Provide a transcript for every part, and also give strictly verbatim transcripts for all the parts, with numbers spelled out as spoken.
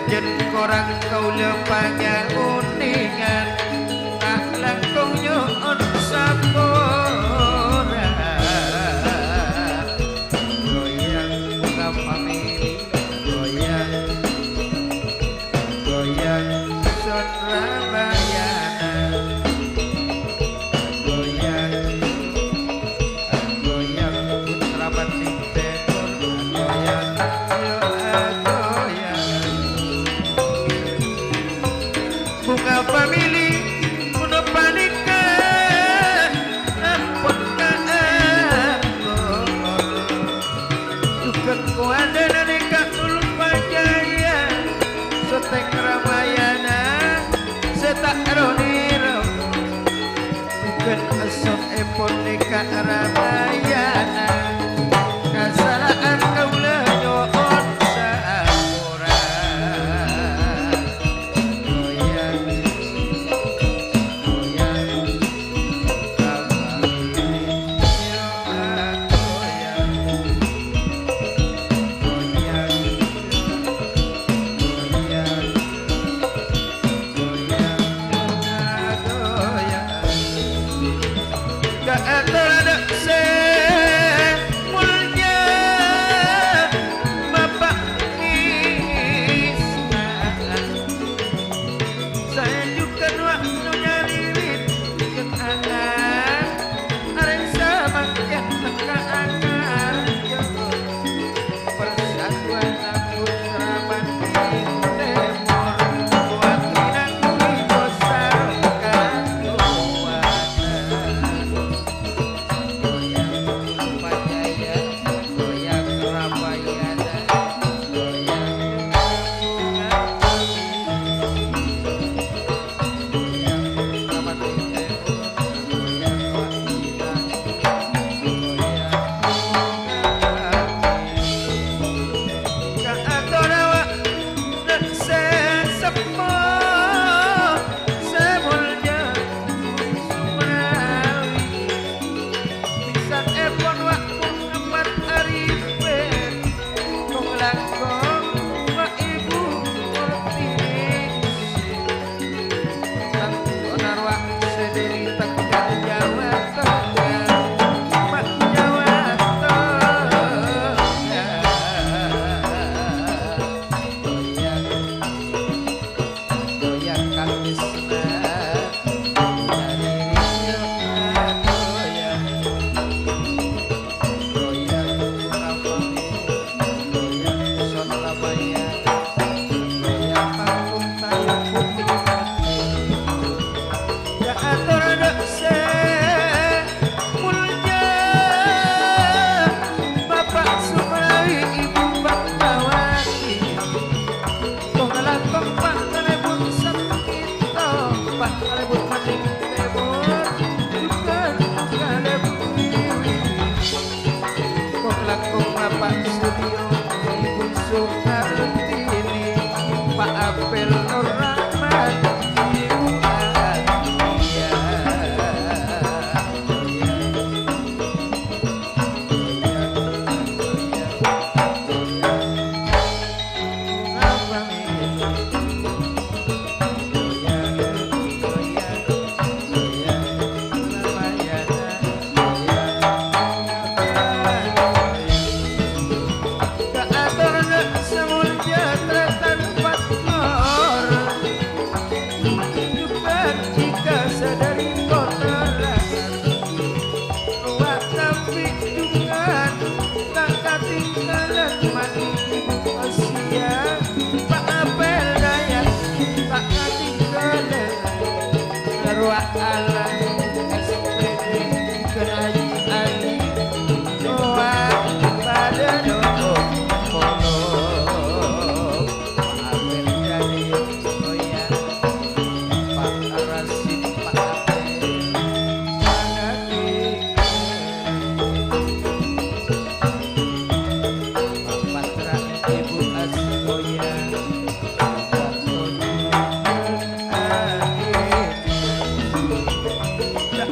Jhân korang kaulâ panyamonèngan, ta' langkong nyo'on sapora. Goyang bhunga famili, goyang, goyang son Ramayana, goyang, goyang putra Bandung. Tèmor agoyang, yo agoyang. Bhunga famili, mon panèka ampon kaangkor. Jhughân kowadâna nèka Nul Fajaya, sotèng Ramayana, sè ta' ro-nèro. Bhunten èsonèpon nèka Ramayana, kasala'an kaulâ nyo'on sapora. Goyang, goyang, goyang, goyang. Kaator adâ' sè molja, Bapa' Ismail. Sè jhughân wakto nyarè wit jhughân akan, arèng samangkèn tekka akan. Persatuan Putra Bandung Tèmor, kuat nanggung dosa kakuwatan. Goyang Pacaya, goyang Ramayana, goyang Bunga Pagi. Tong langkong wa' Ibu Kartini, tang onar wa' sè dâri Tegal Jawa Tengah, ma' Jawa Tengah. Goyang, goyang Kang Tisna. Tong langkong pa' kalèbun sakèto, pa' kalèbun maddhing tèmor, jhughân kalèbun wiwi. Tong langkong Bapa' Sudiyo, Ibu Sukartini, Pa' Apel Nur Rahmat, Ibu Alia. Kaator sè molja Tretan Patnor, jhughân Cika sadâri Kota Raja. Rowa tapi jhughân ta' katinggalan mani Ibu Asia, Pa' Apel Dayat ta' katinggalan. Rowa alang S P D Keraji Ali, rowa padâ dho'o polo. Pa' Apel Dayat, oh ya, Pa' Rasid, Pa' Apel.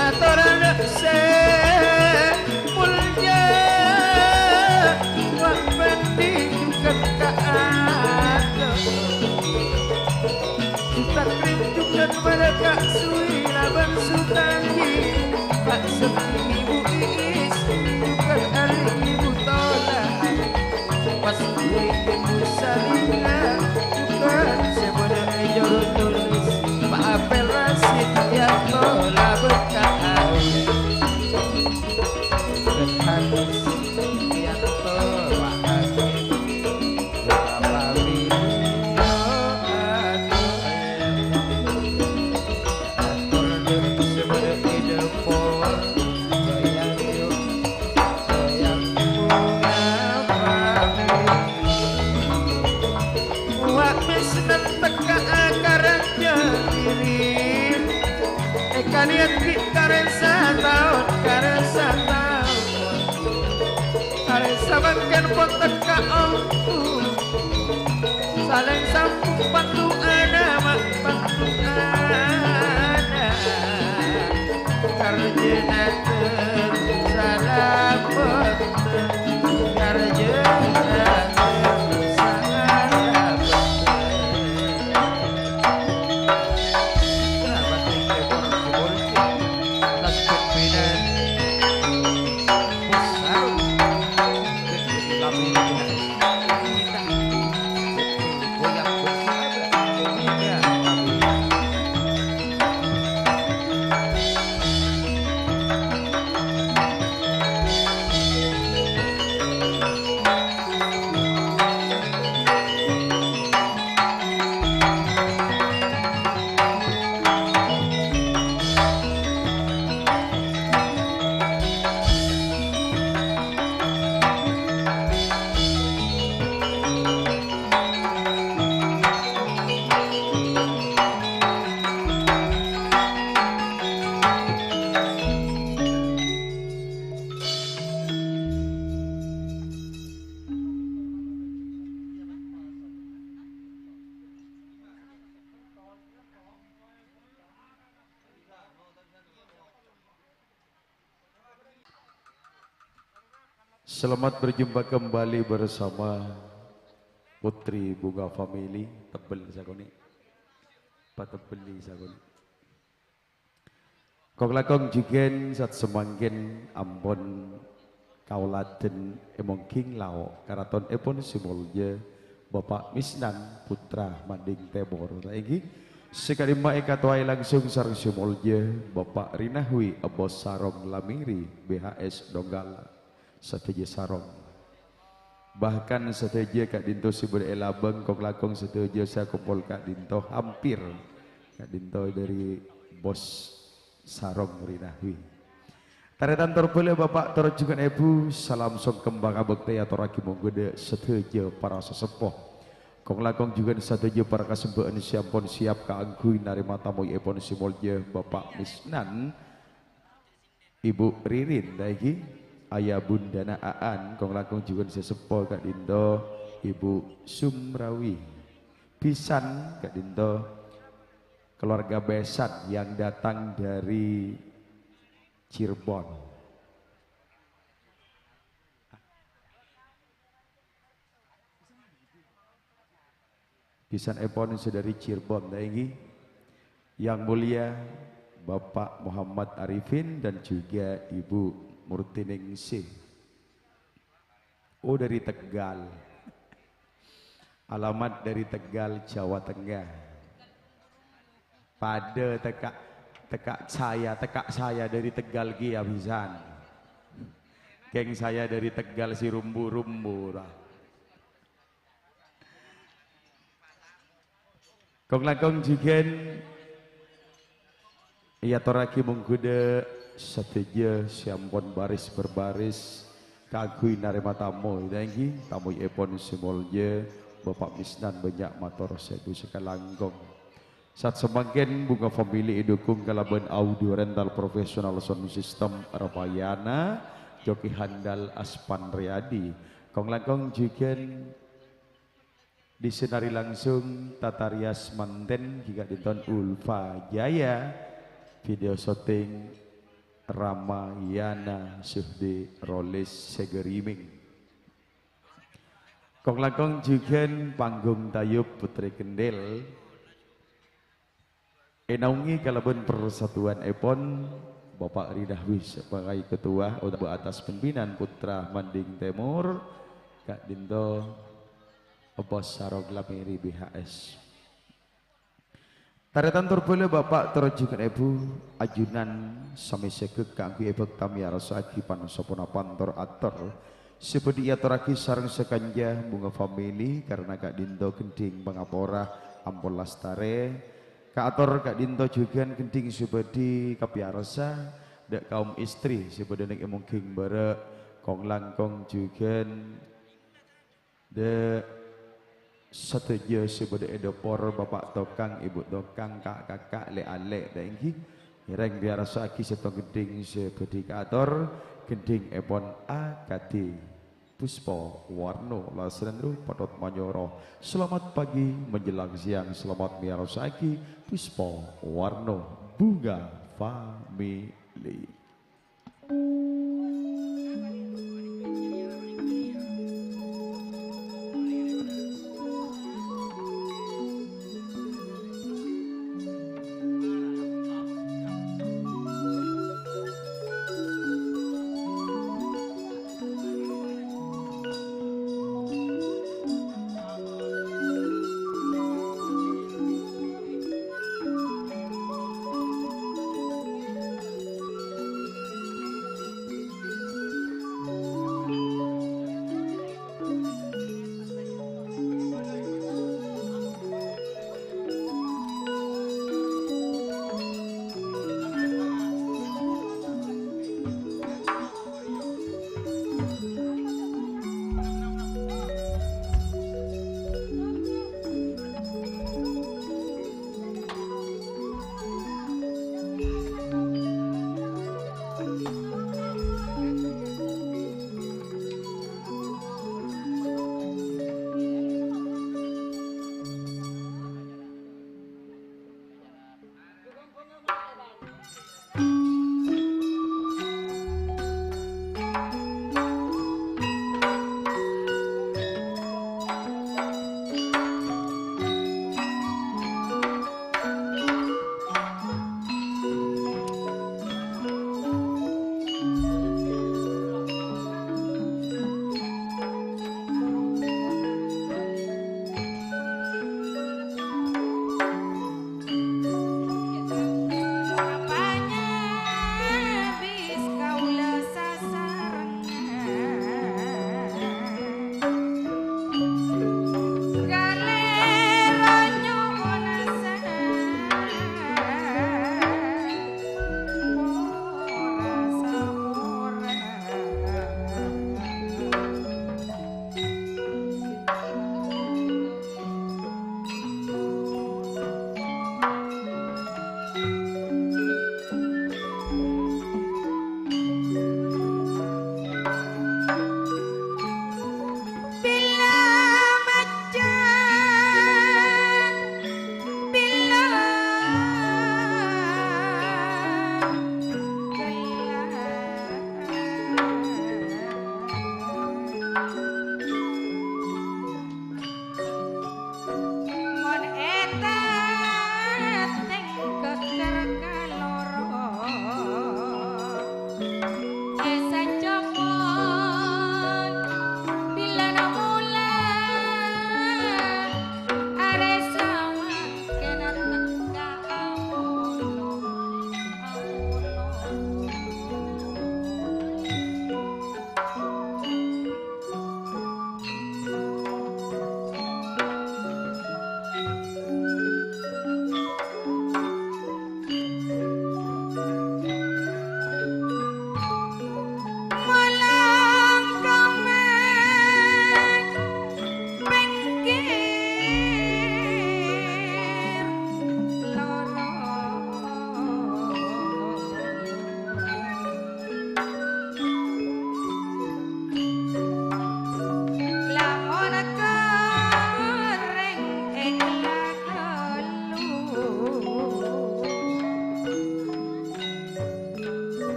Atoran sè molja, wa' bhândhi jhughân kaator. Takrim jhughân mareka suwi laban sutanggi. Tak sedih ibu Iis, jhughân ari ibu Tola. Pas duwi ibu Salina, jhughân sè bâdâ è jhuru tulis. Pak Apel Rasid, ya Tola berkah. Berkah. Wa' mèsnan tekka'a ka rajâ Irin. Èkaniyan ghi' karè sataon, karè sataon. Karè samangkèn pon tekka' ongghu. Salèng sambung pandu'âna, ma' pandu'âna. Karjana ter-, salamet ter-, karjana ter-, salamet ter-. Selamat tinggal, Bor Sibol. Atas pimpinan Bos Sarung. Kami Selamat berjumpa kembali bersama Putri Bunga Family. Tebbel sakonè'. Patebbelli sakonè'. Kong-langkong jhughân sa'at samangkèn ampon kaulâ dhân èmongghi lao' karatonèpon sè molja Bapa' Misnan, putra Mading Tèmor. Saènggi sè ka'dimma èkatowaè langsung sareng sè molja Bapa' Rinahwi, Embos Sarong Lamiri, B H S Donggala. Sadhâjâ sarong. Bahkan sadhâjâ ka'dinto sè bâdâ è labâng, kong-langkong sadhâjâ sè akompol ka'dinto, hampir ka'dinto dâri Bos Sarong Rinahwi. Tarètan tor bhâlâ Bapa' tor jhughân Èbhu, salam songkem pangabhâktè èyatorraghi mongghu dâ' sadhâjâ para saseppo. Kong-langkong jhughân sadhâjâ para kasembhâ'ân sè ampon siap kaangghuy narèma tamoèpon sè molja Bapa' Misnan, Ibu Ririn, saènggi, Ayah Bundhâna Aan, kong-langkong jhughân sè seppo ka'dinto, Ibu Sumrawi. Bhisan ka'dinto, keluarga besan yang datang dari Cirebon. Bhisanèpon sè dâri Cirebon, saènggi, Yang Mulia Bapak Muhammad Arifin dan juga Ibu Murtiningsih. Oh, dari Tegal. Alamat dari Tegal, Jawa Tengah. Padâ tekka', tekka' saya, tekka' saya dari Tegal kèya bhisan. Kèng saya dari Tegal sè rombu-rombu, ra. Kong-langkong jhughân èyatorraghi mongghu dâ' sadhâjâ sè ampon baris-berbaris kaangghuy narèma tamoy, èngghi tamoyèpon sè molja Bapa' Misnan, bânnya' mator sèbu sakalangkong. Sa'at samangkèn Bunga Family èdukung kalabân audio rental professional sound system Ramayana, Coki Handal Aspan Riyadi. Kong-langkong jhughân Disinari langsung tata rias manten ghi' ka'dinto Ulfa Jaya, video syuting Ramayana Suhdi Rolis Segeriming. Kong-langkong jhughân panggung tayub Putri Kendel. Ènaongè kalabân parsatuwannèpon Bapa' Ridahwi sebagai ketua otabâ atas pimpinan Putra Manding Tèmor, ka'dinto Bos Sarong Lamiri B H S. Tarètan tor bhâlâ Bapa' tor jhughân Èbhu, ajunan samè sèghek kaangghuy èbhâkta mèyarsaaghi pan-saponapa tor ator sè bhâdhi èatorraghi sareng sakanca Bunga Family, karana ka'dinto ghendhing pangapora ampon lastarè. Kaator ka'dinto jhughân ghendhing sè bhâdhi kapèyarsa dâ' kaum istri sè bâdâ neng è mongging bârâ', kong-langkong jhughân dâ' sadhâjâ sè bâdâ è dâpor, Bapa' Tokang, Ibu Tokang, ka'-kaka', lè'-alè', dâ' èngghi ngèrèng pèyarsaaghi sèttong ghendhing sè bhâdhi kaator, ghendhingèpon akadhi Puspa Warna. Lasrèna ru patot manyoro. Selamat pagi menjelang siang, selamat mèyarsaaghi Puspa Warna Bunga Family.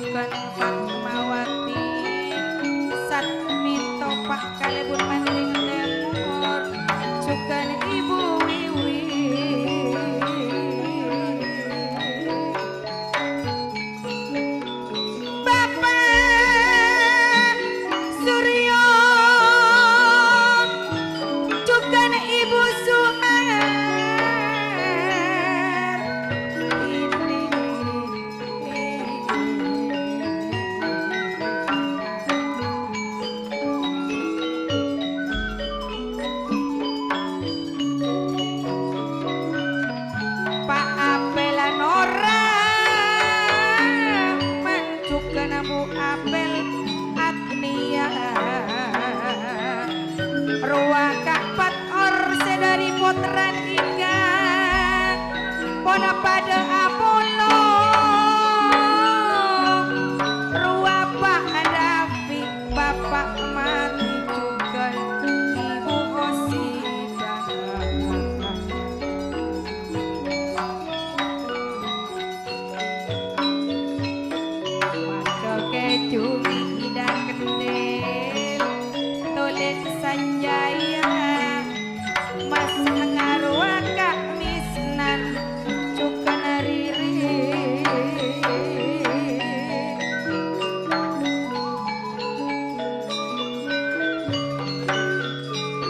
Jhughân Fatmawati, Sat Mito Pa' kalèbun Anding Tèmor, jhughân Ibu Wiwi. Bapa' Suryo, jhughân Ibu Sumartini. Pa' Apel Nora, manjhughân Bu Apel Atnia. Rowa ka'pat or sè dhâri pottrana Ika, pon padâ apolong. Rowa Pa' Dafi, Bapa' Mati jhughân Ibu Osita. Maca kèjhung idhâ kendhil, tolèt sanjaya, mas ngarowa Ka' Misnan, jhughân Riri.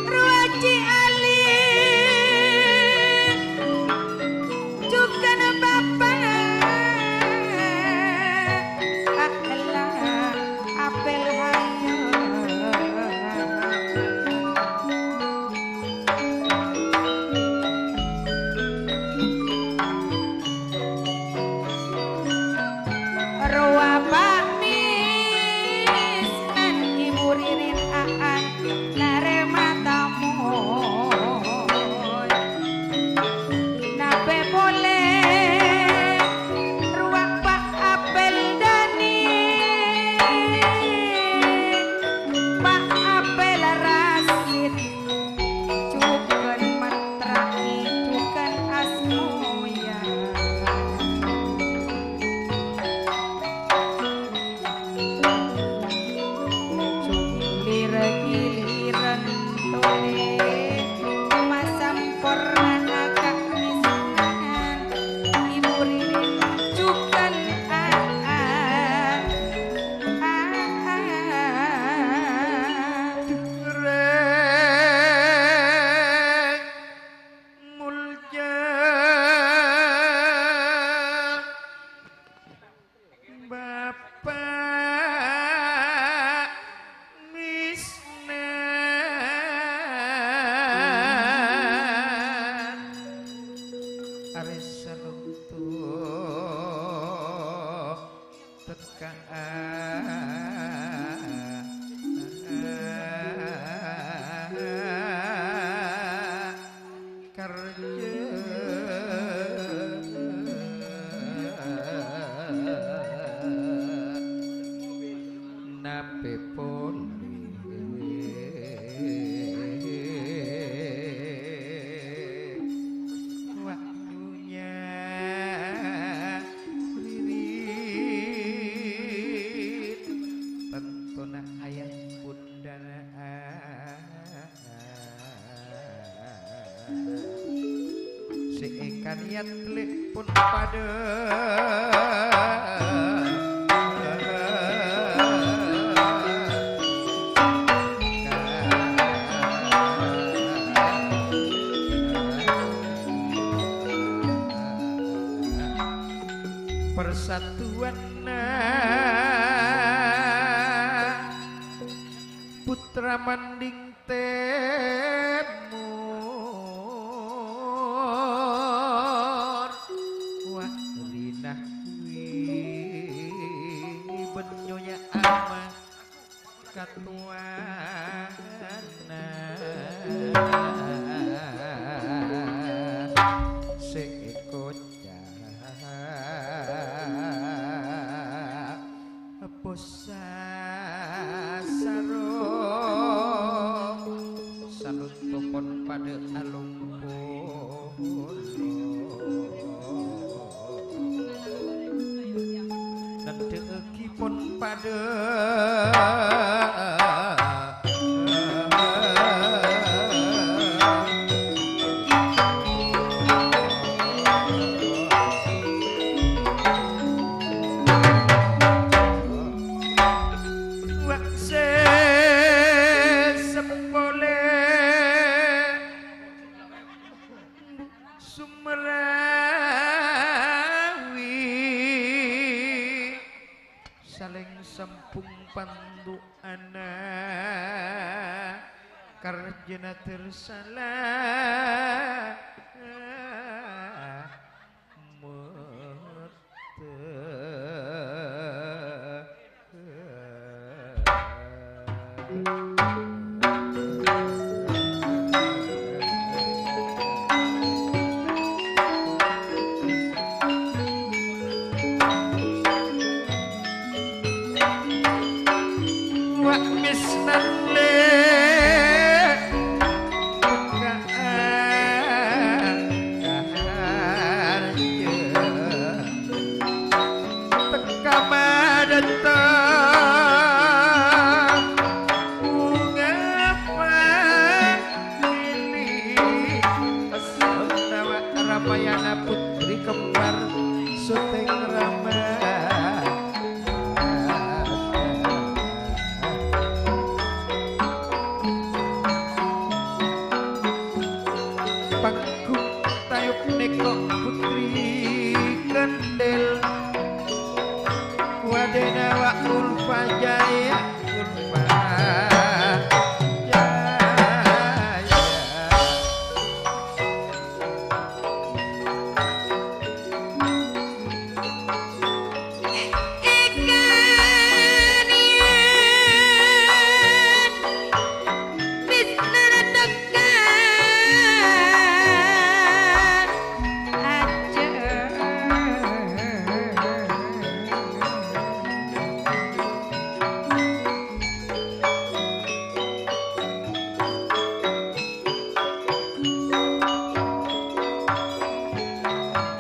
Rowa Ji Ali, jhughân Bapa' A'la Apel Hayat. Rowa Pa' Misnan Ibu Ririn Aan narèma tamoy. Napè polè rowa Pa' Apel Dani, Pa' Apel Rasid. Jhughân Matra'i, jhughân Asmoya. Jhughân lir-giliran tolè masamporna Ka' Misnan. Ibu Ririn jhughân Aa. Aa. Rèng mulja Bapa' Misnan. Arè sanonto tekka'a karja. Napè polè wa' dhunnya ririt, tantona ayah bundhâna sè èkaniyat lè' pon padâ. Persatuanna putra manding tèmor, wa' rina wi bân nyonya ama katowana sè èkoca' Possa sarong san Wa' sè seppolè Sumrawi. Salèng sambhung pandu'ana karjana tersala mata. Wa' misnan lè' bukka'an kaharja. Tekka madâteng bhunga pamèlè. Essona Wa' Ramayana putri kembar Soteng Rama. Panggung tayep nèko putri kandel. Wadena Wa' Ulfa Jaya, Ulfa Jaya.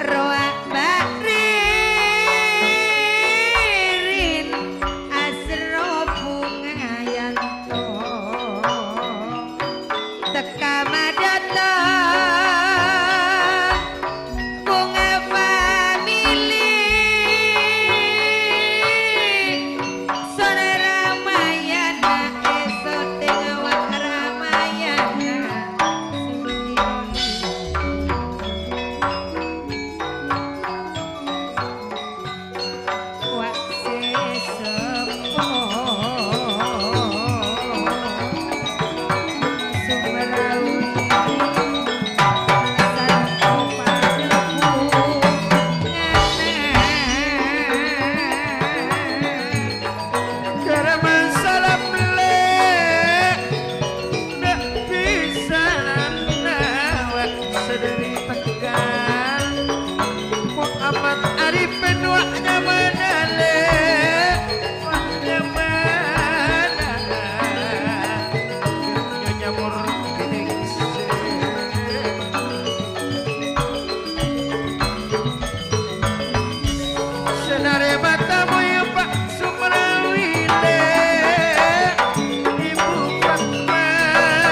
Rowa Mbak Ririn asro bunga yanto. Tekka madâteng bhunga pamèlè. Sora Ramayana, èso tèngawa Ramayana. Wa' sè seppo Sumrawi, sareng padâ bhungana. Karma salam lè', ndak bisa nanawa sadari tegal. Muhammad Arifin wa' nyamana lè', wa' nyamana. Nyonya Murtiningsih. Sè narèma tamoy Pak Sumrawi lè', Ibu Fatmawati.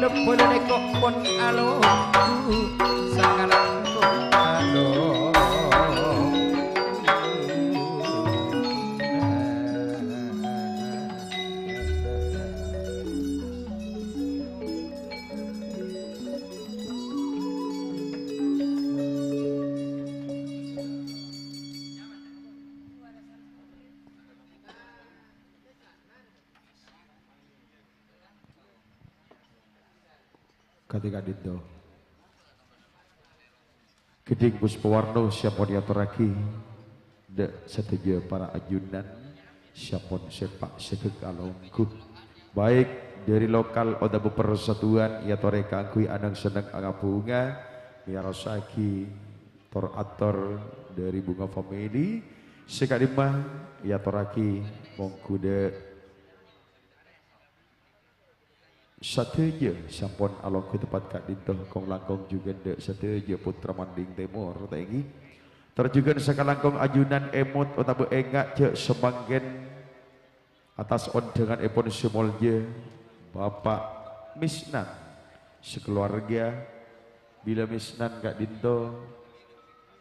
Polana kok pon alonggu sakalangkong along. Kadhi ka'dhinto. Ghedhing Puspawarna sampon èatorraghi dha' sadhâjâ para ajunan sampon sèpa' sèdhek alongghu. Baik dhâri lokal otabâ persatuan èatorè kaangghuy aneng-senneng angabhunga, mèyarosaghi tor-ator dhâri Bunga Family sè ka'dhimma èatorraghi mongghu dha' sadhâjâ sampon alongghu teppat ka'dhinto, kong-langkong jhughân dha' sadhâjâ pottra Manding Tèmor, ta' ènggi. Tor jhughân sakalangkong ajunan èmot otabâ ènga' jhâ' samangkèn attas ondhânganèpon sè molja Bapa' Misnan sakalowarga. Bilâ Misnan ka'dhinto,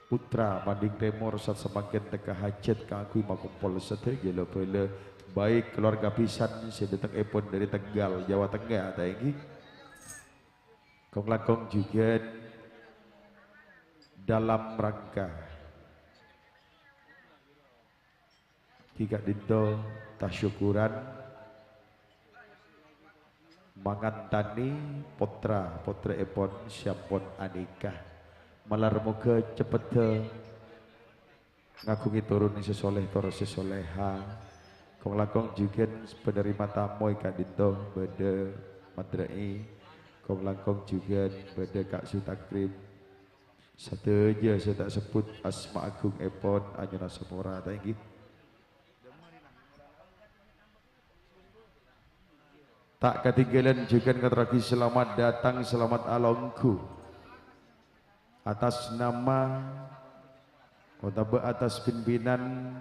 pottra Manding Tèmor sat samangkèn tekka hajhât kaangghuy makompol sadhâjâ la-bhâlâ, baik kalowarga bhisan sè dâtengngèpon dhâri Tegal, Jawa Tengah, ta' ènggi. Kong-langkong jhughân dalam rangka Ghi ka'dhinto tasyukuran mangantani pottra-pottra'èpon sè ampon anikah. Malar moghâ ceppetta ngaghungè toron sè soleh tor sè soleha. Kong-langkong jhughân penerima tamoy ka'dhinto bâdâ Madra'i, kong-langkong jhughân bâdâ Ka' Sutakrim. Sadhâjâ sè ta' sebbhut asma agungngèpon anyo'ona sapora, ta' ènggi. Ta' katèngghâlân jhughân ngatorraghi salamet dâteng, salamet alongghu. Atas nama otabâ atas pimpinan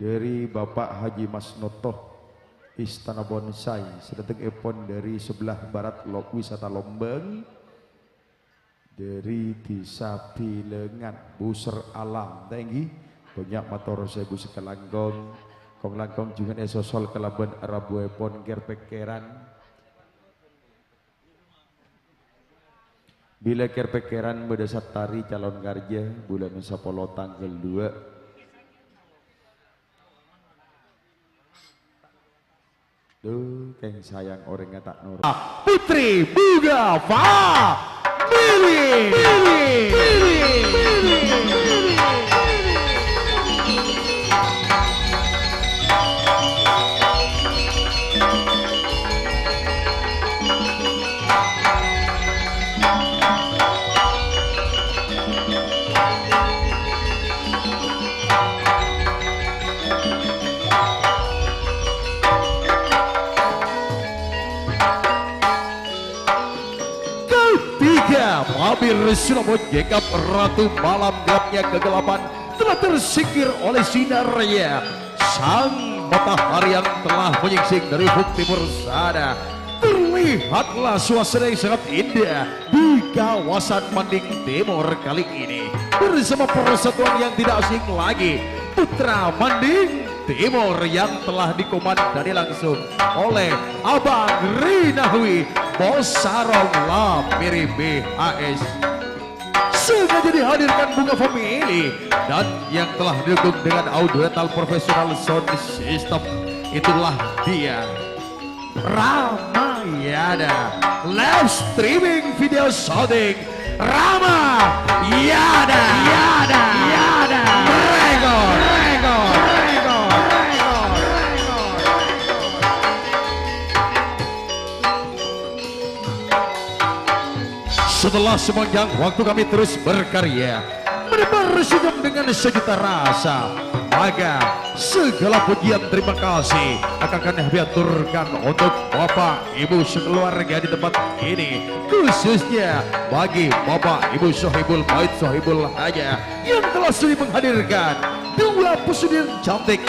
dhâri Bapa' Haji Masnoto, Istana Bonsai, sè dâtengngèpon dhâri sebelah barat Lok Wisata Lombang, dhâri Dhisa Bilângan, Buser Alam, ta' ènggi. Bânnya' mator saèbu sakalangkong. Kong-langkong jhughân èsosol kalabân rabuèpon kèr-pèkkèran. Bilâ kèr-pèkkèran bâdâ Sattari calon karjâ bulân sapolo tangghâl duwâ'. Duh, kèng sayang orèngnga ta' noro'. Putri Bunga Family. Ketiga, mampir Surabaya Jekap Ratu Malam, gelapnya kegelapan telah tersingkir oleh sinarnya sang matahari yang telah menyingsing dari ufuk timur sana. Terlihatlah suasana yang sangat indah di kawasan Manding Timur kali ini bersama persatuan yang tidak asing lagi, Putra Manding Timur yang telah dikomandani langsung oleh Abang Rinahwi Bos Sarong Lapiri B H S. Sengaja dihadirkan Bunga Family dan yang telah didukung dengan audio rental profesional sound system. Itulah dia Ramayana live streaming video shooting Ramayana, Yana, Yana, Record, Record, Record, Record. Setelah sepanjang waktu kami terus berkarya, menebar senyum dengan sejuta rasa, maka segala pujian terima kasih akan kami haturkan untuk Bapak Ibu sekeluarga di tempat ini, khususnya bagi Bapak Ibu Sohibul Bait Sohibul Hajah yang telah sudi menghadirkan dua pesugihan cantik,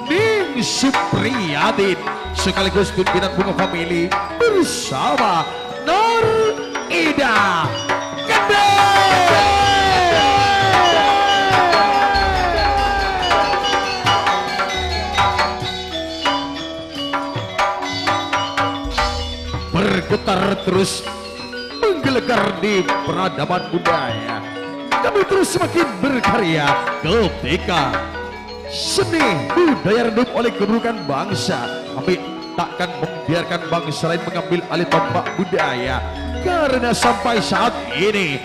Ning Supriyadin sekaligus pimpinan Bunga Family bersama Nur Ida Kendel. Bergetar terus menggelegar di peradaban budaya. Kami terus semakin berkarya ketika seni budaya redup oleh keburukan bangsa. Kami takkan membiarkan bangsa lain mengambil alih tombak budaya. Karena sampai saat ini,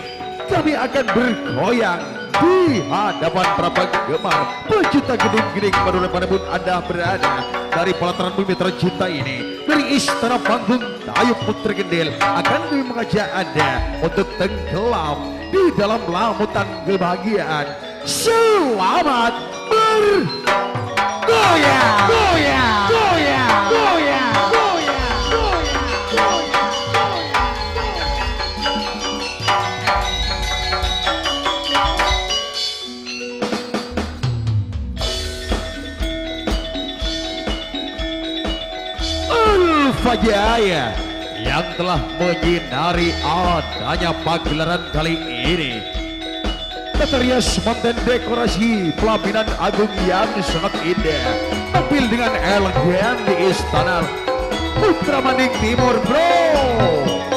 kami akan bergoyang di hadapan para penggemar pecinta gending-gending Madura dimanapun Anda berada. Dari pelataran bumi tercinta ini, dari Istana Panggung Tayu Putri Kendel, akan kami mengajak Anda untuk tenggelam di dalam lautan kebahagiaan. Selamat bergoyang! Goyang! Goyang! Ulfa Jaya yang telah menyinari adanya pagelaran kali ini. Tata rias manten dekorasi pelaminan agung yang sangat indah, tampil dengan elegan di istana Putra Manding Timur, Bro.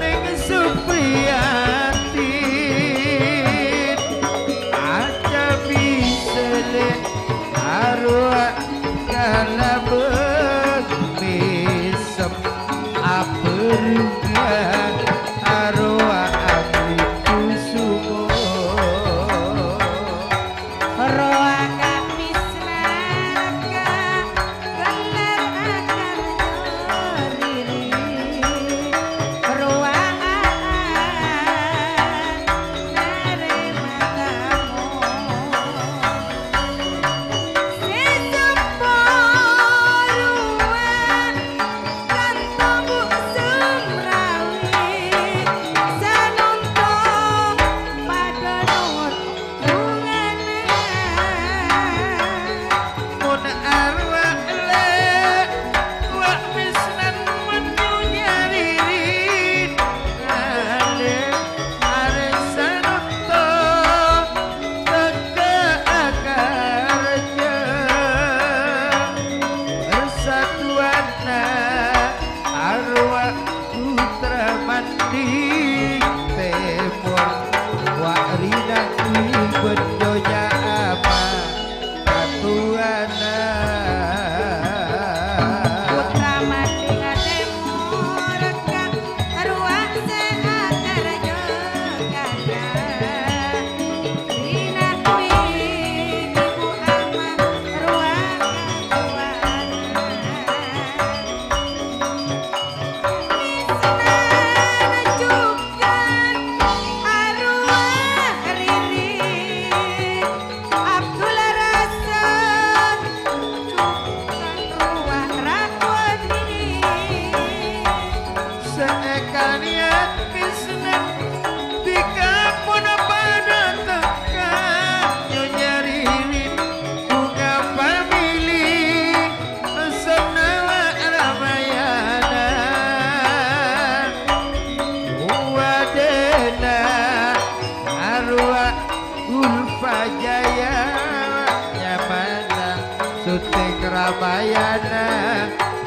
Neng Supriyatin, acabi sele arowa kalabang mesem, aberga arowa abdi kusumo. Rowa kapisnan ka gelar akar joriri. Rowa narema tamu. Sesempo rowa kanto Bu Sumrawi. Sanonto padha nuwun Mon arwah lè, wa' pisnan menyo nyaririn. Alè, arè sanonto, teka akarja. Persatuanna arwah Putra Manding Tèmor, wa' rina ibâdâ nya'ama katowana. Putra Manding Tèmor, ka arwah sè akarja kaka. Rina bini Bu Ama, arwah katowana. Saèkaniyan pisnan, dikapon padâ teka, Nyonya Ririn, Bunga Family, Sanawa Ramayana, wadena arwah Ulfa Jaya, nyamana syuting Ramayana,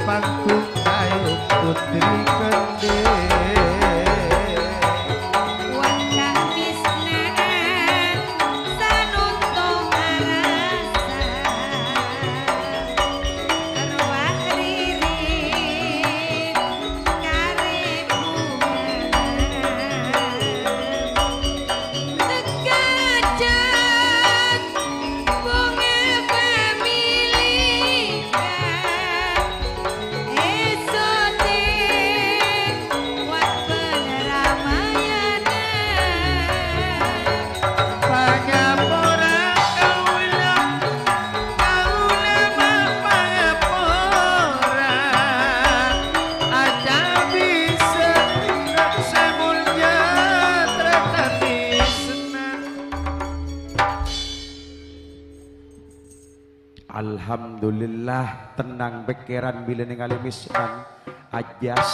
panggung kayu Putri Kendhir. Wajah Bisnaan sanonto arassa, arwah Ririn karè bunga. Tegaja Alhamdulillah, tennang pèkkèran bilâ nèngalè Misnan. Ajjhâs.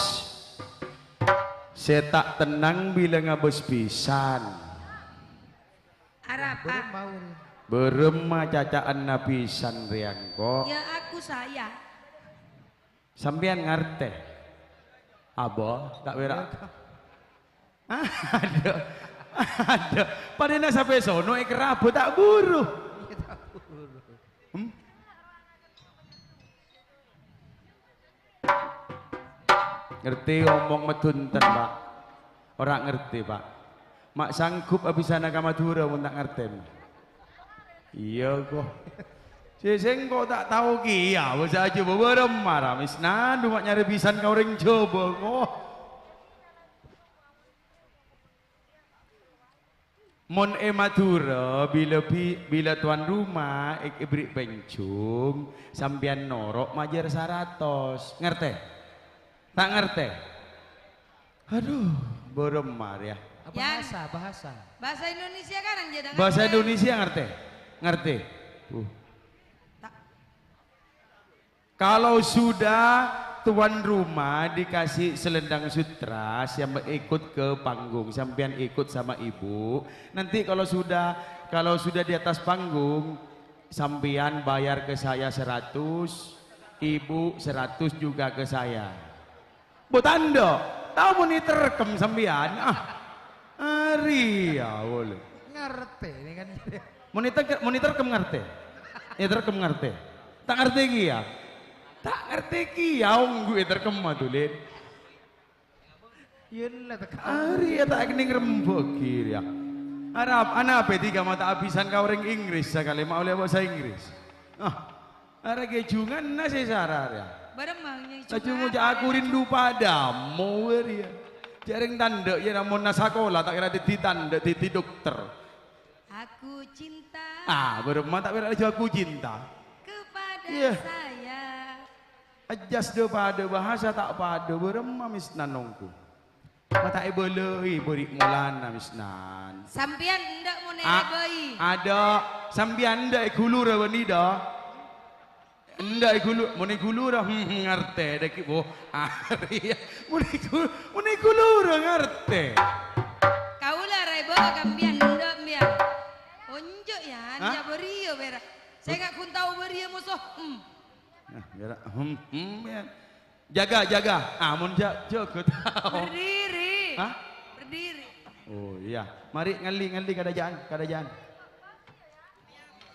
Sè ta' tennang bilâ ngabâs bhisan. Arapa? Bârâmma caca'anna bhisan rèya engko'? Ya, aku saya. Sampèyan ngartè? Abâ, ta' pèra'. Adâ'. Adâ'. Padâna sapè sono èkèrra abâ ta' buru. Hmm? Ngartè omong maddhunten, Pak? Ora ngartè, Pak. Ma' sanggup abhisana ka Madhurâ mon ta' ngartè. Iyâ, ko. Sè sèngko' ta' tao kèya, bhâsa Jhâbâ bârâmma ra, Misnan, dhu ma' nyarè bhisan ka orèng Jhâbâ, ko. Mon è Madhurâ, bilâ bi-, bilâ towan roma è-, èberri' pènjhung, sampèyan noro' majâr saratos. Ngartè? Ta' ngartè? Adhu, bârâmma rèya. Yan. Bahasa, bahasa. Bahasa Indonesia kan yang jadi Bahasa ngartè. Indonesia ngartè? Ngartè. Uh. Ta- Kalau sudah tuan rumah dikasih selendang sutra, siapa ikut ke panggung, sampean ikut sama ibu. Nanti kalau sudah, kalau sudah di atas panggung, sampean bayar ke saya seratus, ibu seratus juga ke saya. Bo tandhâ, tao mon èterkem sampèyan? Ah. Arèya, wala. Ngartè nè kan. Mon èter-, mon èterkem ngartè? Èterkem ngartè. Ta' ngartè kèya? Ta' ngartè kèya, ongghu èterkem adulin. Iyâ la teka. Arèya ta' èkennèng rembhâ ghi' rèya. Arab, anapa dhika ma' ta' abhisan ka orèng Inggris sakalè ma' ollè bhâsa Inggris? Ah. Arè kè junganna sè sara rèya. Bârâmma nyè Laju jungan ngoca' aku rindu padamu, wâ rèya. Jhâreng tandhâ, yâ, namonna sakola, ta' kèra dhâddhi tandhâ, dhâddhi dokter. Aku cinta. Ah, bârâmma ta' pèra' laju aku cinta. Kepada Iya. saya. Ajjhâs dhâ padâ, bahasa ta' padâ, bârâmma Misnan ongghu. Ma' ta' èbâlâi bâri' molana, Misnan. Sampèyan endâ' mon A-, èbâi. Adâ', sampèyan endâ' è ghulura bânnè, dâ? Endâ' è ghulu-, mon è ghulura, hmm, hmm, ngartè, dâggi', bo. Arèya, mon è ghu-, mon è ghulura, ngartè. Kaulâ rèbâ ka sampèyan, endâ', sampèyan. Onjhu', yâ, Hah? yâ, bâriyâ, bèra. Sènga' ghun tao bâriyâ moso, hmm. Nah, bèra, hmm, hmm, yâ. Jaga, jaga. Ah, mon ja-, jaga tao. Berdiri. Hah? Berdiri. Oh, iya. Mari ngalli, ngalli kadhâjâ'ân, kadhâjâ'ân.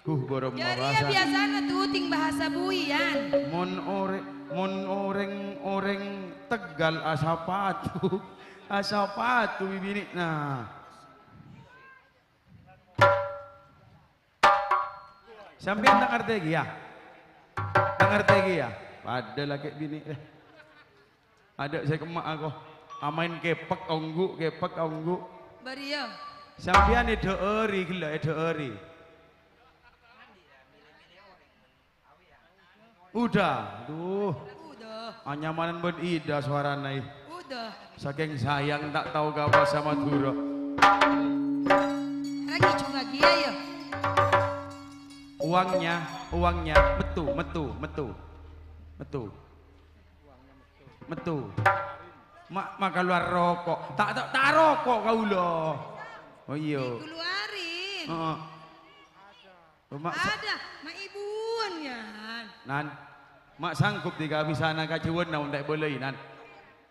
Huh, bârâmma Jârèya bhâsa. Biasana tuting bahasa buwi, Yan. Mon orè-, mon orèng, orèng Tegal asapatu, asapatu binè'na. Sampèyan ta' ngartè kèya? Ta' ngartè kèya? Padâ lakè' binè', eh. Adâ' sè kemma'a ko. Amaèn kèpèk ongghu, kèpèk ongghu. Bâriyâ. Sampèyan èdhâ'âri ghellâ', èdhâ'âri. Uda, duh. Uda. Anyamanan bân Ida sowarana, ih. Uda. Sakèng sayang ta' tao ka bhâsa Madhurâ. Lagi cunga ghi, ayo. Uangnya, uangnya, mettu, mettu, mettu. Mettu. Mettu. Ma-, maka luar roko'. Ta', ta', ta' roko' kaulâ. Oh, iyâ. Dikeluarin. Heeh. Coma sa- Ada, ma' èbuwân, Yan. Nan, ma' sanggup dhika abhisana ka jhâuwânna mon ta' èbâlâi, Nan.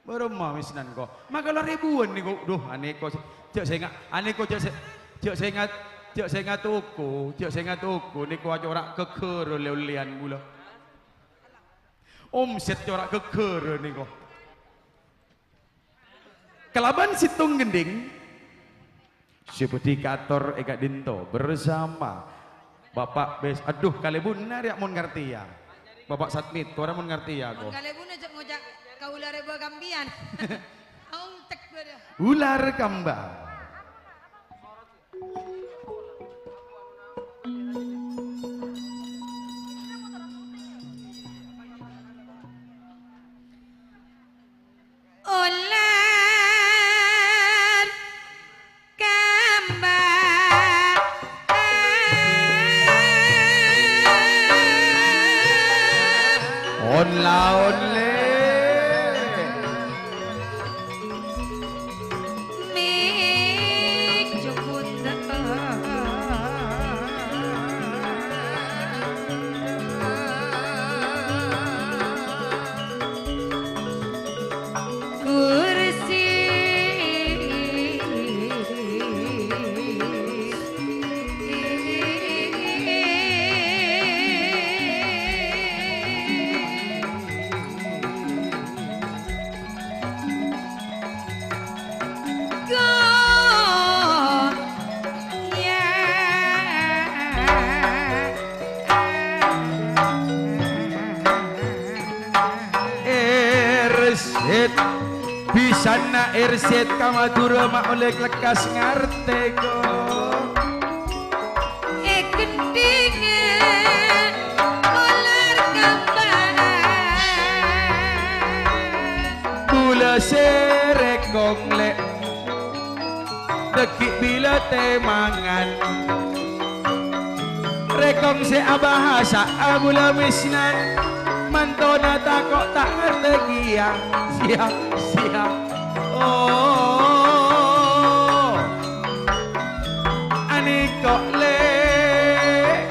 Bârâmma Misnan ko. Maka la rèbuwân nèko, duh, anèko sè, jhâ' sènga', anèko jhâ' sè-, jhâ' sènga', jhâ' sènga' toko, jhâ' sènga' toko, nèko acora' ghâghârâ lè-ollèyan kaulâ. Omset cora' ghâghârâ nèko. Kalabân sèttong gendhing, sè bhâdhi kator è ka'dinto bersama Bapak Bes-, adhu, kalèbunna rèya mon ngartèya. Bapak Satmito rèya mon ngartèya, Mon ko. Kalèbunna jhâ' ngoca' kaulâ rèbâ ka sampèyan. Aontek bâdâ. Ular kambang. Olar kambang. Bisanna Erset ka Madhurâ ma' ollè lekkas ngartè, ko'. È gendhingan olar kampa'an. Bulâ sè rèkong lè'. Dhâggi' bilâ tè mangan. Rèkong sè abhâhasa abulâ Misnan. Mantona tako' ta' ngartè kèya. Siya, siya. Oh, anèko' lè'.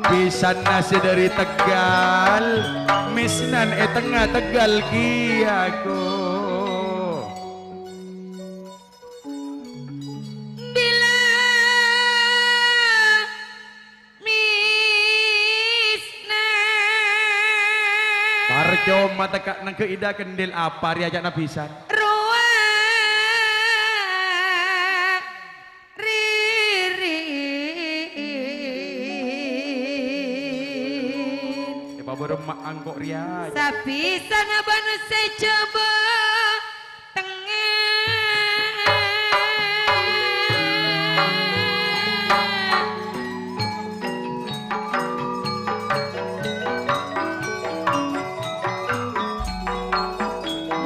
Bisanna sè dhâri Tegal, Misnan è tengnga Tegal kèya, ko'. Bilâ Misnan. Parcoma tekka' nengghâ' Ida Kendhil, apa rèya ca'na bisan? Rowa Ririn. Èpabârâmma engko' rèya. Sabisana bân sè jhâbâ tengnga.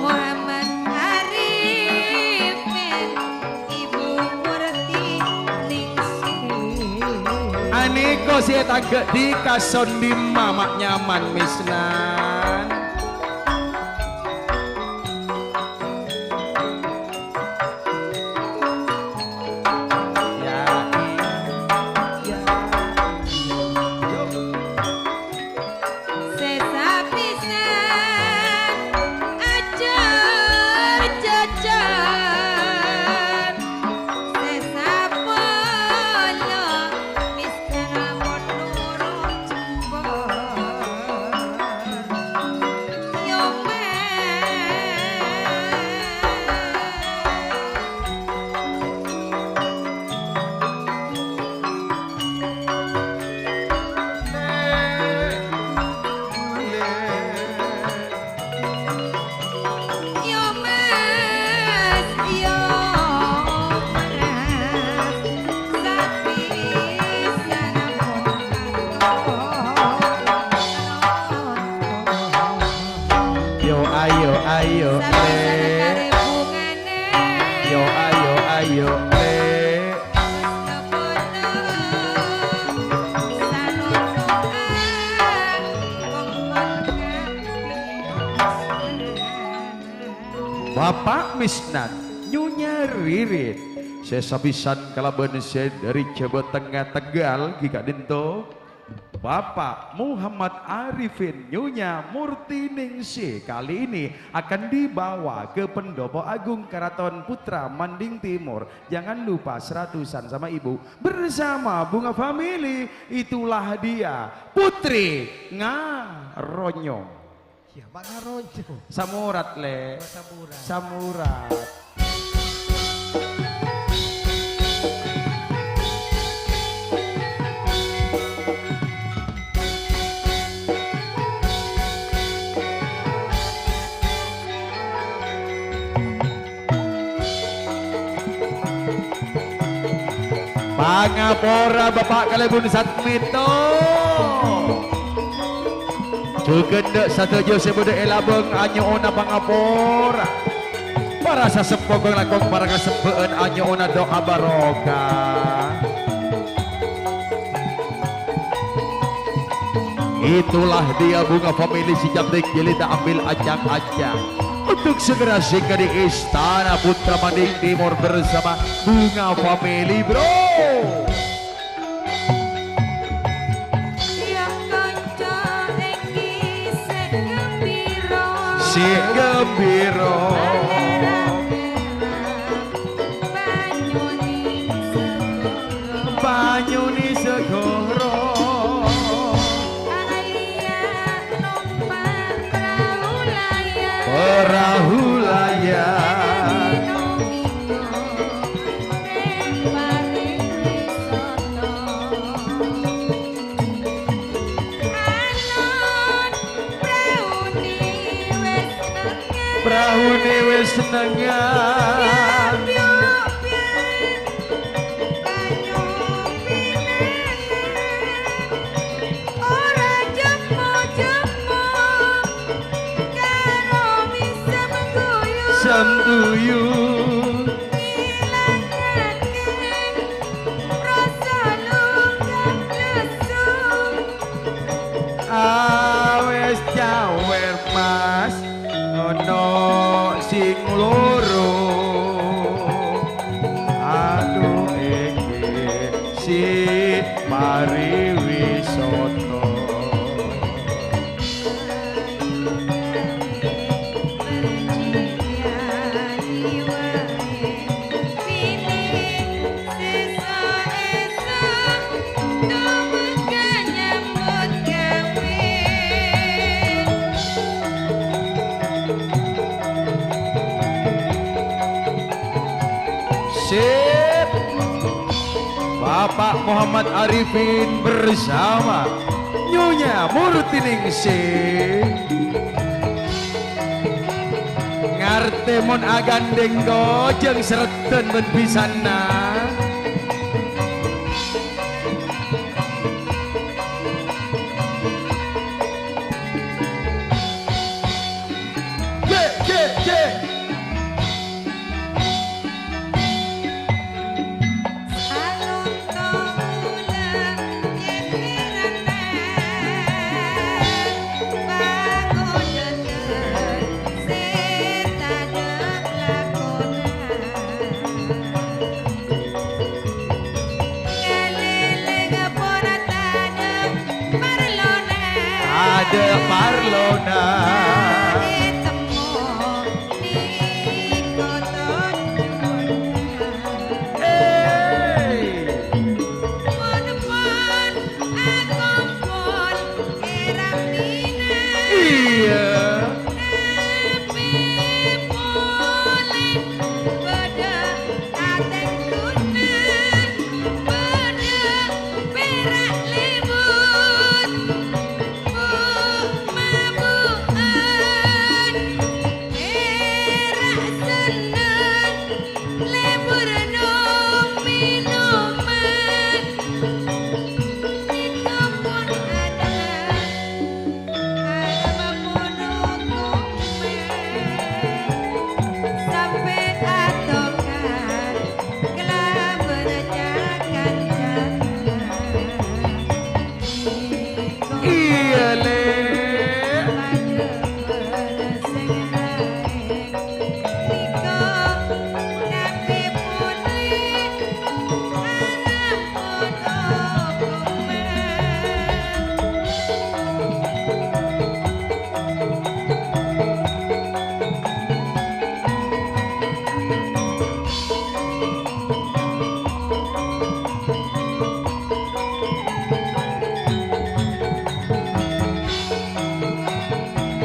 Muhammad Arifin, Ibu Murti Ningsih. Anèko sè ètangghâ' dhi ka sondhimma ma' nyaman Misnan. Ya, ya. Sè sapisan ajâr jhâjhân, sè sapolo miskin ampon noro' jembhâr. Yo, Mas. Yo, Mas, yo, Mas, sapisan ampon. Yo, ayo, ayo, Lè'. Yo, ayo, ayo, Lè'. Bapa' Misnan, Nyonya Ririn, sè sapisan kalabân sè dhâri Jhâbâ Tengnga Tegal ghi' ka'dinto. Bapa' Muhammad Arifin Nyonya Murtiningsih kali ini akan dibawa ke Pendopo Agung Karaton Putra Manding Timur. Jangan lupa seratusan sama ibu. Bersama Bunga Family, itulah dia, Putri Ngaronyong. Iyâ, Pak Ngarojo. Samorat, Lè'. Oh, samorat. Samorat. Pangapora Bapa' kalabân Satmito. Jhughân dâ' sadhâjâ sè bâdâ è labâng anyo'ona pangapora. Para saseppo kong-langkong para kasebbhâ'ân anyo'ona du'a barokah. Itulah dia bunga famili si cantik, jadi tak ambil acak-acak. Untuk segera singgah di istana Putra Manding Timur bersama Bunga Family, Bro. Yang kanca iki sing gembira. Sing gembira. Banyune segara. Banyune segara. Alia numpak perahu layar. Perahu layar. Minggu ning paring wisata. Alon praune sennengnga. Sambuyu. Awes cawer, Mas, ono sing loro. Anu iki si pariwisata. Sip. Bapak Muhammad Arifin bersama Nyonya Murtiningsih. Ngartè mon agandhèng kojhâng sreddhân bân bisanna. Cek, cek, cek. Ada parlona. Hey. Iyâ. Lebur nom-minoman, nèka pon ada arep mono komen, sampè' atokar kalabân ca-kancana. Iyâ, Lè'.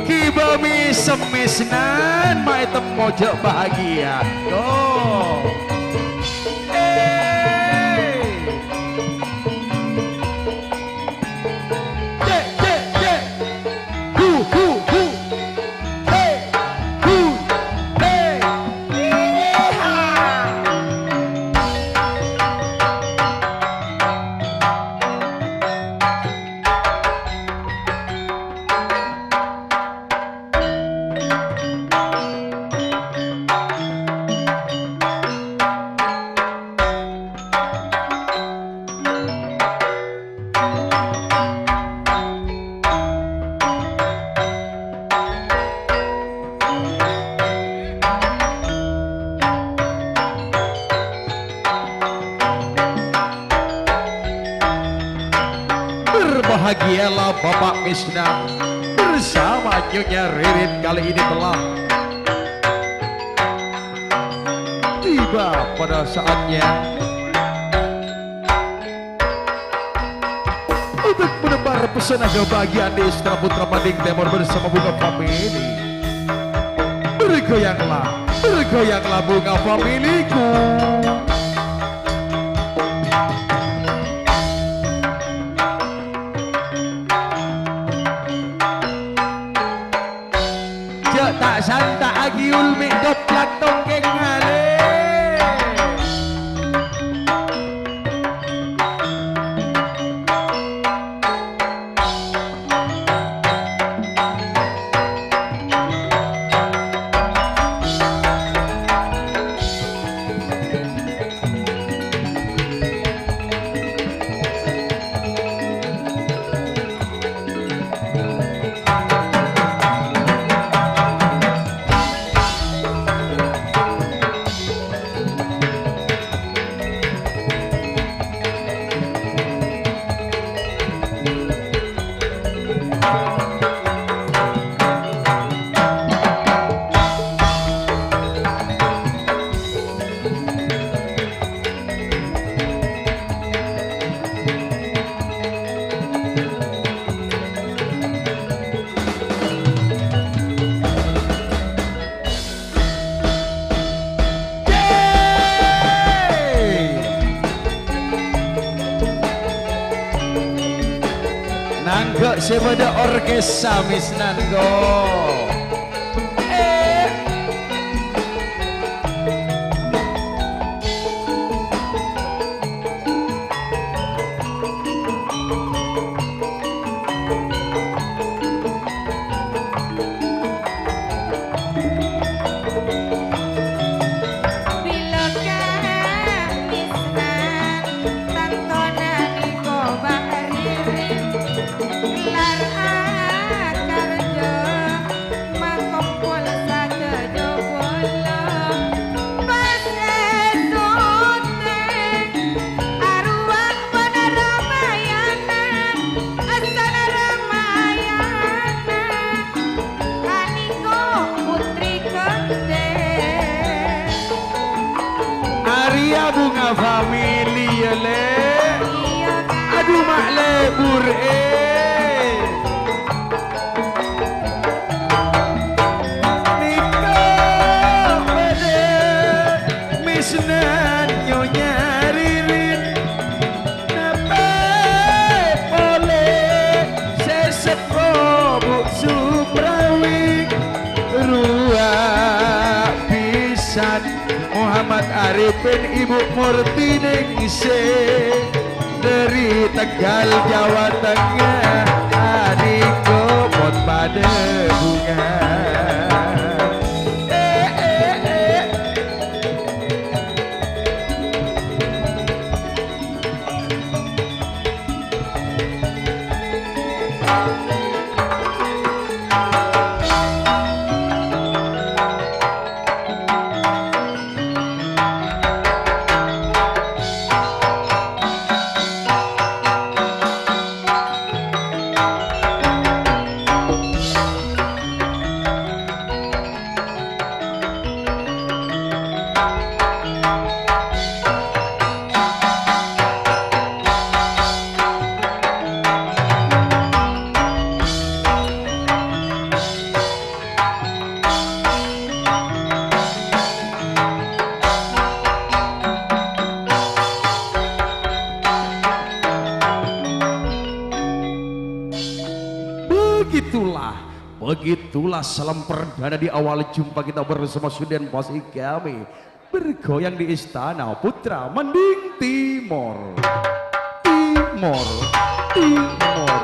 Kibâ mèsem-mèsnan, ma' ètemmo jhâ' bahagia. Tuh. Eh. Cek, cek, cek. Hu, hu, hu. He, hu, he. Yeeha. Berbahagialah Bapak Misna bersama Nyonya Ririn kali ini telah tiba pada saatnya untuk menebar pesona kebahagiaan di Istana Putra Mading Timur bersama Bunga Family. Bergoyanglah, bergoyanglah Bunga Familyku. Jhâ' ta' santa'aghi ulmè' doplak Kok sè bâdâ orkes samisnan, kok. Eh. Bilâ kamisnan tantona nèko bâ' ririn, lar akarjâ makompol sadhâjâ polong. Pas èsote arowa bân Ramayana, asal Ramayana. Aniko putri Kante. Arèya bhunga famili, yâ, Lè'. Iyâ, Kak. Adhu, ma' lebur, è. Niko bâdâ mèsnan Nyonya Ririn. Napa polè sè seppo Bu' Suprawi, rowa bhisan Muhammad Arifin, Ibu Murti Ningsih dâri Tegal, Jawa Tengah, adingko mon padâ bhunga. Eh, eh, eh. Begitulah, begitulah salam perdana di awal jumpa kita bersama Sudan Pasik kami bergoyang di istana Putra Mending Timor. Timor, Timor.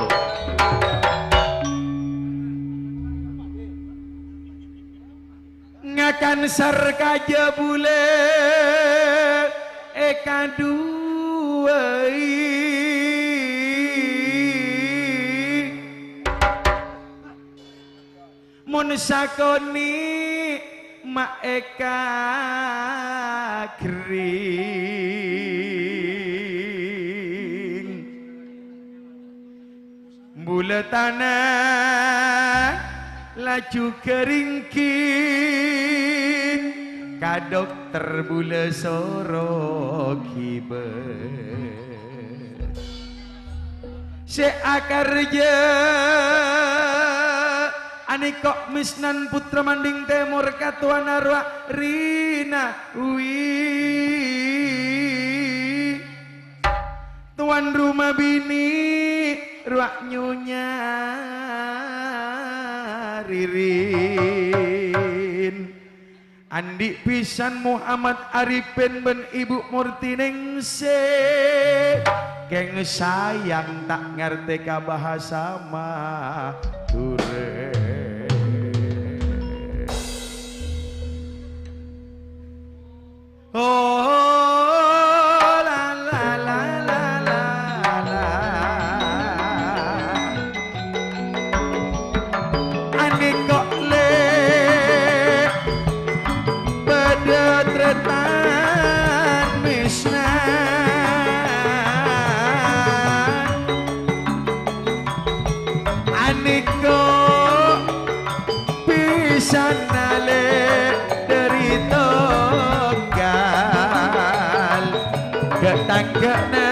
Ngakan sarkajâ bulâ èkaduwâi. Mon sakonè' ma' èkaghering. Bulâ tana laju ghâringghing, ka dokter bulâ soro ghibâ. Sè akarjâ anèko' Misnan Putra Manding Tèmor, katowana rowa rina wi. Towan roma binè' rowa Nyonya Ririn. Andi' bhisan Muhammad Arifin bân Ibu Murti Ningsih. Kèng sayang ta' ngartè ka bhâsa Madhurâ. Oh, la, la, la. Anèko' lè' padâ trètan Misnan. Anèko' bhisan nalè' dâri tonggal. Gâ'-tangghâ'na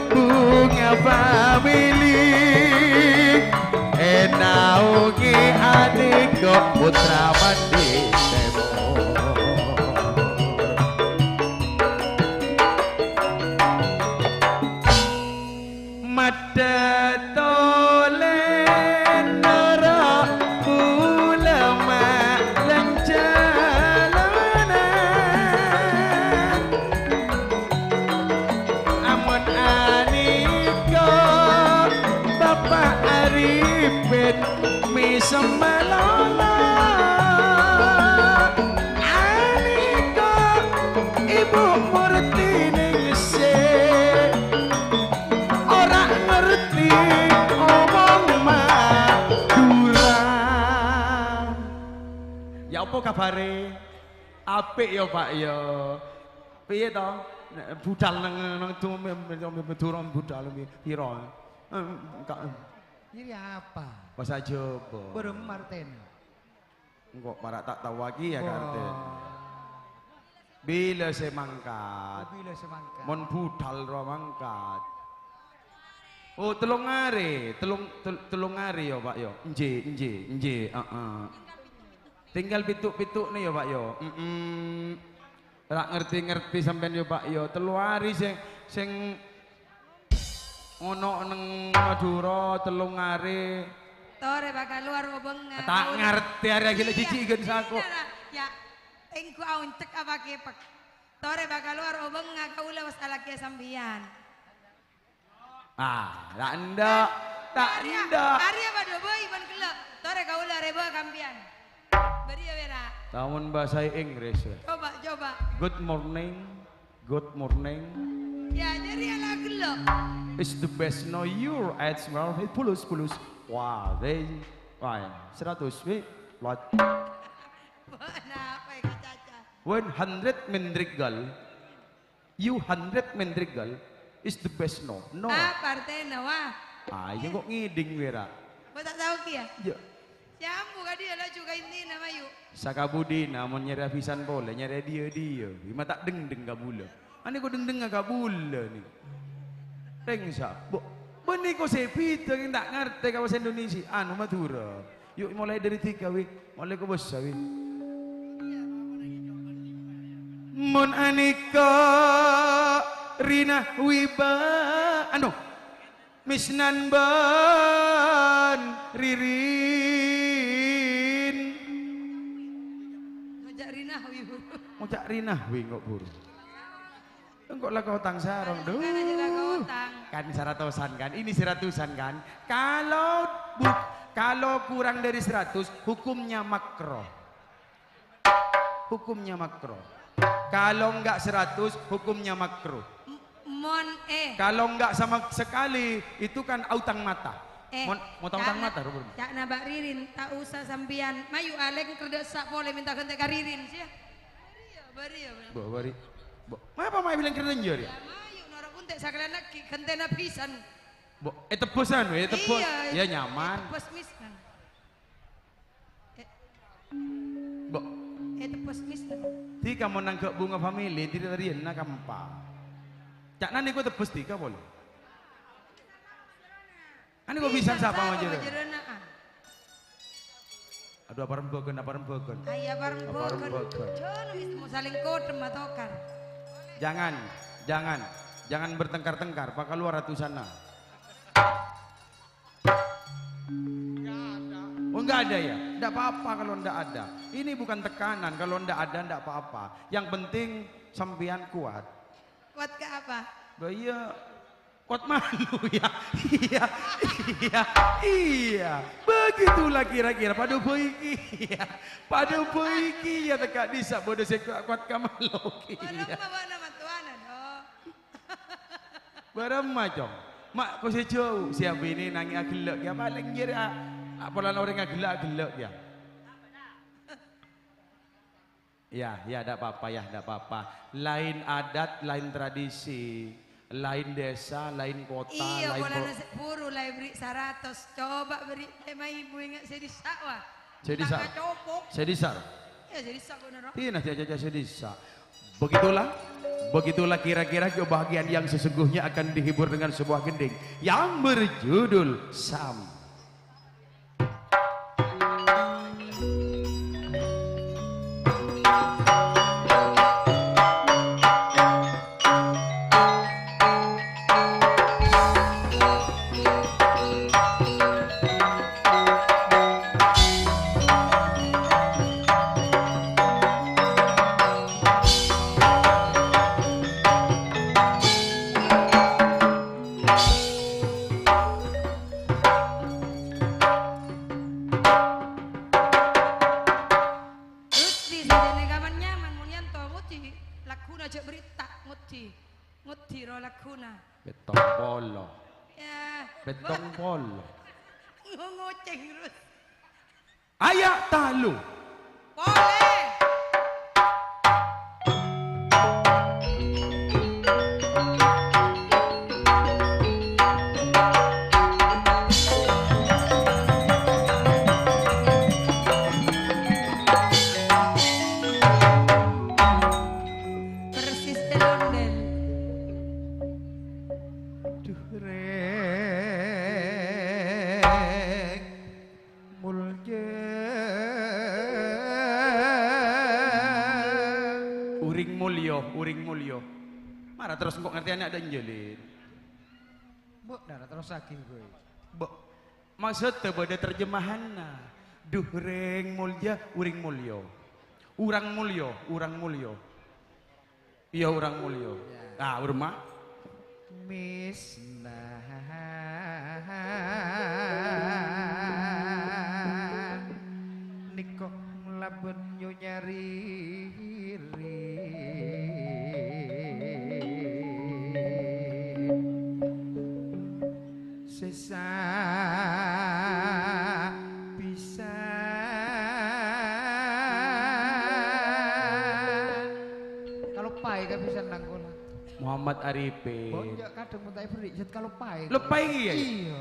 bhunga famili, ènaongè anèko' Putra Manding Tèmor. Maddhâ tor Sembelana anèka Ibu Murtini sè ora ngerti omong Madhurâ. Ya, apa kabhârè? Apik ya, Pak, ya. Piye to? Nek budal nang, nang Madhurâ budal pi-, piro? Eh, ka-, Jadi apa? Basa Jhâbâ. Bârâmma artèna? Engko' para' ta' tao lagi ya, Wah. Kartèna. Bilâ sè mangkat? Oh, bilâ sè mangkat? Mon budal rowa mangkat. Oh, tellung arè. Tellung, tel-, tellung arè ya, Pak, ya? Enjâ', enjâ', enjâ', heeh. Tinggal pètto'-pètto'na ya, Pak, ya? Mm-mm. Ra ngerti-ngerti sampèyan ya, Pak, ya. Tello arè sè, sè ngono' neng Madhurâ, tellung arè. Torè bâkal lowar obângnga. Ta' ngartè arè ghi' la Iyâ. Jhijhi' ghân sako. Iyâ, la. Ya, tèngghu aoncèk apa kèpèk. Torè bâkal lowar obângnga kaulâ pas alakèya sampèyan. Ah, ta' endâ'. Ta' Arèya, endâ'. Arèya padâ bhâi bân ghellâ'. Torè kaulâ rèbâ ka sampèyan. Bâriyâ, wèra. Tamon bhâsa Inggris, ya. Coba, coba. Good morning. Good morning. Ya, jârèya la ghellâ'. It's the best. No, you're at well. Hey, pulus, pulus. Wah, they, wah, seratus, wait, what? Napa ya, Caca? One hundred mendrigal. You hundred mendrigal is the best, no? No. Apa artèna, wah? Ah, iyâ kok ngèdhing, wèra. Kok ta' tao kèya? Iyâ. Siambu ka diyâ laju ka intina, mayu. Sakabudina, mon nyarè abhisan polè, nyarè diyâ-diyâ. Iyâ ma' ta' dhengdheng ka bulâ. Anè kok dhengdhengnga ka bulâ, nè. Rèngsa, bo-, bânnè kok sè bhidhâ, kèng ta' ngartè ka bhâsa Indonesia, anu, Madhurâ. Yu, mulai dari tiga, wi. Mulai kobâsa, wi. Mon anèka Rina Wiba, anu, Misnan bân Ririn. Ngajak Rina, wi, Bu. Ngajak Rina, wi, kok, Bu. Engko' la kotang sarong, Aduh, duh. Kan aja la kotang. Kan seratusan, kan? Ini seratusan, kan? Kalau bu-, kalau kurang dari seratus, hukumnya makruh. Hukumnya makruh. Kalau enggak seratus, hukumnya makruh. M-, mon, eh. Kalau enggak sama sekali, itu kan autang mata. Eh, Mon-, motong utang ca'na, mata, rupanya. Ca'na Mbak Ririn, ta' usa sampèyan. Mayu, alèng kerdasa polè mènta ghântè ka Ririn, sih. Bâriyâ, bâriyâ, bâriyâ. Bo, bâri-, bo, ngapa mayu bilâng kerdasa, ya? Ya, mayu, noro' kontè' sakalèyan lagi, ghântèna bhisan. Bo, ètebbhâsan, ètebbhâs. Iya, ya, nyaman. Ètebbhâs, Miss, kan. Eh. Bo. Eh, tebbhâs, Mister. Dhika mon nangghâ' bhunga family, dhiri-dhiriyânna kampa. Ca'na nèko tebbhâs dhika polè. Anè kok bhisan sapa, sapa majârâ? Majârâna, ah? Aduh, aparembhâghân, aparembhâghân. Ayo, aparembhâghân. Aparembhâghân. Jâ, lu is-, mau saling kodem atau kan? Jangan, jangan, jangan bertengkar-tengkar, pakalowar atusanna. Oh, enggak ada ya? Enggak apa-apa kalau enggak ada. Ini bukan tekanan, kalau enggak ada enggak apa-apa. Yang penting sampean kuat. Kuat ke apa? Loh, iya, kuat malu ya. Iya, iya, iya. Begitulah kira-kira. Padâ bhâi ki. Iya. Padâ bhâi ki ya, teka' dhisa' bâdâ sè kuat, kuat ka malu ki. Iya. Bârâmma bâ'na mattowana, do? Bârâmma, Cong? Ma' kosè jâu, sè abinè nangèng aghellâ' kèya palèng jârèya, a-, polana orèng aghellâ'-aghellâ' kèya. Ya, ya, ndak apa-apa, ya, ndak apa-apa. Lain adat, lain tradisi, lain desa, lain kota, Iya, lain polana po- sè buru la èberri' saratos. Coba berri' lèma èbu, èngà' sè dhissa', wa. Sè dhissa'. Tangka copok. Sè dhissa'. Iya, sè dhissa' kok, Noro. Tina, sè dhissa', sè dhissa'. Begitulah, begitulah kira-kira kebahagiaan yang sesungguhnya akan dihibur dengan sebuah gending yang berjudul Sam. Ngoddi ro lagghuna. Pèttong polo. Ya. Pèttong polo. Ngocèng terros. Aya' talu. Polè. Persis ondel-ondel. Dhuh, rèng. Molja. Orèng molja, orèng molja. Mara terros engko' ngartèyana adâ' enjâlin. Mbok, dâ' terrossaghi, boy. Mbok, maksodda bâdâ terjemahanna. Dhuh, rèng molja, orèng molja. Orèng molja, orèng molja. Iyâ, orèng molja. Iyâ. Ah, urma. Misna nèko labân Nyonya Ririn. Sè sapisan. Kaloppaè kabisan nang kaulâ. Muhammad Arifin. Bonja' kadhâng mon ta' èberri', zat kaloppaè. Loppaè, iyâ? Iyâ.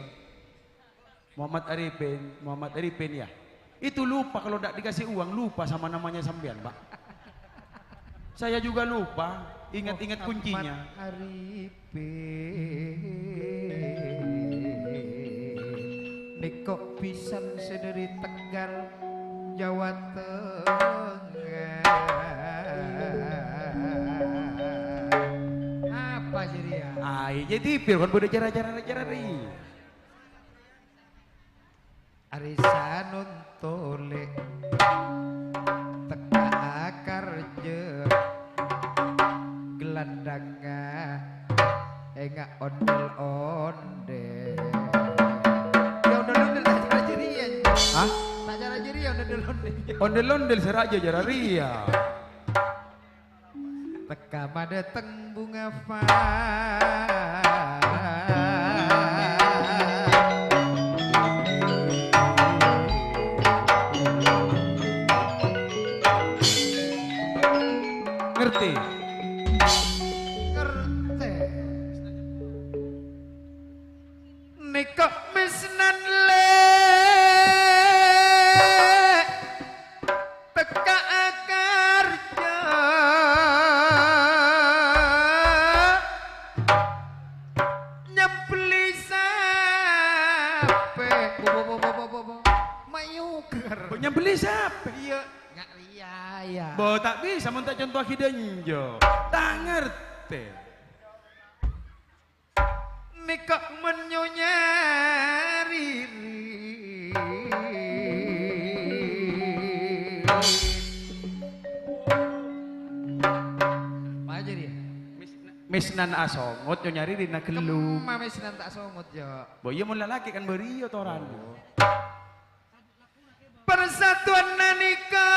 Muhammad Arifin, Muhammad Arifin, ya. Itu lupa kalau ndak dikasih uang, lupa sama namanya sampean, Pak. Saya juga lupa, ingat-ingat kuncinya. Muhammad Arifin. Nèko bisan sè dâri Tegal, Jawa Tengah. Apa jârèya? Ai, jadi pir kon bâdâ cara-cara, cara rèya. Arè Sanon tolè tekka akarja, gelandhângnga enga' ondel-ondel. Ya, ondel-ondel ta' cara jârèya. Hah? Ta' cara jârèya ondel-ondel. Ondel-ondel sè rajâ cara rèya. Tekka madâteng Bunga Fa. Ngerti? Ngerti. Nèko Misnan lè' tekka akarja, nyambelli sapè. Bo, bo, bo. Mayuger. Bo, nyambelli sapè? Iyâ, nga' rèya, ya. Bo, ta' bisa mon ta' conto'aghi dânjo. Ta' ngerti. Nèko mon Nyonya Ririn. Apa jârèya? Mis-, Misnan asongot, Nyonya Ririn aghellung. Kemma Misnan ta' songot, Jo? Bo, iyâ, mon lalakè' kan bâriyâ toran. Oh. Parsatuan nèka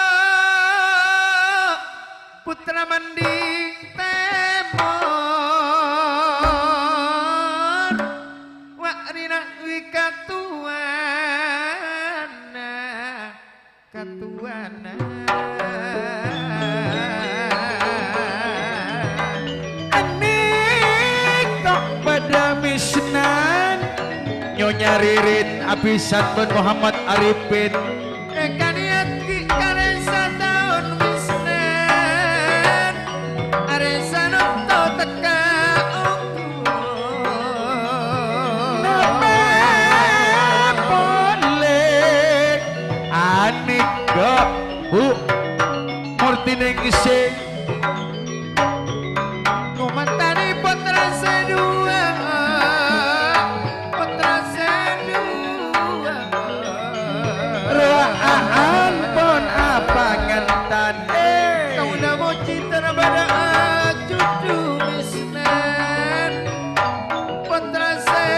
putra manding tèmor, wa' rèna wi katowana, katowana. Anèka padâ Misnan, Nyonya Ririn abhisan bân Muhammad Arifin. Èkanèyaghi karè sataon Misnan, arè sanonto tekka ongghu. Napa polè anèka, Bu, murti nèngsè. Ngomantani pottra sè duwâ', pottra sè duwâ'. Rowa ampon apangantan, eh. Kaulâ mojhi tarbâdâ ajudhu Misnan. Pottra sè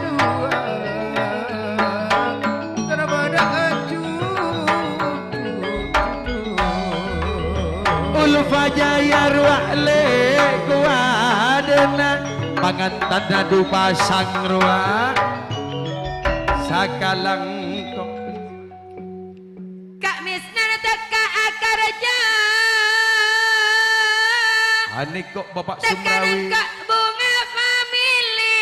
duwâ', tarbâdâ ajudhu. Ulfa Jaya rowa lè' kowat Pangantanna du pasang rowa sakalangkong. Ka' Misnan tekka akarja. Aniko Bapak Sumrawi. Tekka nengka bunga famili.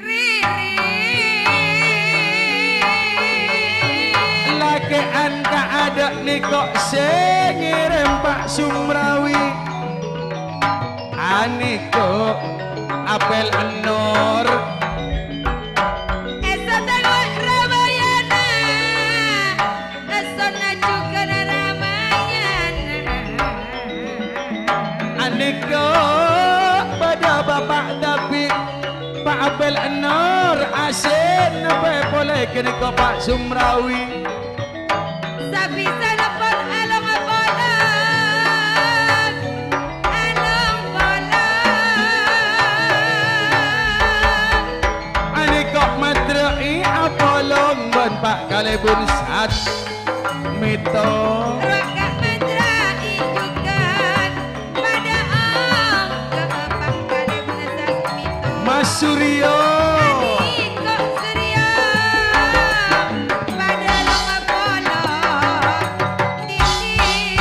Riri. Lake'an ka ada' niko se ngerem Pak Sumrawi. Aniko Apel Enor. Esa tengok Ramayana. Esona juga Ramayana. Aniko pada Bapak David, Pak Apel Enor, asin nape pole keniko Pak Sumrawi. Sabisana pon along-polong, along-polong. Aniko madra'i apolong ban Pak kalebun sat mito. Roka madra'i jugan pada ong ke pangkale bunasas mito. Mas Suryo. Adiko Suryo. Pada long apolong dini.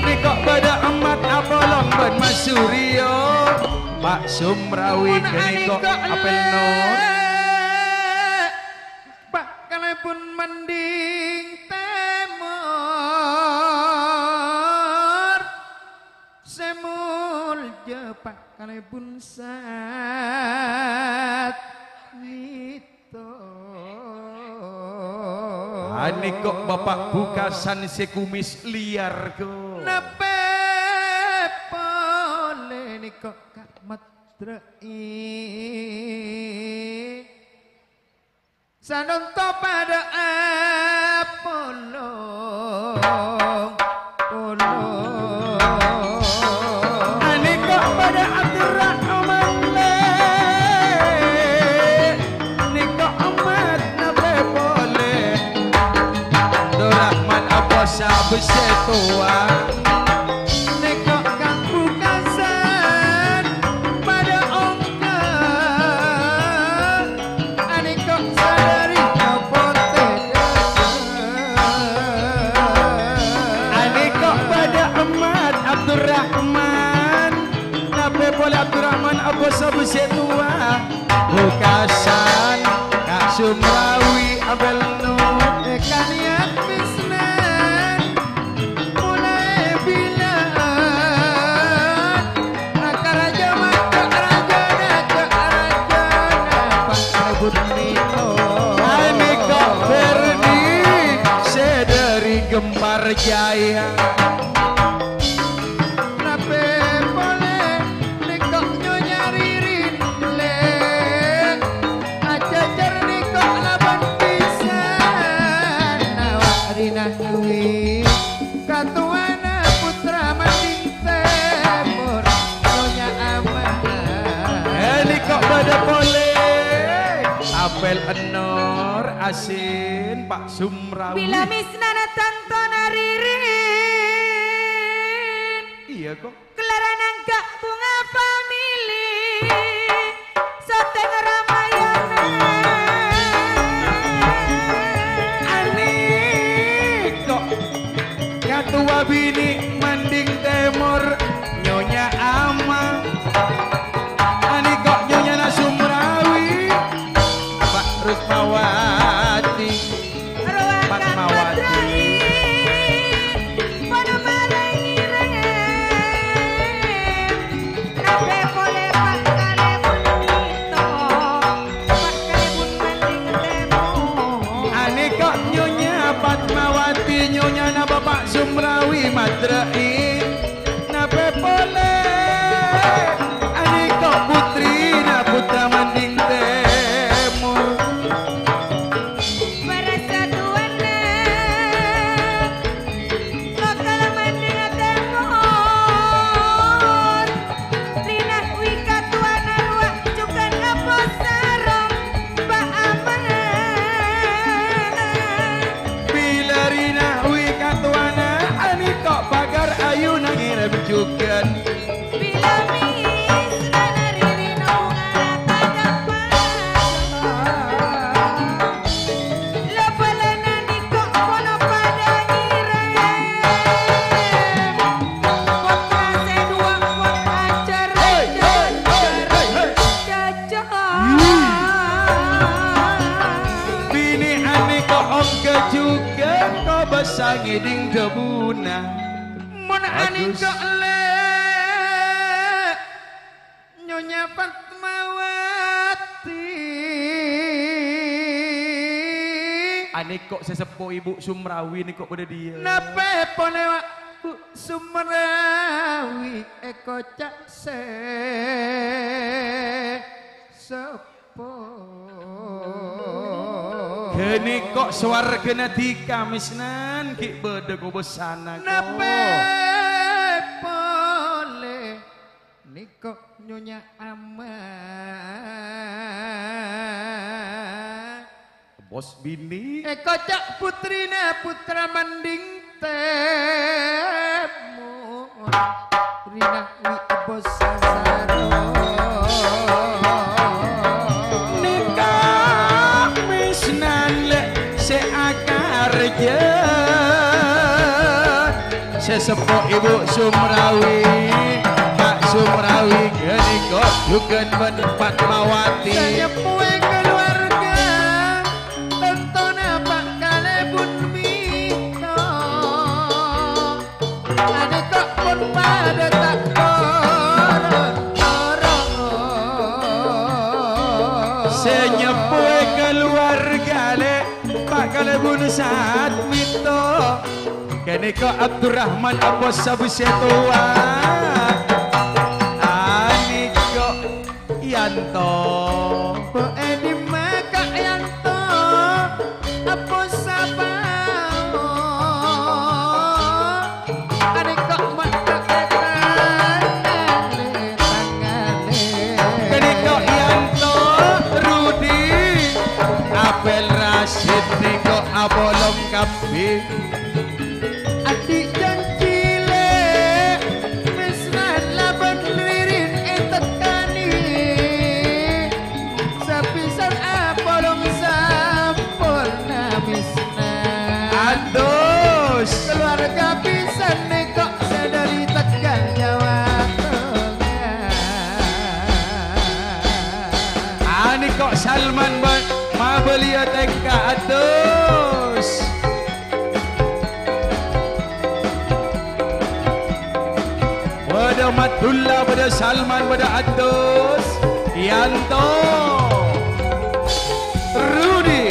Niko pada emat apolong ban Mas Suryo. Pak Sumrawi keniko Apel Enor. Pak kalebun mending temor. Se mulja Pak kalebun sat mito. Aniko Bapak bukasan se kumis liar ko. Nape pole niko Ka' Madra'i. Sanonto pada apolong, polong. Aniko pada Abdurrahman le. Niko emat nape pole. Abdurrahman apa sabese towa. Niko kang bukasan pada ongka. Aniko sadari kapote. Aniko pada emat Abdurrahman. Nape pole Abdurrahman apa sabese towa. Bukasan Ka' Sumrawi Abel Nur. Kaniat bisnan. Molae bilâ akaraja maco' rajana, co' rajana, Pak Rebut Nino. Aniko Berni, se dhâri Gempar Jaya. Nape pole niko Nyonya Ririn, le? Ajajar niko laban pisan awak Rina Dwi. Katowana putra Mading Temor, Nyonya Ama. Eh, niko pada pole. Apel Enor, asin, Pak Sumrawi. Bila misnana tantona Ririn. Iya, kok. Kelaran angka bunga famili, soteng Ramayana. Aniko, katua bini Manding Temor, Nyonya Ama. Aniko, Nyonya Nasumrawi, Pak Rusmawati. Fatmawati. Aniko Nyonya Fatmawati, nyonyana Bapak Sumrawi, Madra. Mon Agus. Anèka' lè' Nyonya Fatmawati. Anèka' sè seppo Ibu Sumrawi nèka' bâdâ dhiyâ. Napè polè, Wa', Bu Sumrawi èkoca' sè seppo. Ghânèka' sowarghâna dhika, Mesnan, ghi' bâdâ kobâsana, ko. Napè polè nèka' Nyonya Ama. Bos binè'. Èkoca' puttrina Putra Manding Tèmor. Rina wi' bos sasaro. Nèka' Mesnan lè' sè akarjâ. Sè seppo Ibu Sumrawi, Pak Sumrawi ghânèka jhughân bân Fatmawati. Sè nyeppowè kaluwarga, tantona Pak Kalèbun Mito. Anèka' pon padâ ta' koro-koro. Sè nyeppowè kaluwarga, lè', Pak Kalèbun Satmito. Ghânèka Abdurrahman Abbas Sabu Setowa. Anèka' Yanto. Bâ' è dimma Ka' Yanto? Abbas Sabu. Anèka' matta' è tangalè, tangalè. Ghânèka' Yanto, Rudi, Apel Rasid nèka' apolong kabbhi. Andi' janji lè', Mesnan labân Ririn ètekkanè. Sapisan apolong samporna Mesnan. Adus. Kaluwarga pisan nèka' sè dâri Tegal Jawa Tengah. Anèka' Salman bân Mabaliya tèngka adus. Bâdâ Matullah, bâdâ Salman, bâdâ Adus, Yanto, Rudi.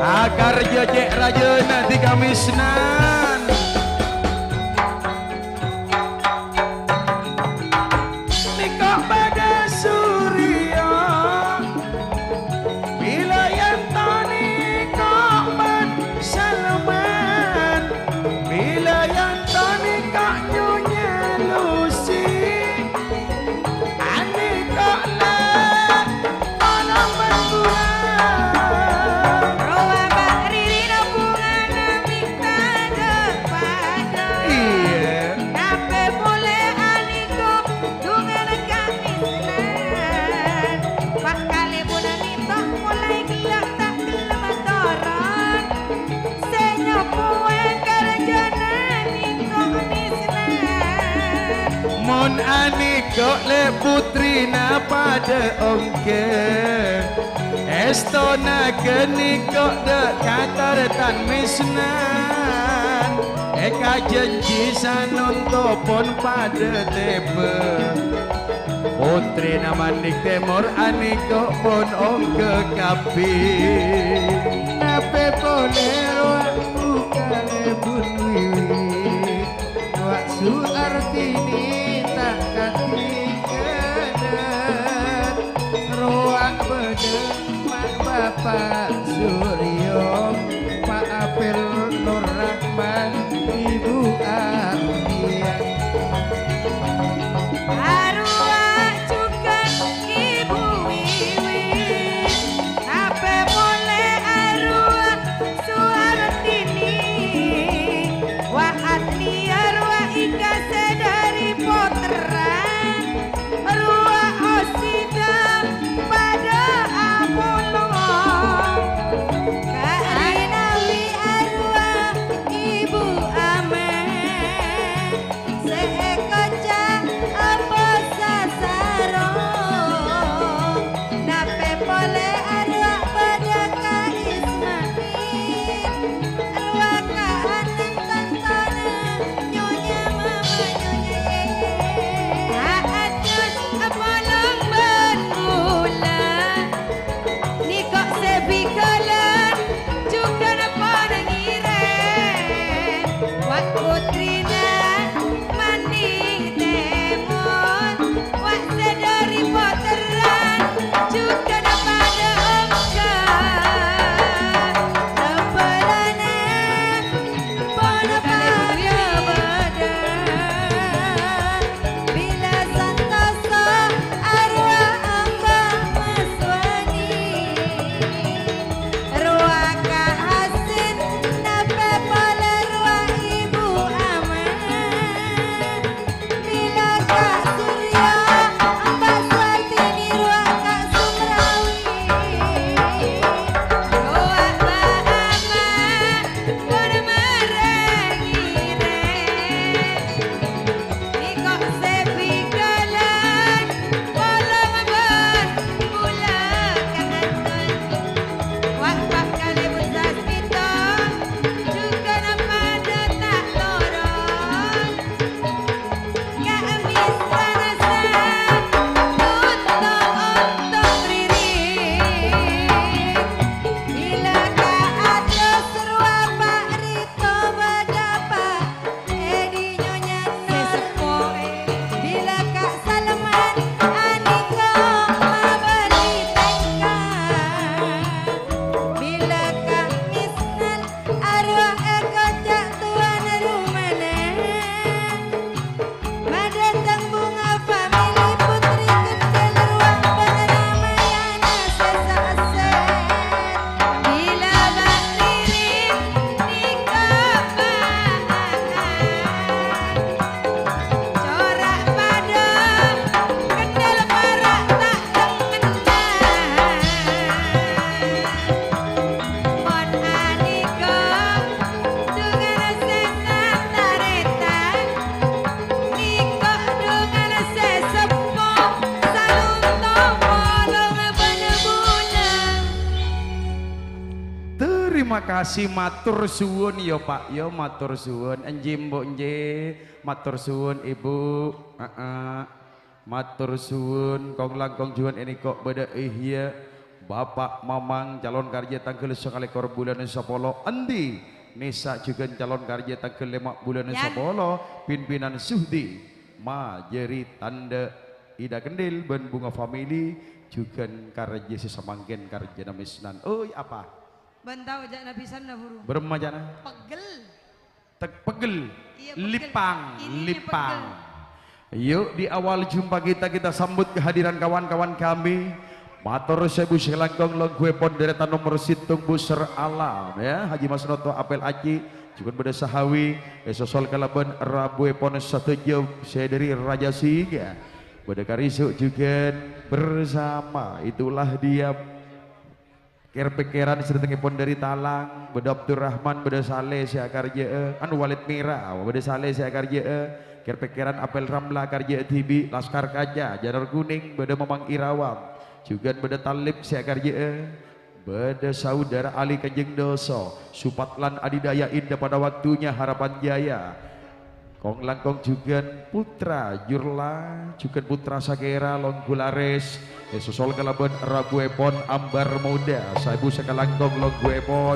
Akarjâ cè' rajâna dhika Mesnan. Nèka' bâdâ Surya, bilâ Yanto nèka' bân Salman, bilâ Yanto nèka' Nyonya Lucy, anèka' la Rowa Pak Ririn bhungana mènta dâ'-padâ. Iyâ. Tapè polè anèka' dhungana kamèsnan. Pak Kalèbun mènta molaè ghellâ' ta' ghellem toron. Sè nyopoè karjâna nèka' mèsnan. Mon anèka' lè' puttrina padâ ongghâ, èstona ghânèka' dâ' katarètan mèsnan. Èkajhânjhi sanonto pon padâ tèbâ. Pottrina Manding Tèmor anèka' pon ongghâ kabbhi. Tapè polè rowa Bu Kalèbun wiwi. Rowa Suartini ta' katinggalan. Rowa bâdâ ma' bapa' Suryo, Pa' Apel Nur Rahman, Ibu Alia. Arowa jhughân Ibu Wiwi, tapè polè arowa Suartini, wa Atliar wa Ika sè dâri pottra, rowa Osida padâ apolong. Karinawi arowa Ibu Ama. Terima kasih, matur suwun ya, Pak, ya, matur suwun. Enjih, Mbok, enjih. Matur suwun, Ibu. Heeh. Matur suwun, kong-langkong juwan ènèko bâdâ Ihya, Bapak Mamang, calon karjâ tangghâl sangalèkor bulân sapolo, Endi Nisa jhughân calon karjâ tangghâl lèma' bulân Yan. Sapolo, pimpinan Suhdi, Majâri Tandhâ, Ida Kendil bân Bunga Family, jhughân karjâ sè samangkèn karjâna Misnan. Oi, apa? Bân tao jâ' nabisanna, buru. Bârâmma jâ'na? Pegel. Tek-, pegel. Iya, pegel. Lipang, ininya lipang. Pegel. Yuk, di awal jumpa kita, kita sambut kehadiran kawan-kawan kami. Mator sèbu sè langkong longghuèpon dèrètan nomor sèttong Busur Alam, ya. Haji Mas Noto Apel Aci, jhughân bâdâ Sahawi, èsosol kalabân rabuèpon sadhâjâ sè dâri Raja Singa. Bâdâ Karisu jhughân bersama, itulah dia. Kèr-pèkkèran sè dâtengngèpon dâri Talang, bâdâ Abdurrahman, bâdâ Saleh sè akarjâ'â, anu Walid Mera, bâdâ Saleh sè akarjâ'â, kèr-pèkkèran Apel Ramla akarjâ'â dhibi', Laskar Kaca, Janur Kuning, bâdâ Mamang Irawan, jhughân bâdâ Talib sè akarjâ'â, bâdâ Saudara Ali Kanjeng Doso, Supatlan Adidaya Indah pada waktunya Harapan Jaya. Kong-langkong jhughân Putra Jurla, jhughân Putra Sakèra, longghu larès, èsosol kalabân rabuèpon Ambar Muda, saèbu sakalangkong longghuèpon.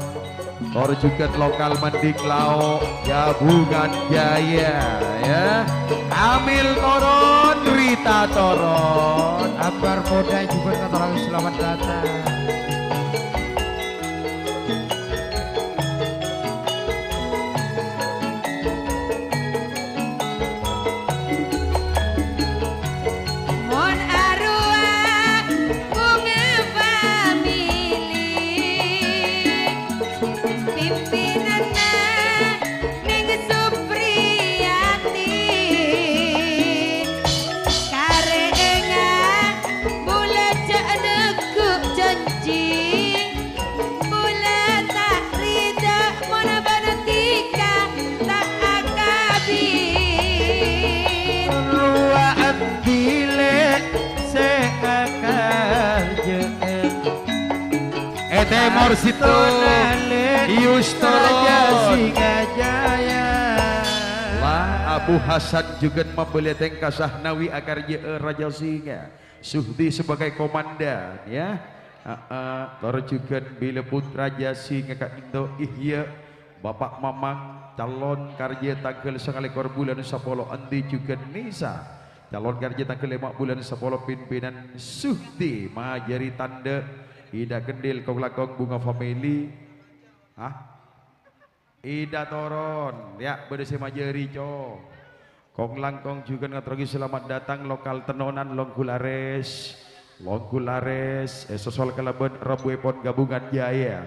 Tor jhughân lokal Manding Lao, Gabungan Jaya, ya. Amil toron, Rita toron. Ambar Muda jhughân katorang selamat datang. Mon arowa Bunga Family, pimpinanna Neng Supriyati, karèngan bulâ jhâ' neggu' janji, bulâ ta' rida mon bâdâ tika ta' akabin. Rowa Endi lè' sè akarjâ'â. È tèmor sèttong, Yustoro. Raja Singa Jaya. Wah, Abu Hasan jhughân mabâli tèngka Sahnawi akarjâ'â Raja Singa. Suhdi sebagai komandan, ya. Heeh, tor jhughân bilâ Putra Jasi ngaka'dinto Ihya, Bapak Mamang, calon karjâ tangghâl sangalèkor bulân sapolo Endi jhughân Nisa, calon karjâ tangghâl lèma' bulân sapolo pimpinan Suhdi Majâri Tandhâ, Ida Kendil, kong-langkong Bunga Family. Hah? Ida toron, ya, bâdâ sè majâri, Co. Kong-langkong jhughân ngatorraghi selamat datang lokal Tenonan, longghu larès. Longghu larès, èsosol kalabân rabuèpon Gabungan Jaya.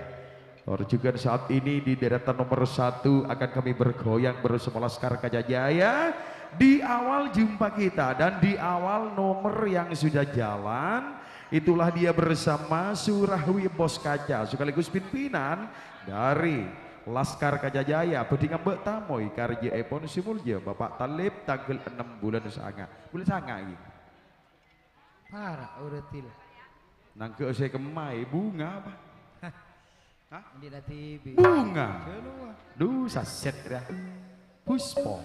Tor jhughân saat ini di deretan nomor satu akan kami bergoyang bersama Laskar Kaca Jaya. Di awal jumpa kita dan di awal nomor yang sudah jalan, itulah dia bersama Surahwi Bos Kaca, sekaligus pimpinan dari Laskar Kaca Jaya, bhâdhi ngambâ' tamoy karjâèpon sè molja Bapak Talib tangghâl ennem bulân sanga. Bulân sanga, ghi. Para' uradil. Nangghâ' sè kemmaè, bunga apa? Hah? Andi' la dhibi'. Bunga. Jâ' lowa. Duh, sasèt, ra. Puspa.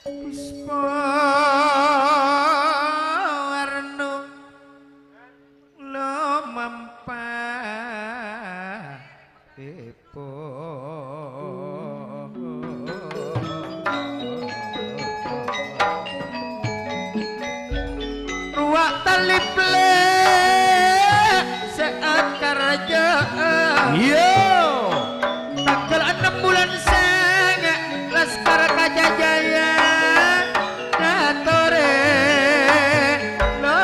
Puspa warna. Lumampa epo. Ruwa' Talib lè' sè akarjâ'â. Iya. Tangghâl ennem bulân sanga', Laskar Kaca Jaya. Ngatorè, lo.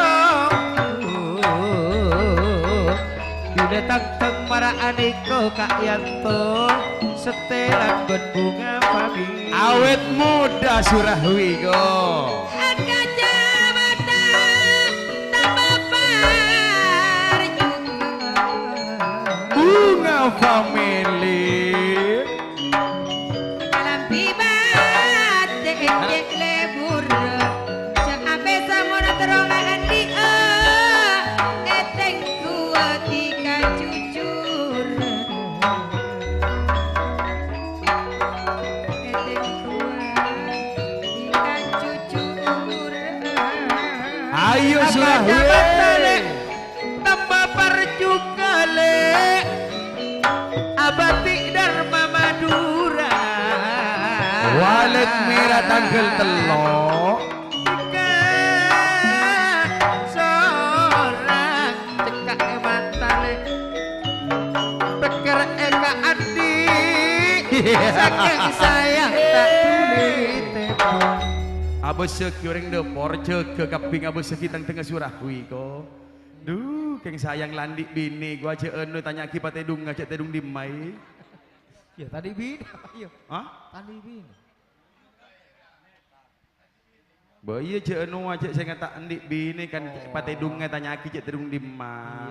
Bilâ tang-tang mara anèko Ka'yanto, sèttèlan bân Bunga Family. Awèt modâ Surahwi, ko. Kacamata tambah parjhughân. Bunga Family. Kalambi batik cè' lebur, jhâ' apè samona terro ngaandi'â, ètèng kuwâti kajujur. Ayo, Surah, weh. Tamba parjuka, Lè'. Abati Dharma Madura. Walet mera tangghâl tello'. Ka sorang cekak e mata, Lè'. Pèkkèr e ka andi'. Sakèng sayang ta' duli tèpo. Abâssaghi orèng dâpor, jâgâ kabbhi ngabâssaghi tang tengnga Surah wi ko. Dhu, kèng sayang la andi' binè, ghu ajâ' anu, tanya'aghi patèdhungnga, jâ' tèdhung dimmaè. Iyâ, tadâ' binè. Iyâ. Hah? Tadâ' binè. Bâ, iyâ, jâ' anu, ajâ' sènga' ta' andi' binè, kan, patèdhungnga, tanya'aghi jâ' tèdhung dimma.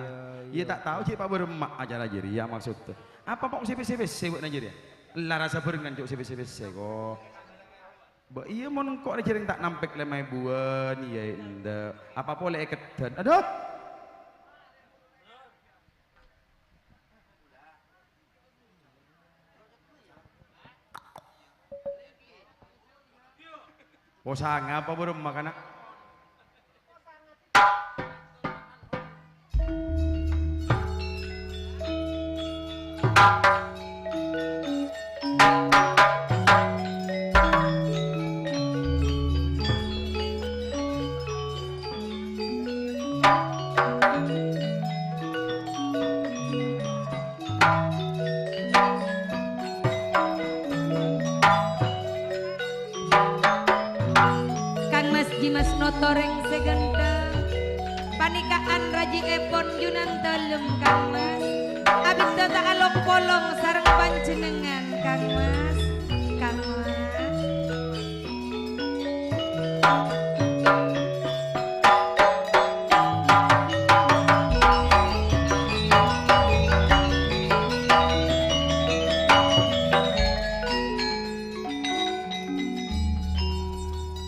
Iyâ, iyâ, ta' tao jâ' pa bârâmma acara jârèya maksodda. Apa kok sè pèssè-pèssè bâ'na jârèya? La rassa bhârengan, cok, sè pèssè-pèssè, kok. Bâ, iyâ, mon engko' rè jârèng ta' nampèk lèma èbuwân, iyâ, endâ'. Apa polè èkeddhân? Adhu! Posanga apa bârâmma kana'? Kangmas Jimas Notorèng sè ghântheng, panèka an rajièpon Junan Dalem, Kangmas. Abdhina ta' along-polong sareng panjhennengngan, Kangmas. Kangmas.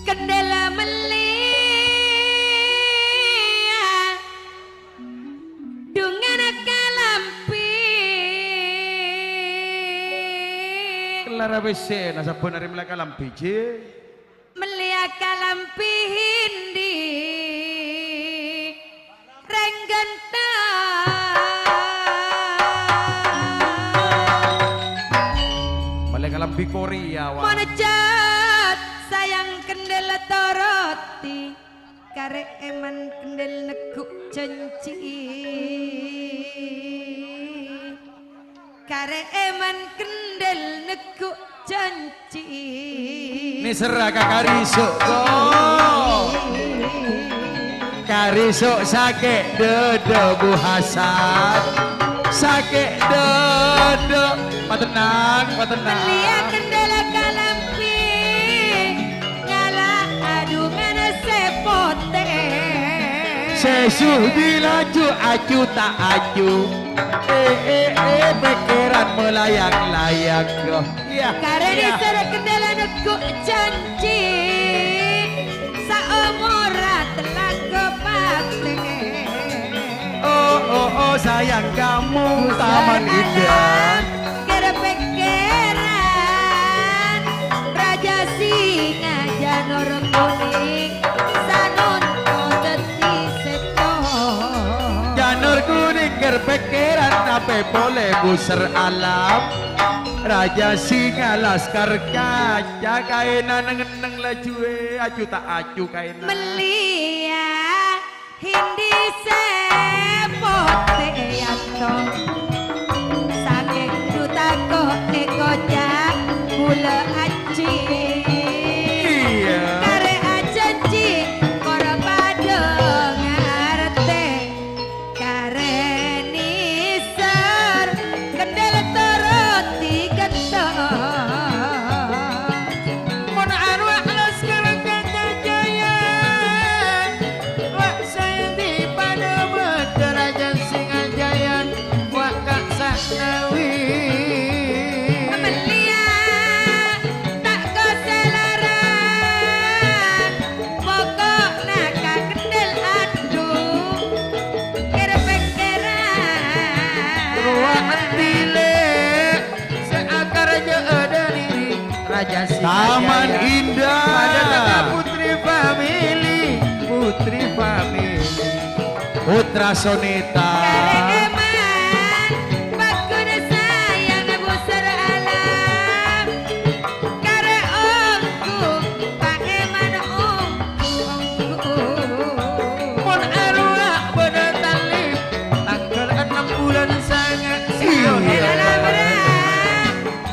Kendhâl mellèya dhungana kalambhi. Kellara bessèna sabbhân arè mellè kalambhi, Ji. Mellèya kalambhi hindi rèng ghântheng. Mellè kalambhi Korea, wa. Mon jhât sayang kendhâl toroti, karè èman kendhâl neggu' janji. Karè èman kendhâl neggu' janji. Nèserra ka Kariso', ko. Kariso' sakè' dâdâ, Bu Hasan. Sakè' dâdâ. Patennang, patennang. Mellèya kendhâl kalambhi. Ngala' adhungana sè potè. Sè sudi laju aju ta' aju. Eh, eh, eh, pèkkèran malayang-layang. Iyâ, karè iyâ. Nèserra kendhâl neggu' janji. Saomorra tellang ghâpatè. Oh, oh, oh, sayang kamu, Taman Indah. Ghâr pèkkèran, Raja Singa Janur Kuning, sanonto dâddhi sèttong. Janur Kuning ghâr pèkkèran, tapè polè busèr alam. Raja Singa Laskar Kaca, kaèna neng-enneng lajuwè, aju ta' aju kaèna. Mellèya Hindi sè potè èantong, sakèng dhu tako' èkoca' bulâ ajji. Iyâ. Karè ajanji, kor padâ ngartè. Karè nèser, kendhâl toroti ghântheng. Mon arowa Laskar Kaca Jaya, wa' Sayanti padâ bâdâ Raja Singajaya, wa' Man Indah. Padha teka Putri Family, Putri Family. Putra Sonita. Kareman, pakkun sayang busar alam. Kare onggu, paeman onggu, onggu. Mon arowa bâdâ talib, tangghâl ennem bulân sanga'. Iya.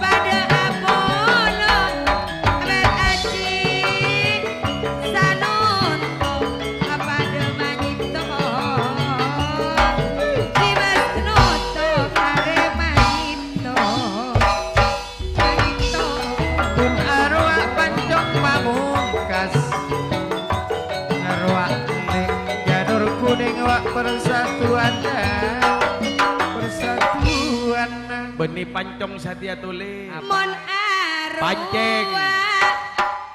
Padâ apolong, abet aji, sanonto, padâ manyito. Dimas noto, kare manyito, manyito. Pun arowa pancong pamungkas. Arowa neng janur kuning wa' persatuan. Persatuan. Bânnè pancong satèya tolè. Mon arowa Pancèng.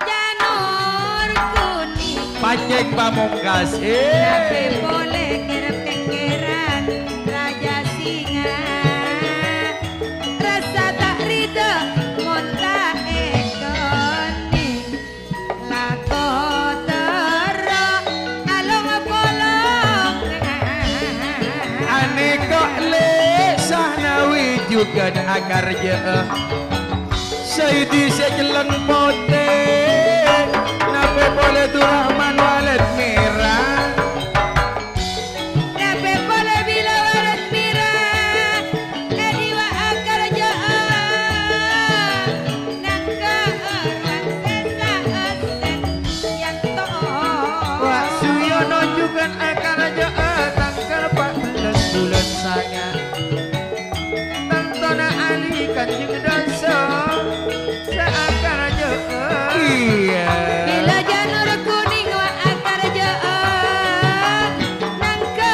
Janur kuning. Pancèng pamongkas. Eh. Tapè polè kèr-pèkkèran Raja Singa. Rassa ta' rida mon ta' èkonè. Lako terro along-polong. Anèko Lè Sahnawi jhughân akarjâ'â. Saidi sè cellèng potè, napè polè Durrahman Walid Mèra. Napè polè bilâ Walid Mèra, è diwa' akarjâ'â, nangka orèng sè saasè yanto. Wa' Suyono jhughân akarjâ'â, tangghâl pa' bellâs bulân sanga'. Tantona Ali Kanjeng Dasa sè akarjâ'â. Iyâ. Bilâ janur kuning wa' akarjâ'â, nangka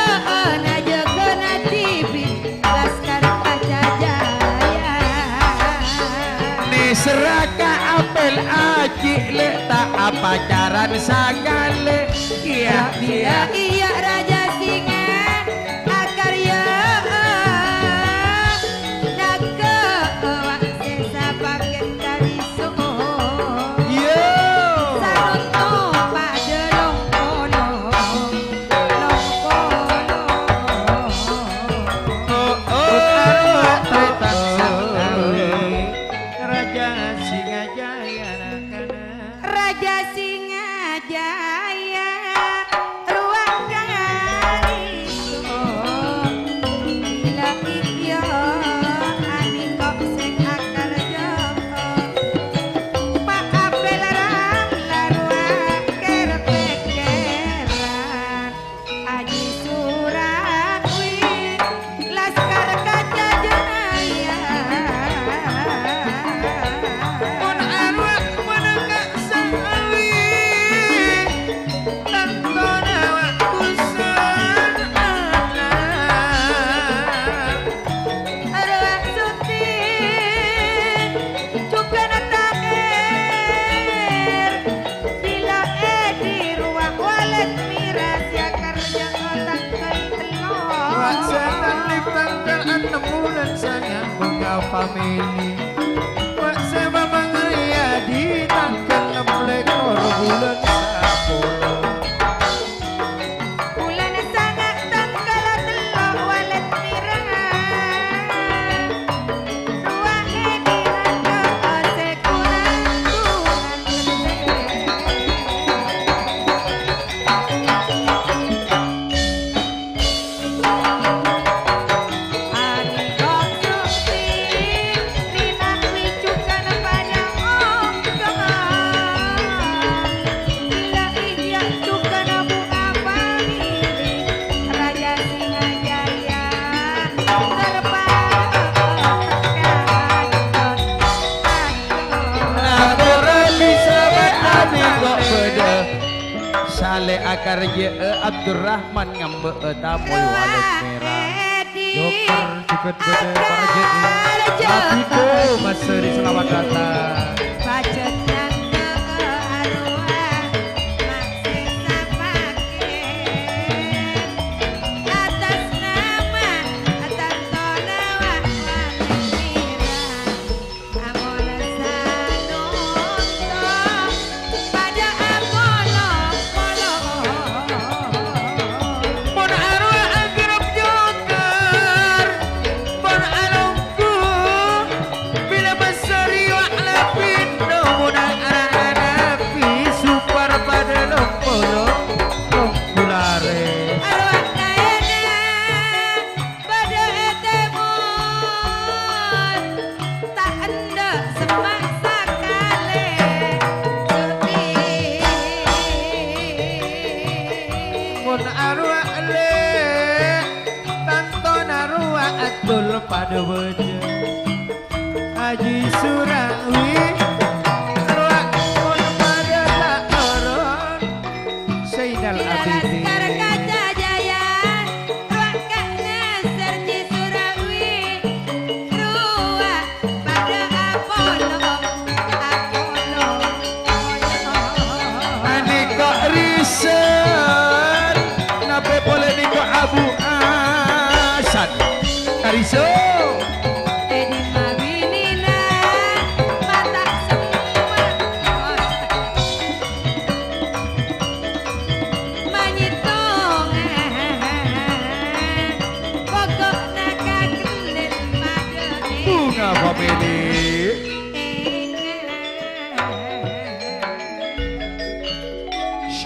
na jâgâna dhibi' Laskar Kaca Jaya. Nèserra ka apel aji' lè' ta' apacaran sakalè. Iyâ, iyâ. Iyâ, Raja Singa. Akarjâ'â, nangka wa' sè sapakèt kariso. Iyâ. Sanonto padâ long-polong, long-polong. Oh, oh. Raja Singajaya, na-kana. Raja Singajaya, rowa kaliso. Bilâ iyâ, anèko sè akarjâ'â. Pa' apel ram la rowa kèr-pèkkèran. Aji Surawi, Laskar Kaca Jaya. Mon arowa mon ka sawi, tantona wa' kusan ana. Arowa suti, jhughân taher. Bilâ è di rowa Walid Mèra sè akarjâ'â tangghâl tello'. Wa' sè talib tangghâl ennem bulân sanga' bângal famili. Wa' sè mamang rèya di tangghâl ennem lèkor bulân sapolo. Bulân sanga' tangghâl tello' Walid Mèra. Rowa è di rangka sè kurang-kurang. Salè akarjâ'â Abdurrahman ngambâ'â tamoy Walid Mèra. Joker jhughân bâdâ parjâ'â. Abito Mas Heri, selamat datang. Atas nama Tantona Walid Mèra. Amon sanonto Adu bâjâ. Aji Surawi, rowa mon padâ ta' toron. Zainal Abidin. Laskar Kaca Jaya, rowa ka' ngasar Ji Surawi, rowa padâ apolong, apolong. Nèko Risen, napè polè nèko Abu Hasan. Kariso. Edi mabinina mata semua. Manyitong. Pokokna kakelil madeni. Bunga Family.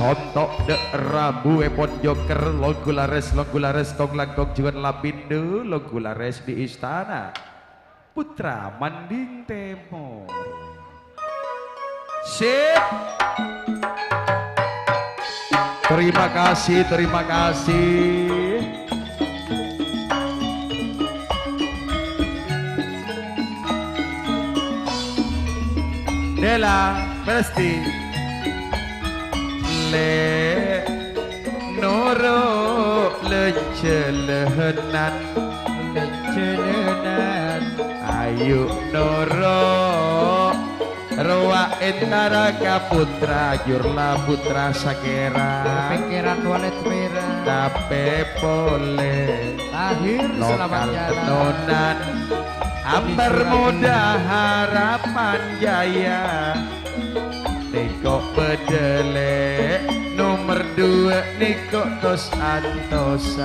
Sonto' dâ' rabuèpon joker, longghu larès, longghu larès, kong-langkong juwân lapindhu, longghu larès di istana. Putra Manding Tèmor. Sip. Terima kasih, terima kasih. Dela, Presti. Lè'. Noro' lejjelenan, lejjelenan. Ayu noro', rowa entara ka putra Jurla, putra Sakèra. Pèkkèran Walid Mèra. Tapè polè Tahir selamat lokal jalan. Tenonan. Ambar Muda Harapan Jaya. Nèko bâdâ lè', nomer dua nèko tos-antosan.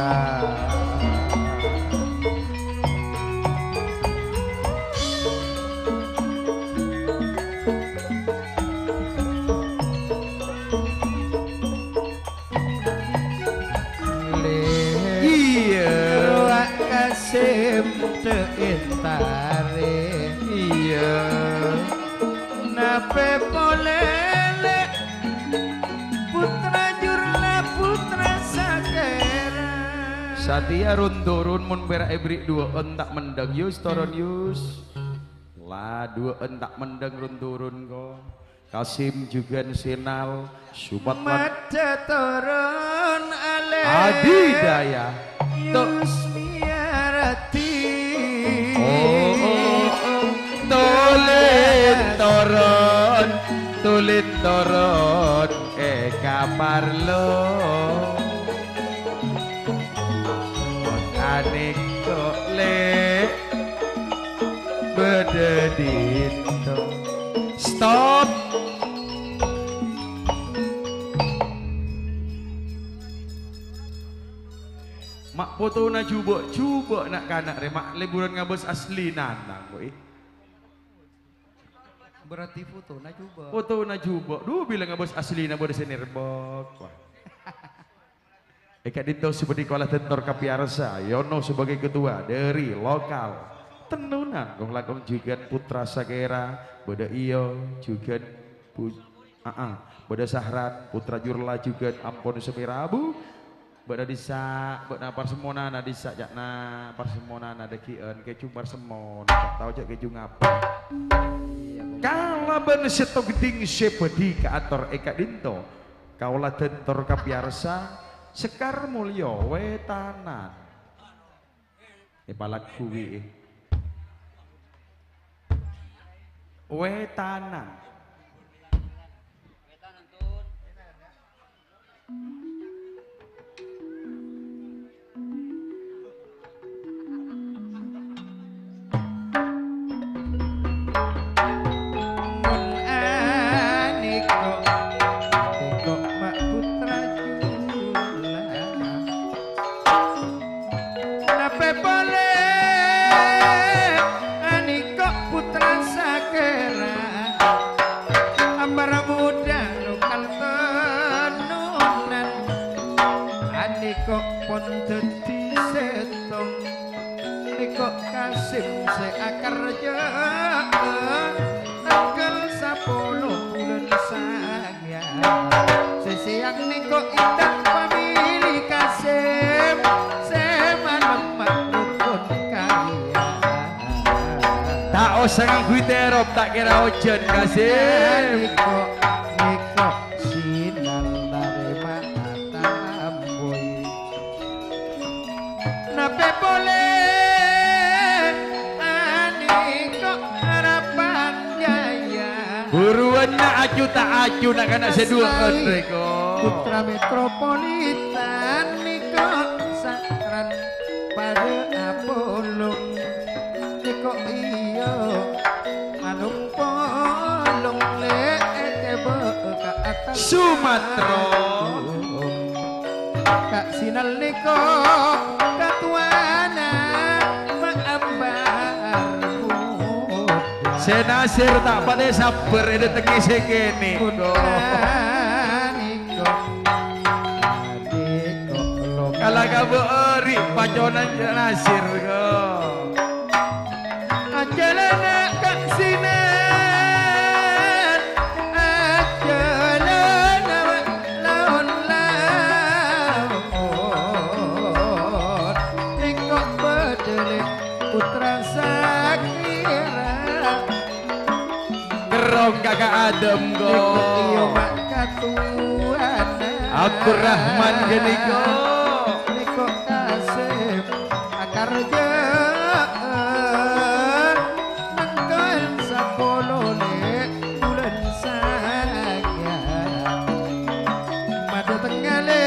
Iyâ. Rowa Kasim te entare. Iyâ. Napè polè lè', putra Jurla, putra Sakèra. Satèya run-turun mon pèra' èberri' duwâ'ân ta' mendhâng, Yus, toron, Yus. La, duwâ'ân ta' mendhâng run-turun, ko. Kasim jhughân Senal, Sumatman. Madha toron alè. Adidaya. To- Yusmiyarati. Oh, oh, oh. Tulin toron, tulin toron, eh, kaparlo. Mon anèko lè'. Bâdâ dinto. Stop. Ma' fotona jhubâ'-jhubâ' na'-kana' rè, ma' lebbhuran ngabâs asli nanang, koè. Berarti fotona jhubâ'. Fotona jhubâ'. Dhu, bilâ ngabâs aslina bâdâ sè nèrbâk. Wah. È ka'dinto sè bâdhi kaulâ tentor kapèyarsa, Yono sebagai ketua dari lokal. Tenonan, kong-langkong jhughân Putra Sakèra, bâdâ Iyo, jhughân Bu-, aa, bâdâ Sahran, Putra Jurla jhughân ampon sè mèrabu. Bâdâ dissa', bâdâ parsemmonanna dissa' ca'na parsemmonanna dâggi'ân, kèju parsemmonan, ta' tao jâ' kèju ngapa. Kalabân sèttong ghâddhing sè bâdhi kaator è ka'dinto. Kaulâ tentor kapèyarsa, Sekar Mulyo Wetanan. Èpalagghuwi. Wetanan. Mon anèko, anèko ma' putra jhulâ. Napè polè anèko putra Sakèra. Ambar muda lokal tenonan. Anèko pon dhâddhi sèttong. Nèko Kasim sè akarjâ, tangghâl sapolo bulân sangèyan. Sè sèyang nèko Intan Family Kasim, sè malem Mak Rukun Karya. Ta' osa ngangghuy terop, ta' kèra ojhân, Kasim. Nèko, nèko sinar narèma atamboy. Napè polè anèko Harapan Jaya. Buruwânna aju ta' aju na'-kana' sè duwâ'ân rèko. Putra metropolitan nèko saran padâ apolong. Nèko iyâ, along-polong lè' ètèbâ' ka attas Sumatera. Ka' sinar nèko katowana maambar muda. Sè Nasir ta' patè sabbhâr èdâtengngè sè kènè', Ko. Kala kabâ'âri' paconan Nasir, Ko. Ajhâlâna ka' sinar, ajhâlâna laon-laon. Nèko bâdâ lè' putra sakèra. Kerrong kaka' adhem, Ko. Nèko iyâ ma' katowana. Abdurrahman ghânèka. Nèko Kasim. Akarjâ'ân nangkèn sapolo lè' bulân sanga. Madâteng ngalè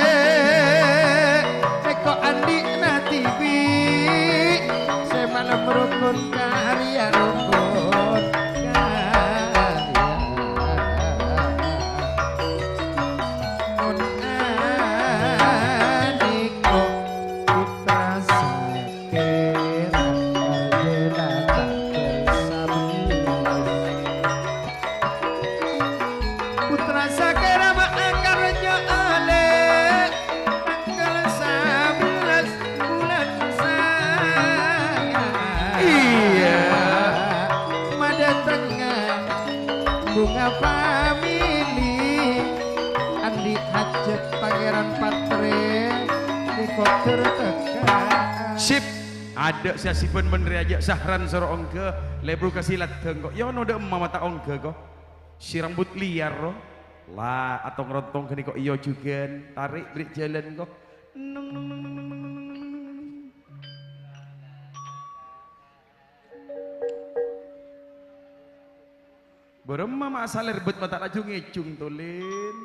tèko andi'na dhibi' sè malem rokon karya rokon karya. Mon anèko putra sa- Kèra arjuna tangghâl sabellâs. Putra sakèra ma' akarjâ'ân lè' tangghâl sabellâs bulân sanga. Iyâ. Madâtengnga bhunga famili andi' hajât Pangèran Patrè nèko ter teka. Sip. Adâ' sè asibân bân rèya jhâ' Sahran soro ongghâ, lebur ka Siladdhâng ko'. Iyâ, ono dâ' emma ma' ta' ongghâ ko'. Sè rambut liar ro. La, atong-rontong ghânèko iyâ jhughân. Tarè' bherri' jhâlân ko'. Neng, neng, neng, neng. Bârâmma ma' asalerbet ma' ta' laju ngèjhung, Tolin?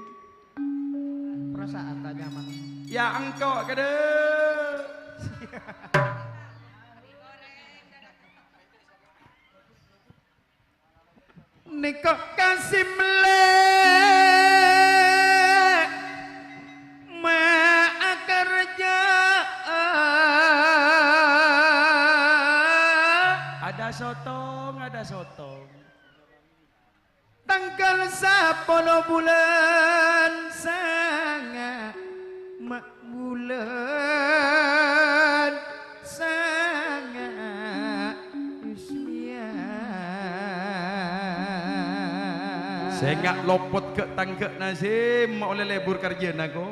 Perasaan ta' nyaman. Ya, engko' kadâ'. Nèko' Kasim lè' ma' akarjâ'ân. Ada sotong, ada sotong. Tangghâl sapolo bulân sanga, ma' bulân sanga Ismia. Sènga' lopot ghâ'-tangghâ'na sè ma' ollè lebur karjâna, ko.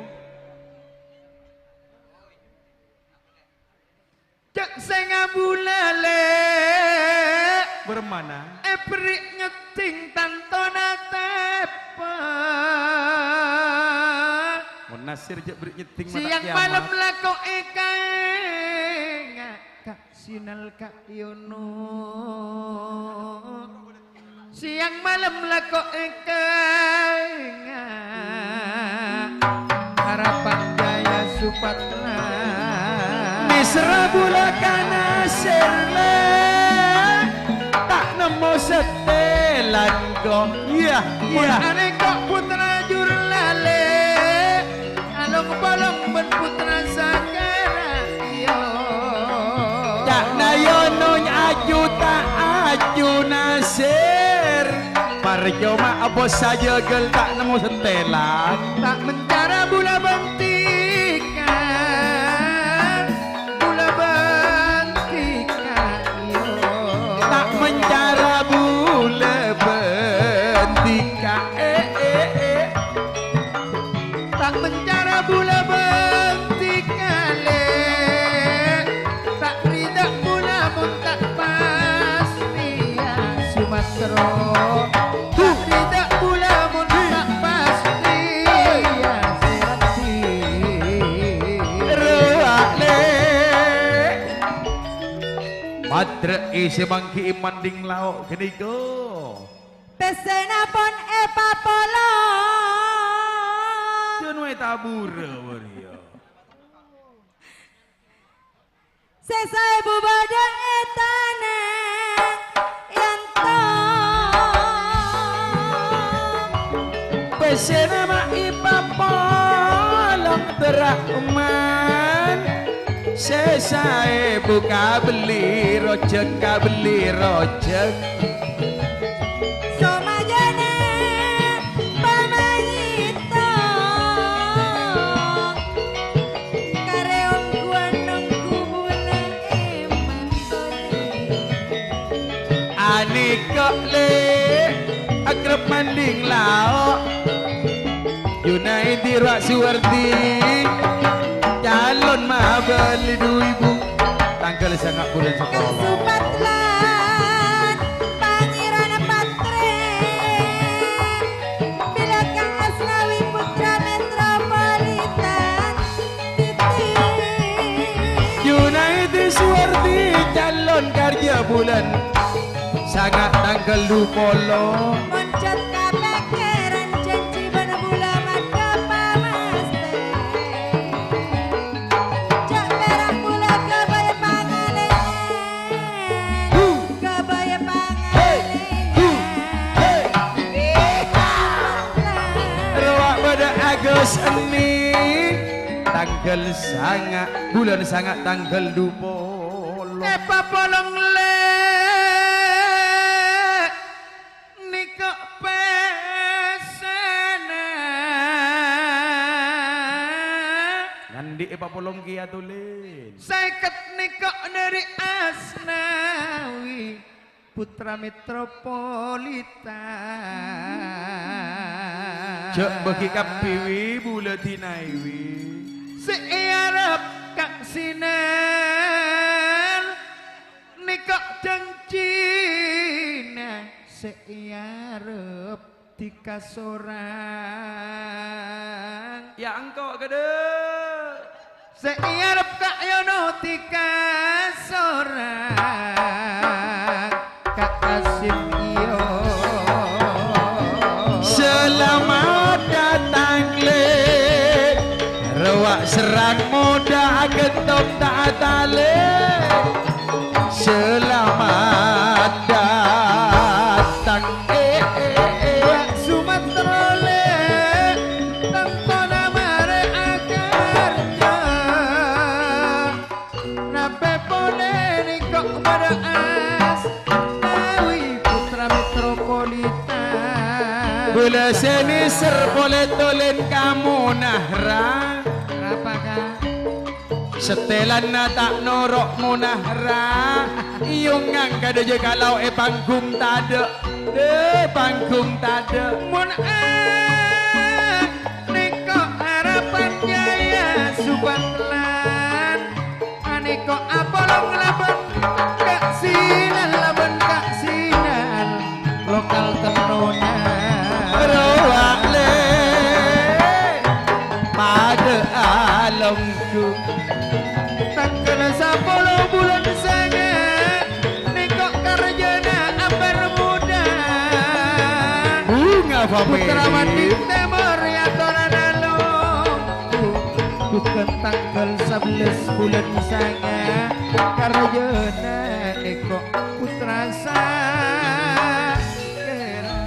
Jhâ' sè ngabulâ lè'. Bârâmmana? Èbherri' nyeddhing tantona teppa. Mon Nasir jhâ' bherri' nyeddhing mata kiamat. Sèyang malem lako èkaènga', Ka' Sinal Ka' Yono. Sèyang malem lako èkaènga', Harapan Jaya Supatra. Mesra bulâ ka Nasir lè', ta' nemmo settèlan ko'. Iyâ, iyâ. Mon anèko' putra jur lalè', along-polong bân putra sakèra, iyâ. Ca'na Yono aju ta' aju Nasir. Parcoma abos sajâgâl ta' nemmo settèlan. Ta' mencara bulâ bân dhika, bulâ bân dhika, iyâ. Ta' mencara bulâ bân dhika, eh, eh, eh. Ta' mencara bulâ bân dhika lè', ta' rida bulâ mon ta' pas rèya. Terro, tapi ta' pula mon ta' pastè, ya sè raddhi. Rowa, Lè'. Madre'i sè mangghi'i manding lao' ghânèka. Pèssèna pon èpapolong. Jân wae tabura, wariya. Sè saèbu bâdâ è tanang èyantong. Pèssèna ma' èpapolong terra man. Sè saèbu kabelli rojhâk, kabelli rojhâk. Somajâna pamaènto, karè ongghuwân ongghu bulâ èmantoni. Anèka, Lè', agrep manding lao'. Junaidi Rowa Suwardi, calon mabâli du èbu. Tangghâl sanga' bulân sapolo. Kasupat lan Pangèran Patrè, bilâ Ka' Asnawi putra metropolitan. Junaidi Suwardi calon karjâ bulân sanga' tangghâl du polo. Mon jhât kapèkkèran janji bân bulâ maddhâ pamastè. Jhâ' pèra' bulâ kabâjâ pangalèyan. Huh. Kabâjâ pangalèyan. Huh. Hey. Rowa bâdâ Agus Enni. Tangghâl sanga', bulân sanga' tangghâl du polo. Èpapolong, Lè', nèko pèssèna. Nganḍi' èpapolong kèya, Tulin? Sèket nèko ḍâri Asnawi. Putra metropolitan. Jhâ' bâgi kabbhi, wi, bulâ dinaè, wi. Sè èarep Ka' Sinar, nèko janjina sè èarep dhika sorang. Ya, engko', ghâḍâ. Sè èarep Ka' Yono dhika sorang, Ka' Kasim, iyâ. Selamat datang, Lè'. Rowa serrang moḍâ agentok ta' atalè. Selamat datang. Eh, eh, eh, eh. Ka' Sumatera, Lè', tantona marè akarjâ. Napè polè nèko bâḍâ Asnawi putra metropolitan. Bulâ sè nèser polè Tulin ka Monahra. Arapa, Ka'? Setelanna ta' noro' Monahra, èyongngang ka ḍâjâ kalau è panggung taḍâ'. È panggung taḍâ'. Mon a-, nèko Harapan Jaya Subatlan, anèko apolong labân Ka' Sinar, labân Ka' Sinar. Lokal tennona. Rowa Lè', paḍâ alongghu. Tangghâl sapolo bulân sanga', nèko karjâna Ambar Muda. Bunga Family. Putra Manding Tèmor, ya, torana longghu. Bhughân tangghâl sabellâs bulân sanga', karjâna nèko Putra Sa-, Kèra.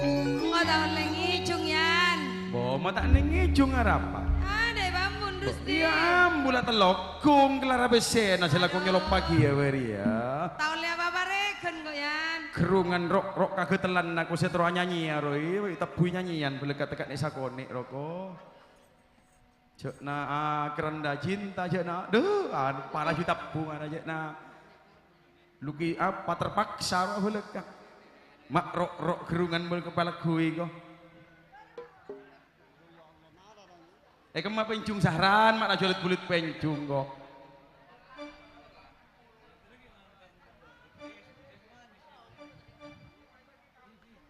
Engko' ta' ollè ngèjhung, Yan. Bo, ma' ta' nèng ngèjhung arapa? Adâ' bambun, Rusti. Iyâ, ambu la tello ghung kellara pèssèna sè lako nyolop pagi ya, Weri, ya. Ta' ollè apa-apa règhân kok, Yan. Gerrungan ro'-ro' kagatellan aku sè terro anyanyi ya, Roy. Tebbhu nyanyiyân bâlâ ka tekka' nè' sakonè', roko. Jhâ' na, ah, keranda cinta, jhâ' na. Dhu, anu, palaju tebbhu ngara, jhâ' na. Luki apa terpaksa ro' bâlâ ka. Ma' ro'-ro' gerrungan bân kepala gue ko. Eh, kemma penjung sahran, ma' rajulid-bulid penjung ko.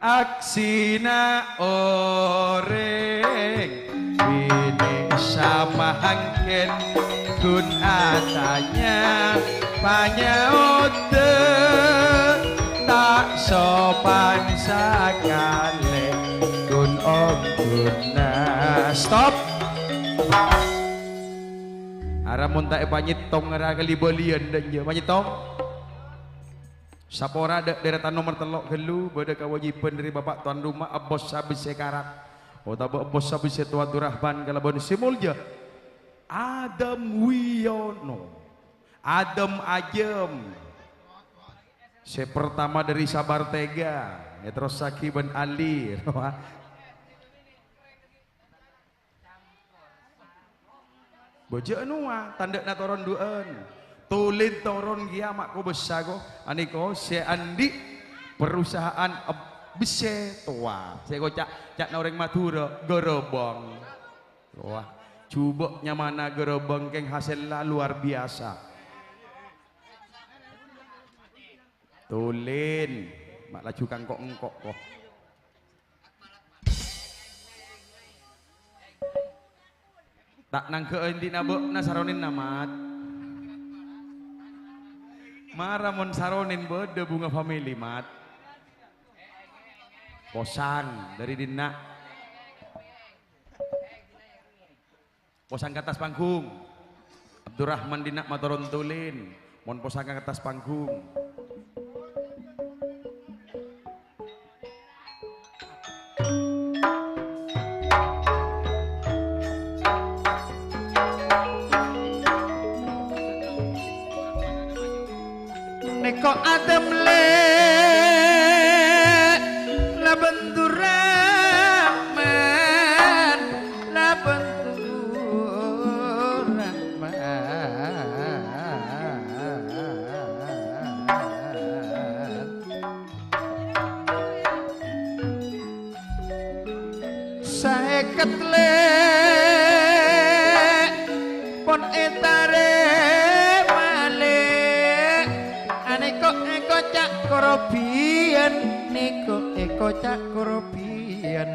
Aksina orèng binè' samangkèn ghun atanya, panyaodda ta' sopan sakalè ghun ongghuna. Stop. Ara mon ta' èpanyèttong, ara kalè bâliyân dâ' enjâ'. Panyèttong. Sapora dâ', dârâtan nomer tello' ghâllu bâdâ kawâjibhân dâri Bapa' Towan Roma, Ebbos Sabessè Karak, otabâ Ebbos Sabessè Towa Abdurrahman kalabân sè molja Adam Wiyono, Adem Ajem, sè pertama dâri Sabar Tega, èterrossaghi bân Ali. Bâjâ' nowa, tandhâna toron du'ân. Tolèn toron kèya ma' kobâsa, ko. Anèko sè andi' perusahaan eb-, bessè towa. Sè koca', ca'na orèng Madhurâ, gerobong. Wah, jhubâ' nyamana gerobong kèng hasèlla luar biasa. Tolèn, ma' laju kangko'-engko', ko. Ta' nangghâ'â andi' na bâ'na saronèn, Mat. Mara mon saronèn bâdâ Bunga Family, Mat. Posang dâri dinna'. Posang ka attas panggung. Abdurrahman dinna' matoron tolèn. Mon posang ka attas panggung. Nèko Adem Lè', labân Durrahman, labân Durrahman. Saèket Lè', pon ètarèma Lè'. Anèko èkoca' korobhiyân, nèko èkoca' korobhiyân.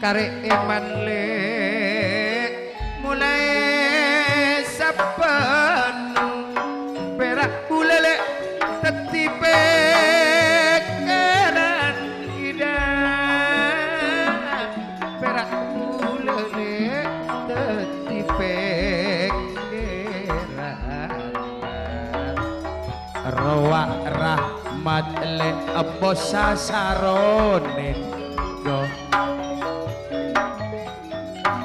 Karè èman Lè', molaè sabbhân pèra' bulâ Lè' dhâddhi pèkkèran ida. Pèra' bulâ Lè' dhâddhi pèkkèran. Rowa Rahmat Lè' Ebbos sasaronèn, ko.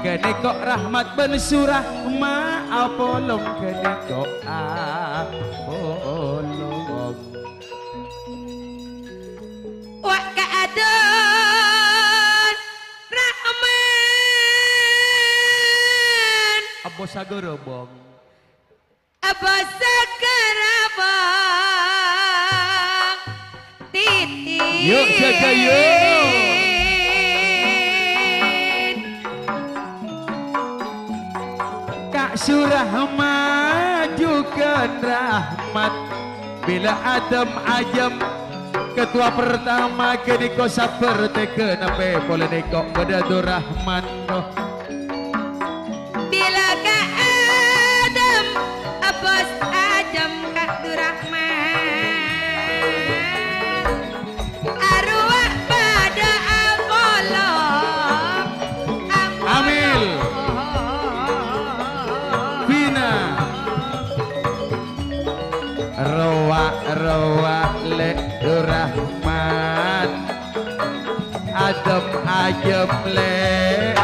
Ghânèko Rahmat bân Surahma apolong, ghânèko apolong. Wa' ka adon Rahman. Ebbos sagerobong. Ebbos sagerobong. Titin. Yuk, jaga, yuk. Ka' Surahma jhughân Rahmat, bilâ adem ajâm, ketua pertama ghânèko sabbhân tèghâ, napè polè nèko bâdâ Durrahman. Bilâ ka adem, ebbos ajâm ka Durrahman. Arowa padâ apolong, apolong. Amil. Bina. Rowa-rowa Lè' Durrahman. Adem ajâm Lè'.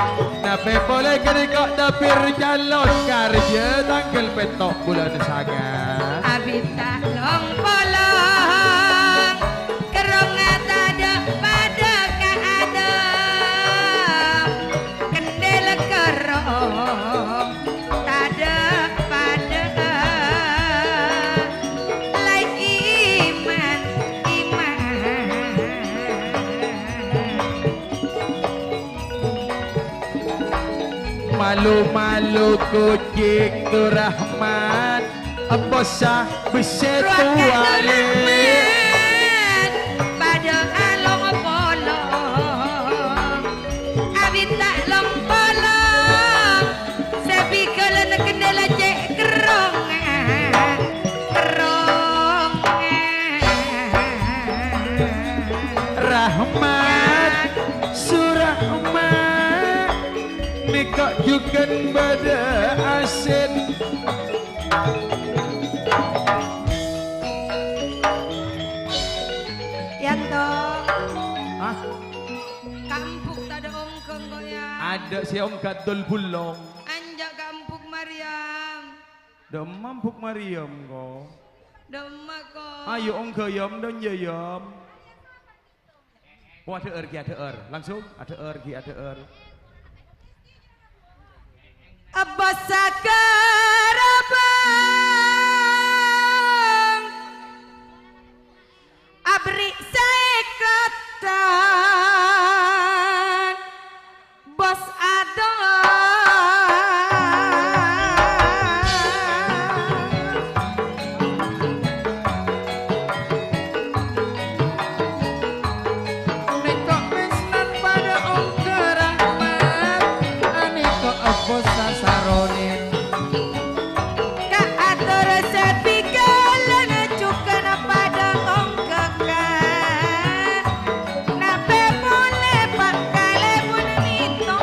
Napè polè ghânèko dâpir calon karjâ tangghâl pètto' bulân sanga'. Abit ta' long-polong, kerrongnga tadâ' padâ ka adem. Kendel kerrong tadâ' padâ, laè iman-iman. Malu-malu kocèng Durrahman. Empossa bessè towa, Lè'. Padâ along-polong, abit ta' long-polong, sè bighâlân kendhâlâ cè' kerrong, kerrong. Rahmat, Surahmat, nèka jhughân bâdâ asèn. Yanto. Hah? Ka embu' tadâ' ongghâ engko', yâ. Adâ' sè ongghâ dol bulong. Anja' ka embu' Maryam. Dâ' emma embu' Maryam, ko. Dâ' emma, ko. Ayo ongghâ, Yam, dâ' nya, Yam. Oh, adhâ'âr, ghi, adhâ'âr. Langsung, adhâ'âr, ghi, adhâ'âr. Abâ' sakarabâng, aberri' saèkottang. Bos adâ. Nèko' mèsnan padâ ongghâ rahmat, anèko' abos sasaronè. Ka ator sè bighâlân jhughân padâ ongghâ, Ka'. Napè polè pa' kalèbun mèto,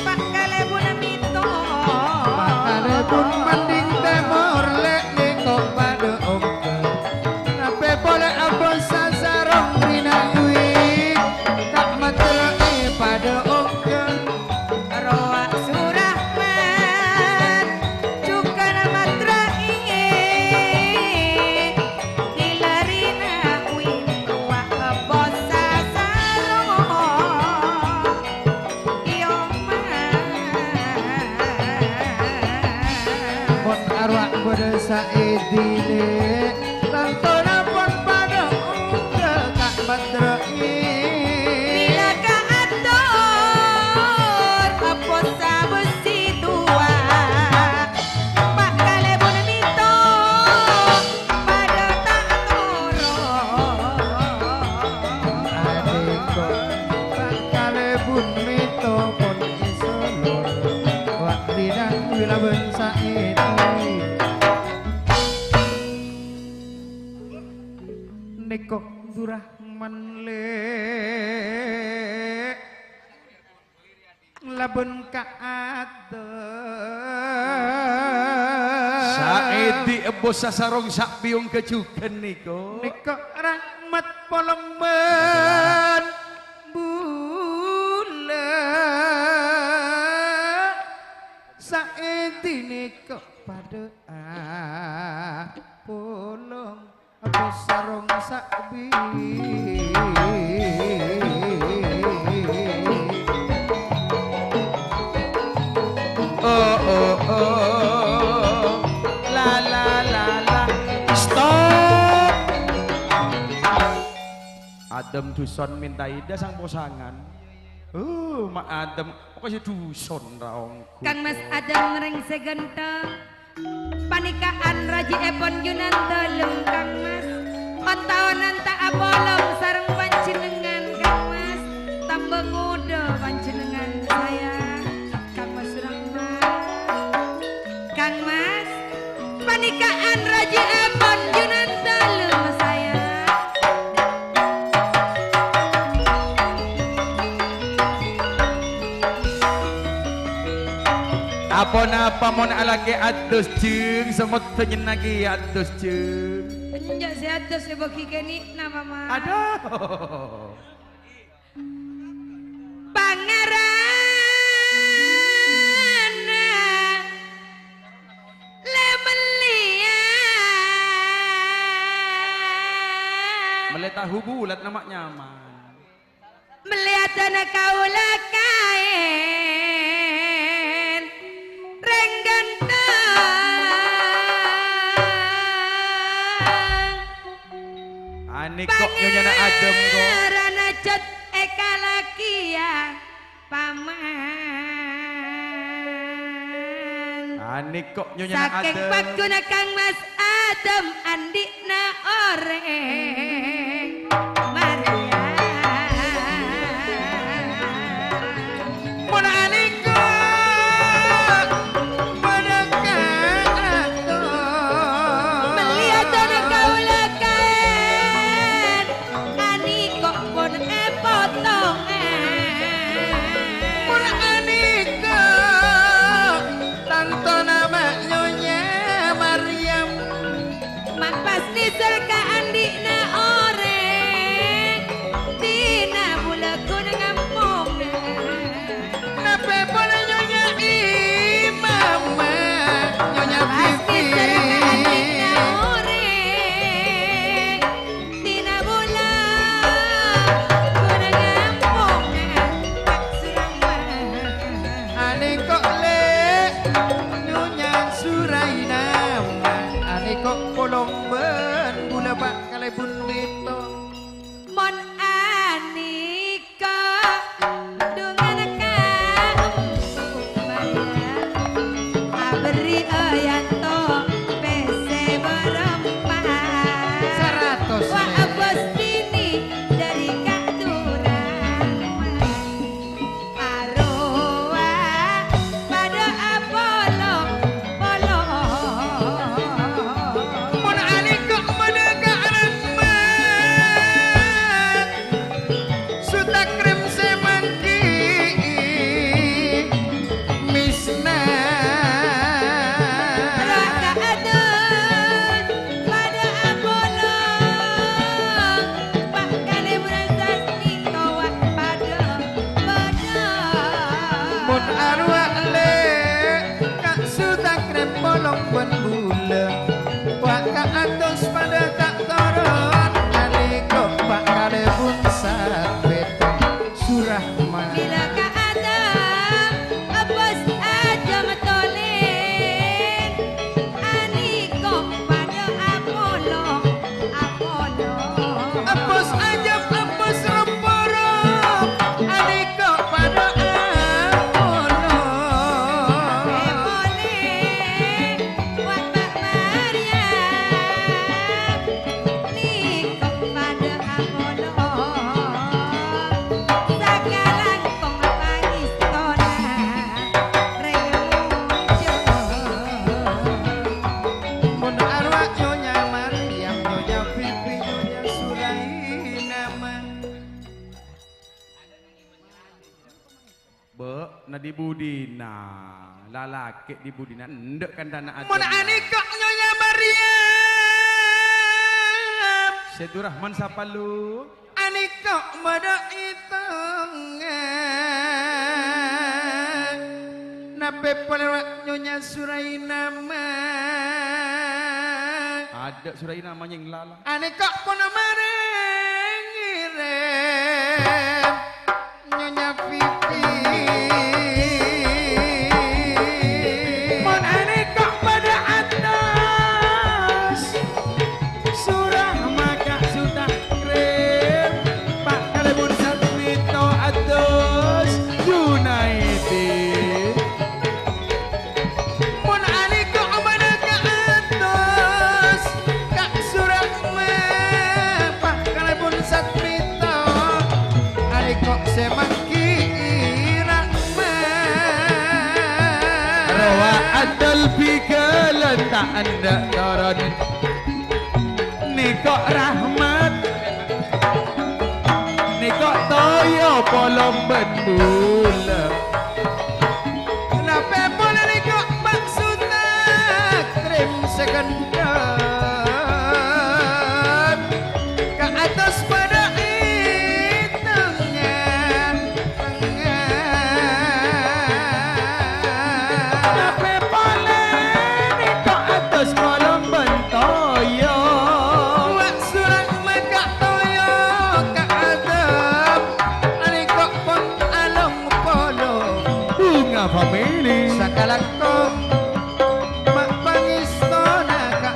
pa' kalèbun mèto. Pa' kalèbun manding tèmor, Lè', nèko' padâ ongghâ. Napè polè abos sasarong rèna wi, Ka' materra'è padâ ongghâ. Rowa Surahman, jhughân materra'è, dilarina win rowa possa sarong. Iyo, Ma. Mon arwah bâdâ saèdinè, tantona pon padâ ongghâ Ka' materra'è. Bilâ ka ator, apossa bessè towa, pa' kalèbun mèto, padâ ta' toro'. Adhiko, pa' kalèbun mèto pon èsolor, wa' bidang wilabân saèdi. Nèko' Durrahman, Lè'. Labân ka ator. Saèdi ebbo sasarong sabiyong ka jhughân nèko. Nèko rahmat polong bân bulân. Saèdi nèko padâ apolong. Apa sarong sa'bi. Oh, oh, oh. La, la, la, la. Stop. Adem duson minta ida sang posangan. Uh, ma adem. Kok kaya duson ra onggu. Kang Mas Adem rèng sè ghântheng. Panèka an rajièpon Yunan Dalem, Kang Mas. Ontaonan ta' apolong sareng panjhennengngan, Kang Mas. Tamba ngodâ panjhennengngan, sayang. Kang Mas Rahmat. Kang Mas, panèka an rajièpon Yunan Dalem, sayang. Apa-napa mon alakè ados, Jeng, semot nyennaghi ados, Jeng. Enjâ' sè ados èbâgi kènè' napa, Ma? Aduh. Pangarana lè' mellèya. Mellè tahu bulat nama nyaman. Mellèya tana kaulâ kaèn rèng ghântheng. Anèko' nyonyana adem, ko. Pangarana jhât èkalakèya, Paman. Nèko Nyonya Sakèng Adem. Pagghuna Kang Mas Adem andi'na orèng Maria. Mon anèko padâ kaato. Mellè atona kaulâ kaèn. Anèko pon èpotongan. Mon anèko tantona ma' Nyonya Maryam. Ma' pas nèsèl ka andi'na orèng, dina bulâ ghun ngampongan. Napè polè Nyonya Imam, Nyonya Bibi. Anèko' lè' Nyonya Suraina, anèko' polong bân bulâ, Pa', kalèbun Wito. Mon anèko' dhungan ka embu' bâdâ, aberri' oyanto pèssè bârâmpa. Saratos. Wa' bos binè dâri Ka' Durrahman. Arowa padâ apolong-polong. Mon anèko' padâ ka Rahmat, Sutakrim sè mangghi Misna. Raka'adan padâ apolong, Pa' kalèbun Sasmito wa' padâ bâdâ. Mon arowa lè' Ka' Sutakrim polong bân bulâ, Pa' ka'atos padâ ta' toron, anèko' Pa' kalèbun Sasmito. Surahman. Bilâ ka'ato, ebbos ajâm tolèn, anèko' padâ apolong, apolong. Ebbos ajâm, ebbos roporo, anèko' padâ apolong. Èpolè, wa' Pa' Maryam. Nèko' padâ apolong, sakalangkong pangèstona rèng monjhur. Mon arowa Nyonya Maryam, Nyonya Bibi, Nyonya Suraina, Ma'. Bâ', na dhi budina? Lalakè' dhi budina? Endâ' kantana. Mon adu, anèko' Nyonya Maryam. Sayyidurrahman sapa, Lu? Anèko' bâdâ ètongnga. Napè polè wa' Nyonya Suraina, Ma'? Adâ' Suraina, Ma', nyèng lala. Anèko' pon marè ngèrèm. Nyonya Pipi. Mon anèko' padâ atos, Surahma Ka' Sutakrim, Pa' kalèbun Satmito atos, Junaidi. Mon anèko' padâ ka'atos, Ka' Surahma, Pa' kalèbun Satmito, anèko' sè mangghi Rahma. Rowa adâl bigalan ta' endâ' toron. Nèko' Rahmat. Nèko' toyo polong bân bulâ. Napè polè nèko' maksodda krim sè gendhek? Ka'atos padâ ètongnga. Napè polè nèko' atos polong bân toyo. Wa' Surahma Ka' Toyo ka'atos, anèko' pon along polong. Bunga family. Sakalangkong ma' pangèstona Ka'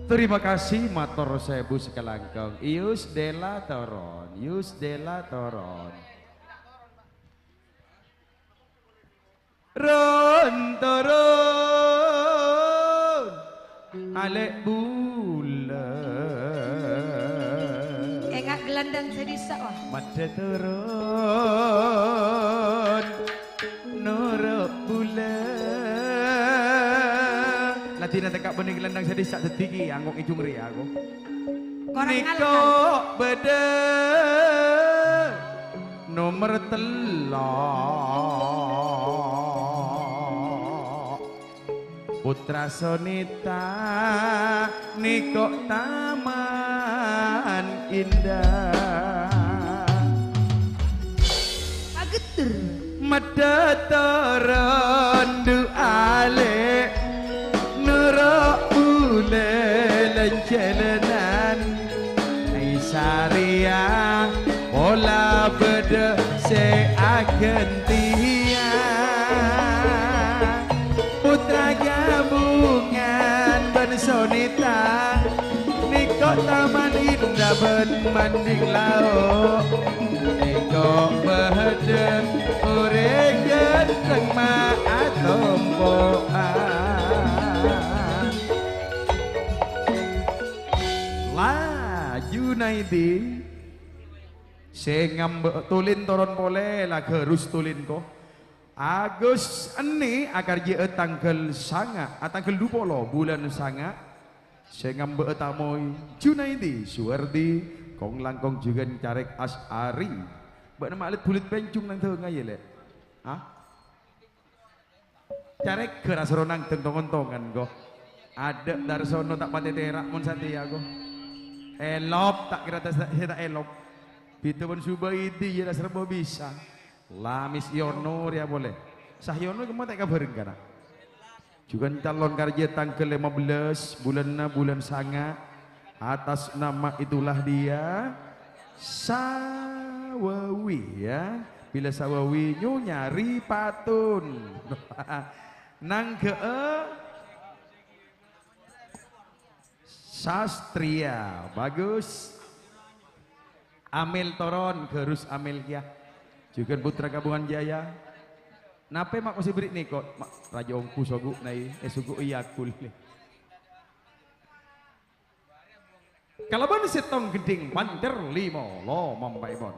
Terima kasih, mator sèbu sakalangkong. Yus Della toron, Yus Della toron. Ron toron, alè' bulân. Enga' gelandang sè dissa', wah. Maddhâ toron. Noro' bulân. La dina tekka' bânnè gelandang sè dissa' dhâddhi ki angkong èjung rèya, ko. Korang Niko ngalkan. Bâdâ nomer tello'. Putra Sonita niko' taman indah. Pagetter. Maddhâ toron du alè', noro' bulâ lan-jhâlânan. Ai sarèya pola bâdâ sè aghântèyan. Putra Gabungan bân Sonita, niko' taman indah bân manding lao'. Niko' bâdâ orèng ghânteng ma' atompo'an. La Junaidi sè ngambâ' tulin toron polè, la Ghârus tulin ko. Agus Eni akarjâ'â tangghâl sanga', a, tangghâl dupolo bulân sanga'. Sè ngambâ'â tamoy Junaidi Suwardi, kong-langkong jhughân Carèk Asy'ari. Bâ'na ma' lèt-bulèt pènjung nang dhângnga, yâ, Lè'? Hah? Carèk ghârâ soro nang dhâng tong-ontongan, ko. Adâ' Darsono ta' patè tèra' mon satèya, ko. Elop, ta' kèra ta-, sè ta' elop. Bhidhâ bân Subaidi, yâ, la sarba bisa. La Mis Yono rèya polè. Sah Yono kemma ta' èkabhâreng, kana'? Jhughân calon karjâ tangghâl lèma bellâs, bulânna bulân sanga', atas nama itulah dia, Sawawi, ya. Bilâ Sawawi nyonya Ripatun. Nangghâ'â Sastria, bagus. Amel toron, Ghârus Amel kèya. Jhughân Putra Kabungan Jaya. Napè ma' kosè bherri' nèko? Ma' rajâ ongghu sogu'na, è, sogu'i Yakul. Kalabân sèttong gendhing panter limo, lo mampa'èpon.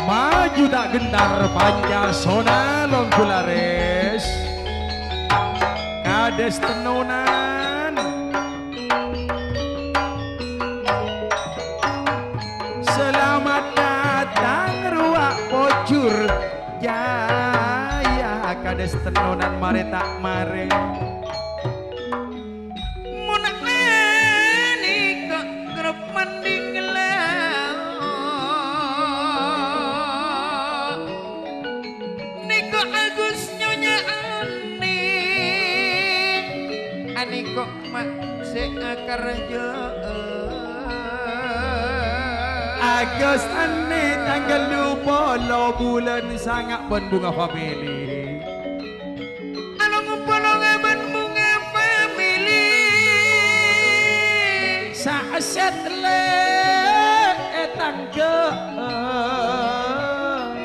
Maju ta' gentar panca sona longgu lares. Kades tenonan. Selamat datang ruwa' pojur. Jaya kades tenonan mare ta' mare. Mon nèko grup mending lao. Nèko Agus Nyonya Ani. Anèko ma' sè akarjâ'â. Agus Ani tangghâl dupolo bulân sanga' bân Bunga Family. Along polo ngabân Bunga Family. Sa'esset lè' ètangghâ'â.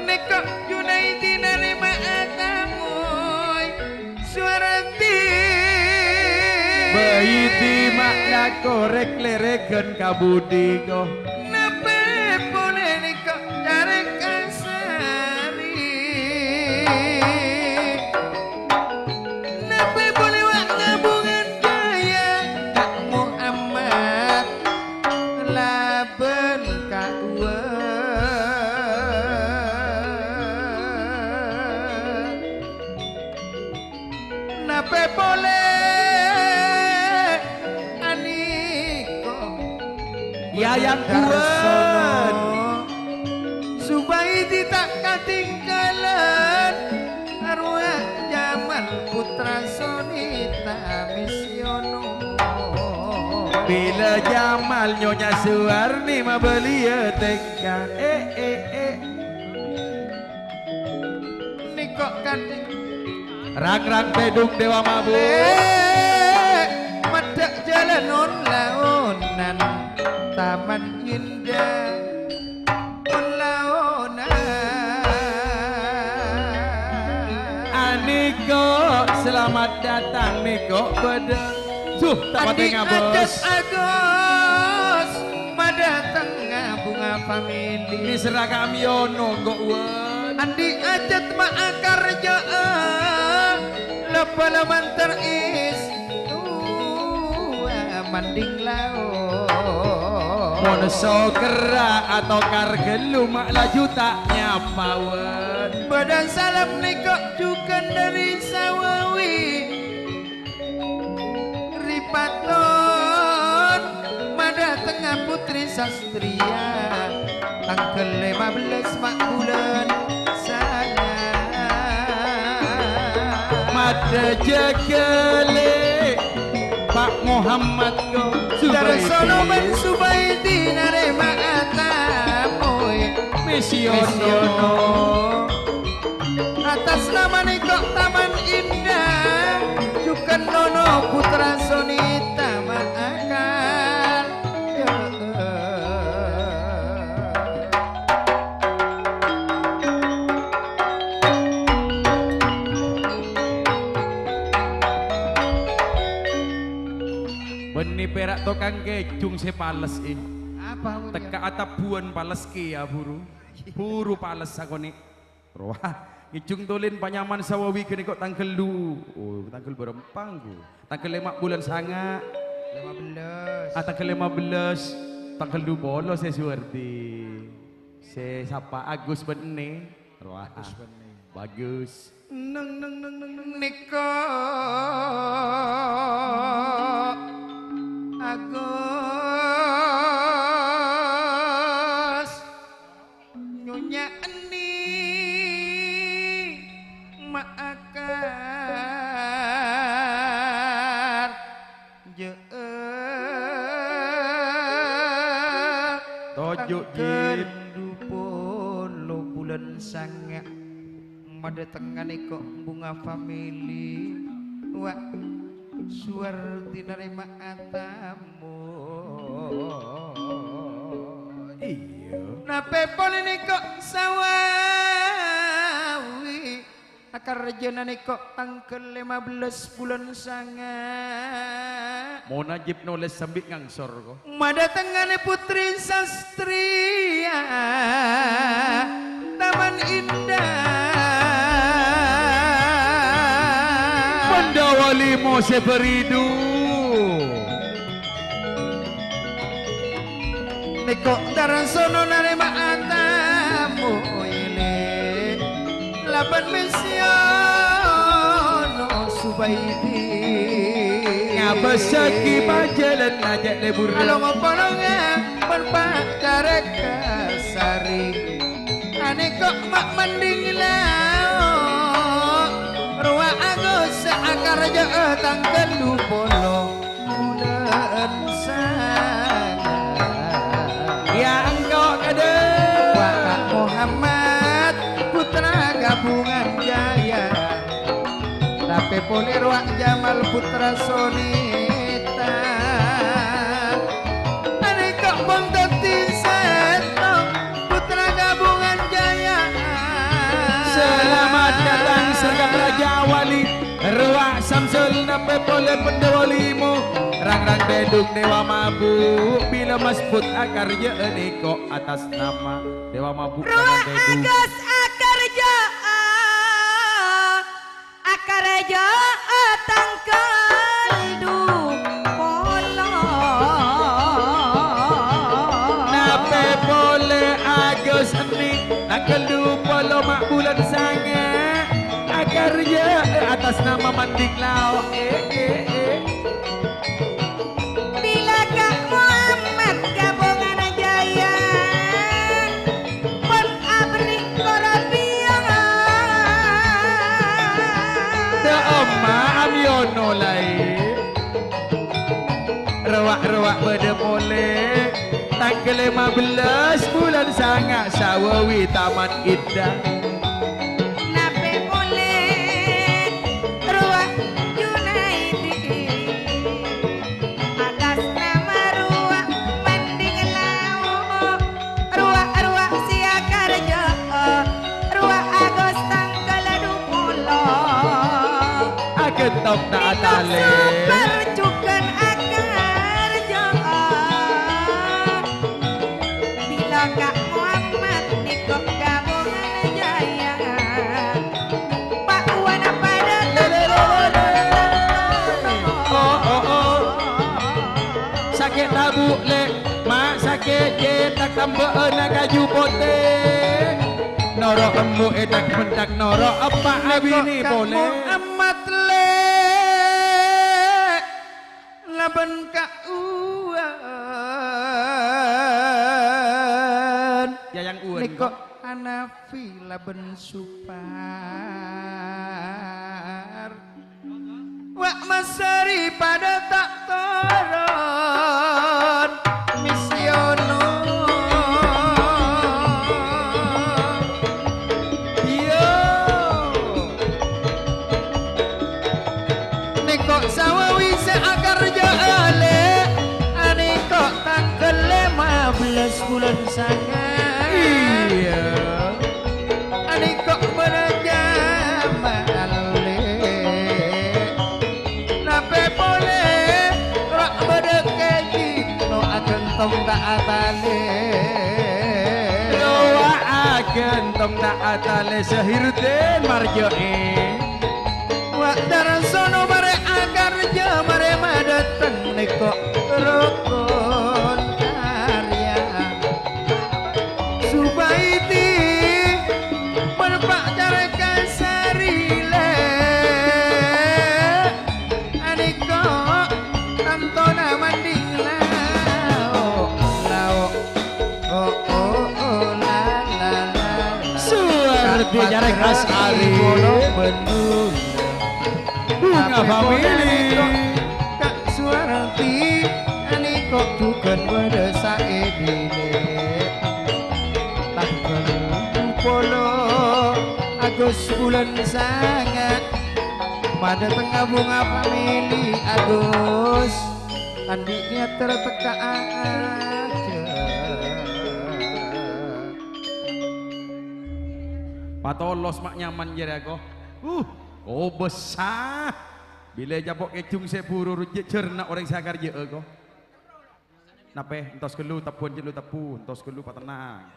Nèko Junaidi narèma'a tamoy. Suwardi. Baidi ma' la korèk lèrèghân ka budi, ko. Napè polè nèko Carèk Asy'ari. Napè polè wa' Kabungan Jaya, Ka' Muhammad. Labân ka'uwa. Napè polè anèko? Yayang Darsono. Buwân. Subaidi ta' katinggalan. Arwah Jamal putra Sonita Misyono. Bilâ Jamal Nyonya Suwarni mabâliyâ tèngka. Eh, eh, eh. Kok kadhi. Rang-rang tèdung Dèwa Mabuk. Lè', maddhâ' jhâlân on-laonan, Taman Indah on-laonan. Anèko, selamat datang, nèko bâdâ. Duh, ta' patè Andi' ngabâs. Ajât Agus, madâtengnga Bunga Family. Nèserra ka Amyono, ko' wân. Andi' ajât ma' akarjâ'â, la-bâlâ manter èstowa mandhing lao. Mon sokèrra atokar ghâllu ma' laju ta' nyapa, wân. Bâdâ salam nèko jhughân dâri Sawawi. Ripaton, madâtengnga Putri Sastria, tangghâl lèma bellâs ma' bulân sanga'. Maddhâ jhâghâlè, Pa' Muhammad ko Subaidi. Darsono bân Subaidi narèma'a tamoy. Mèsyono. Mèsyono. Atas nama nèko Taman Indah, jhughân nono Putra Soni ta' ma' akarjâ'â. Bânnè pèra' tokang kèjhung sè pales, è. Apa, Bun, ya? Tekka'a tabbhuwân pales kèya, buru. Buru pales sakonè'. Rowa, ngèjhung tolèn panyaman Sawawi ghânèko tangghâl du-, oh, tangghâl bârâmpa, ghu? Tangghâl lèma bulân sanga'. Lèma bellâs. Ah, tangghâl lèma bellâs, tangghâl du polo sè Suwardi. Sè sapa Agus bânnè? Rowa. Agus bânnè. Bagus. Neng, neng, neng, neng, neng. Nèko Agus. Nyonya Eni ma' akarjâ'â. Toju', tangghâl Jin. Du polo bulân sanga'. Madâtengnga nèko Bunga Family. Wa', Suwardi narèma'a tamoy. Iyâ. Napè polè nèko Sawawi. Akarjâna nèko tangghâl lèma bellâs bulân sanga'. Mon ajib nolès sambi ngangsor, ko. Madâtengngana Putri Sastria, Taman Indah. Bendhâwâ limo sè bâridu. Nèko Darsono narèma'a tamoy, lè'. Labân mèsyono Subaidi. Ngabâssaghi pajhâlân ajâ' lèbur. Alongo polongan mon pacarèka sari. Anèko ma' mandhing lao'. Rowa Agus sè akarjâ'â tangghâl du polo. Bulân sanga'. Ya, engko' kadhâ'. Wa' Muhammad putra Gabungan Jaya. Tapè polè rowa Jamal putra Sonita. Anèko mon dhâddhi sèttong putra Gabungan Jaya. Selamat datang, Sergap Raja Wali. Rowa Samsul napè polè Bendhâwâ limo, rang-rang tèdung Dèwa Mabuk, bilâ masbut akarjâ'â nèko atas nama Dèwa Mabuk. Rowa Agus akarjâ'â, akarjâ'â tangghâl du polo. Napè polè Agus eni, tangghâl du polo ma' bulân sanga'. Akarjâ'â atas nama Mandhing Lao', eh, eh, eh. Bilâ Ka' Muhammad Gabungan Jaya, pon aberri' korobiyang. Da' omma' amyono laè. Rowa'-rowa' bâdâ polè, tangghâl lèma bellâs bulân sanga' Sawawi Taman Indah. Napè pon Tok ta' atale. Parjughân akarja. Bilâ Ka' Muhammad nèko kabungan jaya. Pak Wan padâ. Oh, oh, oh. Sakè' tabu', Lè', Ma', sakè' jhâ' ta' tambâ'âna kaju potè. Noro' embu' è tak-mentak, noro' eppa' abinè polè. Muhammad, Lè', labân Ka' Uwan. Yayang Uwan, nèko kok. Hanafi labân Supar. Wa' Masari padâ ta' toron. Misyono. Iyo. Nèko sawawi sè akarja alè, anèko tangghâl lèma bellâs bulân sanga'. Iyâ. Anèko bâdâ jaman alè. Napè polè, ro' bâdâ kèji, no agântong ta' atalè. Rowa agântong ta' atalè, Sahirudin marjâ'è. Wa' Darsono marè akarja, marè madâteng nèko rokon karya. Subaiti mon pa' cara kasari, Lè', anèko tantona manding lao', lao'. Oh, oh, oh, la, la, la, la. Suwardi nyarè khas ari. Bunga family. Ka' Suwardi, anèko jughân bâdâ saèdinè. Tangghâl polo Agus bulân sanga'. Madâteng Bunga family Agus. Andi' niyat terro tekka ajâ. Patolos ma' nyaman jârèya, ko. Uh, kobâsa. Bilâ ècapo' kèjung sè buru rujjhi' jârna orèng sè akarjâ'â, ko. Napè, entos ghâllu, tebbhuwân jâ' lu tebbhu, entos ghâllu patennang.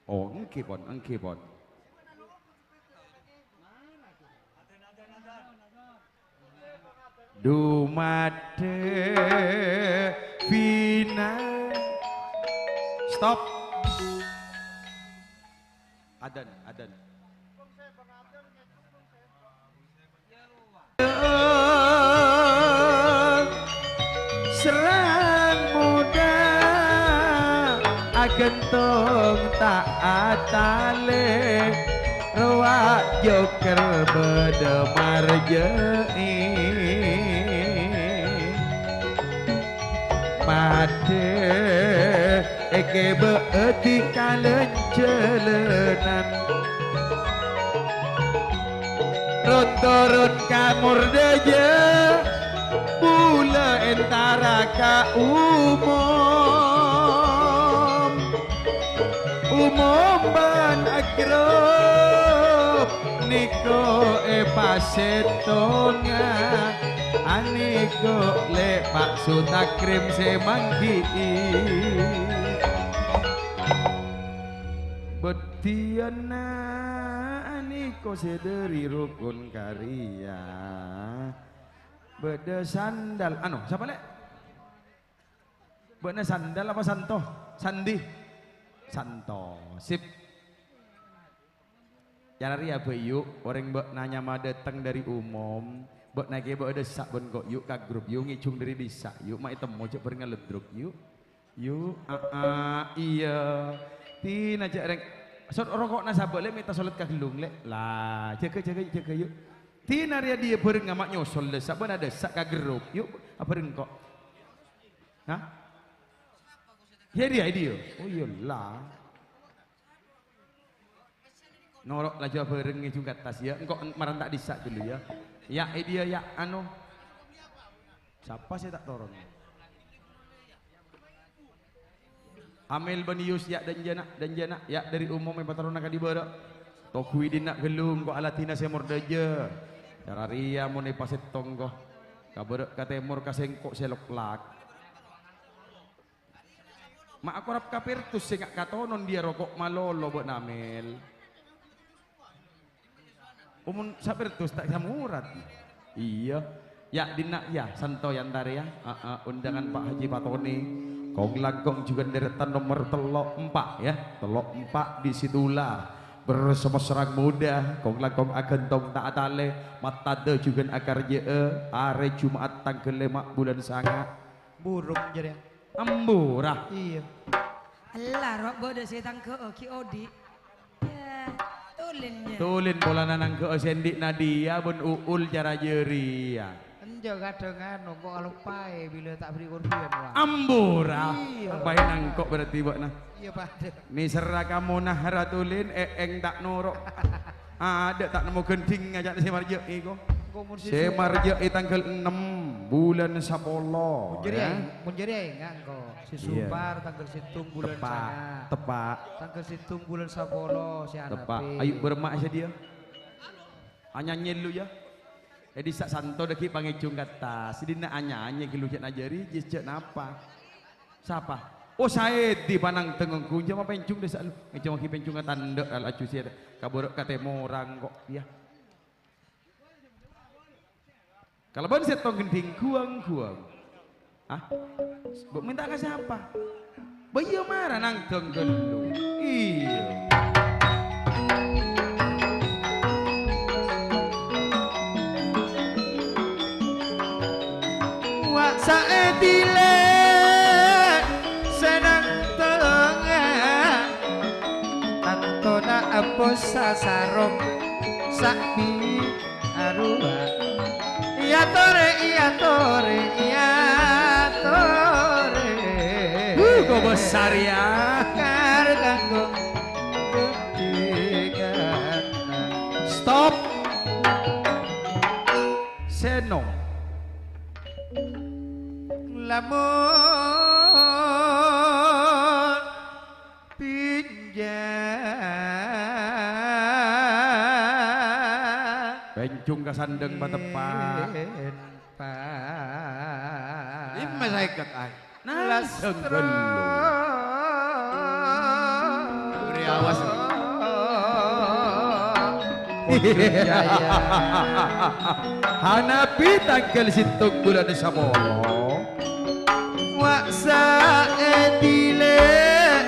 Oh, èngghi, pon, èngghi, pon. Dumadhepina. Stop. Adzan, adzan. Serrang muda agântong ta' atalè, rowa jokèr bâdâ marjâ'è. Padâ èkèbâ'â di kalèn jhâlânan. Rot-torot ka Mordâjâ, bulâ entara ka Umum. Umum bân Agrop nèko èpasèttonga. Anèko lè' Pak Sutakrim sè mangghi'i. Bâddhiyâna anèko sè dâri rukun karya. Bâdâ sandal, anu, sapa, Lè'? Bâ'na sandal apa santo? Sandi? Santo. Sip. Yâ, arèya bâ', yu', orèng bâ'na nyama dâteng dâri Umum, bâ'na kèya bâ' dâssa' bân ko', yu', ka Agrop, yu', ngèjhung dâri dissa', yu', ma' ètemmo jhâ' bhârengnga ledruk, yu'. Yu', aa, iyâ. Tina jhâ' rèng-, so-, roko'na sabâ', Lè', mènta solat ka ghellung, Lè'. La, jâgâ, jâgâ, jâgâ, yu'. Tina rèya diyâ bhârengnga ma' nyosol dâssa', bâ'na dâssa' ka Agrop, yu', abhâreng ko'. Hah? Iyâ, diyâ, diyâ. Oh, iyâ, la. Noro' laju abhâreng ngèjhung ka attas, yâ. Engko' en-, maranta dissa' ghâllu, yâ. Yâ, è diyâ, yâ, anu. Sapa sè ta' toron? Amel bân Yus, yâ, dânjâna, dânjâna, yâ, dâri Umum èpatoronna ka dibârâ'. Togghuwi dinna' ghâllu, engko' aladina sè mordâjâ. Cara rèya mon èpasèttong, ko. Ka bârâ' ka tèmor ka sèngko' sè loklak. Ma' akorap ka Pertus sè nga' katonon dhiyâ roko' malolo bâ'na, Mel. Omon sa Pertus ta' samorat. Iyâ. Yâ, dinna', yâ, santo yâ, entar, yâ. Aa, undangan Pak Haji Patoni. Kong-langkong jhughân dârâtan nomer tello' empa', yâ. Tello' empa' di situlah. Bersama sareng muda, kong-langkong aghântong ta' atalè, matadâ jhughân akarjâ'â, arè Jum'at tangghâl lèma' bulân sanga'. Burung jârèya. Ambu, ra. Iyâ. Ella, ro', bâdâ sè tangghâ'â ghi' odi'. Yâ, tulin, yâ. Tulin polana nangghâ'â sè andi' Nadia bân Uul cara jârèya. Enjâ' kadhâng anu, engko' aloppaè bilâ ta' bâri' korbiyan, wa. Ambu, ra. Iyâ. Paè nangko' berarti bâ'na. Iyâ, padâ. Nèserra ka Mona, ra, tulin, èèng ta' noro'. Adâ' ta' nemmo ghândhingnga ca'na sè marjâ'â, ko. Engko' mon sè Sè su- marjâ'â tangghâl ennem bulân sapolo, Mon jârèya, yâ. Mon jârèya enga' engko'. Sè Iyâ. Supar tangghâl sèttong bulân Teppa', sanga'. Teppa'. Tangghâl sèttong bulân sapolo, sè Teppa'. Anapi. Ayu bârâmma sè dhiyâ. Anyanyè lu, yâ. È dhissa' santo dâggi' pangèjhung ka attas. Dinna' anyanyè ghâllu jâ' najâri, jis jâ' napa. Sapa? Oh, Saèdi panangdhâng ongghu, jâ' mapènjhung dhissa' lu. Ngèjhung ghi' pènjhungnga tandhâ' laju sè kabârâ' ka tèmorra engko', yâ. Kalabân sèttong ghândhing ghuwâng-ghuwâng. Hah? Bu' mènta ka sapa? Bâ iyâ mara nangdhâng ghâllu. Iyâ. Wa' Saèdi lè' sè nangdhângnga, tantona ampo sasarong sa'bi arowa. Iyâ torè, iyâ torè, iyâ torè. Wuh, kok besar, yâ. Kar kanggo ghândhingan. Stop. Seno. Lamun pinjam. Pènjhung ka sandhâng pateppa'. Dimma saèket, ay? Nah, Lastro. Senggellu. Beri awas. Pondok Jaya. Hanapi tangghâl sèttong bulân sapolo. Wa' Saèdi lè'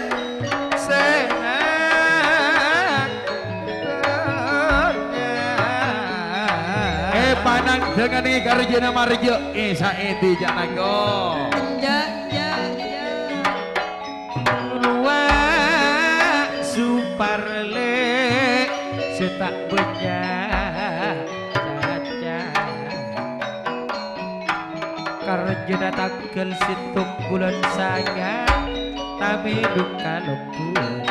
sè nangdhângnga. Eh, panangdhângan nèka karjâna marjâ, eh, Saèdi jâ' nangko. Enjâ', enjâ', enjâ'. Wa' Suparlè sè ta' bânnya' caca. Karjâna tangghâl sèttong bulân sanga', tamèdung ka lembur.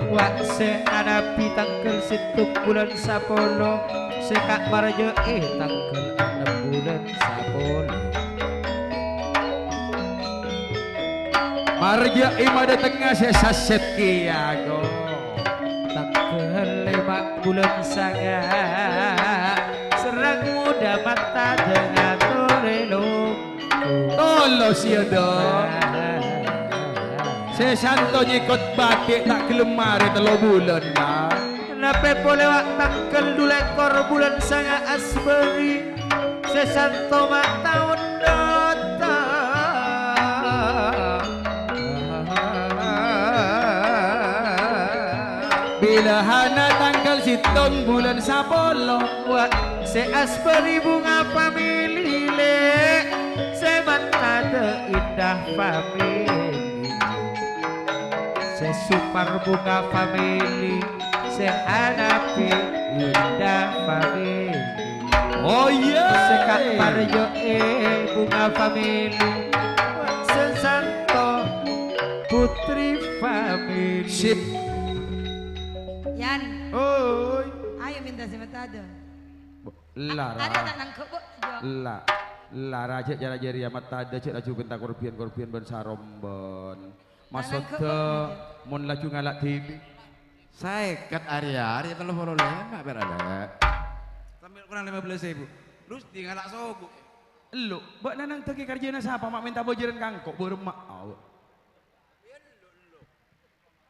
Wa' sè anapi tangghâl sèttong bulân sapolo, sè ka' marjâ'â tangghâl ennem bulân sapolo. Marjâ'â madâtengnga sè sasèt kèya, ko. Tangghâl lèma' bulân sanga', sareng muda matadhângnga torè longko. Tolo siya, do. Sè santo nyèkot bâdhi ta' ghellem marè tello bulân, na. Napè polè wa' tangghâl dhu lèkor bulân sanga' Asbâri. Sè santo mataon dhâteng. Bilâhana tangghâl sèttong bulân sapolo. Wa' sè Asbâri Bunga Family, lè', sè matadâ Indah Family. Sè Supar Bunga Family, sè anapi Indah Family. Oh, iya. Sè ka' parjâ'â Bunga Family, sè santo Putri Family. Sip. Yan. Oi. Ayo mènta sè matadâ. Bo-, lara. Ada tak nangkep, Bu? Jo. La-, lara jâ' cara jârèya matadâ jâ' laju mènta korbiyan-korbiyan bân sarombân. Maksodda, mon laju ngala' dhibi'. Sèket arè-arè tello polo lèma' pèra', Lè'. Kurang lima belas ribu. Rusdi ngala' sogo'. Ello', bâ'na nangdhâghi karjâna sapa ma' mènta bâjârân ka engko', bârâmma? Awa.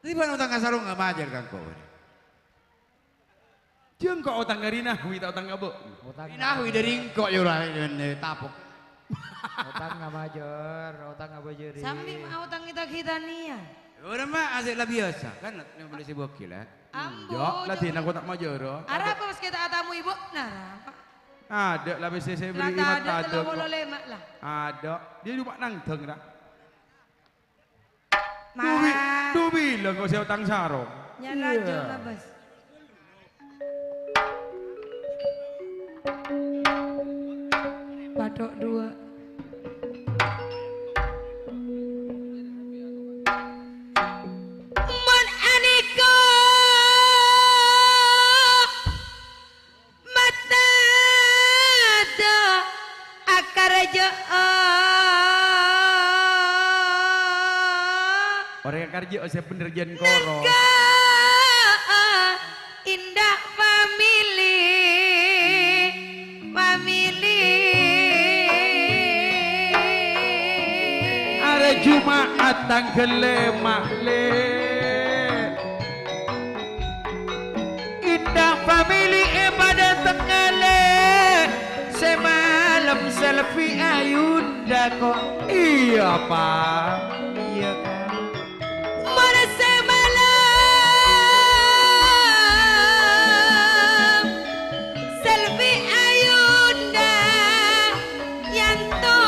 Ribâ otang ka sarong majâr ka engko'. Jâ' engko' otang ka Rinahwi, ta' otang ka bâ'na? Otang Rinahwi dâri engko', yâ, ora, tapok. Otang ka majâr, otang ka bâjâri. Sambi ma' otang kita-kita niya. Ora, ma', asè' la biyasa, kan lima belas ribu ghi la. Ambu, Jâ', la jâ'. Dina engko' ta' majârân. Arapa pas kita atamu ibu? Nah, apa? Adâ' la biyasa sè La bâri' tadâ' imat adâ' tello polo lèma' la. Adâ'. Diyâ coma nangdhâng, ra. Dubi, Ma. Dubi, la engko' sè otang sarong. Nyana Iya. Jung, Abas. Patok dua. Mon anèka Matata akarjâ'â. Orèng akarjâ'â sè bhender jân koro. Nèka indah famili, famili. Arè Juma'at tangghâl lèma', Lè'. Indah famili è padâ tengngale, sè malem selfie ayunda ko. Iyâ, Pa'. Iyâ, Ka'. Mon sè malem selfie ayunda. Yanto.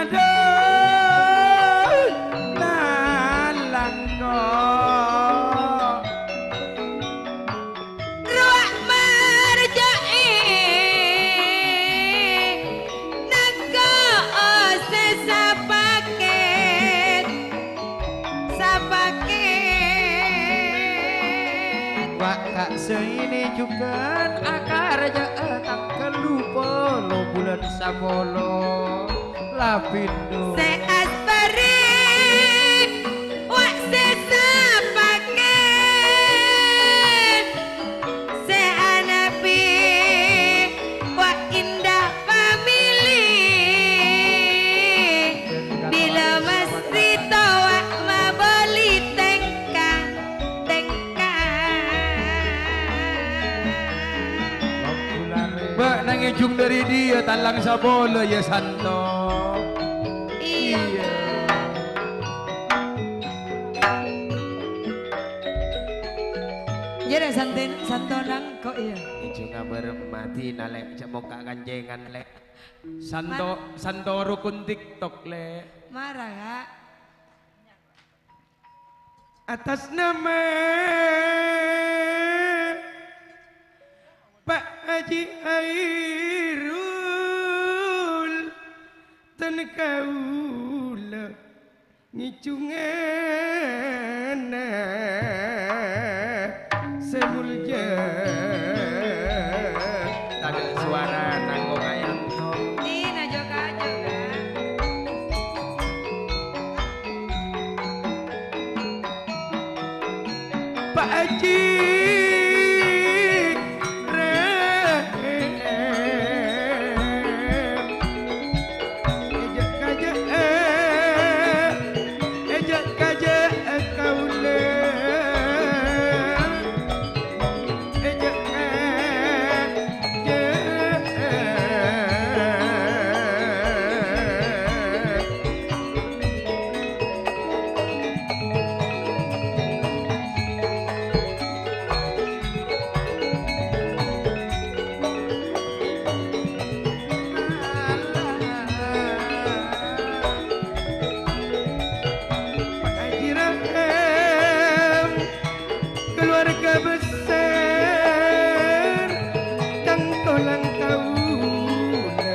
Adhu, talang ko. Rowa marja'è nangko' sè sapakèt, sapakèt. Wa' ka' sè ini jhughân akarjâ'â tangghâl lu polo bulân sapolo. Lapindu. Sè asparè, wa' sè sapakèt, sè anabi, wa' indah famili. Bilâ mastèto wa' mabâli tèngka. Tèngka. Bâ'na ngèjhung dâri dhiyâ talang sapolo, yâ, Santo? Iyâ. Iyâ. Jârèya santen-, Santo nangko', iyâ. Ngèjhung abârâmma dina, Lè', jhâ' mokka' kancèngan, Lè'. Santo, Mar- Santo rukun TikTok, Lè'. Mara, Ka'. Atas nama Pak Haji Hairul, dan kaula ngèjhungana sè mulja. Tadâ' suara nangko kayanto. Dina joka-joka. Pak Haji Rem. Èjhâ' kajhâ', èjhâ' kajhâ' kaulâ. Èjhâ' kajhâ'. Pak Haji Rahim, keluarga besar, cangkolang kaula,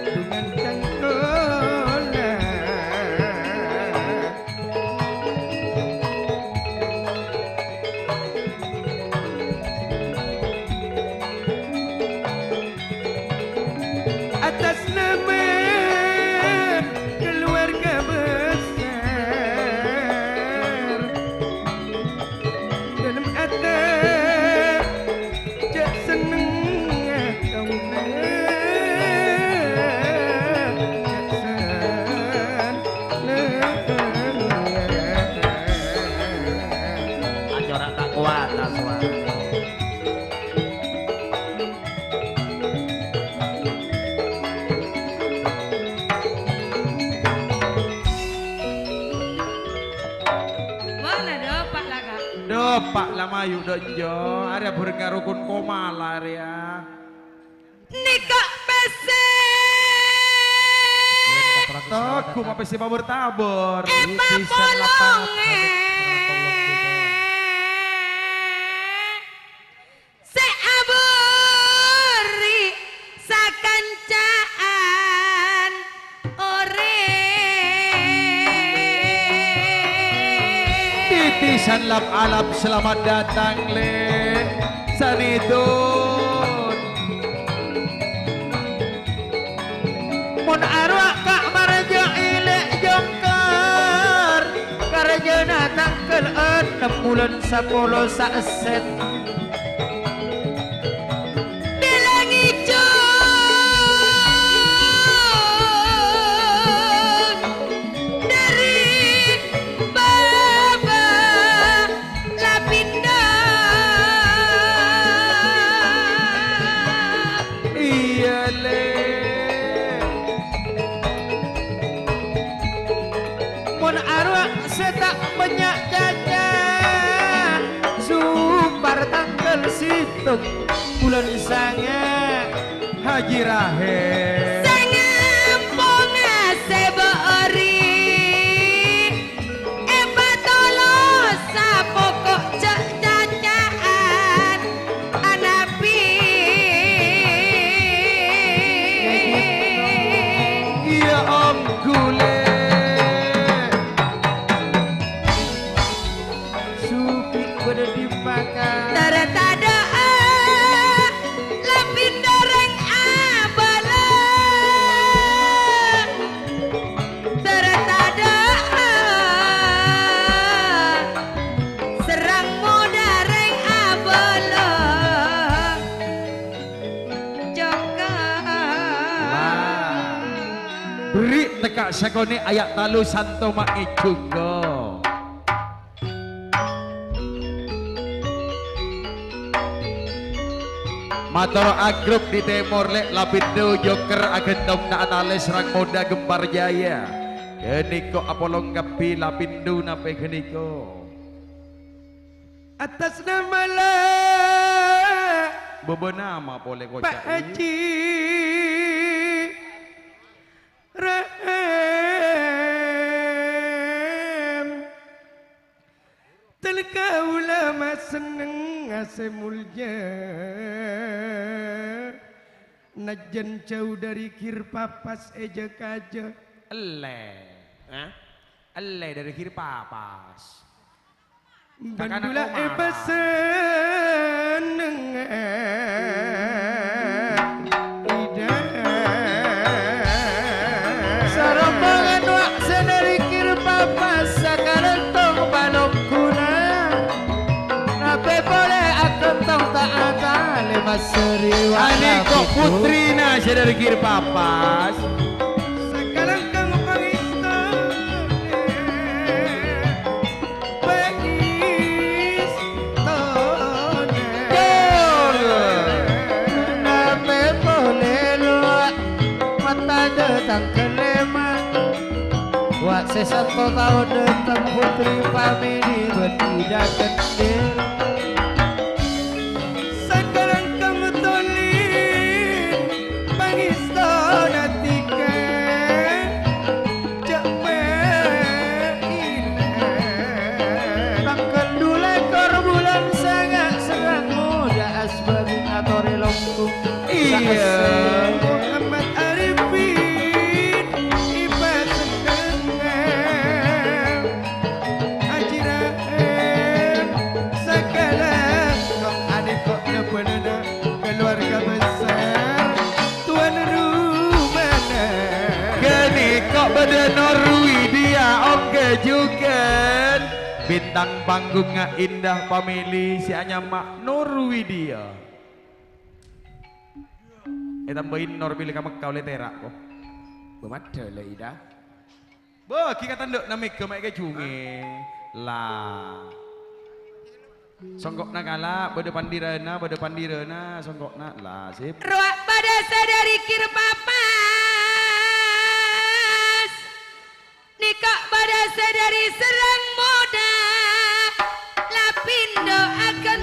dengan cangkolang. Atas nama Ayu, dâ' enjâ', arèya bhâreng karo Kun Komala, arèya. Nèka pèssè. Tèghu mapèssè pabâr-tabâr. Èpapolongè. Sè abhâri sakanca'an orèng. Titisan lap-alap, selamat datang, Lè'. Sanèddhun. Mon arowa ka' marajâ èlè' jongkar, karajâna tangghâl ennem bulân sapolo saèssèt. Bilang ijun dari baba Lapinda. Iyâ, Lè'. Mon arowa sè ta' bânnya' caca, Sopar tangghâl sèttong bulân sanga'. Haji Rahèm. Sè ngamponga sè bâri', èpatolosa poko' jhâ' caca'an anabi. Iyâ, ongghu, Lè'. Sugi' bâdâ di maka. Tara tadâ', Lapinda rèng abâlâ. Tara tadâ', Serrang Moda rèng abâlâ. Jaka. Wah. Berri' tekka' sakonè' aya' talus santo ma'è jhuko. Mator agrok di tèmor, Lè', Lapinda jokèr aghântong na' atalè Serrang Moda Gempar Jaya. Ghânèka apolong kabbhi Lapinda napè ghânèka. Atas nama la. Bâbâ nama polè koca'. Pak Haji Rahim. Tal kaulâ masenneng asè molja. Najjhân jhâu dâri Gir Papas è jâ-kajâ. Ellè. Hah? Ellè dâri Gir Papas. Bân bulâ èpasenneng, Ida. Sarombongan wa' sè dâri Gir Papas sakalèntong palongguna. Napè polè aghântong ta' atalè masèri wa' Anèko putrina sè dâri Gir Papas. Sakalangkong pangèstonè. Bâgis tonè. Dul. Napè polè lowa' matadâ tangghâl lèma'. Wa' sè santo taon dâteng putri pamèlè bân Ida Kendil. Sakalangkong tolè pangèstona dhika, jhâ' maèna. Tangghâl dulèkor bulân sanga' Serrang Moda asbâri ngatorè longkong. Iyâ. Muhammad Arifin, Iba Sedeng, Haji Rahim, sakalangkong anèko' bhâlâna. Keluarga besar tuan rumana. Ghânèka bâdâ Nur Widya, ongghâ jhughân. Bintang panggungnga Indah Family sè anyama Nur Widya. Ètambâi Nur bilâ ka Mekka ollè tèra', ko. Bâ maddhâ la, Ida. Bâgi ka tandhâ'na mèghâ ma' èkajhungè. La. Songko'na kala', bâdâ pandirâna, bâdâ pandirâna, songko'na. La, sip. Rowa padâ sadâri Gir Papas. Nèka padâ sadâri Serrang Moda. La pindho akan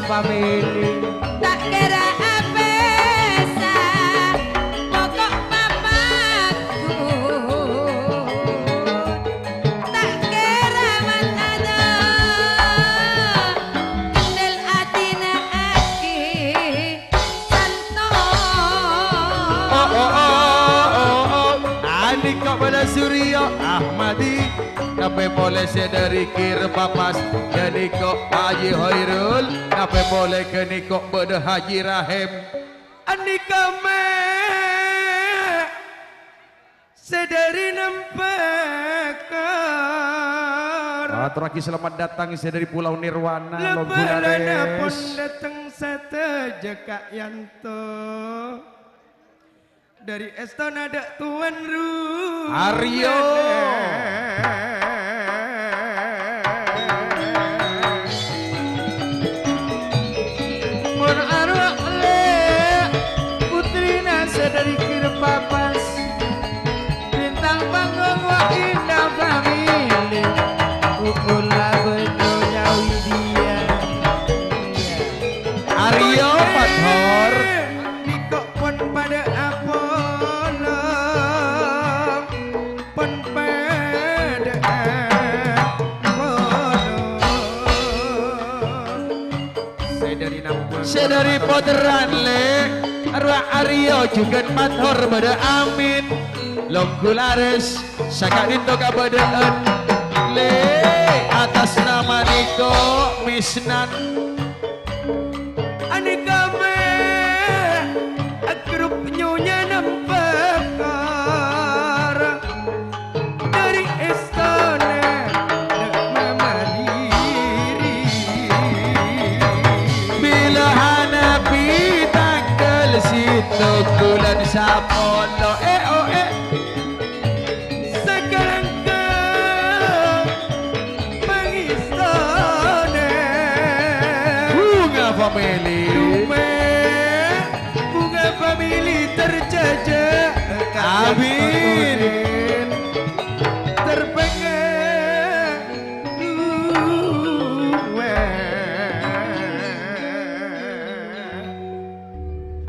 Pamèlè. Ta' kèra apèsa, pokok mamagun. Ta' kèra matada, kendel atina aki santo. Oh, oh, oh, oh, oh, oh. Anika bala Surya Ahmadi. Napè polè sè dhâri Kir Papas, ghânèka Haji Hoirul. Napè polè ghânèka bâdâ Haji Rahim. Anika mè' sè dhâri Nempèkar. Atorraghi selamat datang sè dhâri Pulau Nirwana, Longgu Lares. Lebaranna pon dâteng sadhâjâ ka'yanto. Dhâri èstona dâ' Towan Ru. Arya. Mon arowa lè' putrina sè dhâri Kir Papas. Bintang panggung wa' Indah Family. Uul la bânnya' Widya. Arya Pathor. Nèko pon padâ apolong, pon padâ apolong. Sè dhâri Nambang. Sè dhâri Potteran, lè'. Arwah Arya jhughân mator bâdâ amin. Longgu lares, saka'dinto kabâdâ'ân. Lè', atas nama nèko Misnan. Anèka mè' grup Nyonya Nempèkar dhâri èstona Mamariri. Bilâ hanapi tangghâl sèttong bulân sapolo. Eh, oh, eh. Sakalangkong pangèstona. Bunga Family. Dumè Bunga Family terjajâ. Amin. Terpèngè duwâ.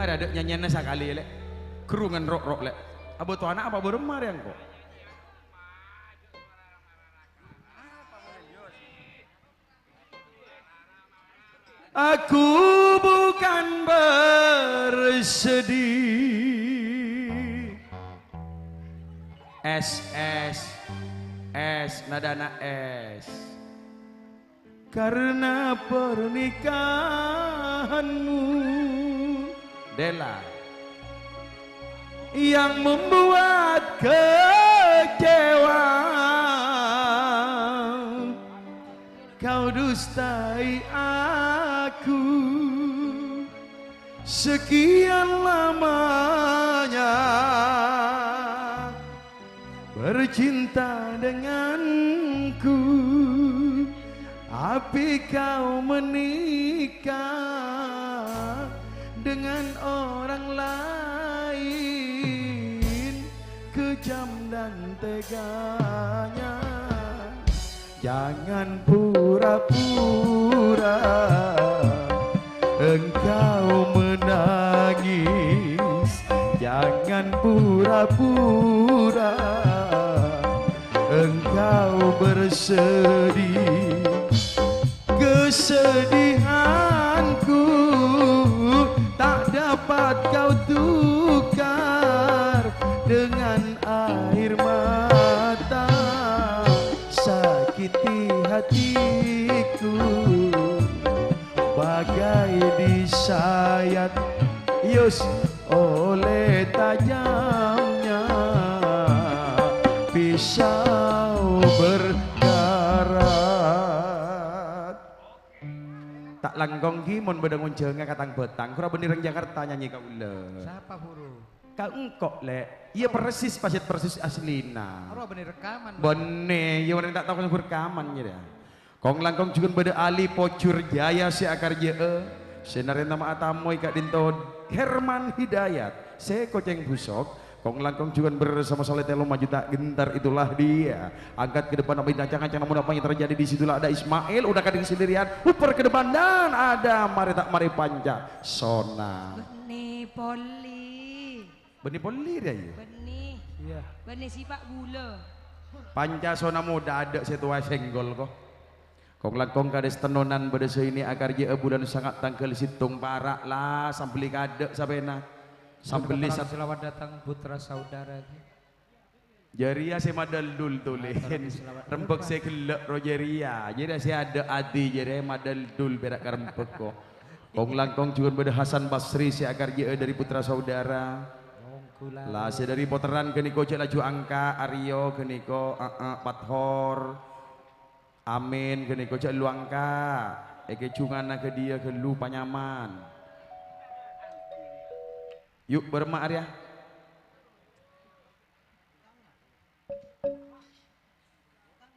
Arè adâ' nyanyèyanna sakalè, Lè'. Ghârungan ro'-ro', Lè'. Abâto ana' apa bârâmma rèya engko'? Aku bukan bersedih. Es, es, es, nadana es. Karena pernikahanmu, Dela, yang membuat kecewa. Kau dustai aku sekian lamanya. Bercinta denganku, tapi kau menikah dengan orang lain. Kejam dan teganya, jangan pura-pura engkau menangis, jangan pura-pura engkau bersedih. Kesedihanku tak dapat kau tukar dengan air mata. Sakiti hatiku bagai disayat, Yus, oleh tajamnya pisau berkarat. Ta' langkong ghi mon bâdâ ngonjhânga ka tang-bhâtang, ghuru bânnè rèng Jakarta nyanyi kaulâ. Sapa, Buru? Ka engko', Lè'. Iyâ, persis, pajhât persis aslina. Ghuru bânnè rekaman, Buru. Bânnè, iyâ, orèng ta' tao kong rekaman, yâ. Kong langkong jhughân bâdâ Ali Pojur Jaya sè akarjâ'â, sè narènta ma' atamoy ka'dinto Herman Hidayat, sè kocèng busok, Kong-langkong jughân bersama Soleh Tello maju tak gentar, itulah dia. Angkat ke depan, apa yang ancang-ancang, namun apa yang terjadi di situlah ada Ismail, udah kadhi sendirian, uper ke depan dan ada mare ta' mare Panca Sona. Bânnè polè. Bânnè polè dia, ya? Bânnè. Iya. Bânnè sipa' ghulâ. Panca Sona muda adâ' sè towa senggol, ko. Kong-langkong kadhi sè tennonan bâdâ sè ini akarjâ'â bulân sanga' tangghâl sèttong para' la sambelli kadâ' sapèna. Sambelli sat- Selamat datang putra saudara. Jârèya sè madâldul, Tulin. Mator selamat. Rembhâk sè ghellâ' ro jârèya. Jârèya sè adâ' adi jârèya madâldul pèra' ka rembhâk, ko. Kong-langkong jughân bâdâ Hasan Basri sè akarjâ'â dâri putra saudara. La sè dâri potteran ghâniko jhâ' laju angka', Aryo ghâniko, a-, a-, Pathor. Amin, ghâniko jhâ' lu angka'. Èkèjhunganna ghâdhiyâ ghâllu panyaman. Yu', bârâmma arèya.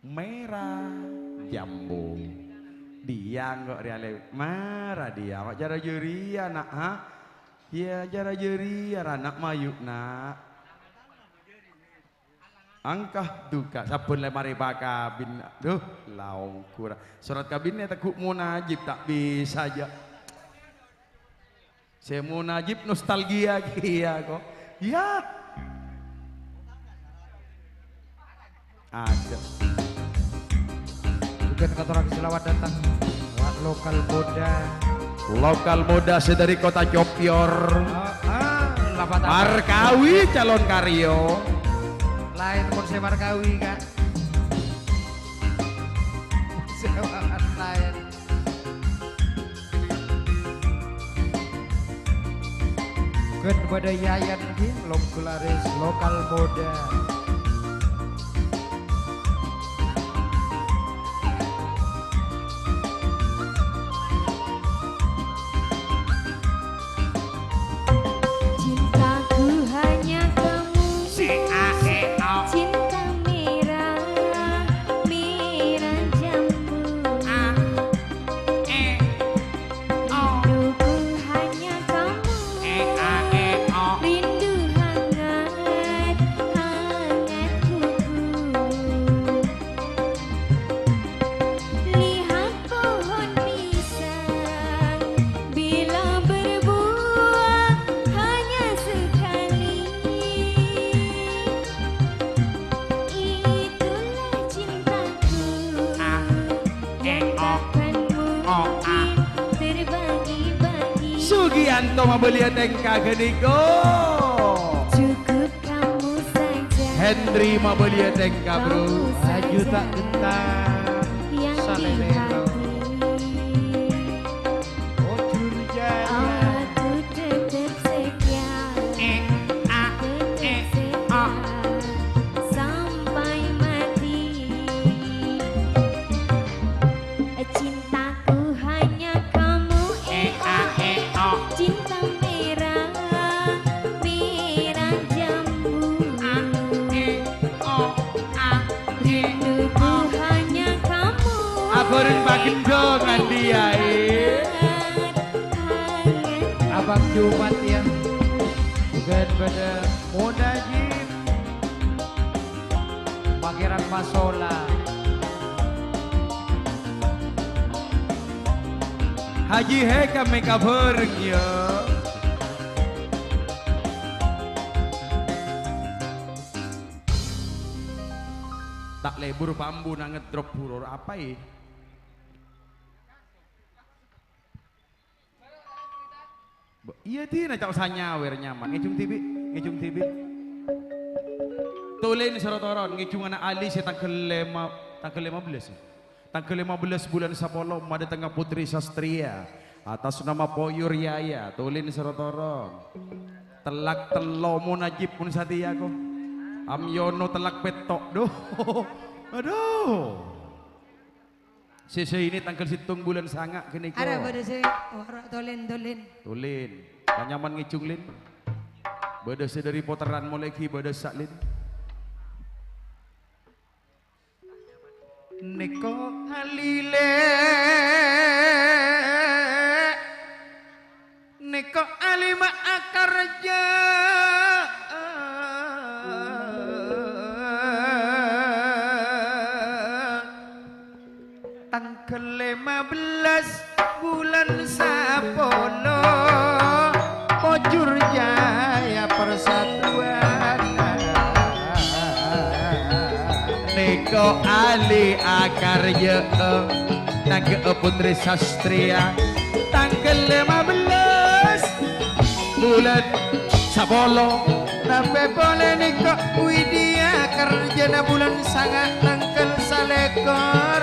Mèra jambu. Dhiyâ engko' rèya le-, mara dhiyâ. Awak cara jârèya, na', ha? Iyâ, cara jârèya, ra, na', mayu', na'. Angka duka, sabbhân lè marè pakabin. Duh, la ongghur. Sorat kabinna tegghu' monajib ta' bisa, jâ'. Sè monajib nostalgia kèya, ko. Iyâ. Ada. Jhughân ngatorraghi selamat datang buat lokal muda. Lokal muda sè dâri Kota Copior. Ah, ah, lapa-tapa. Markawi calon karyo. Laèn pon sè Markawi, Kak. Sè laèn. Ghân bâdâ Yayan Gin, Longkularis Lokal Muda. Cintaku hanya kamu, C A E O. Cinta merah, merah jambu. A, E, O. Rinduku hanya kamu, E, A, E, O. Rindu hangat, hangat kuku. Lihat pohon pisang bila berbuah hanya sekali. Itulah cintaku yang takkan mungkin terbagi-bagi. Sugianto mabâliyâ tèngka ghâniko. Cukup kamu saja. Henry mabâliyâ tèngka, bro. Kamu saja. Aju ta' gentar. Yang di hati. Oh, Jurjaya. Aku tetap setia. Eh, ah, tetap eh, setia ah. Sampai mati. Cintaku hanya kamu, eh, ah, eh, oh. Cinta merah, merah jambu. Ah, eh, oh, ah, eh, rinduku oh. Hanya kamu. Abhâreng pagendhong andi aè. Abang Jumat ya. Bukan pada Monajib. Pangeran Masola. Haji Hekam mèka bhâreng, ya. Ta' lebur pambu na' ngedrop buror apa, è? Bo-, iyâ, dina ca'na sanyawer nyaman. Ngèjhung dhibi', ngèjhung dhibi'. Tulin soro toron, ngèjhunganna Ali sè tangghâl lèma, tangghâl lèma bellâs. Tangghâl lèma bellâs bulân sapolo, madâtengnga Putri Sastria. Atas nama Poyur Yaya, tulin soro toron. Tellak tello Monajib pon satèya, ko. Am Yono tellak pètto'. Duh. Aduh. Sè, sè ini tangghâl sèttong bulân sanga' ghâniko. Ara bâdâ sè, oh, ara, Tolin, Tolin. Tolin. Panyaman ngèjhung, Lin. Bâdâ sè dâri potteran molaè ghi' bâdâ sa', Lin. Nèko alilè. Nèko alima akarja. Tangghâl lèma bellâs bulân sapolo, Pojur Jaya Persatuan. Nèko ahli akarjâ'â, nangghâ'â Putri Sastria. Tangghâl lèma bellâs bulân sapolo. Tapè polè nèko Widya, karjâna bulân sanga' tangghâl salèkor.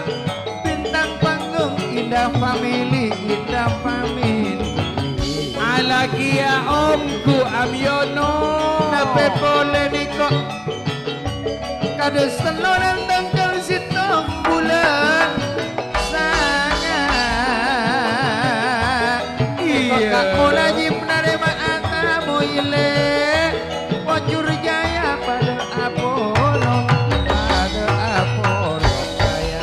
Bintang panggung Indah Family, Indah Family. Alagia ongghu Amyono. Tapè polè nèko Kadhâstennonan tangghâl sèttong bulân sanga'. Iyâ. Kok kakola jip narèma atamoy lè', Pojur Jaya padâ apolong, padâ apolong jaya.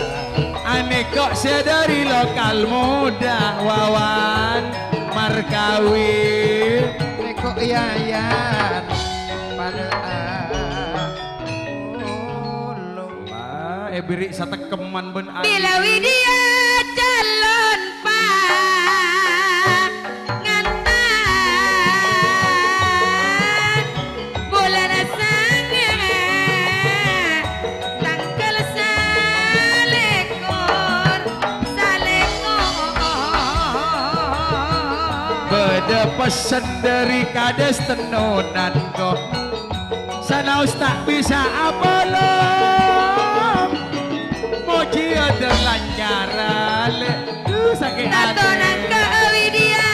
Anè kok sè dâri lokal muda, Wawan Markawi. Nèko Yayan padâ a- Wah, èbèrri' satekkeman bân Adi. Bilâ Widya calon pangantan, bulân sanga' tangghâl salèkor, salèkor. Bâdâ pessen dâri kadhâstennonan, kok. Sanaos ta' bisa apolong, mojiyâ dâr lancaran, lè'. Duh, sakè' atè. Tato nangka Widya,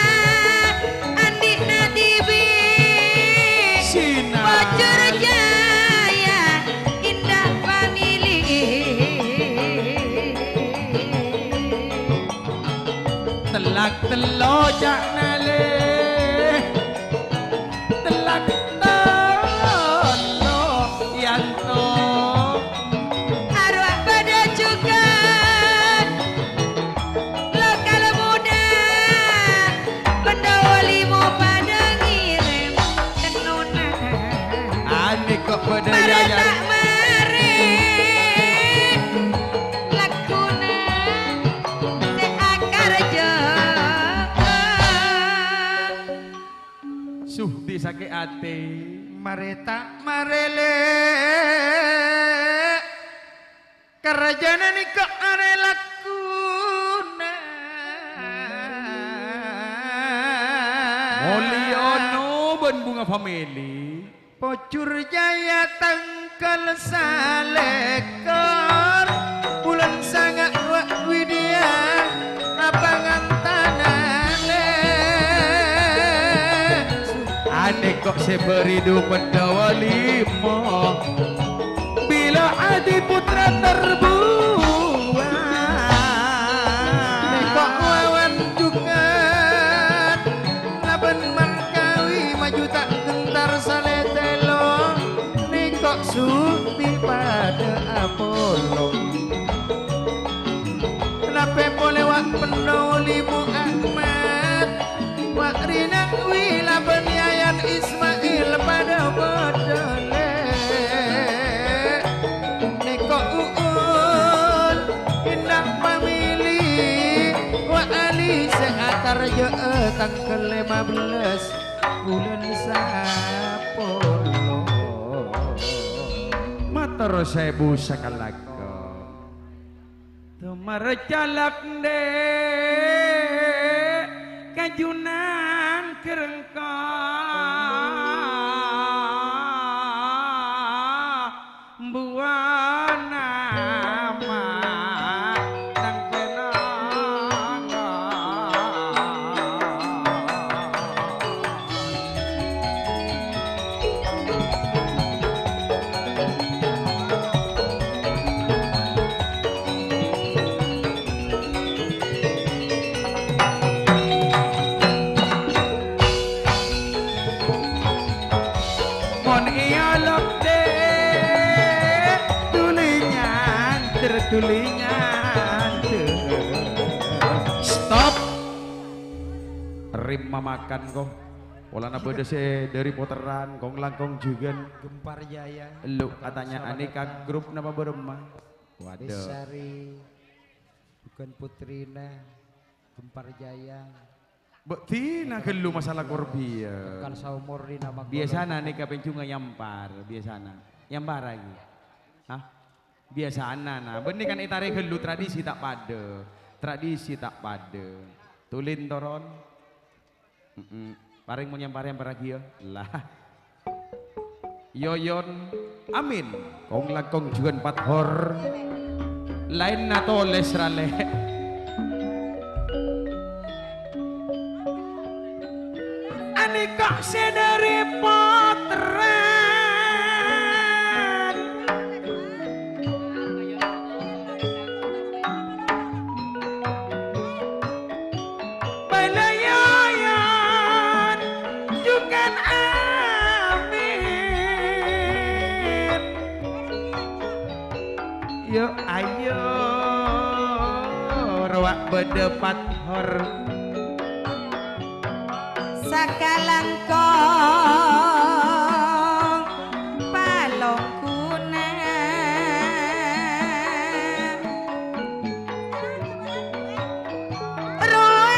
andi'na dhibi'. Sina. Pojur Jaya, Indah Family. Tellak tello' ca'na lè'. Tellak tello' Yanto. Arowa padâ jhughân lokal muda, Pandawa Limo padâ ngèrèm tennonan. Anè kok padâ Marè Yayan. Ta' marè lagghuna sè akarjâ'â. Suhdi sakè' atè. Marè ta' marè lè', karjâna nèko arè lagghuna. Mulyono bân Bunga Family. Pojur Jaya tangghâl salèkor, bulân sanga' wa' Widya, apangantanan lè'. Anè kok sè bâri' du Pandawa Limo, bilâ Adi Putra terbuang. Nèko Wawan jhughân, labân Markawi maju ta' gentar salè tèlo', nèko Suhdi padâ apolong. Napè polè wa' Pandawa Limo Ahmad, wa' Rinawi labân Yayan Ismail padâ bâdâ lè'. Nèko Uun, Indah Family, wa' Ali sè akarjâ'â tangghâl lèma bellâs bulân sapolo. Mator saèbu sakalangkong. Tomarcalak ndè' kajunan kerengka. Buwana ma nang kenanga. Mon èolok dhek, dhuli nyanter, dhuli nyanter. Stop. Rem mamakan, ko. Polana bâdâ sè dâri Poterran, kong-langkong jhughân. Gempar Jaya. Elu, katanya aneka grup napa bârâmma? Waduh. Lestari, jhughân putrina, Gempar Jaya. Bâ' dina ghâllu masalah korbiya. Kekal saomor di nama Biyasana neka penjunga nyampar, biyasana. Nyampar lagi. Hah? Biyasana, nah. Bânnè kan ètarè ghâllu, tradisi ta' padâ. Tradisi ta' padâ. Tulin toron. Mm-mm. Parèng mon nyamparè, parèng paraghi, yâ. Lah. Yoyon. Amin. Kong-langkong jhughân pathor. Laènna tolès, ralè. Anèka sè dâri Poterran. Balayoyan jhughân amin. Yo, ayo, rowa bâdâ pathor. Sakalangkong palongguna. Rowa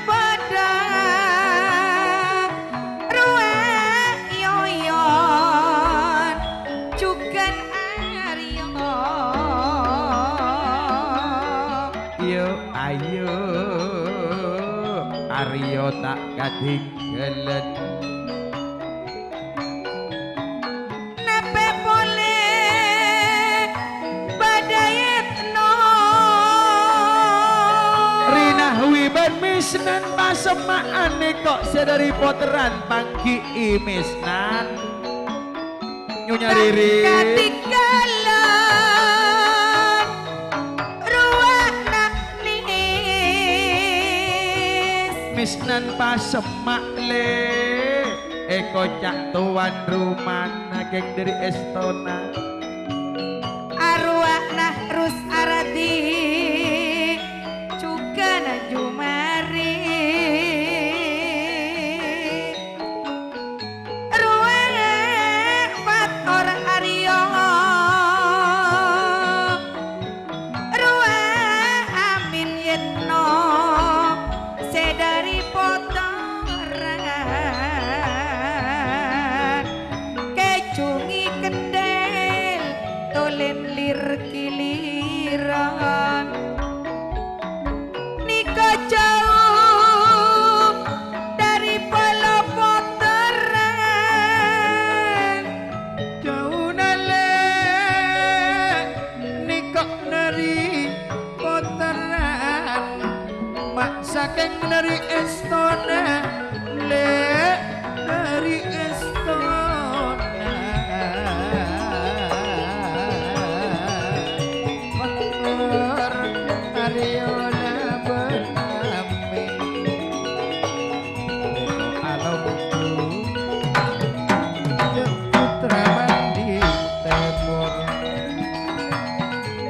padâ, rowa yoyon, jhughân Aryo. Yo, ayo, Aryo ta' kadhingghâlân. Napè polè bâdâ Yetno. Rinahwi bân Misnan pasemma' anèka sè dâri Poterran, pangghi'i Misnan. Nyonya Riri. Katinggalan ruwana nis. Misnan pasemma', Lè'. Èkoca' towan romana kèng dâri èstona. Arowana Rus Ardi jhughân Jumari. Rowa pathor Aryo. Rowa amin Yetno sè dâri Poterran. Kèjhungi kendhel tolèn lir-kiliran. Nèka jhâu dâri Polo Poterran. Jhâuna, Lè', nèka nari Poterran. Ma' sakèng nari èstona, Lè', nari èstona. Pathor Aryo labân amin. Alombu, Jeng Putra Mandi Tèmor.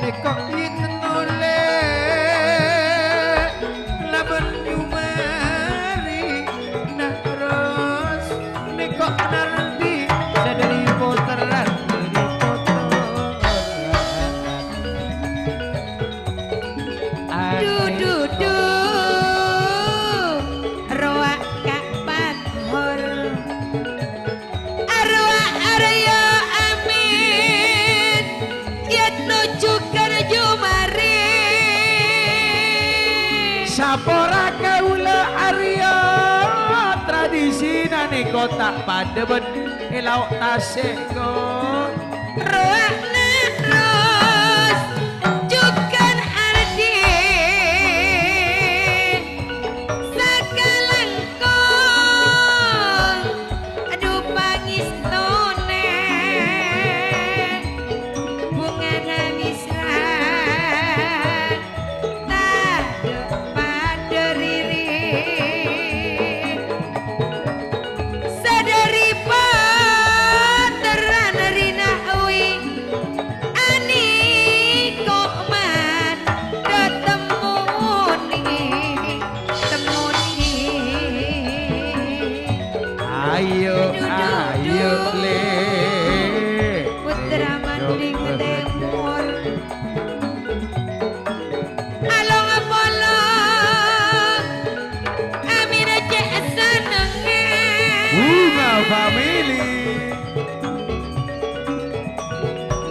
Nèka Yetno, Lè', labân Jumari. Nah, terros nèka Nardi, sè dâri Poterran, dâri Poterran. Du, du, du, rowa ka' pathor. Arowa Aryo amin, Yetno jhughân Jumari. Sapora kaulâ Aryo, tradisina nèko ta' padâ bân è lao' tasè', ko. Rowana Ros jhughân Ardi sakalangkong. Adu pangèstona bhungana mèsra. Tadâ' padâ riri. Sadâri paterran rina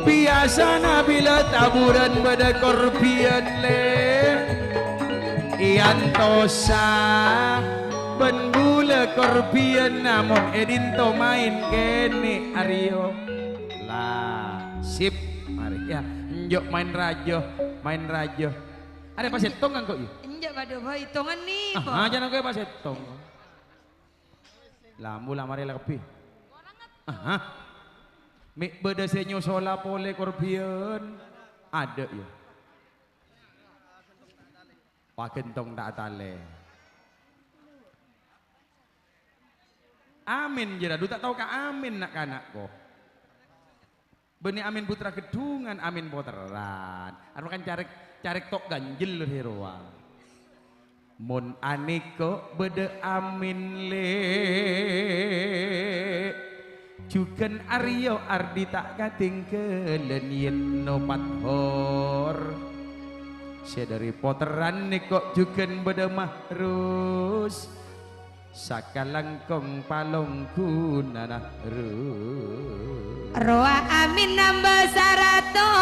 Biyasana bilâ taburan bâdâ korbhiyân, Lè'. Èantosa bân bulâ korbhiyân, namong è dinto maèn kènè' arèya. La, sip, marè, yâ. Enjâ' maèn rajâ, maèn rajâ. Arè pas sèttong engko', yâ? Enjâ', padâ bhâi, ètongan nèko. Aha, jhâ' engko' pas sèttong. La, mula marè la kabbhi. Aha. Mè' bâdâ sè nyosola polè korbhiyân? Adâ', yâ. Paghântong ta' atalè. Amin, jârâ. Du ta' tao ka amin, na'-kana', ko. Bânnè amin pottra ghedhungan, amin potteran. Arè kan carèk, carèk to' ganjel rè rowa. Mon anèko bâdâ amin, Lè', jhughân arèya ardhi ta' katèngghâlân yèn nopat hor. Sè dâri potteran nèko jhughân bâdâ mahrus. Sakalangkong palongghunana ru. Rowa amin nambâ saratos.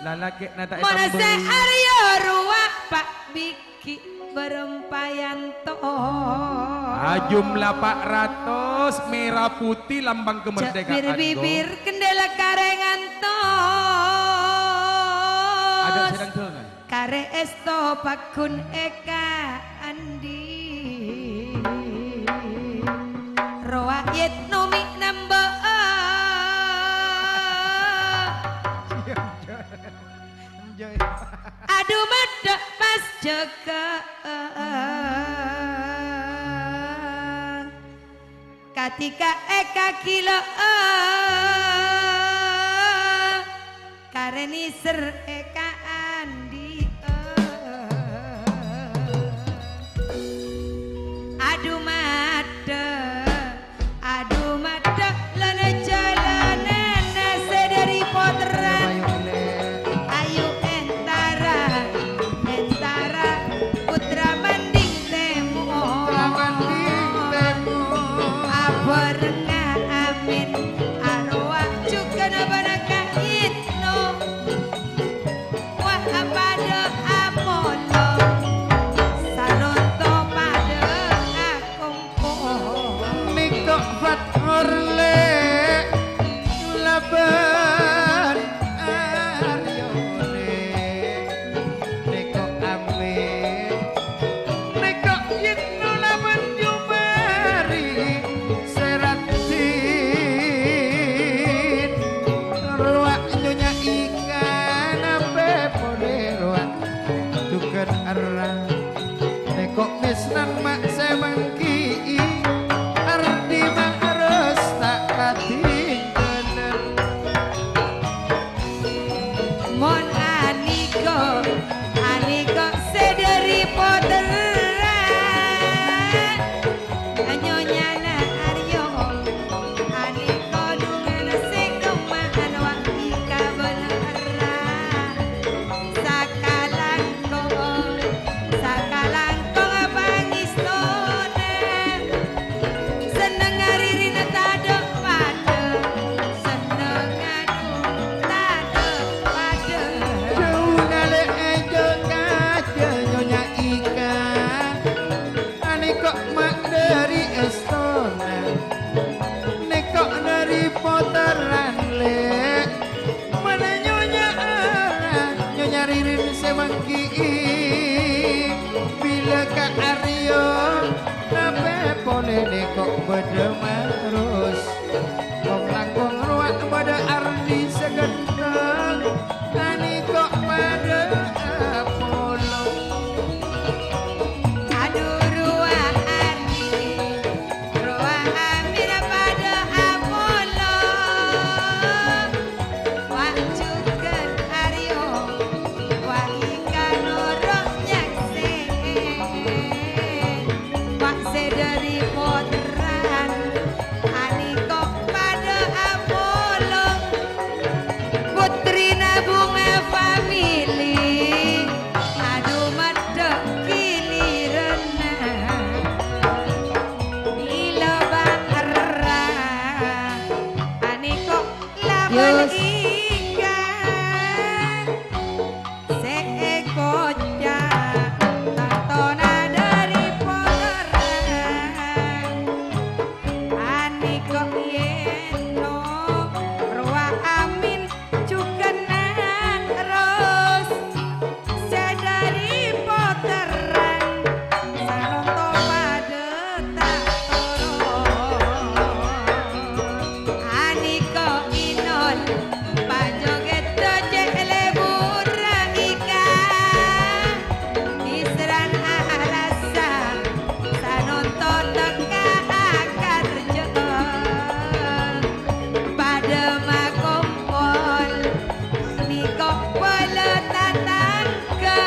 Lalakè'na ta' Mon sè ètambâi. Arèya rowa pa' bighi' bârâmpayanto. Ajumlah pa' ratos, mèra putih lambang kemerdekaan, Jhâ' bir-bibir ko. Kendhâla karè ngantos. Adâ' sè dangdungan. Karè èsto pagghun è kaandi'. Rowa yèt nomi nambâ'â. Adu maddhâ' pas jâgâ'â. Kadhi ka è kaghilâ'â, karè nèser è kaandi'â. Adu maddhâ', adu maddhâ' lana jhâlânan sè dâri potteran. Ayu entara, entara, pottra manding tèmo. Pottra manding tèmo. Abhârengnga amin, arowa jhughân bâna ka Itno. Wa padâ amolong, saronto padâ akompo. Nèko Fathor, Lè', labân Aryo, Lè'. Nèko Amin, nèko Yitno labân Jumari, sè raddhin Ika sè èkoca' tantona dhâri potèran. Anèko yèno rowa amin jhughân ros. Sè dhâri potèran, sanonto padâ ta' toron. Anèko inon, pajogèdhâ cè' lebur ika. Isran arassa, sanonto tekka akarjâ. Padâ makompol. Nèko bâlâ tatangghâ,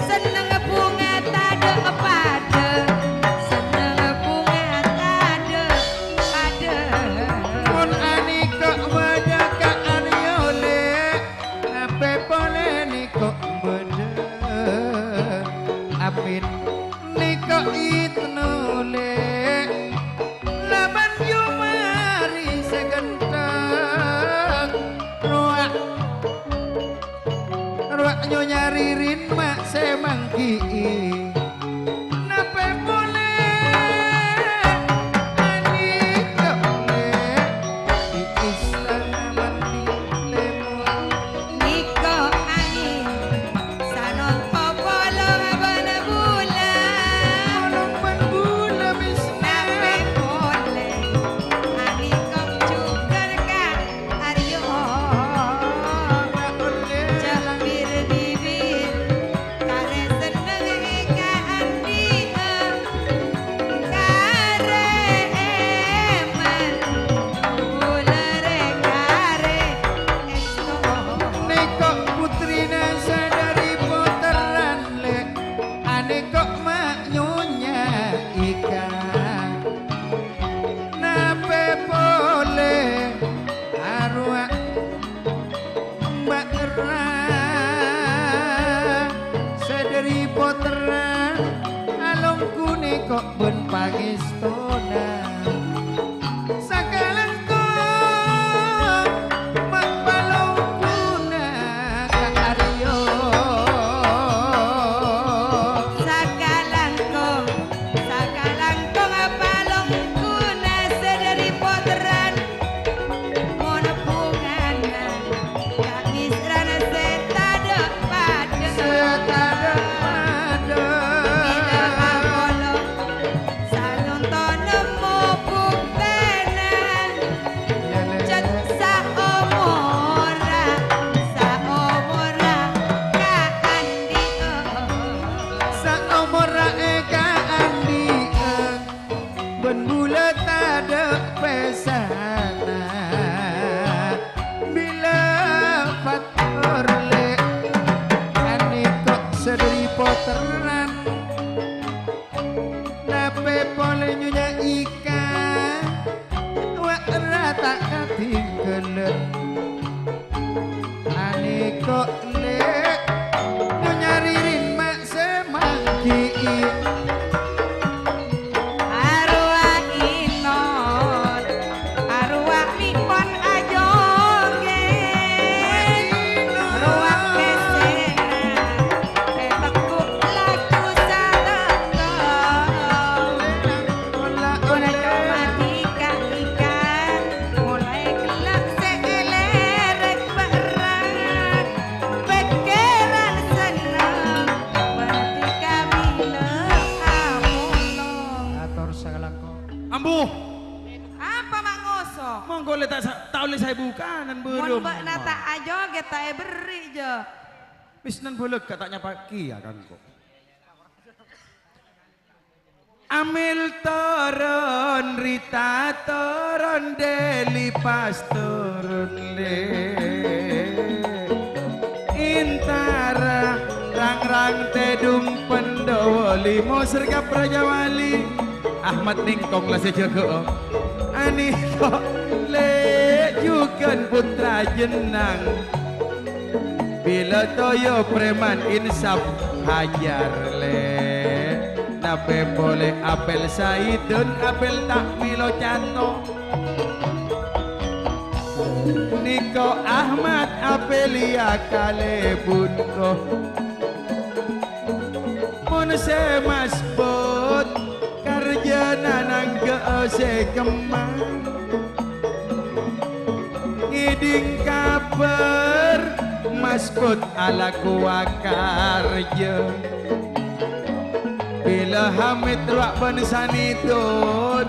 senneng bhunga tadâ' padâ, senneng bhunga tadâ' padâ. Mon anèko bâdâ ka Aryo Lè', napè polè nèko bâdâ. Amin. Nèko itno Lè'. Laban jumari sè ghântheng, rowa, rowa Nyonya Ririn ma' sè mangghi'i. Napè polè, anèko Lè', di istana Mandi Tèmor. Nèko angèn. Sanonto polong bân bulâ. Polong bân bulâ, Miss. Napè polè, anèko jhughân ka Aryo. Jhâ' bir-dibir, karè senneng èkaandi'â. Karè èman, bulâ rè karè èsto. Nèko putrina sè dhâri potèran Lè', anèko ma' Nyonya Ika. Napè polè arowa bâ'na sè dhâri potèran, alongghu nèko bân pangèstona. Sakalangkong ma' palongguna ka Aryo. Sakalangkong, sakalangkong palongguna sè dhâri potèran. Mon bhungana ka Isran sè tadâ' padâ. Sè tadâ' padâ. Bilâ apolong Sanonto nemmo buktèna. Iyâ, Lè'. Cèt saomorra, saomorra kaandi'â. Saomorra èkaandi'â, bân bulâ tadâ' pèssana. Bilâ fattor, Lè', anèko sè dhâri potèran. Napè polè Nyonya Ika, wa' ra ta' katinggalan. Anèko Lè', Nyonya Ririn ma' sè manggi'i. Arowa inon. Arowa mè'on ajogèd, rowa pèssèna, ètekko' laju satèngghâl. Mola coma dhika-dhika, molaè ghellâ' sè èlèrèk bârâ', pèkkèran senneng, bâdâ dhika bilâ amolong. Ator sakalangkong. Ambu! Apa ma' ngoso'? Monggo lè ta' sa-, ta' ollè saè bukanan, mon bârâmma. Bâ'na ta' ajogèd, ta' èberri', jâ. Wis nan bâlâkka' ta' nyapa'aghi, yâ, kangko. Amèl toron, rita toron, deli pas toron, lè. Intara, rang-rang tèdung Pandhawa limo, Sergap Rajawali. Ahmad Ningkong la sè jâgâ'â. Anèko, lè', jhughân pottra jennang. Bilâ toyo prèman insaf hajar, lè'. Napè polè Apel Saidun, Apel ta' mèlo canto. Nèko Ahmad Apelia kalèbun ko. Mon sè masbut, karjâna nangghâ'â sè kemma. Ngèdhing kabhâr, masbut alako akarjâ. Bilâ Hamid rowa bân Sanidun.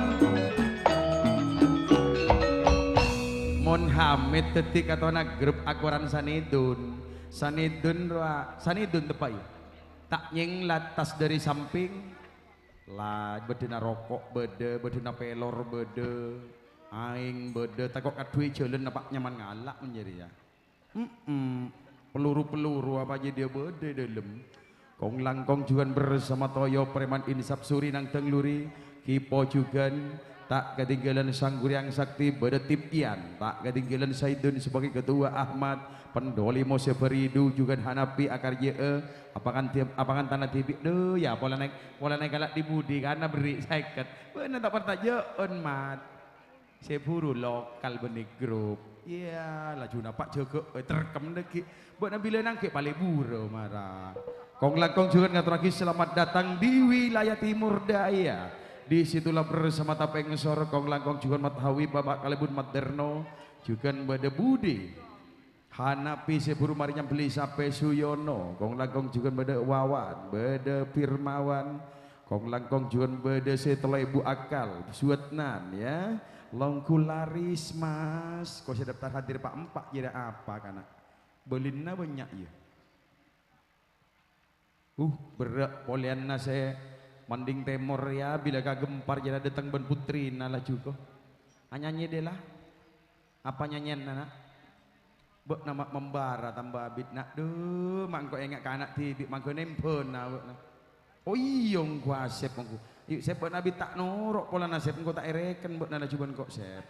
Mon Hamid dhâddhi katowana grup akoran Sanidun. Sanidun rowa, Sanidun teppa' iyâ. Ta' nyènglat tas dâri samping. La, bâdâna roko' bâdâ, bâdâna pèlor bâdâ, aèng bâdâ, tako' kadhuwi jhâlân apa' nyaman ngala' mon jârèya. Mm-mm. Peluru-peluru apa jârèya bâdâ è dâlem. Kong-langkong jhughân bersama Toyo Preman Insaf Suri nang dâng luri, Kipo jhughân, ta' katèngghâlân Sang Kuryang Sakti bâdâ Tip Ian, ta' katèngghâlân Saidun sebagai ketua Ahmad, Pendoli Mose Faridu jhughân Hanapi akarjâ'â, apangan di-, apangan tana dhibi', dhu, ya, pola naik, pola naik kala' di budi, karena berri' sèket. Bâ'na ta' partajâ'ân, Mat. Sè buru lokal bânnè grup. Iyâ, laju napa' jâgâ, eh, terkem dhâggi'. Bâ'na bilâ nangghi' palebur mara. Kong-langkong jhughân ngatorraghi selamat datang di wilayah Timur Daya. Di situlah bersama Tapèng Sor, kong-langkong jhughân Mat Hawi, Bapak kalèbun Mat Derno. Jhughân bâdâ Budi. Hanapi sè buru marè nyambelli sapè Suyono, kong-langkong jhughân bâdâ Wawan, bâdâ Firmawan, kong-langkong jhughân bâdâ sè tello èbu akal, Suwetnan, ya. Longghu Laris, Mas. Ko' sè daftar hadir pa'-empa' jârèya apa, kana'? Bâlinna bânnya', ya. Uh, berrâ' polèyanna sè Manding Tèmor rèya bilâ kagempar jârèya dâteng bân putrina laju, ko'. Anyanyi, Dela. Apa nyanyèyanna, Na'? Bâ'na ma' membara tamba abit, Na'. Dhu, ma' engko' enga' ka ana' dhibi' mangghâ nembhâna bâ'na. Oh, iyâ, ongghu Asep, ongghu. Yu, Sep, bâ'na abit ta' noro' polana, Sep, engko' ta' èrèken bâ'na laju bân ko', Sep.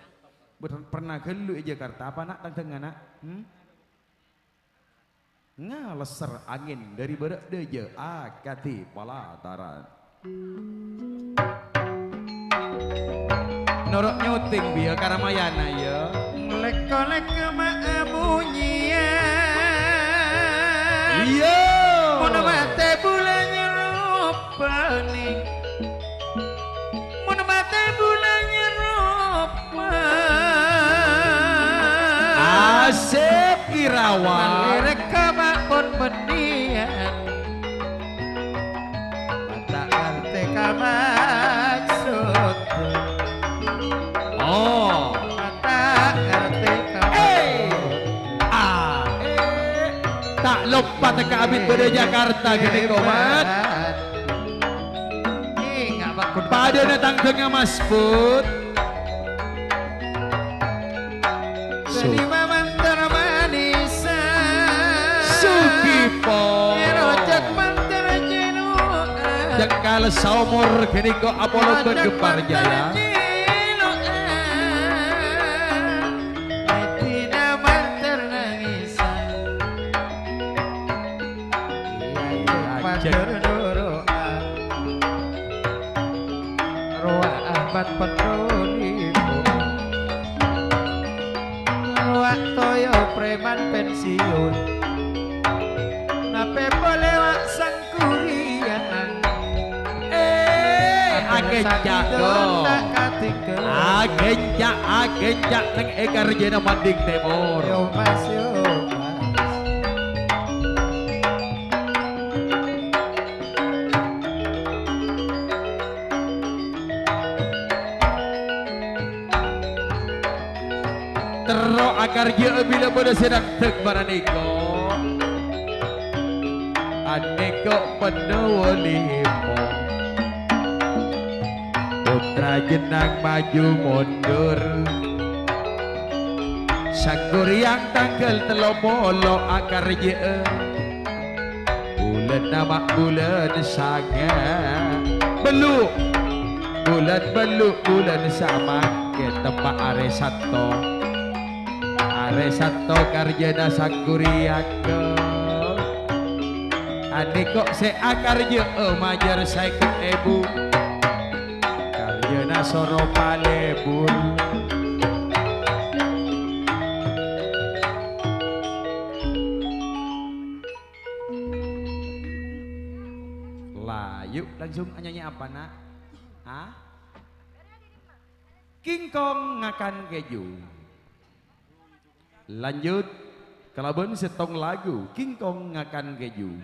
Ber-, pernah ghâllu è Jakarta apa, Na', tang-tangghâ, Na'? Hmm? Ngalesser angèn dâri bârâ' dâjâ akadhi palataran. Noro' nyuting, biya, karamayana, ya. Lèko-lèko ma' amonyeyan. Iyâ. Mon matè bulâ nyerupani. Mon matè bulâ nyerupani. Asep Irawan. Malèrè ka ma'pon bânnèyan. Ta' ngartè ka maksod. Oh. Ta' ngartè ka maksod. Eh. Ah, eh. Ta' loppa tekka abit bâdâ Jakarta ghânèka, Mat. Padâna tang-tangghâ Mas Put. Su-, Seni mamantar manisan. Sugipo. Ero cak mantar jenu'an. Cekal saomor ghânèka apolong bân Gempar Jaya. Medina mantar nangisan. Iya, iya, Matur noro'an. Rowa Ahmad Petrolipo. Rowa Toyo preman pensiun. Napè polè wa' Sangkuriang. Eh, akencak, dong. Akencak, akencak neng è karjana Manding Tèmor. Yo, Mas, yo, Mas. Terro akarjâ'â bilâ bâdâ sè nandhâk maranèka. Anèka penno walipo. Putra jennang maju mundur. Sangkuriang tangghâl tello polo akarjâ'â. Bulânna ma' bulân sanga'. Bellu'. Bulân bellu', bulân samangkèn tempa' arè Satto. Arè Satto karjâna Sangkuriang. Anèka sè akarjâ'â majâr sèket èbu. Karjâna soro palebur. Langsung nyanyi apa, Nak? Hah? King Kong ngakan keju. Lanjut kalabân sèttong lagu, King Kong ngakan keju.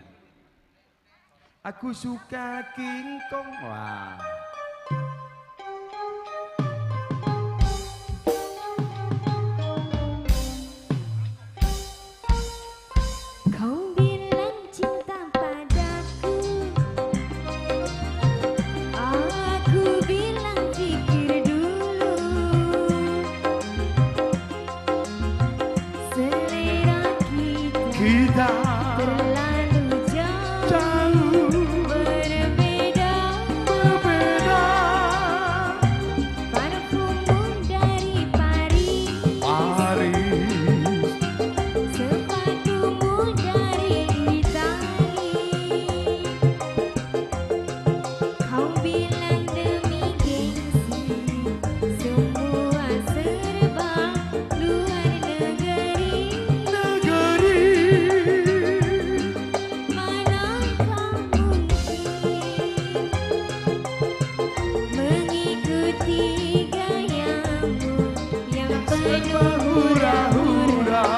Aku suka King Kong. Wah. Kau bilang cinta padaku, aku bilang pikir dulu. Selera kita Kita terlalu jauh, jauh berbeda. Berbeda. Parfummu dari Paris, Paris. Sepatumu dari Itali. Kau bilang demi gengsi, semua serba luar negeri. Negeri. Manakah mungkin mengikuti gayamu yang penuh hura-hura?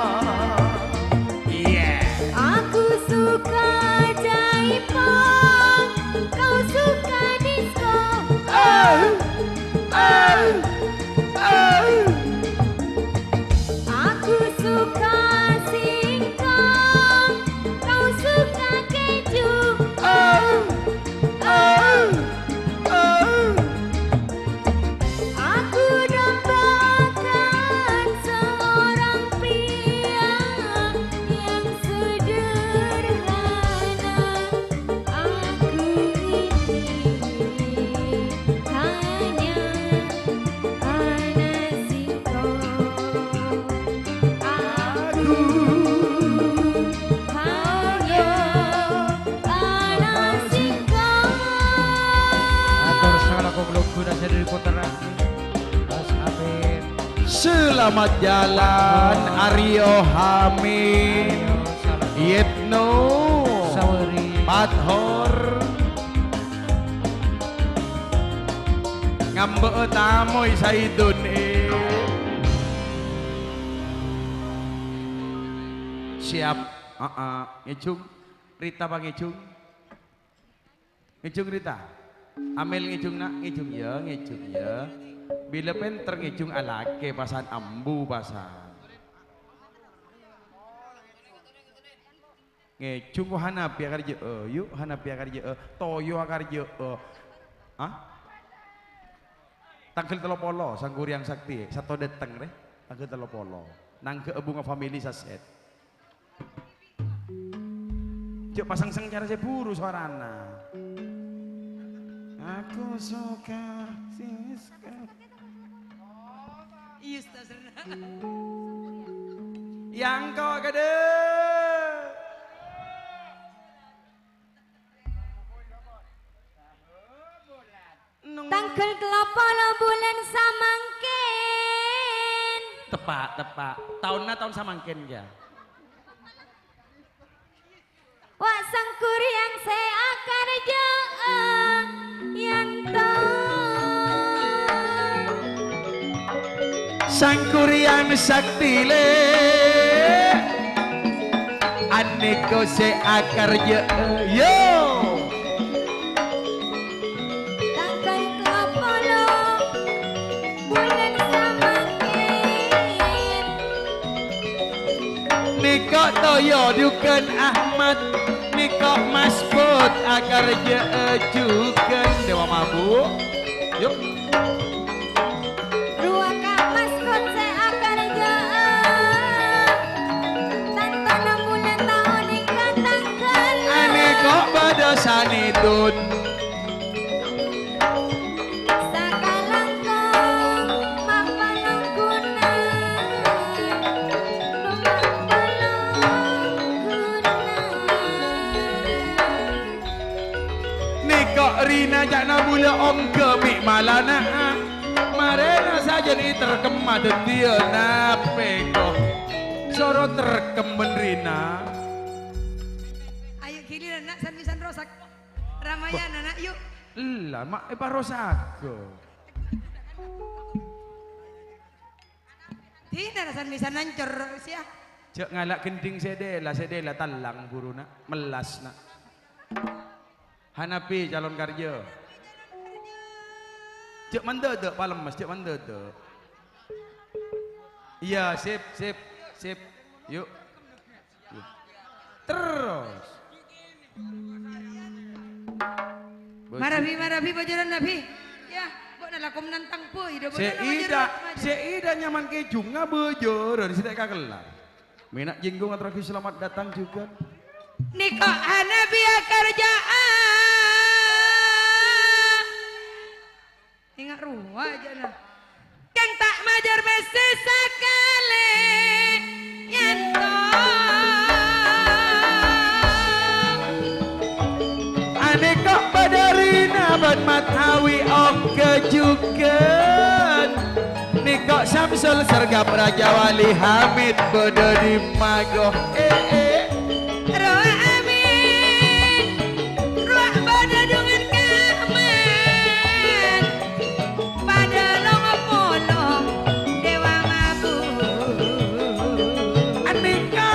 Iya. Aku suka Jaipong, kau suka disco. Oh, oh, oh. Aku suka singkong, kau suka keju. Oh, oh, oh. Aku dambakan seorang pria yang sederhana. Aku ini hanya ana' singkong. Aku hanya ana' singkong. Atur sala kong loguna sè diputerraghi. Mas Amin. Selamat jalan, Aryo Hamid. Aryo, selamat. Yitno. Saweri. Pathor. Ngambe'â tamoy Saidun, eh. Siap. Aa, ngèjhung. Rita pangèjhung. Ngèjhung, Rita. Amel ngèjhung, Na'. Ngèjhung, yâ, ngèjhung, yâ. Bilâ pènter ngèjhung alakè, pasan ambu, pasan. Ngèjhung ko' Hanapi akarjâ'â, yu, Hanapi akarjâ'â, toyo akarjâ'â. Hah? Tangghâl tello polo, Sangkuriang Sakti, sato dâteng rè, tangghâl tello polo. Nangghâ'â Bunga Family sasèt. Jhâ' pasengseng cara sè buru sowarana. Aku suka Siska. Iya, Ustaz. Yang kau gede. Tangghâl tello polo bulân samangkèn. Teppa', teppa'. Taonna taon samangkèn, yâ. Wa' Sangkuriang sè akarjâ'â, yanto. Sangkuriang Sakti, lè'. Anèko sè akarjâ'â, yo. Tangghâl tello polo bulân samangkèn. Nèko toyo jhughân Ahmad, nèko Mas Bot akarjâ'â jhughân. Dewa Mabuk. Yuk. Rowa ka' maskot sè akarjâ'â. Tantona bulân taon èngkang tangghâl. Anèko bâdâ sanèdhun. Sakalangkong mapalangkuna. Mapalangkuna. Nèko Rina ca'na bulâ ongghâ mè' malana'a. Marèna sajân èterkemma dhâddhiyâ napèko. Soro terkem bân Rina. Ayo giliran, Na', san-misan rosak. Ramayana, Na', yu. Ella, ma' èparosaghâ. Dinah rasan bisa nancor, siya. Jhâ' ngala' ghendhing sè dela, sè dela tallang buruna, mellas, na'. Hanapi calon karjâ. Jhâ' mandâdâ', palemmes, jhâ' mandâdâ'. Iyâ, sip, sip, sip. Yu'. Terros. Marabi, marabi, bâjârân Nabi. Yâ, bâ'na lakom nantang bhâi, dâ' Sè bâ'na ida, bâjârân. Sè ida nyaman kejungnga bâjârân, sè ta' èkakellar. Mèna' Jenggo ngatorraghi selamat datang juga. Nèko Hanabi akarjâ'ân. Enga' rowa jâna. Kèng ta' majâr mèssè sakalè, yanto. Anèko Badarina bân Mathawi oghâ jhughân. Nèko Samsul Sergap Rajawali Hamid bâdâ dimmago. Eh, eh. Rowa Amin, rowa bâdâ dungan Kaman. Padâ long-polong dewa mabuk. Anèka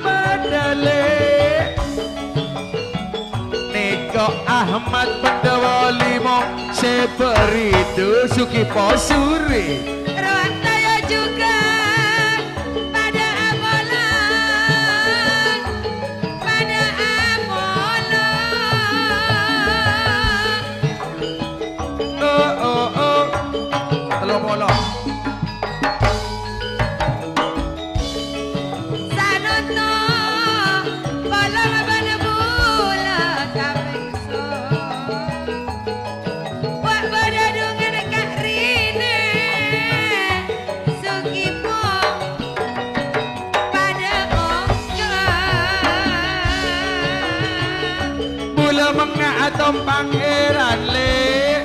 bâdâ lè. Nèko Ahmad Bendawalimo sè bâridu Sugi Posuri. Rontaya juga padâ apolong, padâ apolong. Oh, oh, oh. Tello polo. Sanonto polong bân bulâ kapèng soro. Wa' bâdâ dungan karina Sugipo padâ oghâ. Bulâ mengnga' atom Pangèran, Lè'.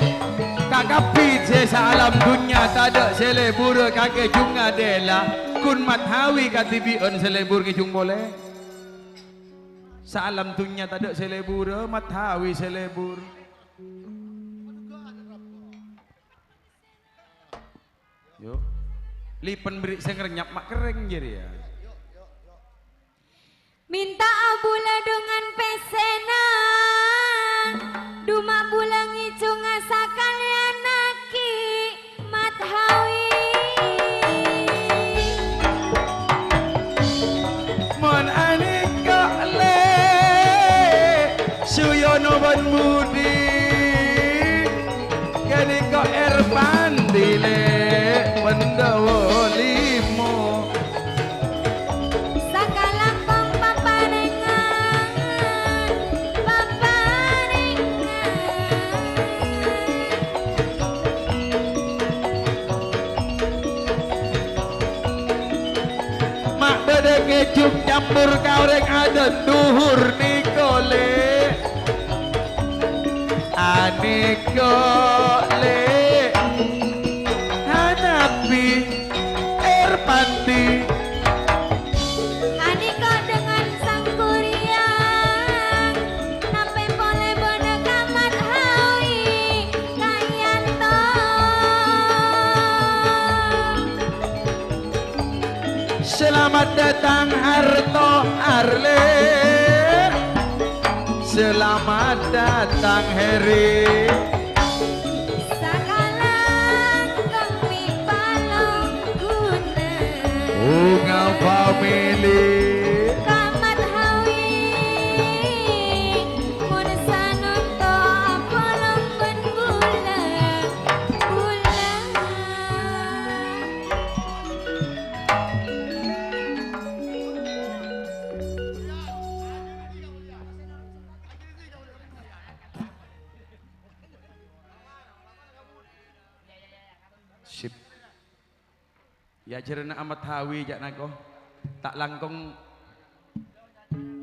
Kakabbhi sè saalam dhunnya tadâ' sè lebura ka kejungnga dela, ghun Mathawi kadhibi'ân sè lebur ngejung polè. Saalam dhunnya tadâ' sè lebura, Mathawi sè lebur. Yo. Lipen beri sè ngernyap ma' kerrèng jârèya. Mènta'a bulâ dhungan pèssèna, duma' bulâ ngèjungnga sakalèyan aghi' Mathawi. Mon anèka, Lè', Suyono bân Budi, ghânèka Erpandi, Lè', Pandhawa limo. Sakalangkong paparèngan, paparèngan. Ma' bâdâ kejung campur ka orèng adât dhuhur nèko, Lè'. Anèka, Lè'. Hanapi, Erpandi. Anèka dengan sang Kuryang. Napè polè bâdâ ka Mathawi, ka Yanto. Selamat datang Harto Arle. Selamat datang Heri. Sakalangkong mi' palongguna. Bunga family. Ka Mathawi. Mon sanonto apolong bân bulâ, bulâ. Sip. Yâ, jârèya Mathawi, ca'na ko. Ta' langkong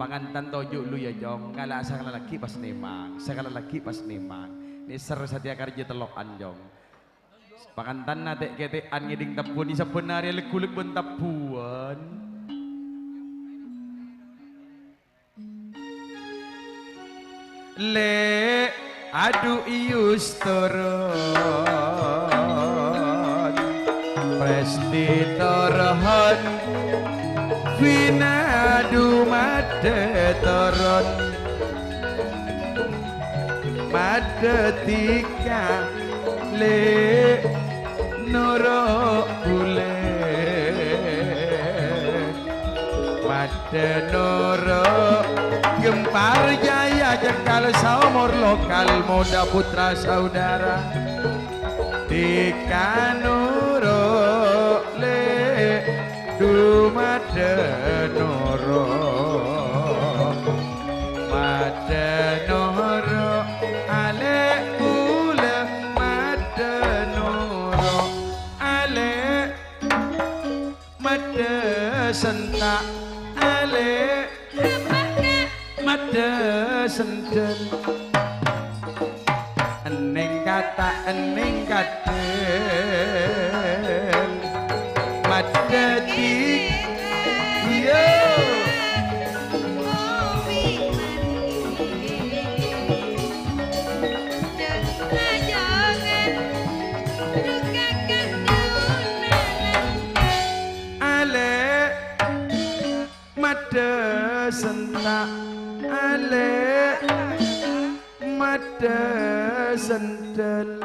pangantan toju' lu, yâ, Jong. Kala' sakala laghi' pas nemang, sakala laghi' pas nemang. Nèser satèya karjâ tello'an, Jong. Pangantanna tè'-kètè'an ngèdhing tabbhuwân, sabbhân arè legghu-legghu bân tabbhuwân. Lè', Adu Iyus toron, Presti toron, Vina adu Madde toron, Madde Tika le noro' bule. Madde noro' Gempar Jaya, cekal saomor lokal, moda putra saudara. Tika noro' le, du Madde noro'. Madde noro' ale bule, Madde noro' ale. Madde senta' ale, madde sendel. Enning kata, enning kadel. Madde di, iya. Ale, madde senta', ale, madde sendel.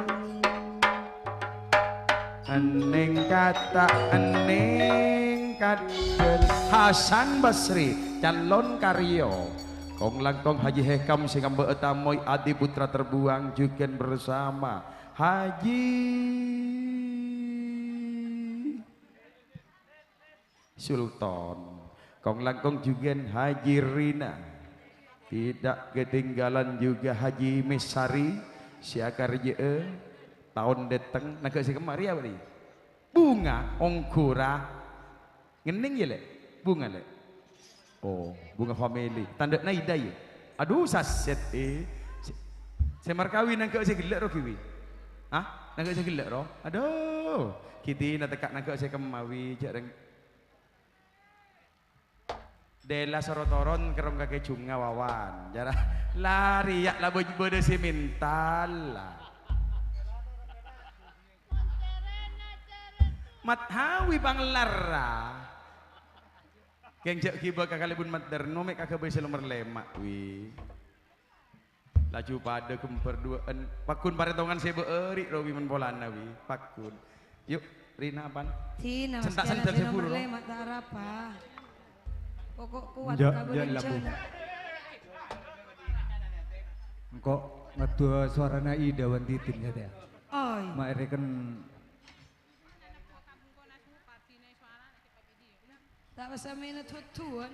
Enning kata, enning kadel. Hasan Basri, calon karyo. Kong-langkong Haji Hekam sing amba'a tamoy adi putra terbuang jugan bersama Haji Sultan. Kong-langkong jugan Haji Rina. Tidak ketinggalan juga Haji Mesari, si akarja'e taon dhateng, naga si kemari apa nih? Bunga, Onggora. Ngening ya, Lek? Bunga, Lek? Oh, Bunga Family. Tanda'na Ida ya? Aduh, saset, eh. Se, se markawi nangga se gellek ro kiwi. Hah? Nangga se gellek ro? Aduh. Kiti na teka nangga se kemawi, jarang. Dela soro toron kerong kake junga wawan. Jara lari ya la boj-, bode si mintal. Mathawi panglarra. Keng jek giba kakale bun mater, no me' kagabay se lomer lema', wi. Laju padha gembar duwa'an. Paggun paretongan se be'eri, ro, wi, men polana, wi. Paggun. Yuk, Rina, apan? Dina, Mas, sentak sendal se buru, ro. Lema' ta' arapa. Pokok kuat. Nja', kabur nja' labu. Enjana. Engko' ngadduwa suarana Ida wan Titin, ya, Teh. Oi. Ma' ereken. Ta' pas samena tuwan.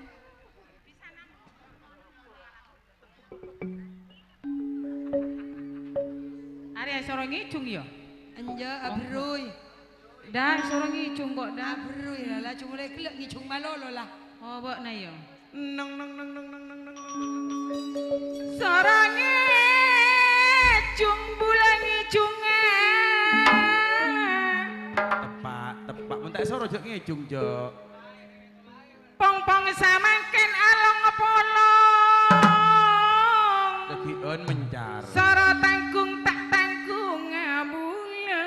Arè soro ngèjhung, yâ? Enjâ', aberrui. Dâ', soro ngèjhung, kok, dâ'. Aberrui, la, laju molaè ghellâ' ngèjhung malolo, la. Oh, bâ'na, yâ? Neng, neng, neng. Soro ngèjhung, bulâ ngèjhungngâ. Teppa', teppa'. Mon ta' soro, jâ' ngèjhung, jâ'. Pong-pong samangkèn along-polong. Dâggi'ân mencar. Soro tanggung ta' tanggung abulâ.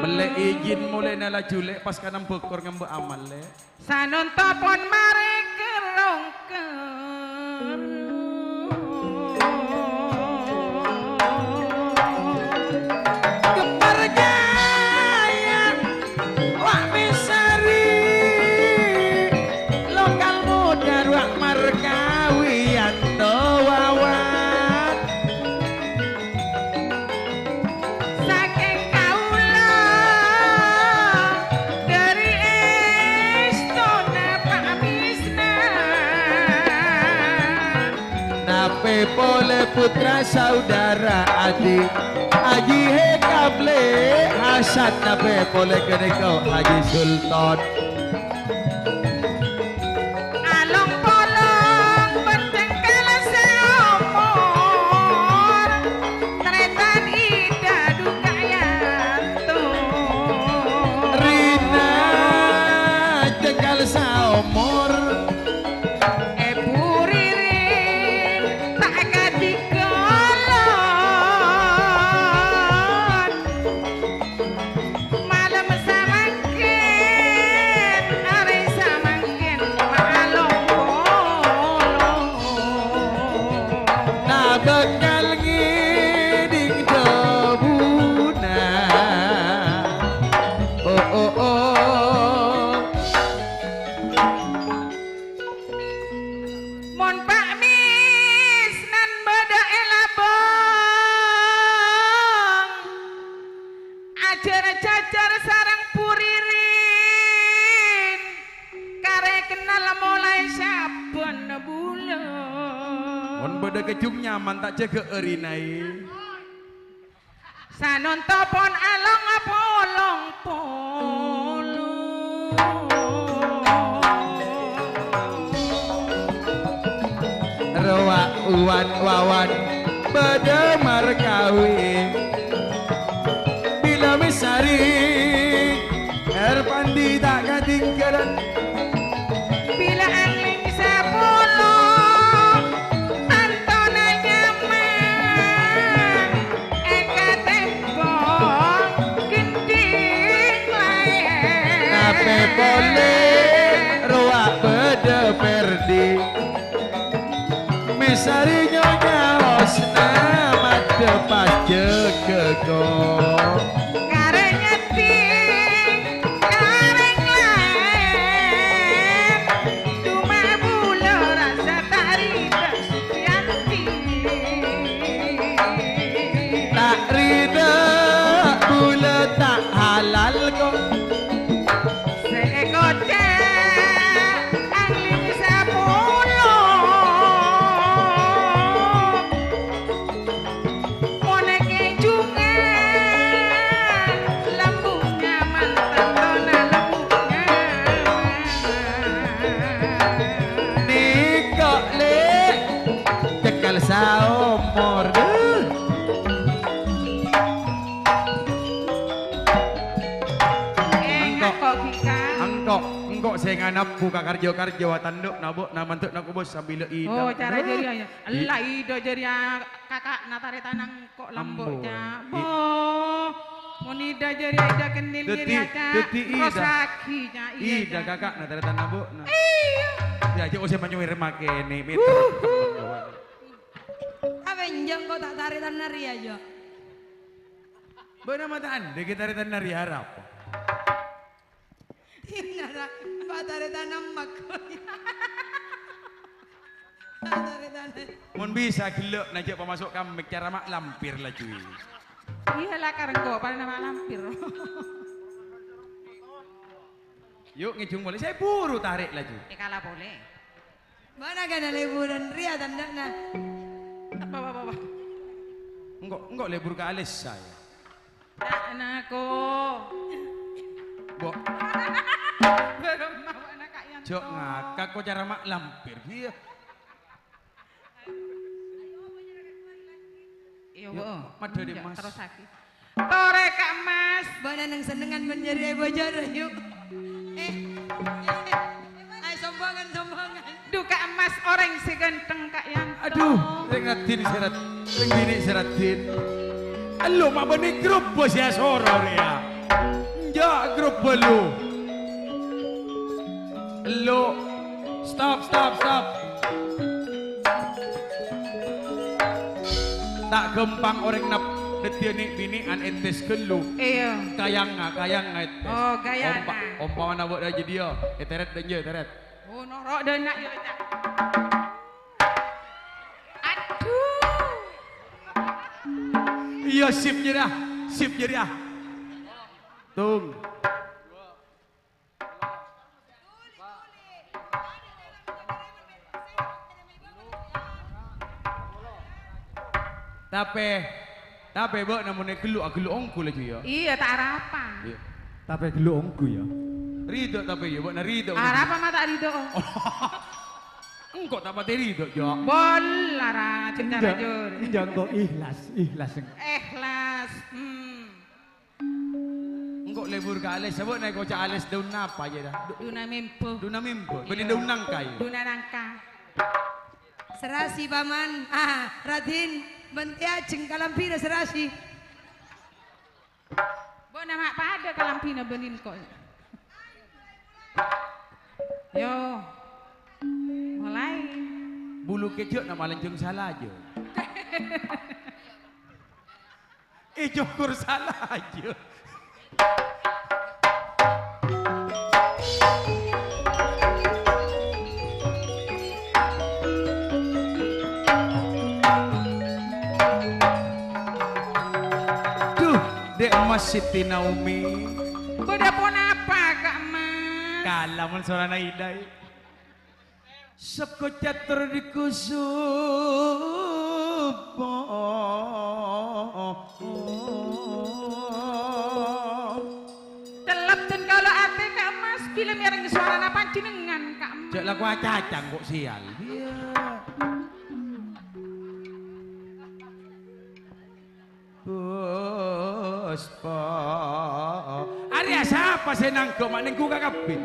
Mellè ijin molèna laju, Lè', pas kanam bokor ngambâ' amal, Lè'. Sanonto pon marè kerrong-kerrong. Kembar Jaya, wa' mèsarè, lokal modâ rowa markawi anto wawan. Sakèng kaulâ dhâri èstona Pa' Misna. Napè polè pottra saudara adi', Haji Hekam Lè' Hasan, napè polè ghânèka Haji Sultan. Along-polong bân cengkal saomor, tarètan Ida Dukayanto. Rina cengkal saomor. Èbhu Ririn ta' kadhi Oh, oh. Mon Pa' Misnan bâdâ è Labang, ajhâr jhâjhâr sareng Bu Ririn, karè kennal molaè sabbhân bulân. Mon bâdâ kejjhung nyaman ta' jâgâ'â rènaè. Sanonto pon along apolong polo. Rowa uwan wawan padâ markawi. Bilâ mèsarè, Erpandi ta' katinggalan. Bilâ angling sapolo, tantona nyaman. Èkatèmbhâng gendhing laèn. Tapè polè rowa bâdâ Perdi. Mèsarè Nyonya Hosna madhâ pas jâgâ, ko'. Karè nyeddhing, karè nglaèn, coma bulâ rassa ta' rida Sugiyanti. Ta' rida bulâ ta' halal, ko'. Sè èkoca' angling sapolo. Mon è kejjhungan, lambung nyaman, tantona lambung nyaman. Nèko, Lè', cekkel saomor. Duh. Eh, engko', engko', engko' sè nganebbu ka karjo-karjo atandhu'na bâ'na mandhu'na kobâ sambilla ida. Oh, cara jârèya, ya. Ella ida jârèya kaka'na tarètanna engko' lambu', Ca'. Bo, mon ida jârèya ida kennèng ngèrèya, Ca'. Daddi ida. Rosagi, Ca'. Iya, ida kaka'na tarètanna bâ'na. Iya. Ya, jhâ' osa manyowèr makènè, mèter. Apa enjâ' engko' ta' tarètanna rèya, jâ'? Bâ'na ma' ta' andhâ' ghi' tarètanna rèya arapa? Innara, patarètanna emmak. Patarètanna. Mon bisa ghellâ' na jhâ' pamaso' ka mik cara ma' lampir laju. Iyâ la karengko, palèng ma' lampir. Yu', ngèjhung polè. Sè buru tarè' laju. Èkala polè. Bâ'na ghânna leburan rèya tandhâna. Apa, apa, apa? Engko', engko' lebur ka Alessa, ya. Ca'na ko. Bo. Bârâmma bâ'na Ka' Yanto. Jhâ' ngakak ko cara ma' lampir, iyâ. Iyâ, Yo, Bu. Madhâri, Enjâ', Mas. Terrosaghi. Torè, Ka' Mas. Bâ'na neng-sennengan mon jârèya bojor, yu. Eh, eh, eh. Ayo, sombongan, sombongan. Dhu, Ka' Mas, orèng sè ghântheng, Ka' Yanto. Adhu, rèng raddhin sè rad-, rèng binè' sè raddhin. Ello ma' bânnè grup sè asoro rèya. Enjâ' grup bâllu. Ello. Stop, stop, stop. Ta' ghâmpang orèng nap-, dhâddhiyâ nè'-binè'an ètes ghâllu. Iyâ. Kayangnga, kayangnga ètes. Oh, gayana. Ompa-, ompamana bâ'na jâdiyâ, ètèrèt dânjâ, tèrèt. Oh, noro' dâna' yâ, Ca'. Adhu. Iyâ, sip jârèya, sip jârèya. Tung. Tapè, tapè bâ'na mon è ghâllu, aghâllu ongghu laju, yâ. Iyâ, ta' arapa. Iyâ. Tapè ghâllu ongghu, yâ. Ridho tapè, yâ, bâ'na ridho. Arapa ma' ta' ridho? Engko' ta' patè ridho, Jo. Bol, lara, cendana, Enjâ', jur. Enjâ' engko' ikhlas, ikhlas. Ikhlas. Hmm. Engko' lebur ka Alès, sabâ' na èkoca' Alès daun napa jâ, Da? Du-, Duna membo. Duna membo. Bânnè Iyâ. Daun nangka, yâ? Duna nangka. Serasi, Paman. Ah, Radin, bân tèya jhâng kalambhina Serasi. Bâ'na ma' padâ kalambhina bânnè engko'. Yo. Mulai. Bulu kejjhâ' na malanjhâng sala, jâ. Ècokur sala, jâ. Siti Naomi. Bâdâ ponapa, Ka' Mas? Kala mon sorana Ida, è. Sego catur dikusub. Cellep dân kaulâ atè, Ka' Mas, bilâ mèreng sorana panjhennengngan, Ka' Mas. Jhâ' lako acacang kok sial. Iyâ. Puspa. Arèya sapa sè nangghâ' ma' nèngghu ka kabbhi?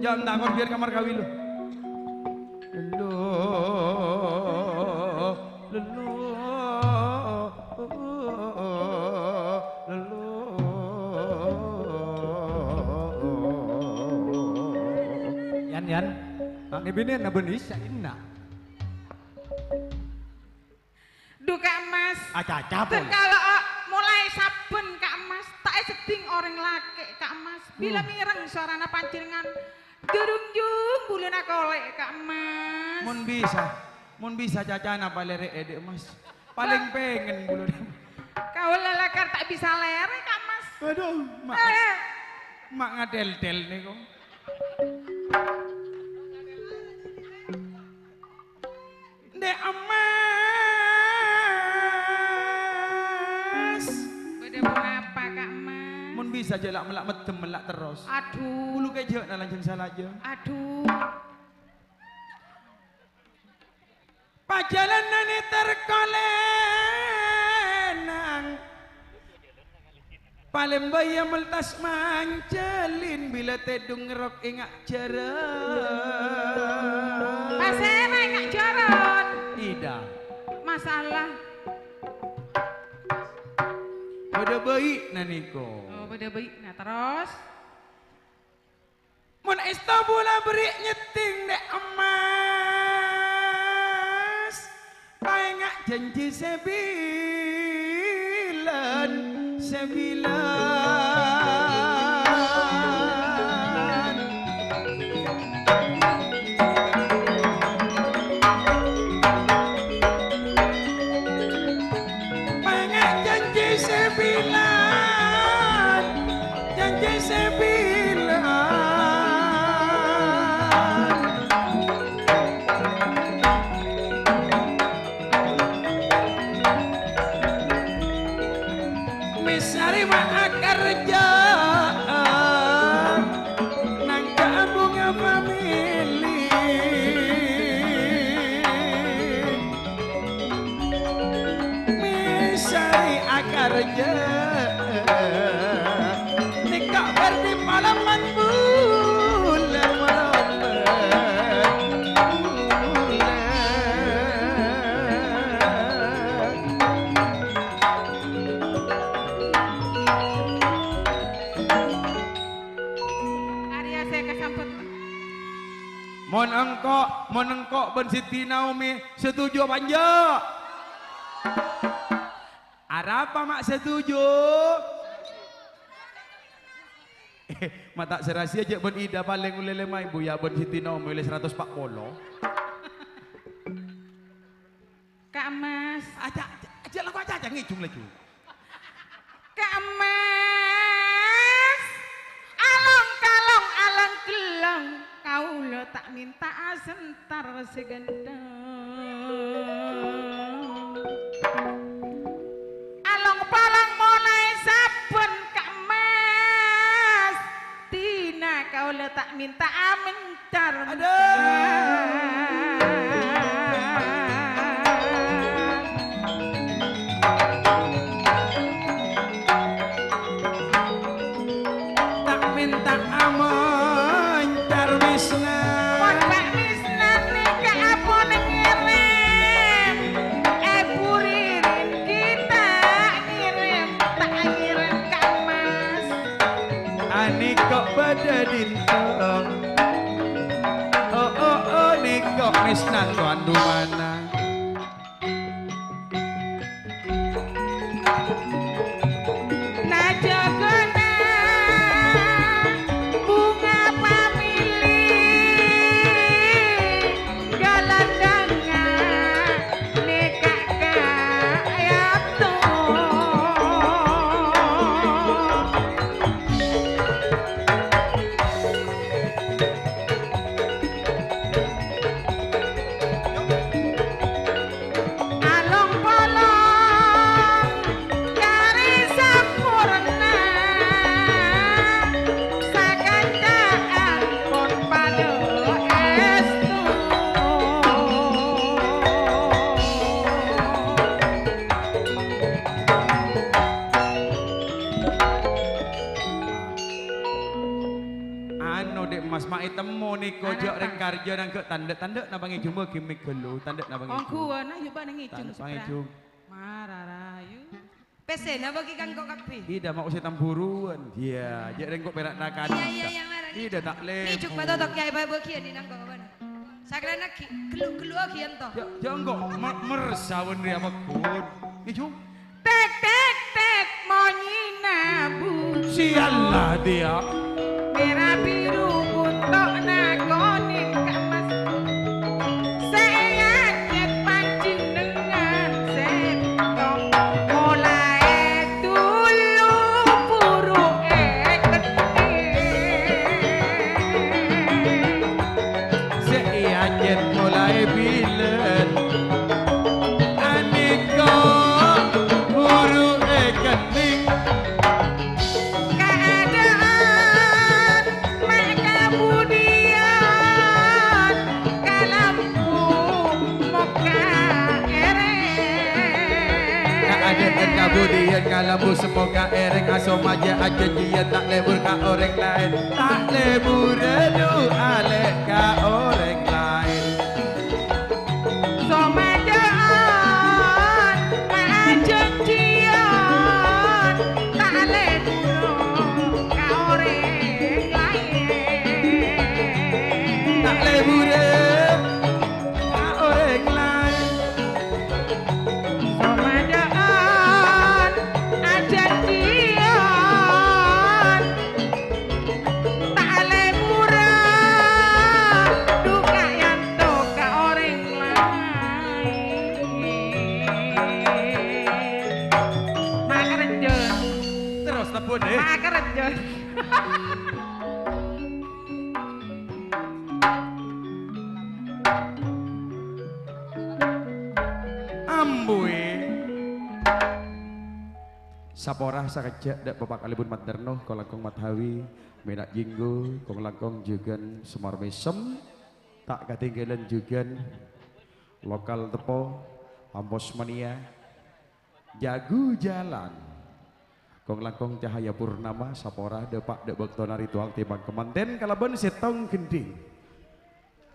Yâ, entah, kor biyâr kamar kawi, lo. Lho, lho, lho. Yan, Yan. Hah? Nè binèna bân Isa, inna. Dhu, Ka' Mas. Acaca, Pol. Tèngkala, o, molaè sabbhân, Ka' Mas, ta' èseddhing orèng lakè', Ka' Mas. Bilâ Hmm. mèreng sorana panjhennengngan, jhurung-jhurung bulâna kolè', Ka' Mas. Mon bisa, mon bisa cacana palèrè'è, Dhi' Mas. Palèng pèngen bulâna. Kaulâ lakar ta' bisa lèrè, Ka' Mas. Aduh, ma', Eh. ma' ngadèl-dèl nèko. Dhi' Mas. Bâdâ ponapa, Ka' Mas? Mon bisa jhâ' la'-mella' meddem mella' terros. Adhu. Bulu kèjhâ'na lanjhâng salajâng. Adhu. Pajhâlânan èter kolènang. Palèmbâ iyâ meltas manjhâlin bilâ tèdung ngerrok ènga' jhârân. Pasèra ènga' jhârân? Ida. Masalah. Bâdâ bâi'na nèko. Oh, bâdâ bâi'na. Terros? Mon èsto bulâ berri' nyèddhing Dhi' Mas, paènga' janji sè bilân, sè bilân. Paènga' janji sè bilân, janji sè bilân. Mèsarè ma' akarjâ'â nangka' bhunga famili. Mèsarè akarjâ'â nèka' bârdi malaman bulâ maromba. Arèya sè kasambhut. Mon engko', mon engko' bân Siti Naomi setuju apa enjâ'? Arapa ma' setuju? Ma' ta' sè rahasia jhâ' bân Ida palèng ollè lèma èbu, yâ, bân Siti Naomi ollè saratos pa' polo. Ka' Mas. Aja, aja, aja lako aja, aja ngèjung laju. Ka' Mas. Along-kalong along-kellong, kaulâ ta' mènta'a sentar sè ghântheng. Along-palong molaè sabbhân, Ka' Mas. Dina kaulâ ta' mènta'a men- Tar. Aduh. Ta' mènta amoncar Misna. Mon Pak Misna nèka ampon ngèrèm, èbhu Ririn kita ngèrèm, ta' ngèrèm Ka' Mas. Anèko bâdâ dinto. Oh, oh, oh, nèko Misnan towan dumana. Najâgâna bhunga pamili galandhângnga nèka ka'ènto. No, Dek Mas, ma' ètemmo nèko, Anapa? jhâ' rèng karjâ nangghâ' tandhâ-tandhâna pangèjhung bâghi mèghâlu, tandhâna pangèjhung. Ongghuwân, ayo, Pak, nang ngèjhung, Tandhâ Supra. pangèjhung. Mararayu. Pèssèna bâghi ka engko' kabbhi. Ida mau sè tamburuan. Iyâ, jhâ' rèng engko' pèra' nakana. Iyâ, iyâ, iyâ, mara. Ida ta' lèbur. Ngèjhung, Pak Totok, Yâ, Pak, bâgiyân nang engko' bâ'na. Sakalèyan aghi, ghellu-ghellu aghi ento. Jhâ', jhâ' engko' mer-, mersawan rèya paggun. Ngèjhung. Tek, tek, tek, monyèna bu. Siallah dia. Mèra biru bunto'na konèng ka'emmas. Sè èyajhât panjhennengngan sèttong. Molaè dulu buru èkennèng. Sè èyajhât molaè bilân. Anèka buru èkennèng. Kaadâ'ân ma' kabudiyân kalambu mokka' èrèng. Kaadâ'ân kabudiyân kalambu sè mokka' èrèng, asomajâ ajhânjhiyân ta' lèbur ka orèng laèn. Ta' lèburâ du'â lè ka orèng laèn. Somajâ'ân ajhânjhiyân ta' lèbur ka orèng laèn. Ta' lèburâ ka orèng laèn. Somajâ'ân ajhânjhiyân ta' lèbura, duka yanto ka orèng laèn. Makarejjhân. Terros tebbhun, eh. Makarejjhân. Ambuè. Sapora sakejjhâ' dâ' Bapa' kalèbun Materno, kong-langkong Mathawi, Mèna' Jenggo, kong-langkong jhughân Semar Mèsem, ta' katèngghâlân jhughân lokal Teppo, Ampos Mania, Jagu Jalan, kong-langkong Cahaya Purnama, sapora dâpa' dâ' bâktona ritual tèmbhâng kamantèn kalabân sèttong ghendhing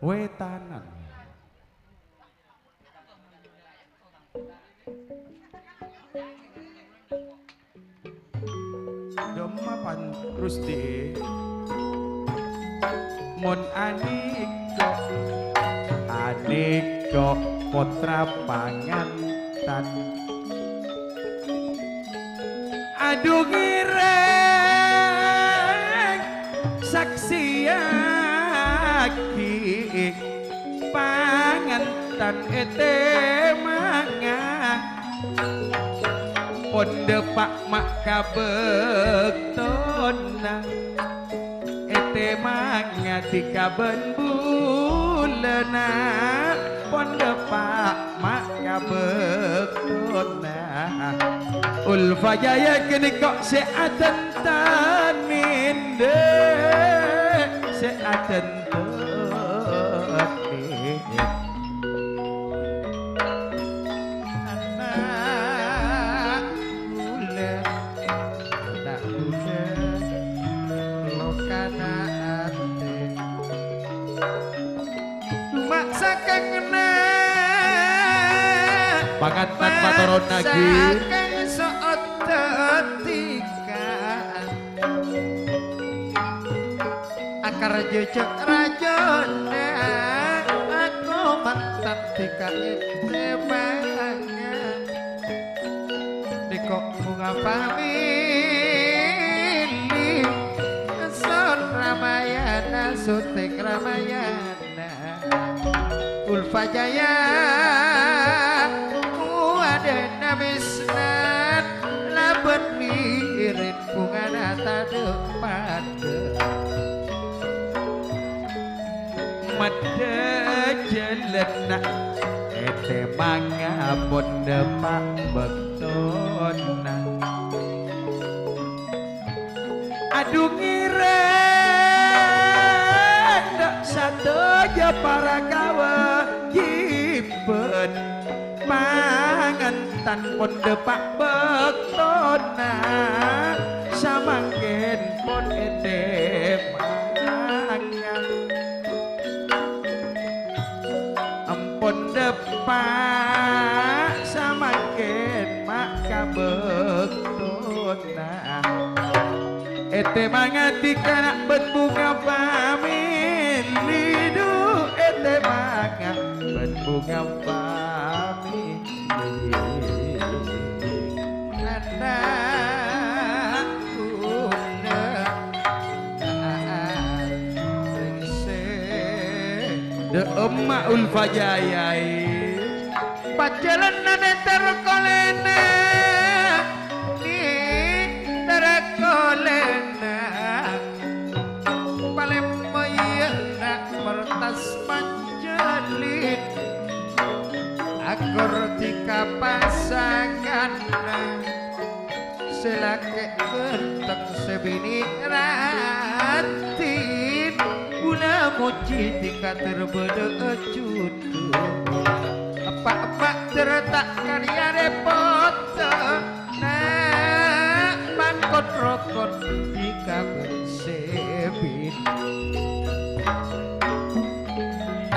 wètanan. Dâmma pan Rusdi. Mon anèko, anèko pottra pangantan. Adu ngèrèng saksèyaghi pangantan ètèmanga. Pon dâpa' ma' ka bâktona ètèmanga dhika bân bulâna. Pon dâpa' ma' ka bâktona. Ulfa Jaya ghânèka sè adhântan endâ', sè adhântan endâ'. Ana' bulâ, ana' bulâ, lokana atè. Coma sakèng na-, Pangantan patoron lagi. Sakèng so'ot dhika. Akar jejek rajana, aku mantan dhika ètèmanga. Nèko bunga pamili, son Ramayana, syuting Ramayana. Ulfa Jaya, wadana Misnan, labân wirid bungana tadâ' padâ. Maddhâ jhâlânna, ètèmanga pon dâpa' bâktona. Adu ngèrèng dâ' sadhâjâ para kawâjibhân, pangantan pon dâpa' bâktona, samangkèn pon ètèmanga. Ètèmanga dhika na' bân bhunga pamèlè, du, ètèmanga bân bhunga pamèlè. Ana' kaulâ rèng sè dâ' emma' Ulfa Jaya, è. Pajhâlânan è tèra kolèna, è tèra kolèna. Palèmmo iyâ na' mertas panjhâlin, akordi ka pasanganna. Sè lakè' ghânteng, sè binè' raddhin, kaulâ mojhi dhika tèr bâdâ'â jhudhu. Eppa'-eppa' tèr ta' karè arèpot, na' mangkon-rokon dhika bân sè binè'.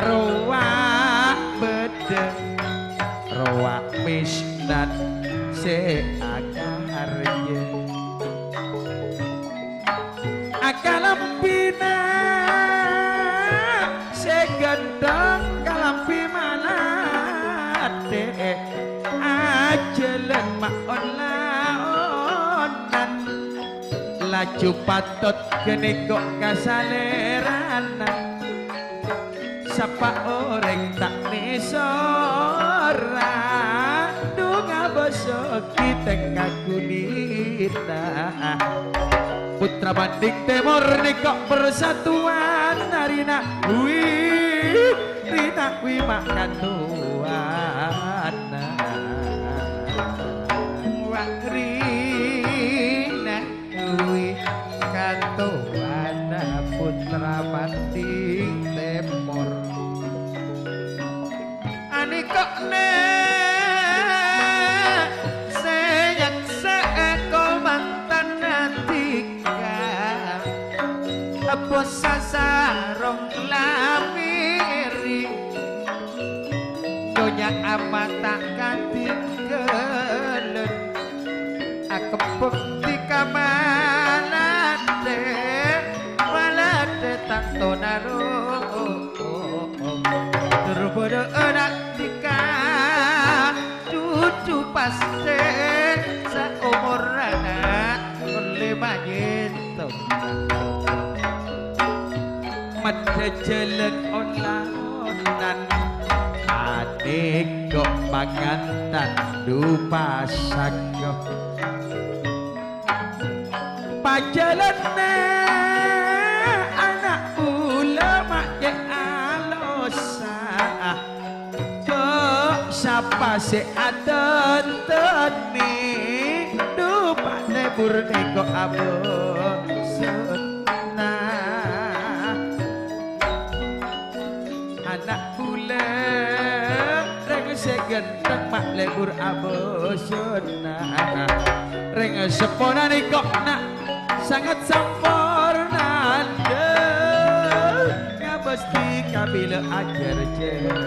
Rowa bâdâ, rowa misnan sè akarjâ. Akalambhina sè ghânteng, kalambhi malathè, ajhâlân ma'-, on-laonan. Laju patot ghânèka ka salèrana. Sapa orèng ta' nèsora, du ngabâsaghi tèngka kulina. Putra Bandhing Tèmor nèka persatuan arèna, wi, rèna wi ma' katowana. Wa rèna wi katowana Putra Bandhing Tèmor. Anèka na' sè nyaksa'a kamantan dhika, bos sasarong lamèrè. Dhunnya amata katinggalan, akembhâk dhika malathè, malathè tang tonaro. Tèr bâdâ'â na' dhika, jhudhu pastè saomorra na' ollè manyènto. Maddhâ jhâlân on-laonan, anèka pangantan du pasagghâ. Pajhâlânna ana' kaulâ ma' cè' alossa. Ko' sapa sè adhântènè, du palebur nèko abâsana. Ana' kaulâ, rèng sè ghânteng palebur abâsana. Rèng seppona nèko na' sanget samporna, ngabâs dhika bilâ ajhâr jhâjhâ.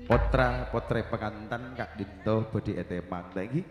Potra-potrè pangantan ka'dinto bhâdhi ètèmang, ta' ènggi?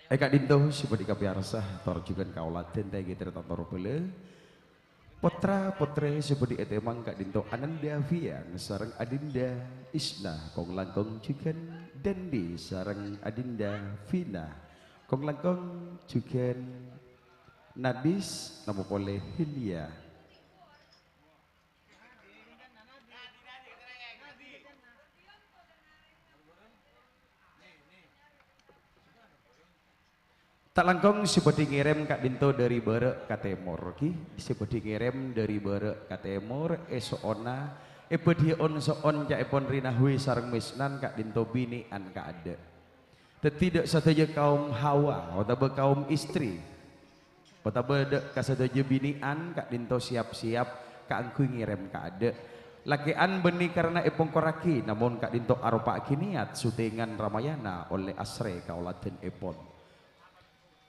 È ka'dinto sè bhâdhi kapèyarsa, tor jhughân kaulâ dhân tèngghi tarètan tor bhâlâ. Pottra-pottrè sè bhâdhi ètèmang ka'dinto Ananda Fian sareng Adinda Isna, kong-langkong jhughân Dandi sareng Adinda Vina, kong-langkong jhughân Nadis, napa polè Hilya. Ta' langkong sè bhâdhi ngèrèm ka'dinto dâri bârâ' ka tèmor, ghi. Sè bhâdhi ngèrèm dâri bârâ' ka tèmor, èso'ona, èbâdhiyâ'on so'on ca'èpon Rina Hwi sareng Misnan ka'dinto binè'an kaadâ'. Dhâddhi dâ' sadhâjâ kaum hawa otabâ kaum istri, otabâ dâ' ka sadhâjâ binè'an ka'dinto siyap-siyap kaangghuy ngèrèm kaadâ'. Lakè'an bânnè karana èpongkorraghi, namong ka'dinto aropa'aghi niyat sutingan Ramayana ollè asrè kaulâdhânèpon.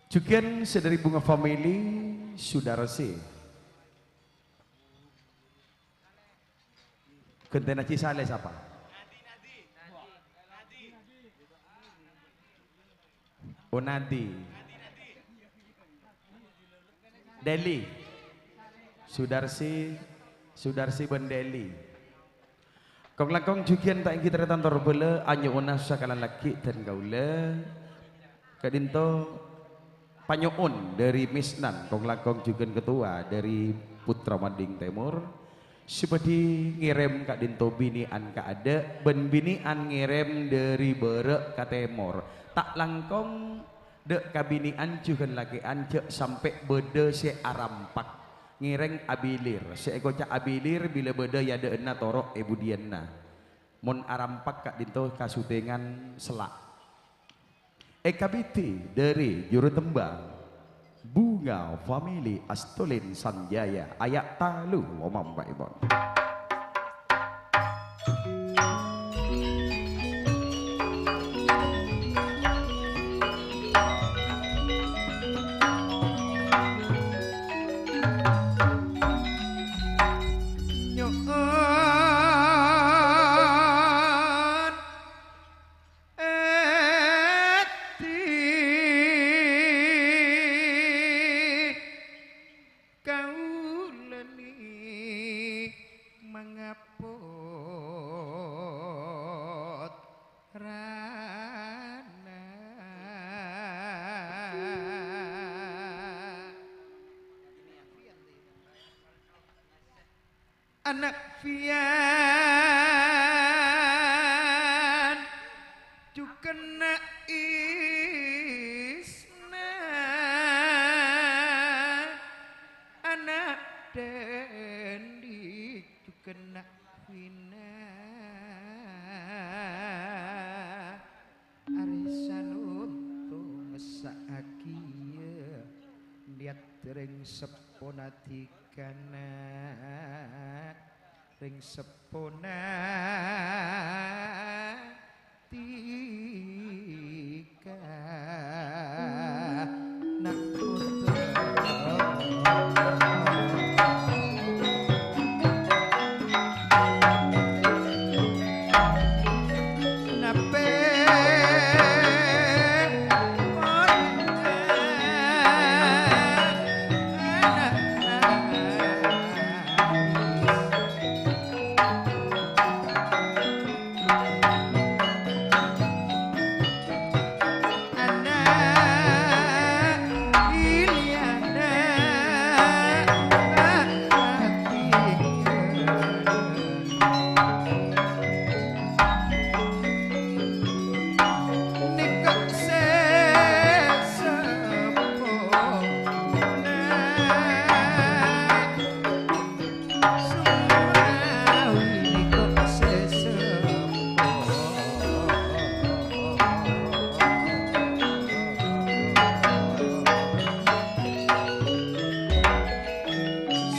Jhughân sè dâri Bunga Family, Sudarsi. Ghântèna Haji Saleh sapa? Oh, Nadi. Deli. Sudarsi, Sudarsi bân Deli. Kong-langkong jhughân ta' èngghi tarètan tor bhâlâ, anyo'ona sakalè lagghi' dhân kaulâ. Ka'dinto panyo'on dâri Misnan, kong-langkong jhughân ketua dâri Putra Mading Tèmor, sè bhâdhi ngèrèm ka'dinto binè'an kaadâ', bân binè'an ngèrèm dâri bârâ' ka tèmor. Ta' langkong dâ' ka binè'an jhughân lakè'an jhâ' sampè' bâdâ sè arampak. Ngèrèng abilir. Sè èkoca' abilir bilâ bâdâ è adâ'ânna toro' è budiyânna. Mon arampak ka'dinto kasutingan sella'. Èkabidhi dâri juru tembang Bunga Family Astolin Sanjaya, aya' talu, omampa èpon. Nyo'on. Ati kaulâ ni mangapot rana. Ana' Fian, jhughân Isna, ana' Dandi, jhughân Wina. Arè sanonto messa'aghiyâ niyat rèng seppona dhikana, rèng seppona dhikana.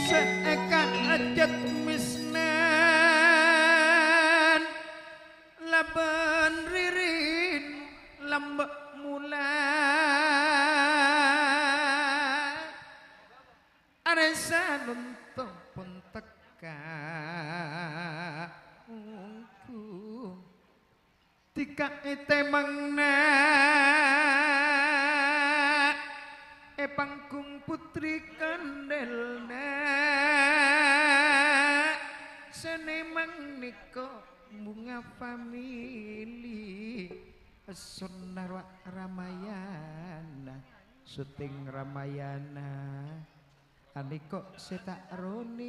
Sè èkaajhât Misnan labân Ririn lambâ' mola. Arè sanonto pon tekka ongghu dhika ètèmangna. È panggung Putri Kandel, na', sè nèmang nèko Bunga Family, Sonnarwa Ramayana, syuting Ramayana, anèko sè ta' ronèro,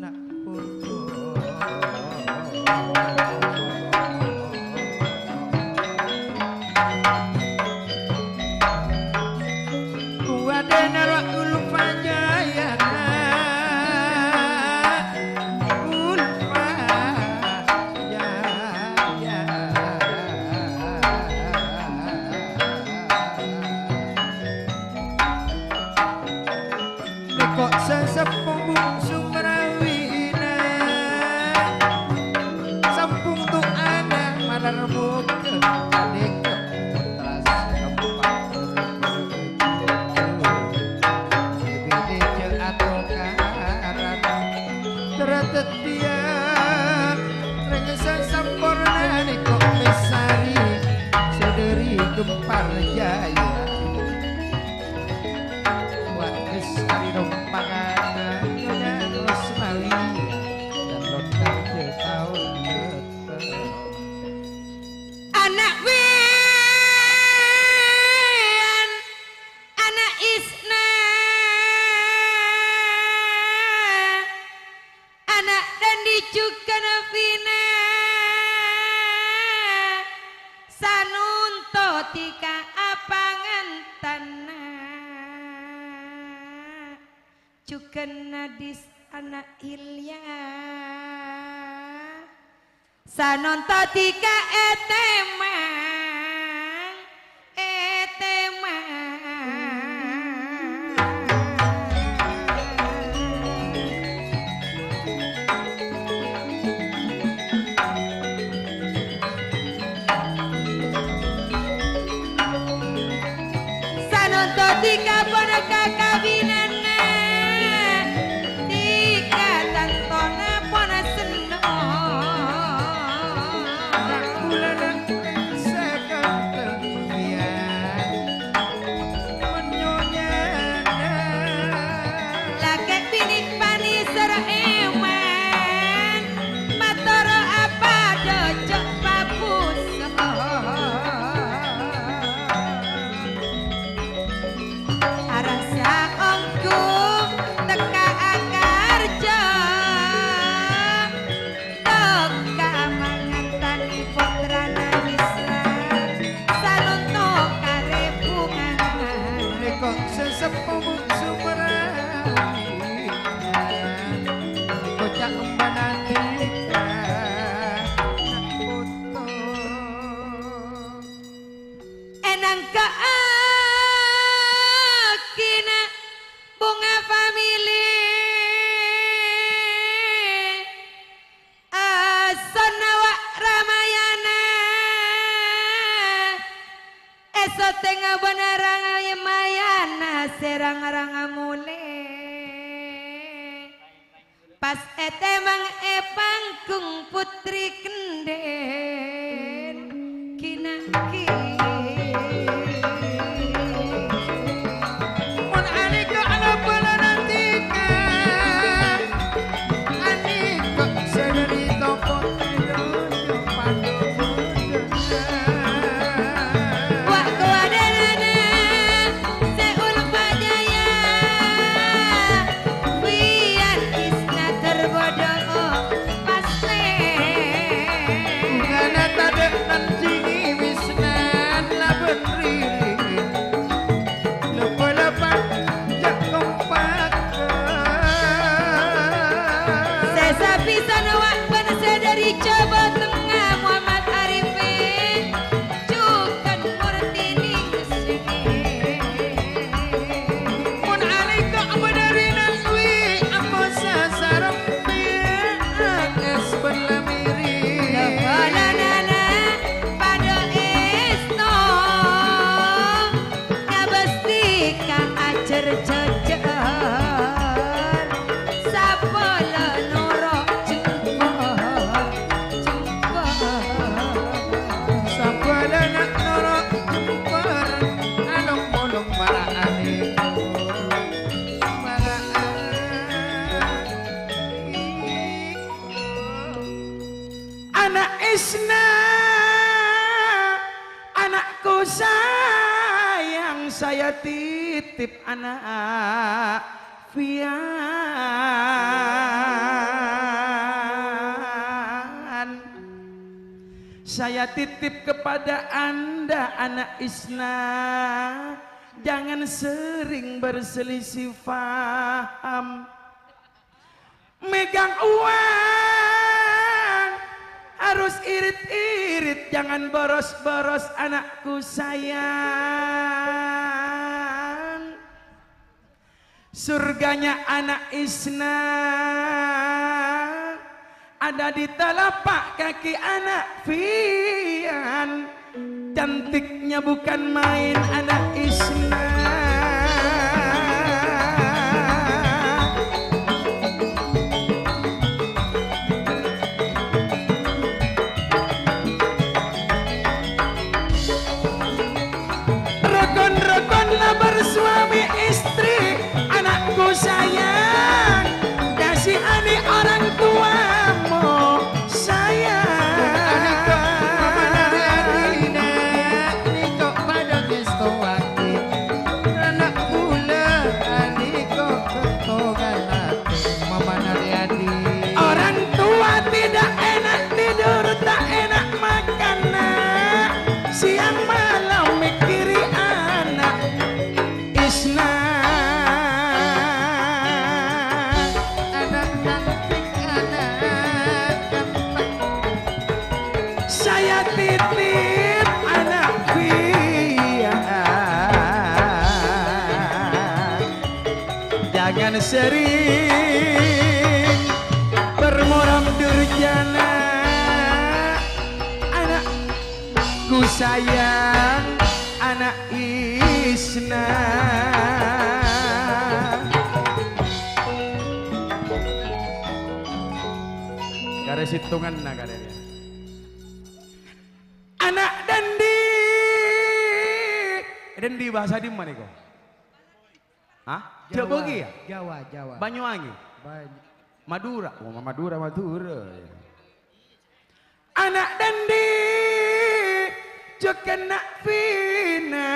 na' podo. Kuwadana roh Ulfa Jaya, Ulfa Jaya. Nèko sè seppo bungsu marawina, sampung towana malar moghâ, anèko terras kempak. Binè jâ' atokaran, terra teddhiyâ rèng sè samporna nèko mèsarè, sè dhâri Gempar Jaya. Wates ari rompangana Nyonya Rosmawi, calon raja taon dâteng. Ana' Wian, ana' Isna, ana' Dandi jhughân Vina, sanonto dhika apangantana. Jhughân Nadis ana' Ilya, sanonto dhika ètèmang, ètèmang. Sanonto dhika pon kakabinanna, dhika tantona pon senno. Bulana sè kantong biyan, mon nyonyana. Lakè binè panèser èman, matoro' apadâ jhâ' papuso. Arassa ongghu tekka akarja, tekka mangantani pottrana Wisra, sanonto karè bhungana. Nèko sè seppo bungsu marawina, koca' embana dhika, na' poto. Ènangka'aghinâ Bunga Family, èsonna Wa' Ramayana, èsotèngnga bân Ramayana sè rang-rang molè. Pas ètèmang è panggung Putri Kendhen, ghi-naghi. Mon anèka ala-bala nantika, anèka sè dhâri toko tèdhunyo padha modhâna. Wa' kowadanana sè Ulfa Jaya. Wiyan Isna Darbodho pastè. Bungana tadâ' nandhingi Wisnan labân Riri. Lapa-lapa jhâ' kompak. Sè sapisan wa' bân sè dhâri Jhâbâ Tengnga Muhammad Arifin. Jhughân Murtini sè. Mon alèka bâdâ rèna suwi, apossa sareng P A S Berlamiri. Lèbâlanana padâ èsto, ngabâstèka ajhâr jhâjhâr. Sabâlâ noro' jembhâr. Sabâlâna noro' titip ana' Fian. Saya titip kepada Anda, ana' Isna, jangan sering berselisih faham. Megang uang harus irit-irit, jangan boros-boros, anakku sayang. Surganya anak Isna ada di telapak kaki anak Fian. Cantiknya bukan main, anak Isna. Rukun-rukunlah bersuami istri, anakku sayang. Kasihani orang tuamu, sayang. Anak kaula, anak kaula, Mama Naryadi. Orang tua tidak enak tidur, tak enak makan, Nak. Siang malam mikkiri anak Isna. Anak cantik, anak ganteng. Saya titip anak Fian. Jangan sering bermuram durjana, anakku sayang, anak Isna. Karè sèttonganna karè rèya. Anak dandi. Dandi bahasa dimma nèko? Hah? Jawa. Jawa ghi ya? Jawa, Jawa. Banyuwangi? Bany- Madura. Oh, Madura, Madura. Anak dandi, jhughân na' Vina,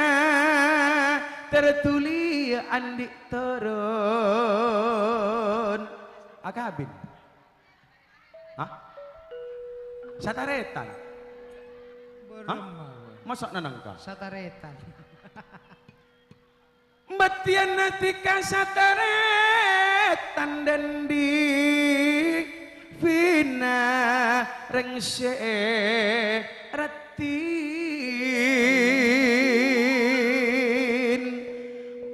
tertuli andi' toron. Akabin. Hah? Satarètan? Hah? Masa' nanangka? Satarètan. Bâtèyanna dhika satarètan dandi, Vina rèng sè raddhin,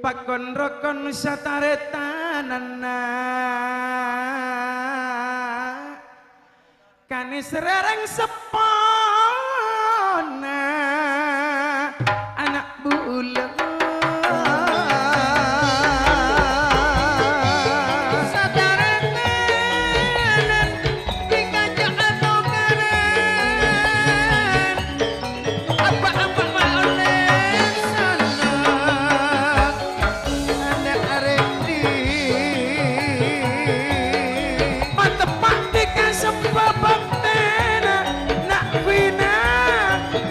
pakon-rokon satarètananna. Kanèserrè rèng seppona ana' bulâ. Satarètan di kaca atokaran. Apa-apa ma' ollè sana. Ana' arèndi. Mateppa' dhika sembâ bhâktèna, na' Vina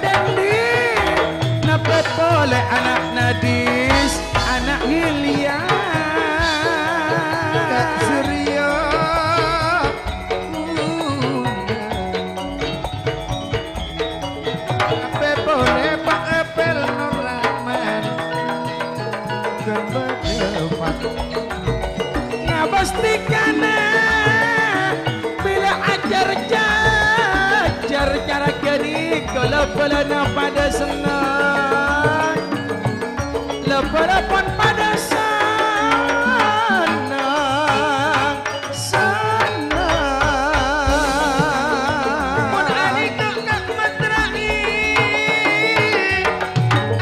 dandi. Napè polè ana' Nadis, ana' Hilya. Ka' Surya. Apè polè Pa' Apel Nur Rahman ghân bâdâ Pak. Ngabâs dhikana bilâ ajar-jajar cara ghânèka, la-bâlâna padâ senneng. La-bâlâ pon padâ senneng. Senneng. Mon alèko ka' matra'i,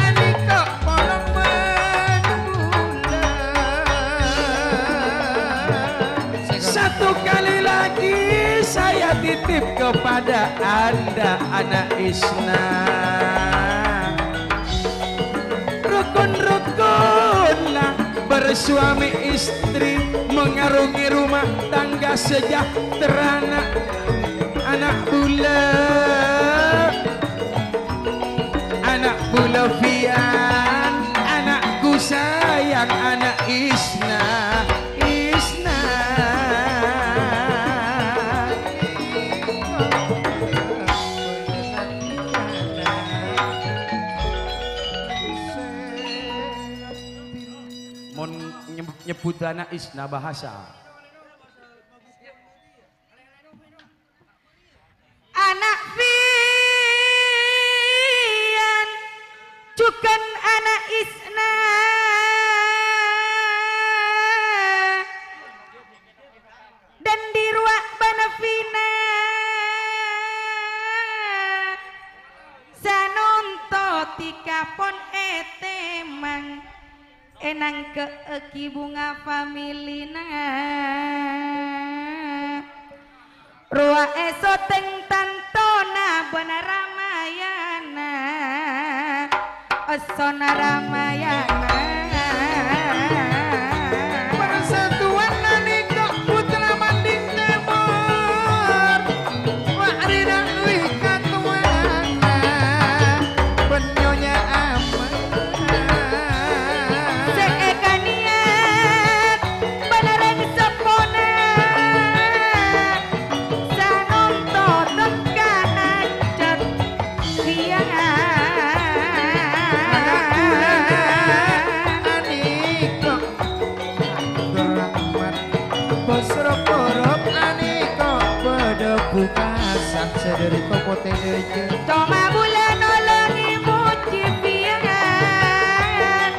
alèko polong bân bulâ. Satu kali lagi saya titip kepada Anda, anak Isna. Rukun-rukunlah bersuami istri, mengarungi rumah tangga sejahterana. Ana' bulâ, ana' bulâ Fian, anakku Sayang ana' Isna, Isna. Mon nyeb-, nyebbhut ana' Isna bahasa. Ana' Fiyan, jhughân ana' Isna. Dândhi rowa bân Fina. Sanonto dhika pon ètèmang. Ènangghâ'aghi bhunga familina. Rowa èsotèng tantona bân Ramayana. Èssona Ramayana. Parsatuwan nalèka putra mandhing tèmor. Wa'rina wi katowana bân Nyonya Ama. Sè èkanèyat bân rèng seppona. Sanonto tèngka ajhât. Ana' bulâna anèka Abdurrahman, bos rop-orop anèka padâ bhukasan sè dhâri Topo Tèdâjâ. Coma bulâ nolongè mojhi Fiyan,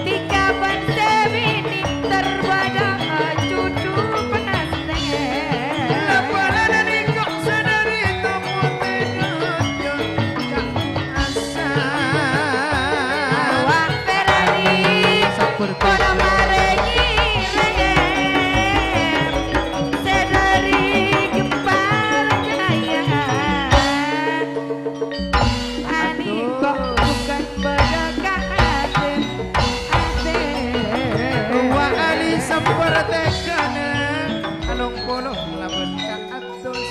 dhika bân sè binè' ter bâdâ jhudhu pastè. Laporan nèka sè dhâri Topo Tèdâjâ. Wah, Ferrari, sabbhâr kono marèngi rèyem, sè dhâri Gempar Jaya. Ani kok bukan berkah até, até. Wa ali sabbhâr tèghâna, tello polo labân ka atus.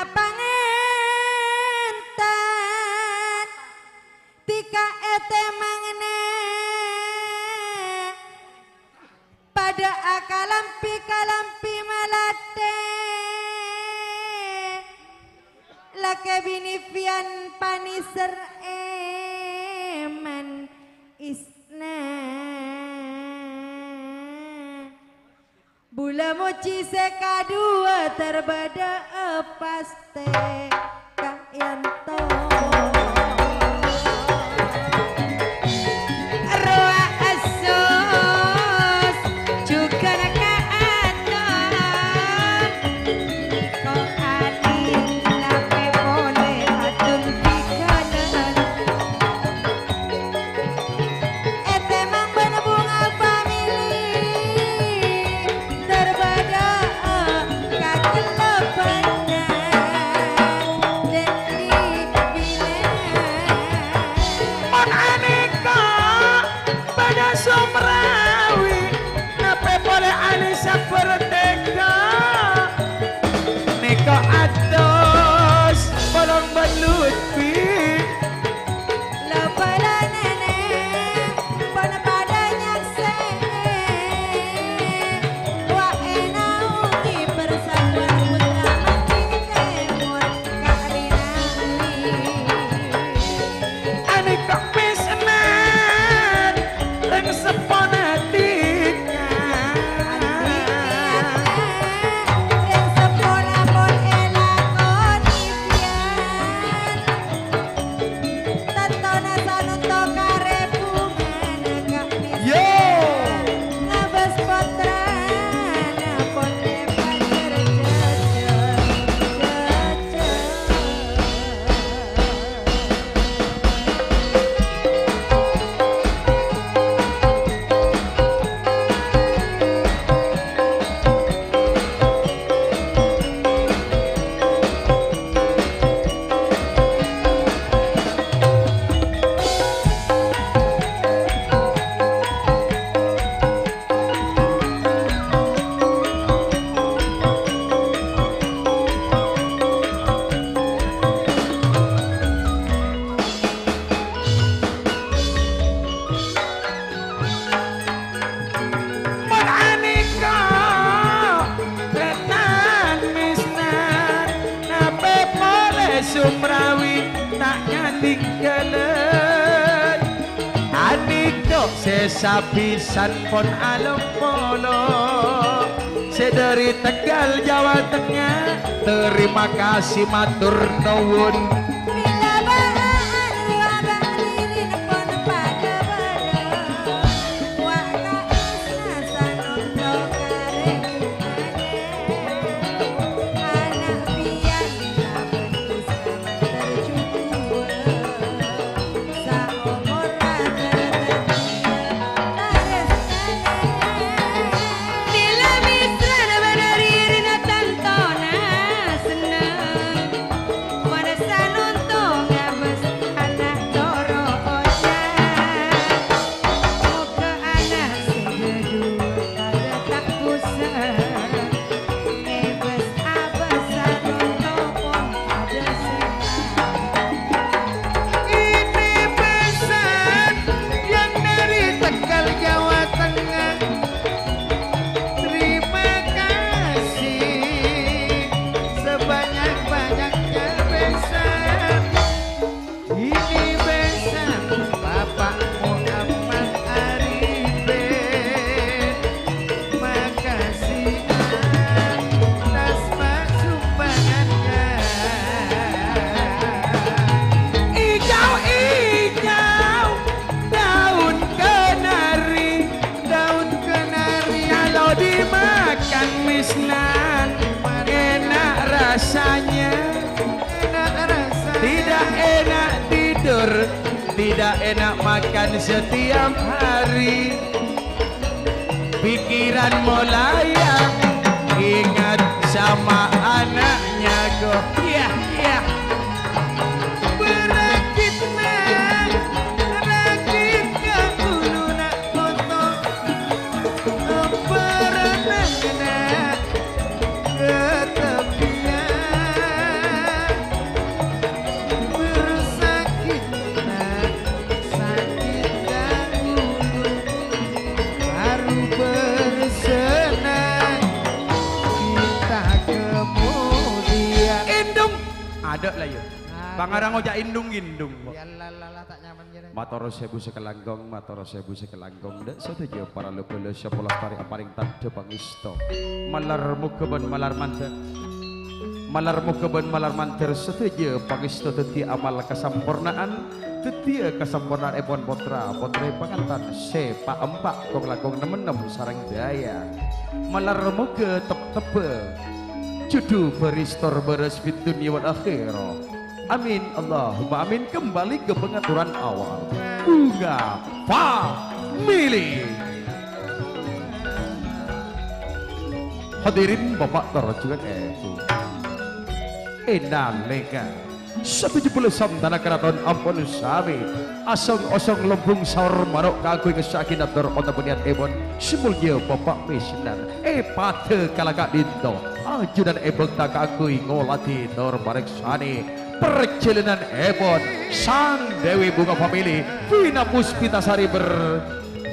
Apangèntan dhika ètèmangna, padâ akalambi-kalambi malathè, lakè binè Fiyan panèser èman Isna. Bulâ mojhi sè kadhuwâ ter bâdâ'â pastè ka'ènto. Rowa asus jhughân ka'aton. Ko' ati lapè polè adun biganan. Ètèmang bân bhunga famili, ter bâdâ'â katello bânnya'. Dâddhi tinggalè. Anèko sè sapisan pon alem polo, sè dhâri Tegal Jawa Tengah. Terima kasih, matur nuwun. Bilâ bâ'ân rowa bâ'ân ririn pon padâ bâdâ. Wa' ka'disna sanonto karè bhungana. Ana' biyan Èbâs-abâsan otopon padâ sèhat. Ini pesan yang dari Tegal, Jawa Tengah. Terima kasih sebanyak-banyaknya pesan. Ini pesan Bapak Muhammad Arifin. Makasih atas sumbangannya. Ijau-ijau daun kenari, daun kenari. Kalau dimakan Misnan, enak rasanya. Enak rasanya. Tidak enak tidur, tidak enak makan setiap hari. Pikiran melayang, ingat sama anaknya, go. Iya, iya. Berakit, Nak. Rakit ka ulu, Nak, potong. Berenang, Nak. Ketepian bersakit, sakit dahulu, baru bersenang kita kemudian. Indung. Ada lah ya. Ada. Pangarang oja indung-indung, kok. Ya, la, la, la, tak nyaman, ya, Ren. Mator sewu sakalangkong, mator sewu sakalangkong. Dâ' sadhâjâ para lobâlâ sè polos parè aparèng tandhâ pangèsto. Malar moghâ bân malar mandhâr. Malar moghâ bân malar mandhâr sadhâjâ pangèsto dhâddhi amal kasampornaan, dhâddhiyâ kasampornaanèpon pottra, pottrè pangantan sè paempa' kong-langkong nem-ennem sareng dâjâ. Malar moghâ tep-tebbhâ judhu bâris tor bârâs fid dunya wal akhirah. Amin, Allahumma amin. Kembali ke pengaturan awal. Bunga Family. Hadirin Bapak terjun, eh, Bu. Enaleka satuju puluh samtana karaton ampon sami asong-osong lembung saor maro' kaangghuy ngessa'aghi nator otabâ niatèpon sè molja Bapak Misnan. Eh, padâ kala ka'dinto, ajunan èbhâkta kaangghuy ngoladhi tor marèksanè parjhâlânanèpon Sang Dewi Bunga Family, Vina Puspitasari ber-,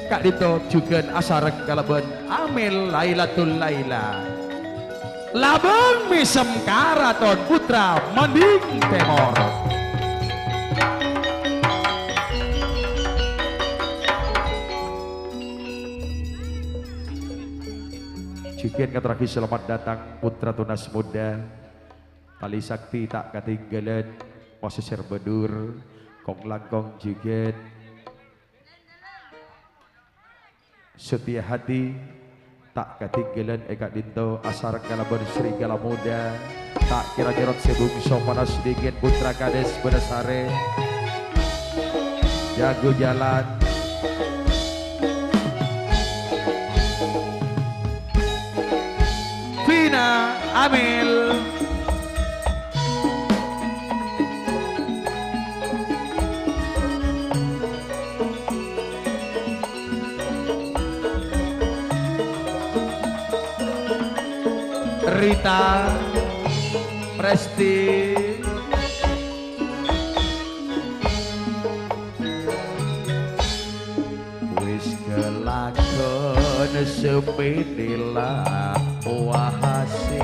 ka'dinto jhughân asareng kalabân Amel Lailatul Laila. Labâng mèsem karaton Putra Manding Tèmor. Jhughân ngatorraghi selamat datang, Putra Tunas Muda. Tali sakti ta' katinggalan, pasèsèr bâdhur, kong-langkong jhughân. Setia hati, ta' katinggalan è ka'dinto asareng kalabân serigala muda, ta' kèra nyerot sè bungso panas dingin Putra Kades Benesare. Jago jalan. Vina Amel. Rita, Presti. Wis kelakon semene la wahase.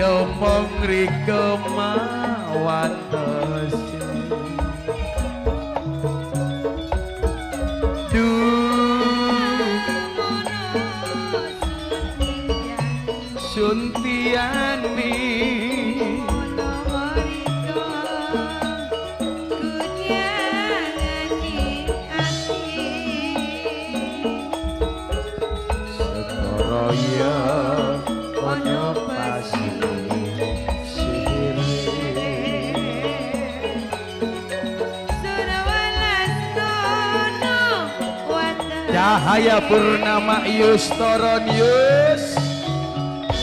Omong rika mawantos. Du Suntiani. Setaraya onyo pasi sihir. Cahaya Purnama, Yus, toron, Yus.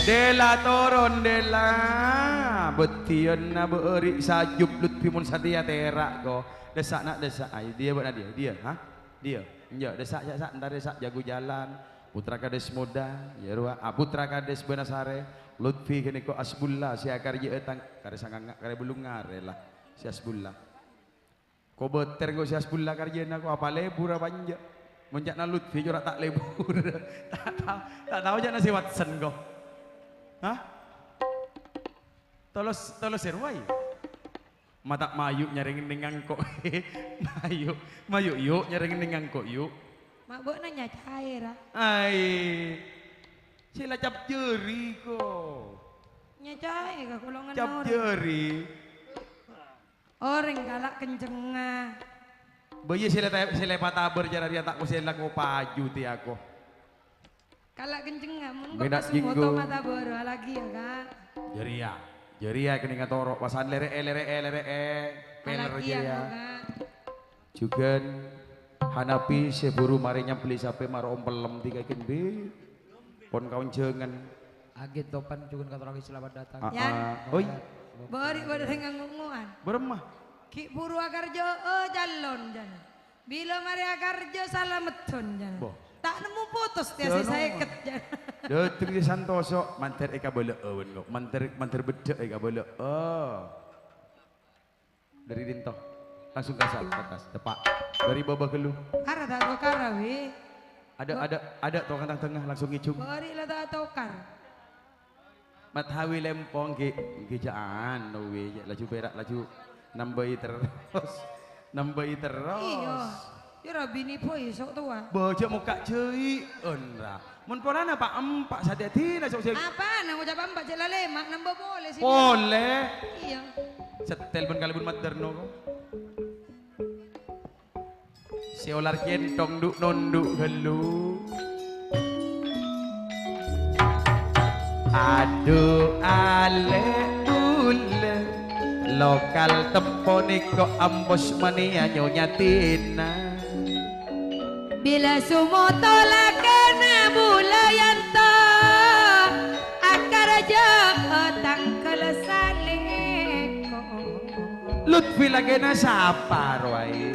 Dela, toron, Dela. Bettiyanna ba'ari' sajup Lutfi mon satèya tera' ko. Dessa', na', dessa'. Ayo, dia ba'na dia, dia, ha? Dia. Enja', dessa', sa', sa', entar dessa', jago jalan. Putra Kades Muda, ya rowa. Ah, Putra Kades Banasare. Lutfi ghâniko Asbulla, sè akarjâ'â tang-, karè sanganga', karè bellung arè la. Sè Asbulla. Kobâter engko' sè Hasbullah karjâna ko' apa lebur apa enjâ'? Mon ca'na Lutfi cora' ta' lebur. Ta' tao, ta' tao ca'na sè Watson ko'. Hah? Tolos, tolos sè rowa, yâ? Ma' ta' mayu' nyarè ngennèng engko'. Mayu', mayu' yu', nyarè ngennèng engko' yu'. Ma' bâ'na nyacaè, ra? Ai. Sè la cap jâri ko'. Nyacaè ka golongan orèng. Cap jâri. Orèng kala' kencengnga. Bâ iyâ sè lè-, sè lè patabâr cara rèya ta' kosèla ko' paju tè ako. Kala' kencengnga, mon Mèna' kok kasumoto jinggo. Patabâr, alaghi yâ, Ka'. Jârèya, jârèya kennèngnga toro', pasan lèrè'è, lèrè'è, lèrè'è. Peler alaghi yâ, jârèya. Ka'. Jhughân Hanapi sè buru marè nyambelli sapè mara ompellem tè ka kembi. Pon kaonjhângan. Agit topan jhughân katorraaghi selamat datang. Ah, Yan. Ah. Oi. Bâri' bâdâ sè ngango'-ngo'an. Bârâmma? Ghi' buru akarjâ'â calon, jân. Bilâ marè akarjâ salameddhân, jân. Boh. Ta' nemmo potos tèya sè Jân, saèket, jân. Dâteng sè santoso, mandhâr èkabâlâ'â bân ko'. Mandhâr, mandhâr beddhâ' èkabâlâ'â. Dâri dinto. Langsung ka sa-, ka attas. Teppa'. Dâri bâbâ ghâllu. Ara ta' tokara, wi. Adâ', adâ', adâ' tokang tang tengnga, langsung ngèjhung. Bâri' la ta' tokar. Mathawi lempong ghi', ghi' jâ' anu, wi. Laju pèra', laju nambâi terros. Nambâi terros. Iyâ. Yâ, ra binè bhâi, sok towa. Bâ, jâ' mokka' jâi'ân, ra. Mon polana pa'-empa' satèya dina, sok sè Apana ngoca' pa'-empa', jâ' la lèma', nambâ polè sè Polè. Iyâ. Settèl bân kalèbun maddârno, ko'. Sè olar cèntong du'-nondu' ghâllu. Adhu alè' bulâ, lokal teppo nèko ampos manèya Nyonya Tina. Bilâ sumoto lakèna bulâ yanto, akarjâ'â tangghâl salèko. Lutfi lakèna sapa rowa, è?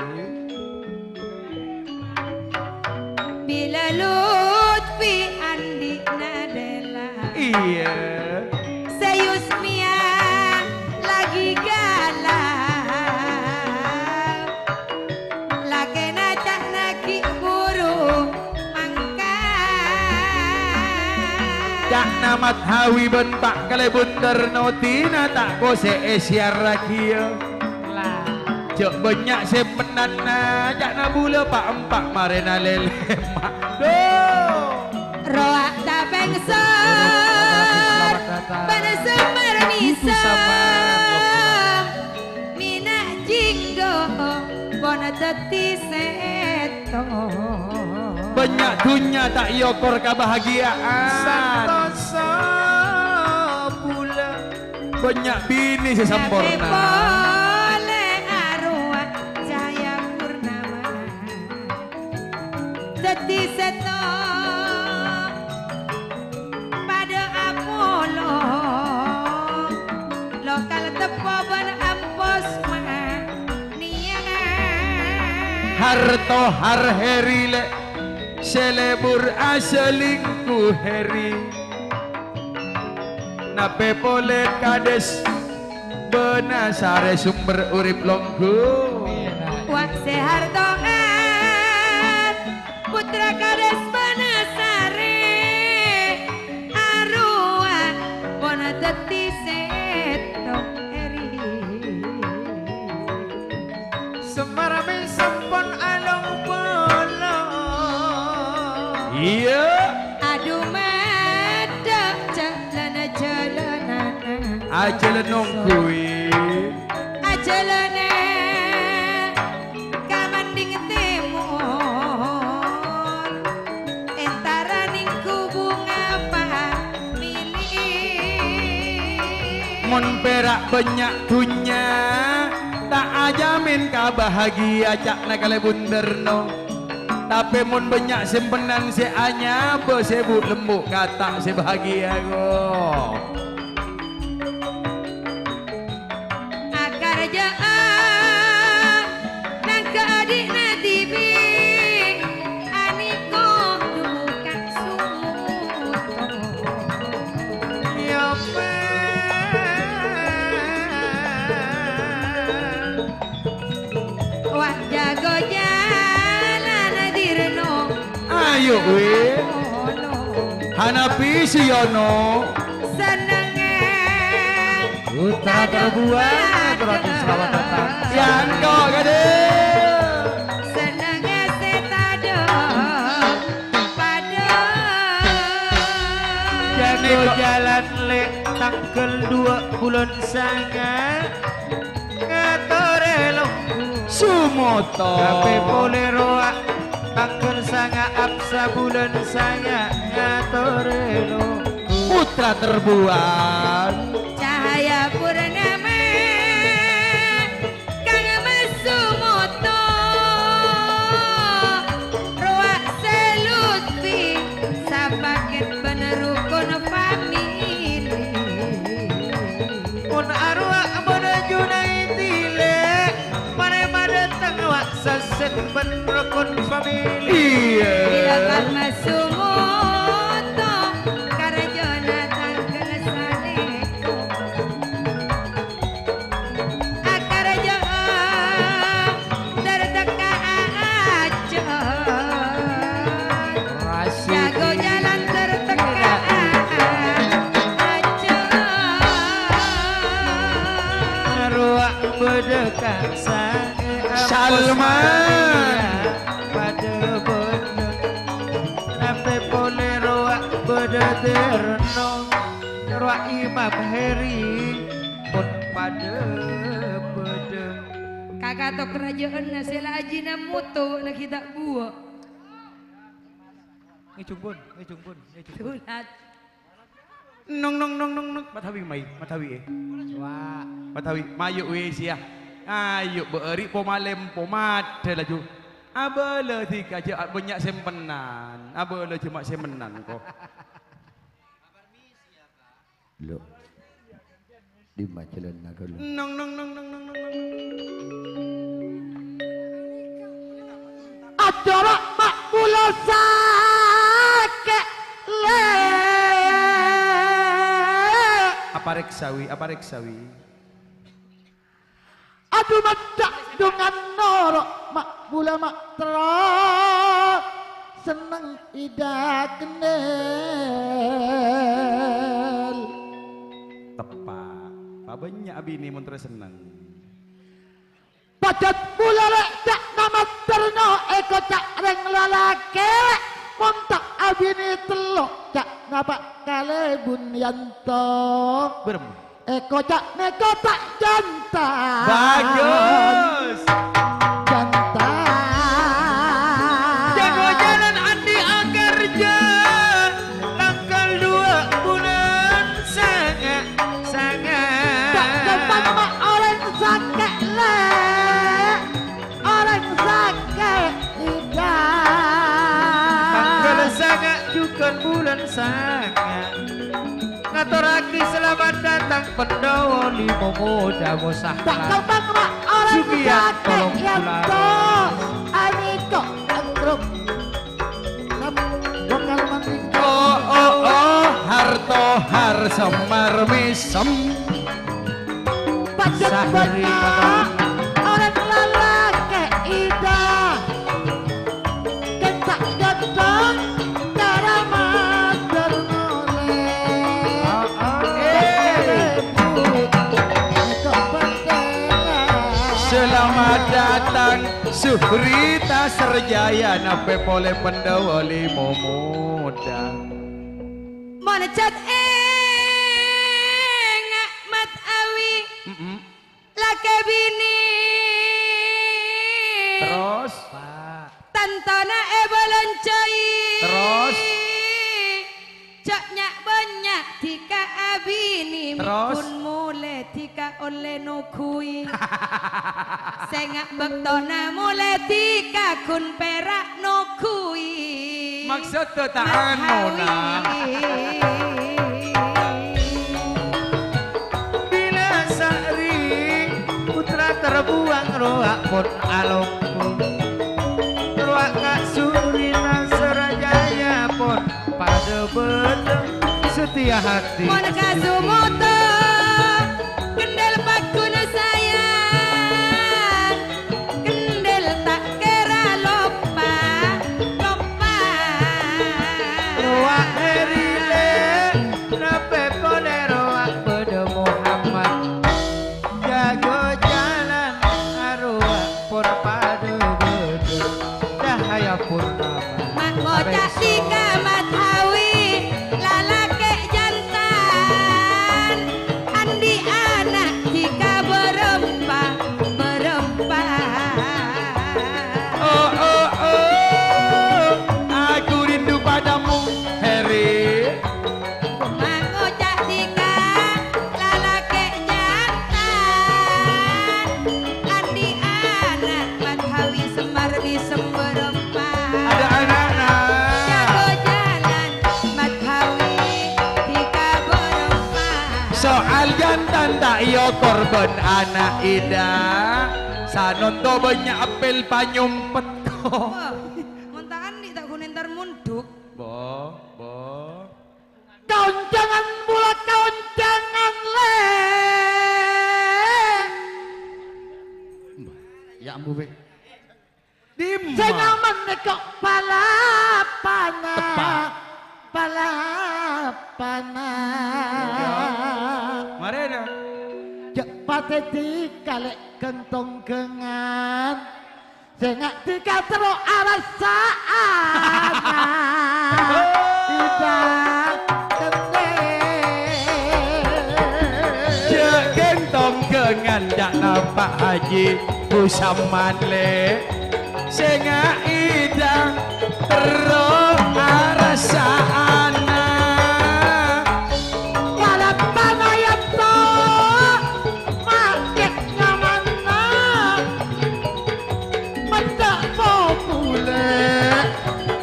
Bilâ Lutfi andi'na Della. Iyâ. Sè Yusmia laghi gala. Lakèna ca'na ghi' buru mangkat. Ca'na Mathawi bân Pa' Kalèbun Tarno Tina ta' kosè'è sèyarraghiyâ. Lah. Jâ' bânnya' sè mennanna, ca'na bulâ pa'-empa' marèna lèlèma'. Duh. Rowa tapèngsor, bân sèmbar mèsem. Mèna' jinggo, pon dhâddhi sèttong. Bânnya' dhunnya ta' èokor kabahagiya'an. Santosa bulâ. Bânnya' binè sè samporna. Tapè polè arowa cahya purnama. Dhâddhi sèttong padâ apolong. Lokal teppo bân ampos manèya. Harto har Heri lè', sè lebur asalingku Heri. Napè polè Kades Banasarè sombher orèp longgu. Wa' sè harto'an, putra Kades Banasarè, arowa pon dhâddhi Ajhâlân ongghuy. Ajhâlâna ka Manding Tèmor, èntara nèng ghubungnga pamili. Mon pèra' bânnya' dhunnya, ta' ajhâmin kabahagiyâ ca'na kalèbun terno. Tapè mon bânnya' sèmpenan sè anyabâ sè bu'-lembu' kata' sè bahagiyâ, ko. Akarjâ'â nangka adhi'na dhibi', anèko duka sumuto. Yâ, wah, jhâgâ jhâlân dirno. Ayo, wè. Hanapi si Yono. Sennengngè. Putra Terbuang, aturaghi selamat datang. Yâ, engko', Kadè. Sennengngè sè tadâ' padâ. Jhâgâ jhâlân lè' tangghâl duwâ' bulân sanga'. Ngatorè longghu. Sumoto. Tapè polè rowa, tangghâl sanga' Apsa bulân sanga' ngatorè longghu. Putra Terbuang. Cahaya Purnama, Kang Mas Sumoto. Rowa sè lutfi, sapakèt bân rukun famili. Mon arowa bâdâ Junaidi lè', marè madâteng wa' sasèt bân rokon famili. Iyâ. Bilâ karma sumoto, karjâna tangghâl salèko. Akarjâ'â terteka ajât. Jhâgâ jhâlân terteka ajât. Rowa bâdâ ka sangè Salman. Padâ bâdâ. Tapè polè rowa bâdâ terno. Rowa Imam Heri pon padâ bâdâ. Kakato karajâânna sè la ajina moto laghi ta' buwâ'. Ngèjhung pon, ngèjhung pon, ngèjhung pon. Dulat. Nong, nong, nong, nong, nong. Matawi, mai, matawi, eh. Wa. Matawi, mayu, wis, ya. Ayo, bâ'âri' pomalem, pomadâ laju. Abâlâ dhika jâ' bânnya' sèmpenan. Abâlâ jâ' ma' sèmpenan, ko. Lo. Dimma jhâlânna ghâllu. Nong, nong, nong, nong, nong, nong, nong. Acara ma' bulâ sakè' lè'. Aparèksa, wi, aparèksa, wi. Adu maddhâ' dhungan noro' ma' bulâ ma' terro senneng Ida Kendel. Teppa'. Pabânnya' abinè mon terro senneng. Pajhât bulâ lè' ca'na ma' terno èkoca' rèng lalakè', mon ta' abinè tello' ca'na pa' kalèbun yanto. Bârem. Èkoca' nèko ta' janta. Bagus. Janta. Jhâgâ jhâlân Andi Akarja. Tangghâl duwâ' bulân sanga', sanga'. Ta' kèpan ma' orèng sakè' lè'. Orèng sakè' Ida. Tangghâl sanga' jhughân bulân sanga'. Ngatorraghi salamet dâteng Pandhawa Limo Moda Mosahla. Ta' kèpan ma' orèng Sugiyan sakè' Tolong Yanto. Pulang. Anèko antruk. Wong karo mati. Oh, oh, oh, harto har semar mesem. Pajhât Sahri bânnya' orèng lalakè' Ida. Kènta' ghântong cara mater molè. Ah, ah. Eh. Selamat datang, Suhrita Serjaya, nappè polè Pandhawa Limo Moda. Mon cèt enga' mat Kakè binè. Terros? Pa'. Tantona èbâlânjhâi. Terros? Jhâ' nya'-bânnya' dhika abinè. Terros? Ghun molè dhika ollè noghuwi. Sènga' bâktona molè dhika ghun pèra' noghuwi. Maksodda ta' anu, Nah. Bilâ Sa'ri putra terbuang rowa pon alongko. Rowa ka Surina Sarajaya pon padâ bâdâ setia hati. Mon ka Sumuto, kendel paghun sayang. Kendel ta' kèra loppa, loppa. Rowa Heri lè, napè polè rowa bâdâ Muhammad. Jâgâ jhâlân arowa pon padâ bâdâ cahaya purnama. Ma' ngoca' dhika Mat Hawi, lalakè' jantan. Andi' ana' dhika bârâmpa, bârâmpa. Oh, oh, oh, aku rindu padamu, Heri. Ma' ngoca' dhika lalakè' jantan. Andi' ana' Mat Hawi Semar Bisem bârâmpa. Ada anaknya. Jâgâ jhâlân Mat Hawi dhika bârâmpa. Soal jantan ta' èokor bân ana' Ida. Sanonto bânnya' appèl panyumpet. Wah, mon ta' andi' ta' ghun entar mondhuk. Bo, bo. Kaoncangan mula kaoncangan, lè. Ya, ambu, Bè. Dimma? Sè nyaman nèko palapana. Tepa'. Palapana. Marèna. Jhâ' patè dhika lè' ghântong ghângan. Sènga' dhika terro arassa'ana. Ida kenne. Jhâ' ghântong ghângan jhâ' napa' Haji Musamman, lè. Sènga' Ida terro arassa'ana. Kalabana yatto, makkè nyamanna. Menta' populè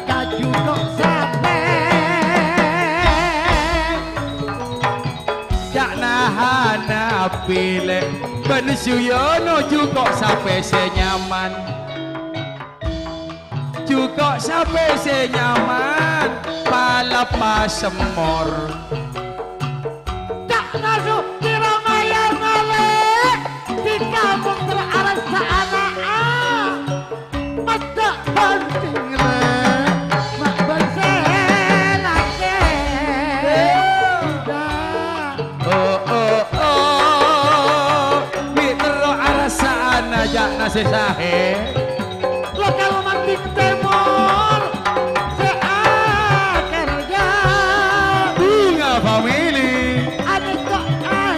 ka jhuko' sapè. Ca'na Hanafi, lè', bân Suyono jhuko' sapè sè nyaman. Jhuko' sapè sè nyaman, palappa semmor. Ca'na Sukti Ramayana, lè', dhika mon terro arassa'ana. Maddhâ bhânjheng, lè', ma' bâsè lakè. Oh, oh, oh, mi' terro arassa'ana jhâ' na sè saè. Lokal Manding Tèmor sè akèrja. Bunga Family. Anu kok, ah,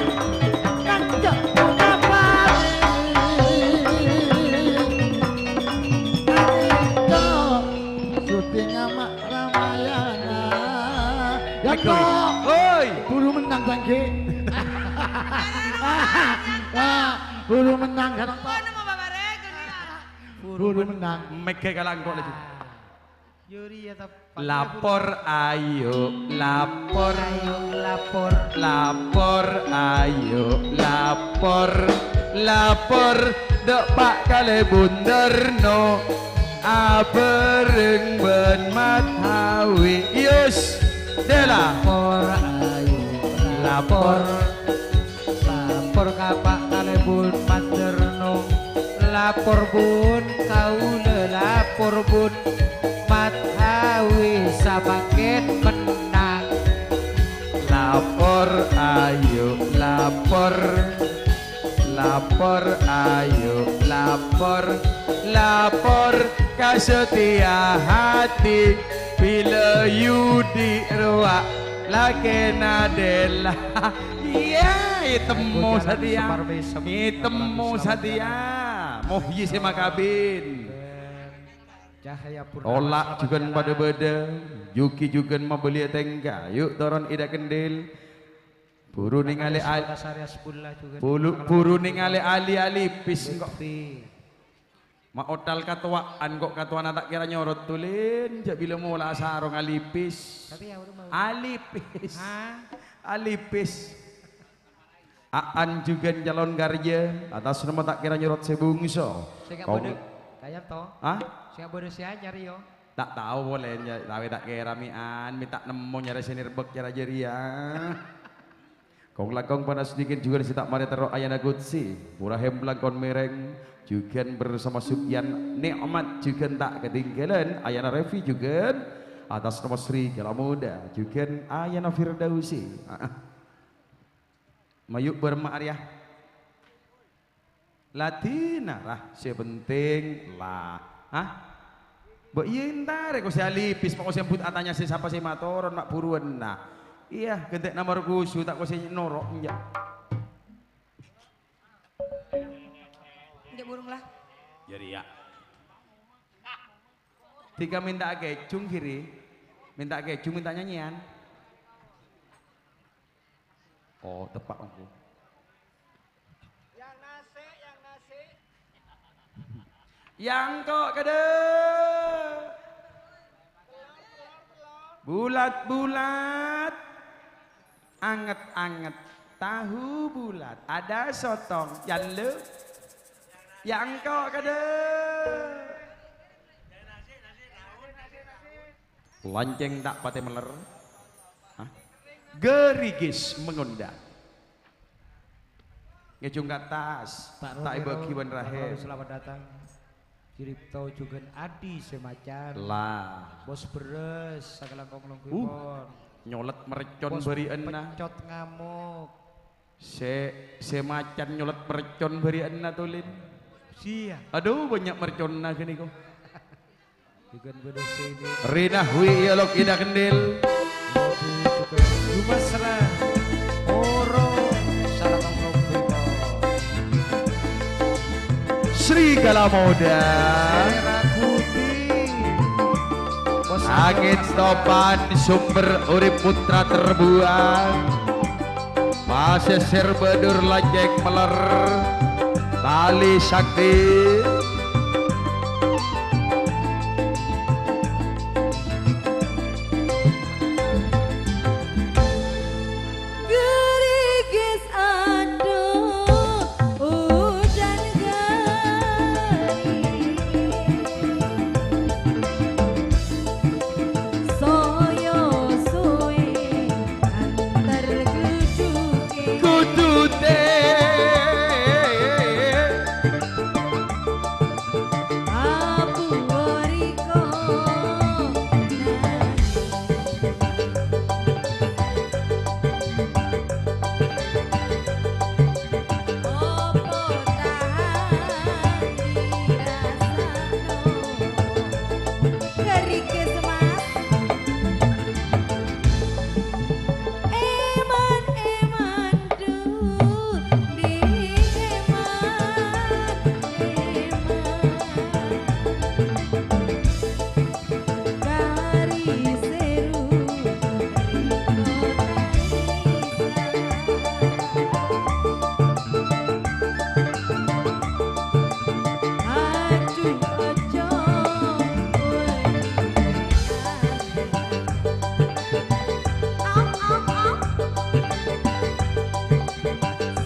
nganjok Bunga Family. Anu kok, syuting ama' Ramayana. Ya kok. Woi. Buru menang, Bangke. Ah, buru menang, kan? Buru menang. Mèghâ kalangko' laju. Yuriya tep-, Lapor, ayo, lapor. Ayo, lapor. Lapor, ayo, lapor. Lapor, dâ' Pa' Kalèbun Darno. Abhâreng bân Mat Hawi. Yus, dela. Lapor, ayo, lapor. Lapor ka Pa' Kalèbun Mat Darno. Lapor, Bun, kaulâ lapor, Bun. Mat Hawi sapakèt mennang. Lapor, ayo, lapor. Lapor, ayo, lapor. Lapor ka Setia Hati. Bilâ Yudi rowa lakèna Della. Iyâ, Ètemmo satèya. Ètemmo satèya. Muhyi sè makabin. Cahaya Purnama. Ola' jhughân padâ bâdâ. Jugi jhughân mabâliyâ tèngka. Yu', toron Ida Kendil. Buru nèngalè al-, buru, buru nèngalè ali-ali pis engko'. Ma' otal katowa'an kok, katowana ta' kèra nyorot, Tulin. Jhâ' bilâ mola asarong alipis. Alipis. Alipis. A'an jhughân calon karjâ, atas nama ta' kèra nyorot sè bungso. Sè nga' bâdâ, kaya to. Hah? Sè nga' bâdâ sè anyar, yo. Ta' tao polè, nya-, tawè ta' kèra mi'an, mè' ta' nemmo nyarè sè nèrbâk cara jârèya. Kong-langkong panas dingin jhughân sè ta' marè terro ayana kutsi. Murahèm langkon mèrèng, jhughân bersama Sufyan Nikmat jhughân ta' ketinggalan. Ayana Revi jhughân atas nama Sri Gala Muda, jhughân ayana Firdausi. Ah, ah. Mayu' bârâmma arèya. La dina, ra, sè penting, la. Hah? Mbok iyâ entarè, kok sè alipis, kok sè but atanya sè sapa sè matoron, ma' buruwânna. Iyâ, ghântè' nomor kusu, ta' kok sè noro', enjâ'. Enjâ' burung, la. Jârèya. Dhika mènta'a kèjung, Giri. Mènta'a kèjung, mènta nyanyian. Oh, teppa' ongghu. Yang nasi, yang nasi. Yang kok kadâ'. Bulat-bulat. Anget-anget. Tahu bulat. Ada sotong. Yang lu. Yang kok kadâ'. Lancèng ta' patè meller. Hah? Gârigis mengundang. Ngèjung ka attas, ta' èbâgi bân rahèm. Selamat datang. Ciripto jhughân Adi sè macan. Lah. Bos bherrâs, sakalangkong longghuèpon. Uh, nyolèt mercon bâri'ânna. Bos pecot ngamuk. Sè, sè macan nyolèt mercon bâri'ânna, Tulin. Siya. Aduh, bânnya' merconna ghâniko. Jhughân bâdâ sè ini. Rina Hwi Yolok Ida Kendil. Waduh, jhughân Jumasra. Oro, salah ngomong. Serigala Muda. Sera Putih. Bos Angin Angin Topan, sumber urip putra terbuang. Pasèsèr bâdâr lajhek meller, tali sakti. Gârigis adhu ujan gârigis. Soyo sowe antar grujuke. Kudute. Abu oriko. Opo tahan dirasano? Gârigis, Mas. Eman, eman, du, di eman, eman. Kari seru riko tangisa. Aduh, ojo, woi. Au, au, au.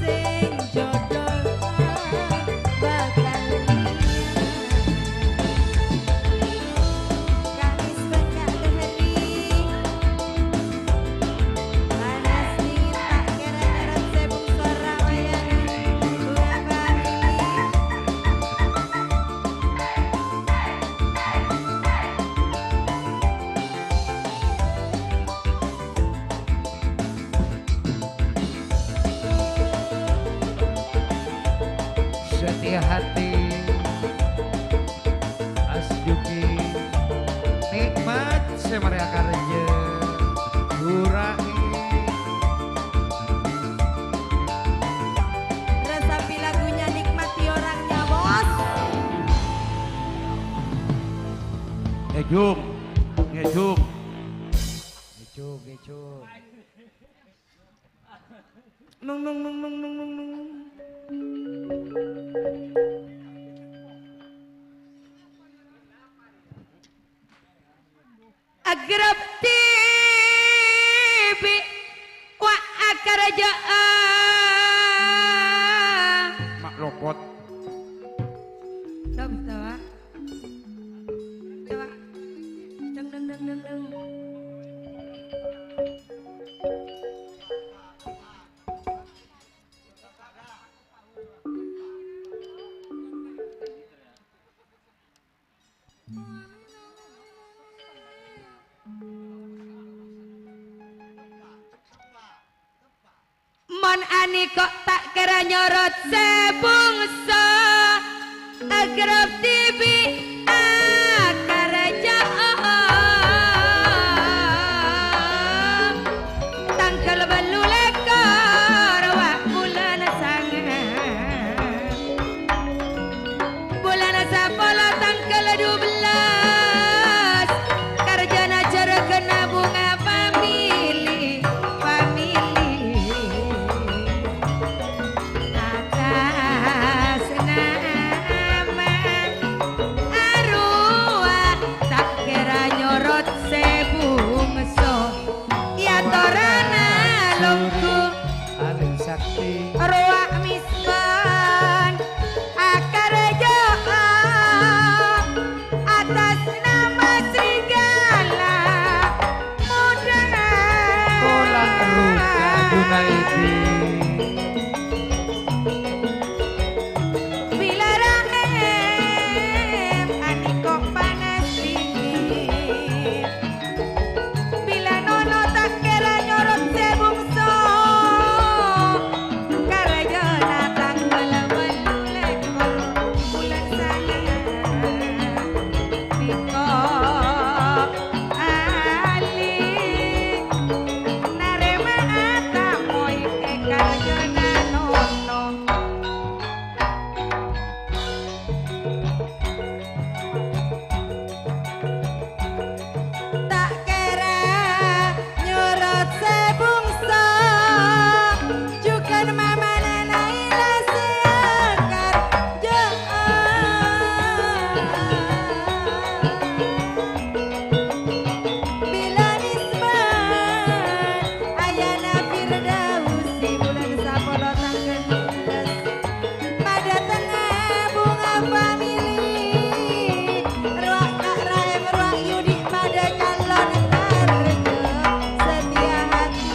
Sing jodoh bakal liyan. Kamis bengkak deheri. Panas dingin tak kira-kira sebung suara wayangan. Dua kali. Setia hati, Mas Juki, nikmat sè marè akarja, gura'e. Ngejung, ngejung. Ngejung, ngejung. Nung, nung, nung, nung, nung, nung, nung. Agrab dhibi' wa' akaraja'an. Ma' lopot. Dong, tawa. Tawa. Deng, deng, deng, deng, deng. Mon anèko ta' kèra nyorot sè bungso, agrab dhibi' akaraja'an. Tangghâl bâllu lèkor wa' bulân sanga'. Bulân sapolo tangghâl dubellâs, karjâna jhârâghânna bhunga pamèlè, pamèlè. Atas nama arowa ta' kèra nyorot sè bungso. Yâ torana longgu. Amin sakti. Rowa misbah akaraja'an atas nama serigala muda. Kolang ruka Junaidi. Bilâ rahim anèko panas dingin. Bilâ nono ta' kèra nyorot sè bungso, karajâna tangghâl bâllu lèkor bulân sanga'. Nèko alè narèma atamoy è karajâna nono. Ta' kèra nyorot sè bungso, jhughân mamana Naila sè akarajâ'an. Bilâ nisbat ayana Firdausi bulân sapolo tangghâl dubellâs. Padâtengnga bhunga pamèlè, rowa ka' raèm rowa yudi padâ calon karjâ satèya hati.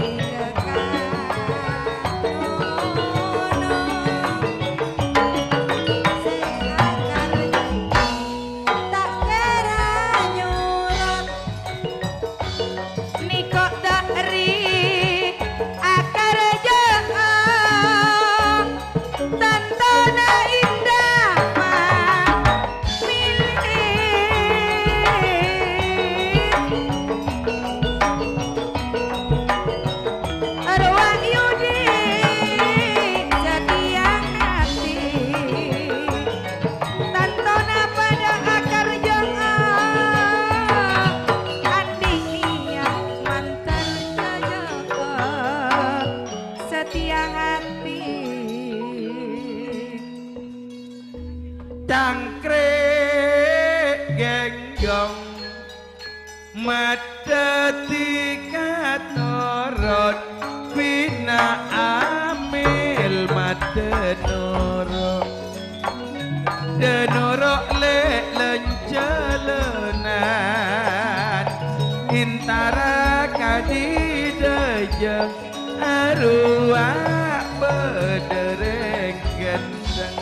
Ida ka nono sè akarajâ'an ta' kèra nyorot. Nèko dhâri akarajâ'an tantona Indah pamèlè. Rowa yudi satèya hati. Tantona padâ akarajâ'an, andi' niyat mantar kajâ'ân satèya hati. Cangkrè' ghenjhong. Madhâddhi katorot binah amèl madhâ noro'. Dâ noro' lè' lan-jhâlânan, èntara kadhi dâjâ arowa padâ rèng ghântèng.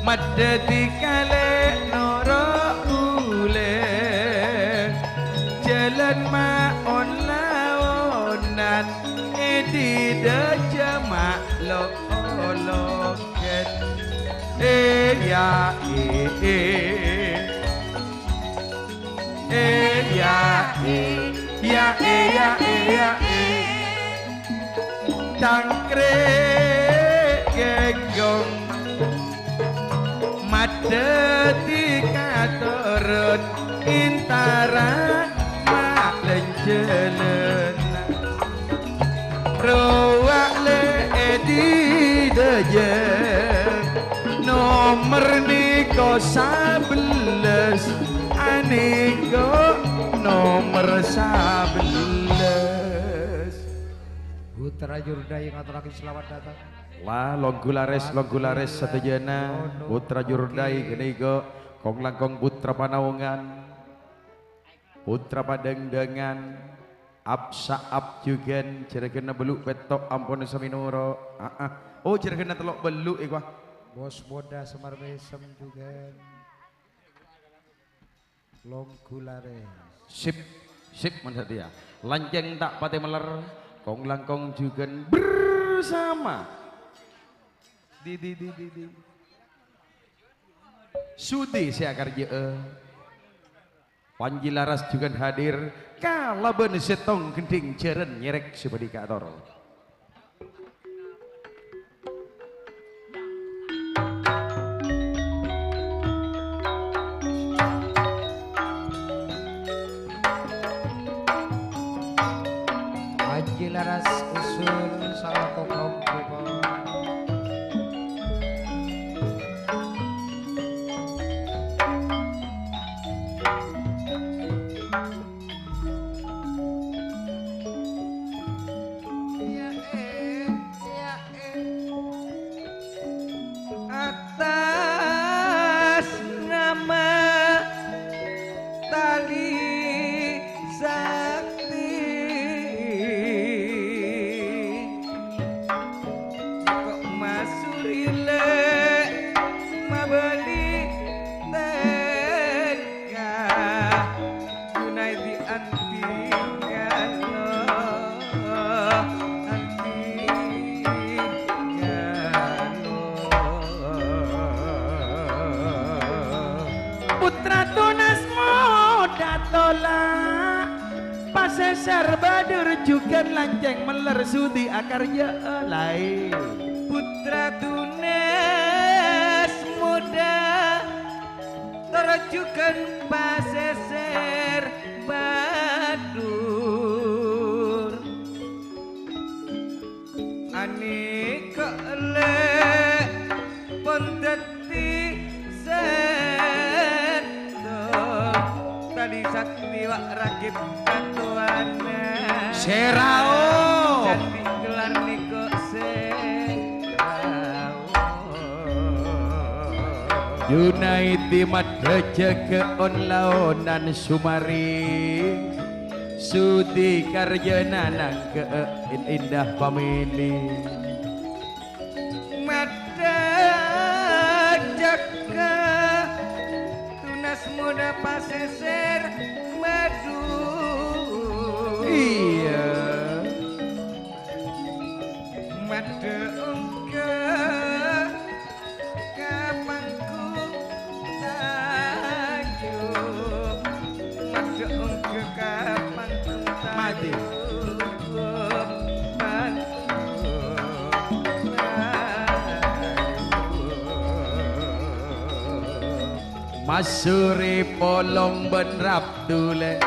Madhâddhi kalè noro' bulâ, jhâlân maon-laonan è dâjâ ma' lo-ologhân. È, ya, è, è. È, ya, è, ya, è, ya, è, ya, è. Cangkrè' ghenjhong. Adhâddhi katorot entara ma' lenjhâlân. Rowa le è didâjâ. Nomer nèko sabellâs, anèko nomer sabellâs. Putra Jurdai ngaturake selamat datang. La, longghu lares, longghu lares sadhâjâna, Putra Jurdai ghânèka, kong-langkong Putra Panaongan, Putra Padangdangan, Ap-Sa'ap jhughân, jhârâghânna bellu' pètto' ampon samènoro'. Aa. Oh, jhârâghânna tello' bellu' èkowa. Bos Moda Semar Mesem jhughân. Longghu lares. Sip, sip, mon satèya. Lancèng ta' patè meller, kong-langkong jhughân bersama. Di, di, di, di, di. Sudi sè akarjâ'â. Panji laras jhughân hadir, kalabân sèttong ghendhing jhârân nyèrèk sè bhâdhi kaator. Aji laras usul salako kaum kèbâ. Atas nama tali sakti, kok masuri le' mabâli tèngka. Junaidi anti kalo, anti kalo. Putra tunas moda tola, pasèsèr bâdâr jhughân lancèng meller sudi akarjâ'â laè. Putra tunas moda, tor jhughân pasèsèr bâdâr. Anèka le' pon dhâddhi sèttong. Tali sakti wa' rakèt katowana. Sè rao. Candi gelar nèko sè rao. Junaidi maddhâ jâgâ on-laonan sumari, sudi karjâna nangghâ'â in-, indah pamèlè. Maddhâ jâgâ tunas moda pasèsèr bâdâr. Iyâ. Maddhâ ongghâ ka panggung tanjung. Maddhâ ongghâ ka panggung tanjung. Mati. Panggung tanjung. Masuri polong bân Rabdu lè'.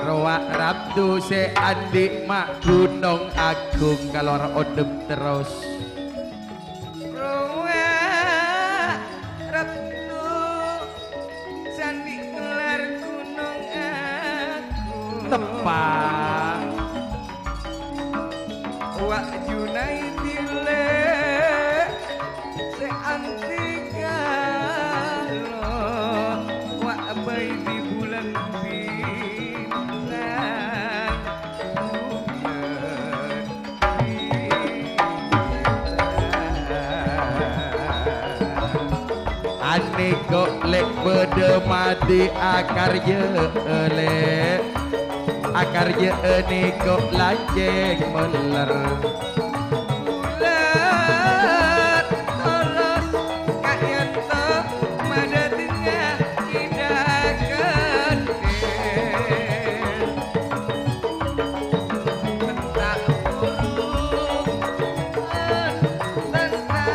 Rowa' Rabdu sè andi' ma' Gunong Agung kalowar odep terros. Rowa' Rabdu sè andi' gelar Gunong Agung. Teppa'. Wa' Junaidi lè'. Sè anti kalo wa' bhâi bi' bulân bintang, bulân bintang. Anèko lè' bâdâ madi akarjâ'â lè', akarjâ'â nèko lajeng meller. Bulân tolos ka'dinto madâtengnga Ida Gendhing. Penta' burung, penta'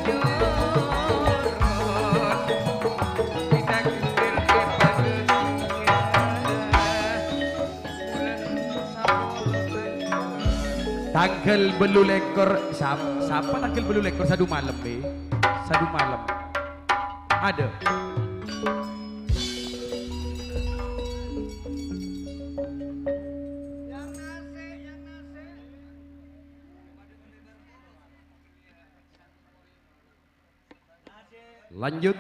nyoro. Tangghâl bâllu lèkor, sap-, sapa tangghâl bâllu lèkor? Sadu malem, è. Sadu malem. Ada. Lanjut.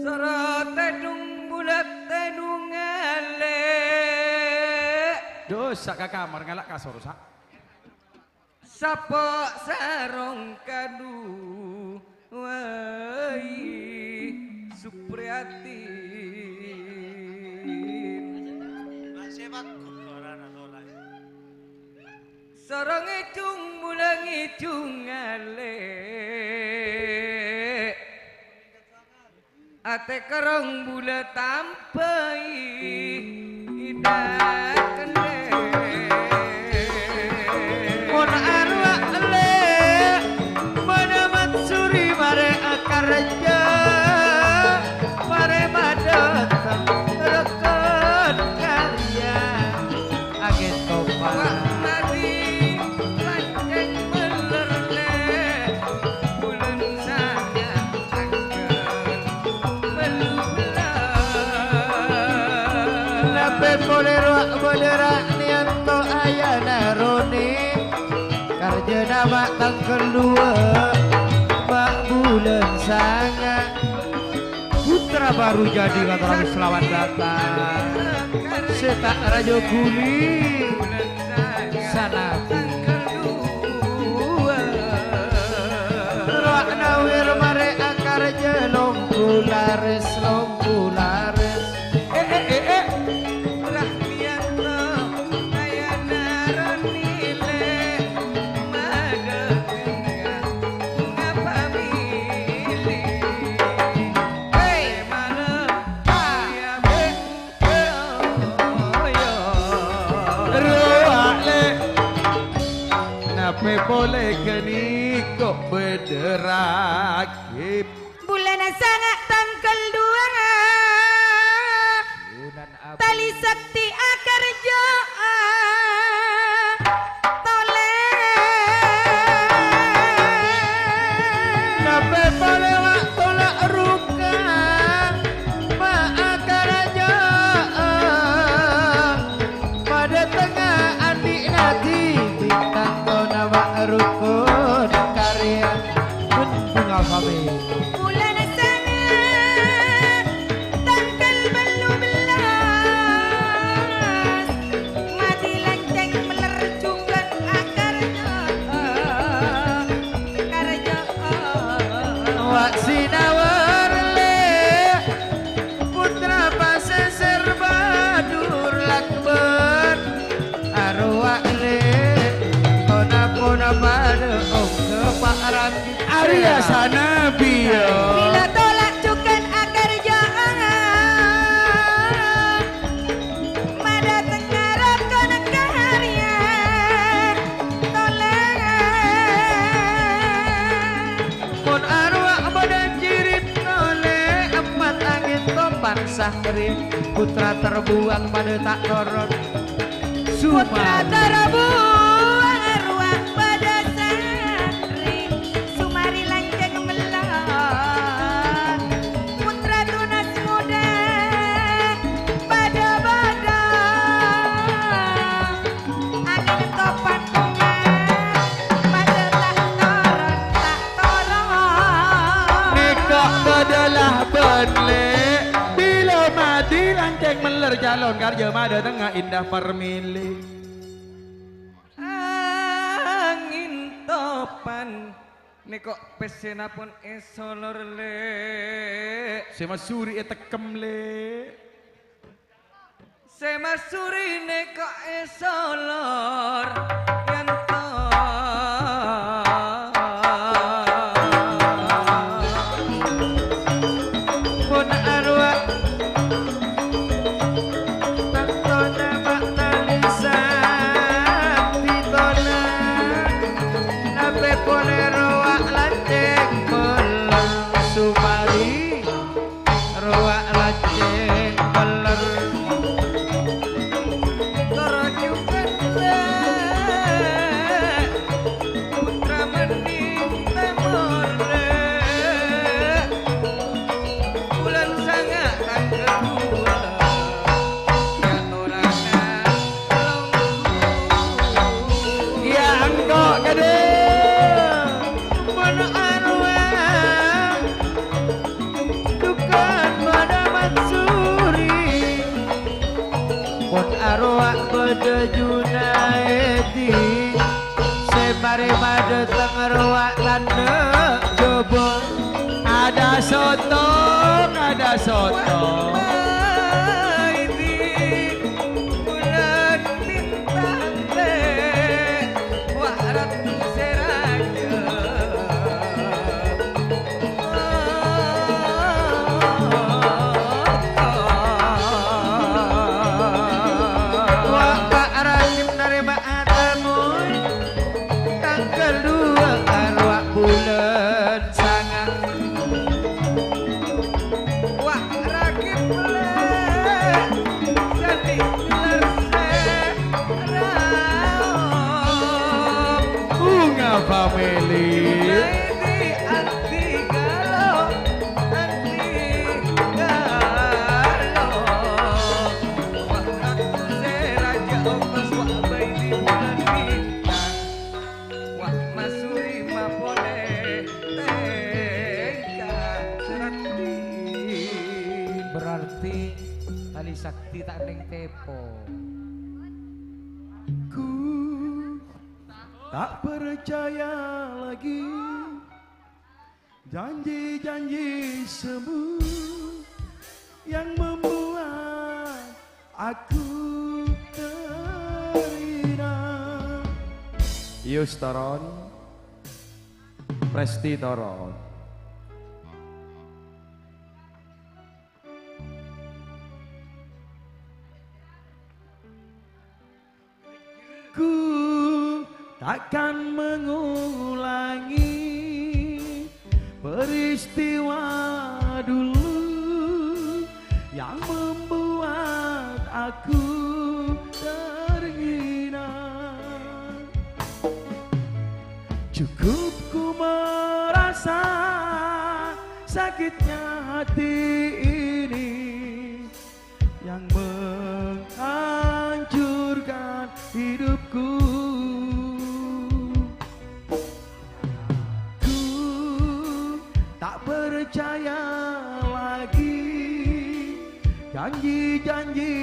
Soro tèdung bulâ tèdung alè'. Duh, sa' ka kamar ngala' kasor, sa'. Sapo' sarong kadu, wai, Supriyatin. Soro ngèjhung bulâ ngèjhung alè'. Atè kerrong bulâ tambhâi dhâkendhâ. Mon arowa alè', manamat suri marè akarjâ, marè madâteng rokon karya. Angèn topan. Wa' mari pancèng mellèr lè', bulân sanga' tangghâl bâllu bellâs. Napè polè rowa bâdâ ra' nèyanto ayana ronè. Karjâna ma' tangghâl duwâ', ma' bulân sanga'. Putra baru jadi, ngatorè salamet dâteng. Sè ta' rajâ ghuli sanabi. Rowa nawèr marè akarjâ longgu larès, longgu larès. Eh, eh, eh, eh. Rahmiyanto, ayana ronè lè', madâ tengnga'na pamèlè. Hei, malem, ah, ya, be, yo, yo. Rowa lè', napè polè ghâniko bâdâ ragib? Bulâna sanga' tangghâl duwâ'. Tali sakti akarjâ tolè. Napè polè wa' tola' ruka, ma' akarjâ. Padâ tengnga andi'na dhibi' tantona ma' rokon karya. Bun bunga pamè. Bulâna sanga' tangghâl bâllu bellâs, madhi lancèng mellèr jhughân akarjâ, karjâ. Wa' sinawar lè', putra pasèsèr Badur Lakbân. Arowa lè', pona-pona padâ ongghâ pa'rang. Arèya sanabi, ya. Bilâ tola' jhughân akarjâ, madâ tengnga rokon karya tolè. Mon arowa bâdâ jirit tolè, emmat angèn topan sahri, putra terbuang padâ ta' toron. Putra terbuang arowa padâ sahri, sumari lancèng mellèr. Putra tunas ngodâ padâ bâdâ. Angèn topan bhunga, padâ ta' toron, ta' toron. Nèko' bâdâ la bân lè', bilâ madhi lancèng mellèr calon karjâ madâ tengnga indah parmèlè. Angèn topan nèko' pèssèna pon èsolor lè'. Sè masuri ètekkem lè'. Sè masuri nèko' èsolor yanto. Mon arowa tantona ma' talisati tona, napè polè rowa lancèng mellèr sumali. Rowa lancèng mellèr. Toro Rowa lan jubur, ada soto, ada soto. Ini bulan bintang, wah, ratu seraja. Wa Pak Rahim narèma atamu, tangghâl dua arwah bulân sanga'. Wa Rahim polè, jadi gelar sè raos. Bunga Family. Naidi anti galo, anti galo. Wa' ratu sè rajâ ongkos, wa' baini bulan bintang, wa' masuri mapolè tèngka serati. Berarti tali sakti ta' nèng tèpo. Ku tak percaya lagi janji-janji semu yang membuat aku terhina. Yus, toron. Presti, toron. Ku takkan mengulangi peristiwa dulu yang membuat aku terhina. Cukup ku merasa sakitnya hati ini yang menghancurkan hidupku. Ku tak percaya lagi janji-janji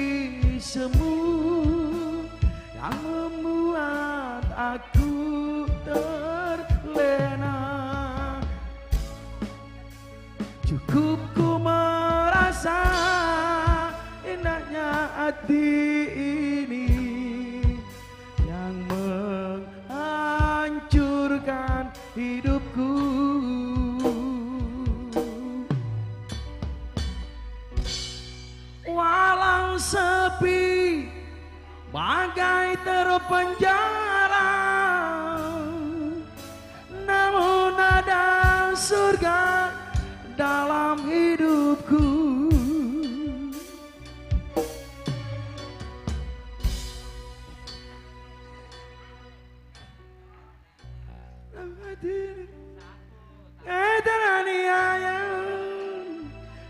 semu yang membuat aku terlena. Cukup ku merasa enaknya hati ini yang menghancurkan hidupku. Walau sepi bagai terpenjara, namun ada surga dalam hidupku. Teraniaya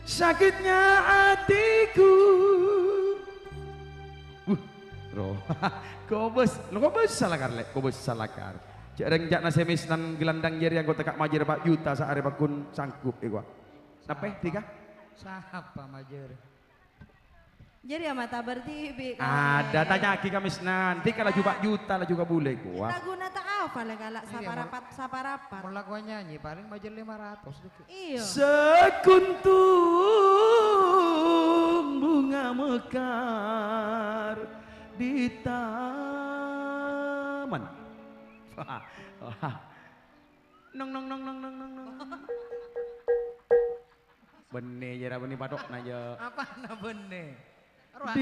sakitnya hatiku. Wuh, roh. Kobâs, lo kobâs salakar, Lè', kobâs salakar. Jhâ' rèng ca'na sè mèsnan gelandang jârèya anggota Ka' Majâr Pa' Juta saarè pagghun sanggup, è, kowa. Napè, Dika? Sapa Majâr? Jârèya mata berarti bi-, Ada, tanya'aghi ka mèsnan. Dika laju Pa' Juta, laju kabulâ, kowa. Ta' ghuna ta' apa lè kala' Iyâ, mul- saparapat, saparapat. Mon la kowa nyanyi, palèng majâr lèma ratos, Dik. Iyâ. Sekuntum bunga mekar di taman. Wah, wah. Nong, nong, nong. Bânnè, jâ, ra bânnè patho'na, jâ. Apana bânnè? Rowa, eh.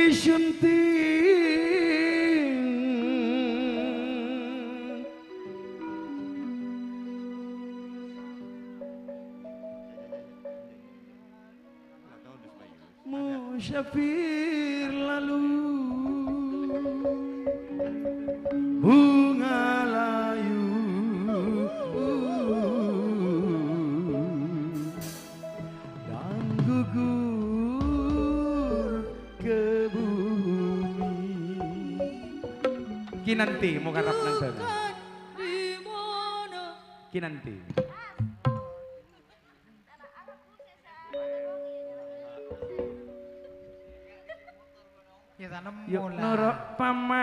Disunting. Musafir lalu bunga layu dan gugur ke bumi. Kinanti mukarrab nang dâlem. Kinanti. Kita nemu Yuk lah. Noro' paman.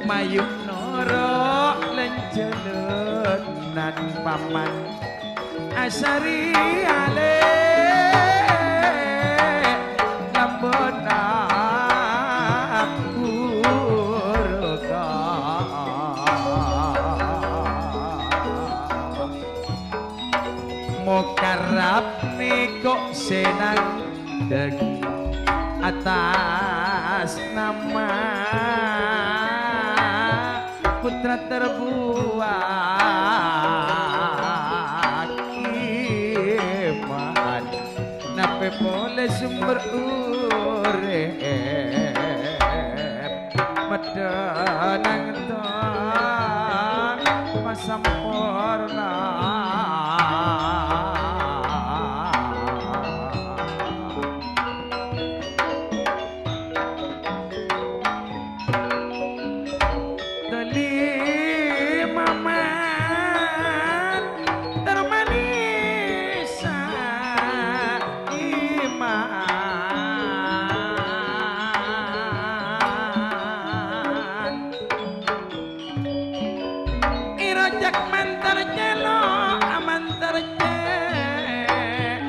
Mayu noro' lan-jhâlânan, Paman. Asari ale lambâna burka. Mokarrab nèko sè nangdhâng atas nama putra terbuang iman. Napè polè sumber urip? Medhâ nangdhâng masamporna. Dali maman termanisa iman. Èrojhâk mantar cèlo', mantar cèlo'an.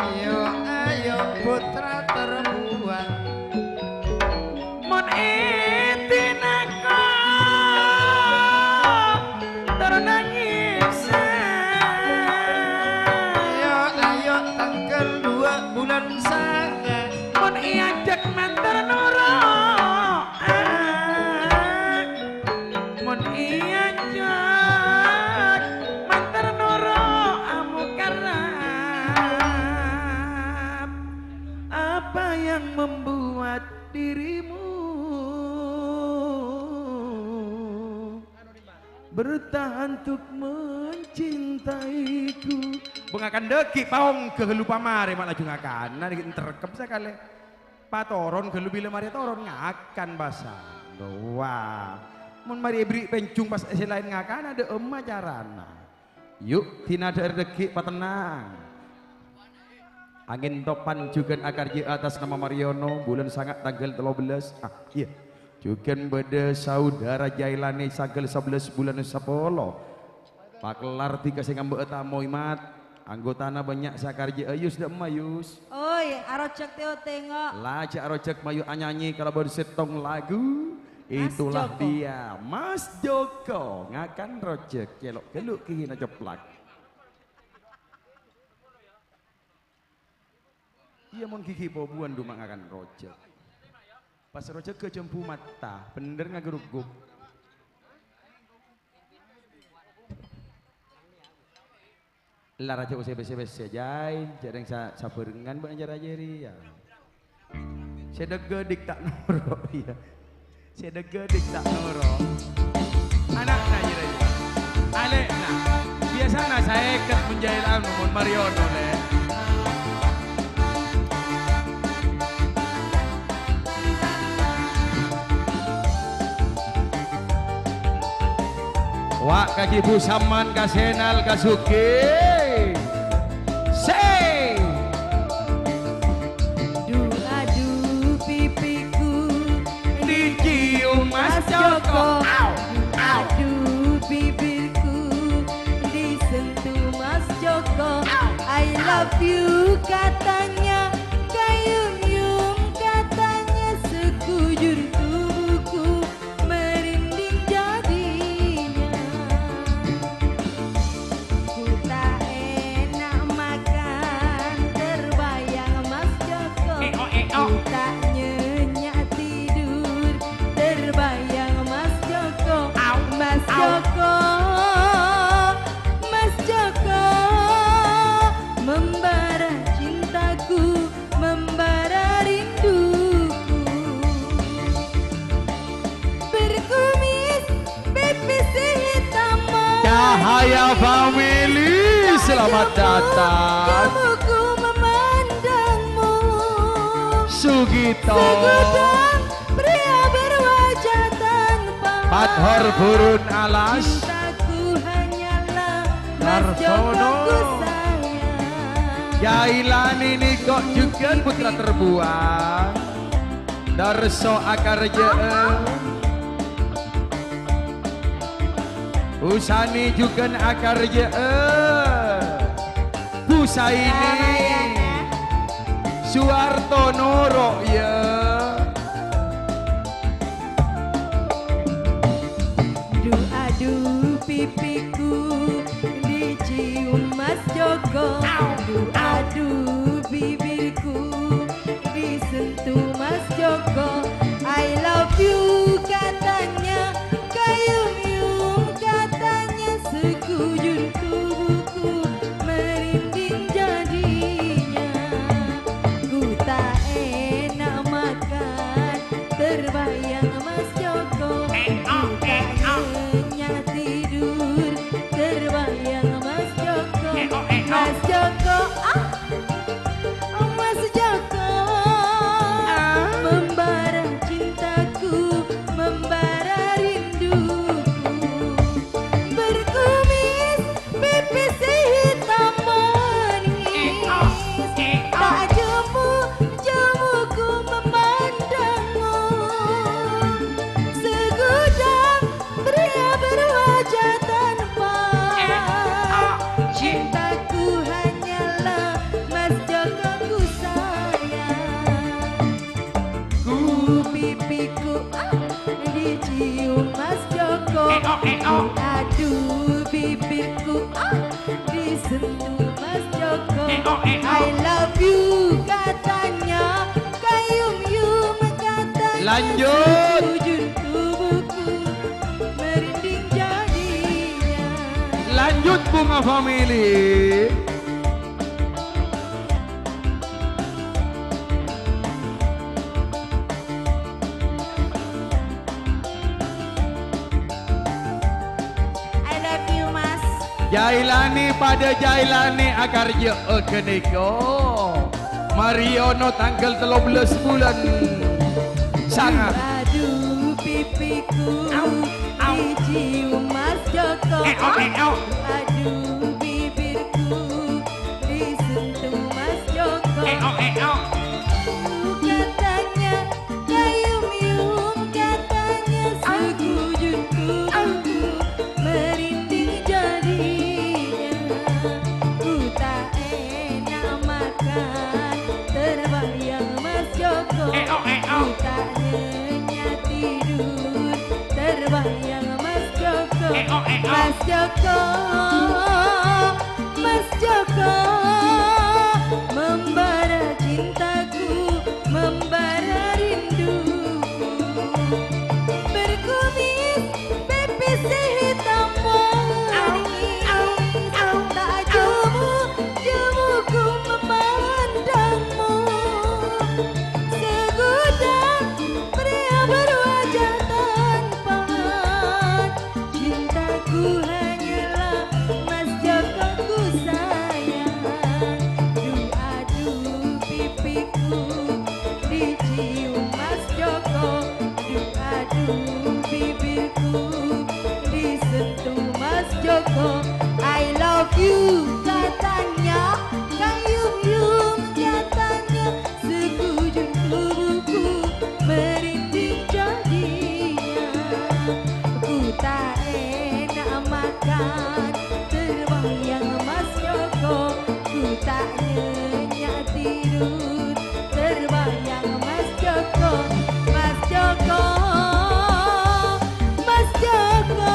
Ayo, ayo, putra terbuang. Mon èdina ko ter nangèsa. Ayo, ayo, tangghâl dua bulan sanga. Mon èajhâk mantar noro'. Mon èajhâk mantar noro' amokarrab, apa yang membuat dirimu bertahan untuk mencintaiku? Bâ' ngakan dhâggi' paong ghâllu pamarè ma' laju ngakan, nèka ènterkep sakalè. Patoron ghâllu bilâ marè toron ngakan bâsa. Wah, mon marè èberri' pènjhung pas sè laèn ngakan, adâ' emma carana. Yu', dina dâ'âr dhâggi' patennang. Angèn topan jhughân akarjâ atas nama Mariono, bulân sanga' tangghâl tello bellâs. Ah, iyâ. Jhughân bâdâ saudara Jailani tangghâl sabellâs bulân sapolo. Pakellar dhika sè ngambâ'â tamoy, Mat. Anggotana bânnya' sè akarjâ'â, Yus, dâ' emma, Yus. Oi, arojhâk tèo tengo'. La, jhâ' arojhâk mayu anyanyi kalabân sèttong lagu. Mas Itulah Joko. Dia, Mas Joko. Ngakan rojhâk, cèlo' ghâllu kèhina ceplak. Iyâ, mon ghi' pobuwân duma' ngakan rojhâk. Pas rojhâk ghâjâmbu mata, bhender ngageruguk. Ella rajâ usè pèssè-pèssè, jhâ' jhâreng sa-, sabhârengan bân acara jârèya. Sè dhâgghâ' dik ta' noro', iyâ. Sè dhâgghâ' dik ta' noro'. Ana'na jârèya. Alè'na. Biyasana saèket mon jâ' anu, mon Mariono, Lè'. Wa' ka Jibu Saman, ka Senal, ka Sugi. Sè. Du, adu, pipiku dicium Mas Joko. Au, au. Adu, bibirku disentuh Mas Joko. Au, I love you katanya, kayum-yung katanya, sekujur tubuhku merinding jadinya. Ku ta' enna' makan, terbayang Mas Joko. Eo, eo. Ku ta' nyenyak tidur, terbayang Mas Joko. Au, Mas au. Joko, Mas Joko, membara cintaku, membara rinduku. Berkumis, pipis hitam manis. Cahaya Family, selamat datang. Kamuku memandangmu. Sugito. Segudang pria berwajah tampan. Pathor burun alas. Cintaku hanyalah Mas Joko Darsono. Ku sayang. Jailani niko' jhughân putra terbuang. Darso akarjâ'â. Husani jhughân akarjâ'â. Husaini. Ramayana. Suwarto noro', ya. Du, adu, pipiku dicium Mas Joko. Au, au. Du, adu, bibirku disentuh Mas Joko. I love you katanya, kayum-yung katanya, sekujur tubuhku merinding jadinya. Ku tak enak makan, terbayang Mas Joko. Ku tak nyenyak tidur, terbayang Mas Joko. Mas Joko, ah. Mas Joko, membara cintaku, membara rinduku. Berkumis, pipis hitam manis. Tak jemu-jemuku memandangmu. Segudang pria berwajah tampan. Eh, oh. Cintaku hanyalah Mas Joko ku sayang. Ku pipiku, ah, dicium Mas Joko. Eh, oh, eh, oh. Aduh, bibirku, ah, disentuh Mas Joko. Eh, oh, eh, oh. I love you katanya, kayum-yung katanya. Lanjut. Sekujur tubuhku merinding jadinya. Lanjut, Bunga Family. I love you, Mas. Jailani padâ Jailani akarjâ'â ghânèka. Mariono tangghâl tello bellâs bulân sanga. Aduh, pipiku. Au, au. Dicium Mas Joko. Eh, oh, eh, oh. Aduh, bibirku disentuh Mas Joko. Eh, oh, eh, oh. Katanya, kayum-yung katanya, sekujur tubuhku merinding jadinya. Ku tak enak makan, terbayang Mas Joko. Eh, oh, eh, oh. Ku tak nyenyak tidur, terbayang Mas Joko. Eh, oh, eh, oh. Mas Joko, Mas Joko, membara cintaku, membara rinduku. Berkumis, pipis hitam manis. Tak jemu-jemuku memandangmu. Segudang pria berwajah tampan. Cintaku hanyalah Mas Joko ku sayang. Du, adu, pipiku dicium Mas Joko. Du, adu, bibirku disentuh Mas Joko. I love you katanya, kayum-yung katanya, sekujur tubuhku merinding jadinya. Ku tak enak makan, terbayang Mas Joko. Ku tak nyenyak tidur, terbayang Mas Joko. Mas Joko, Mas Joko,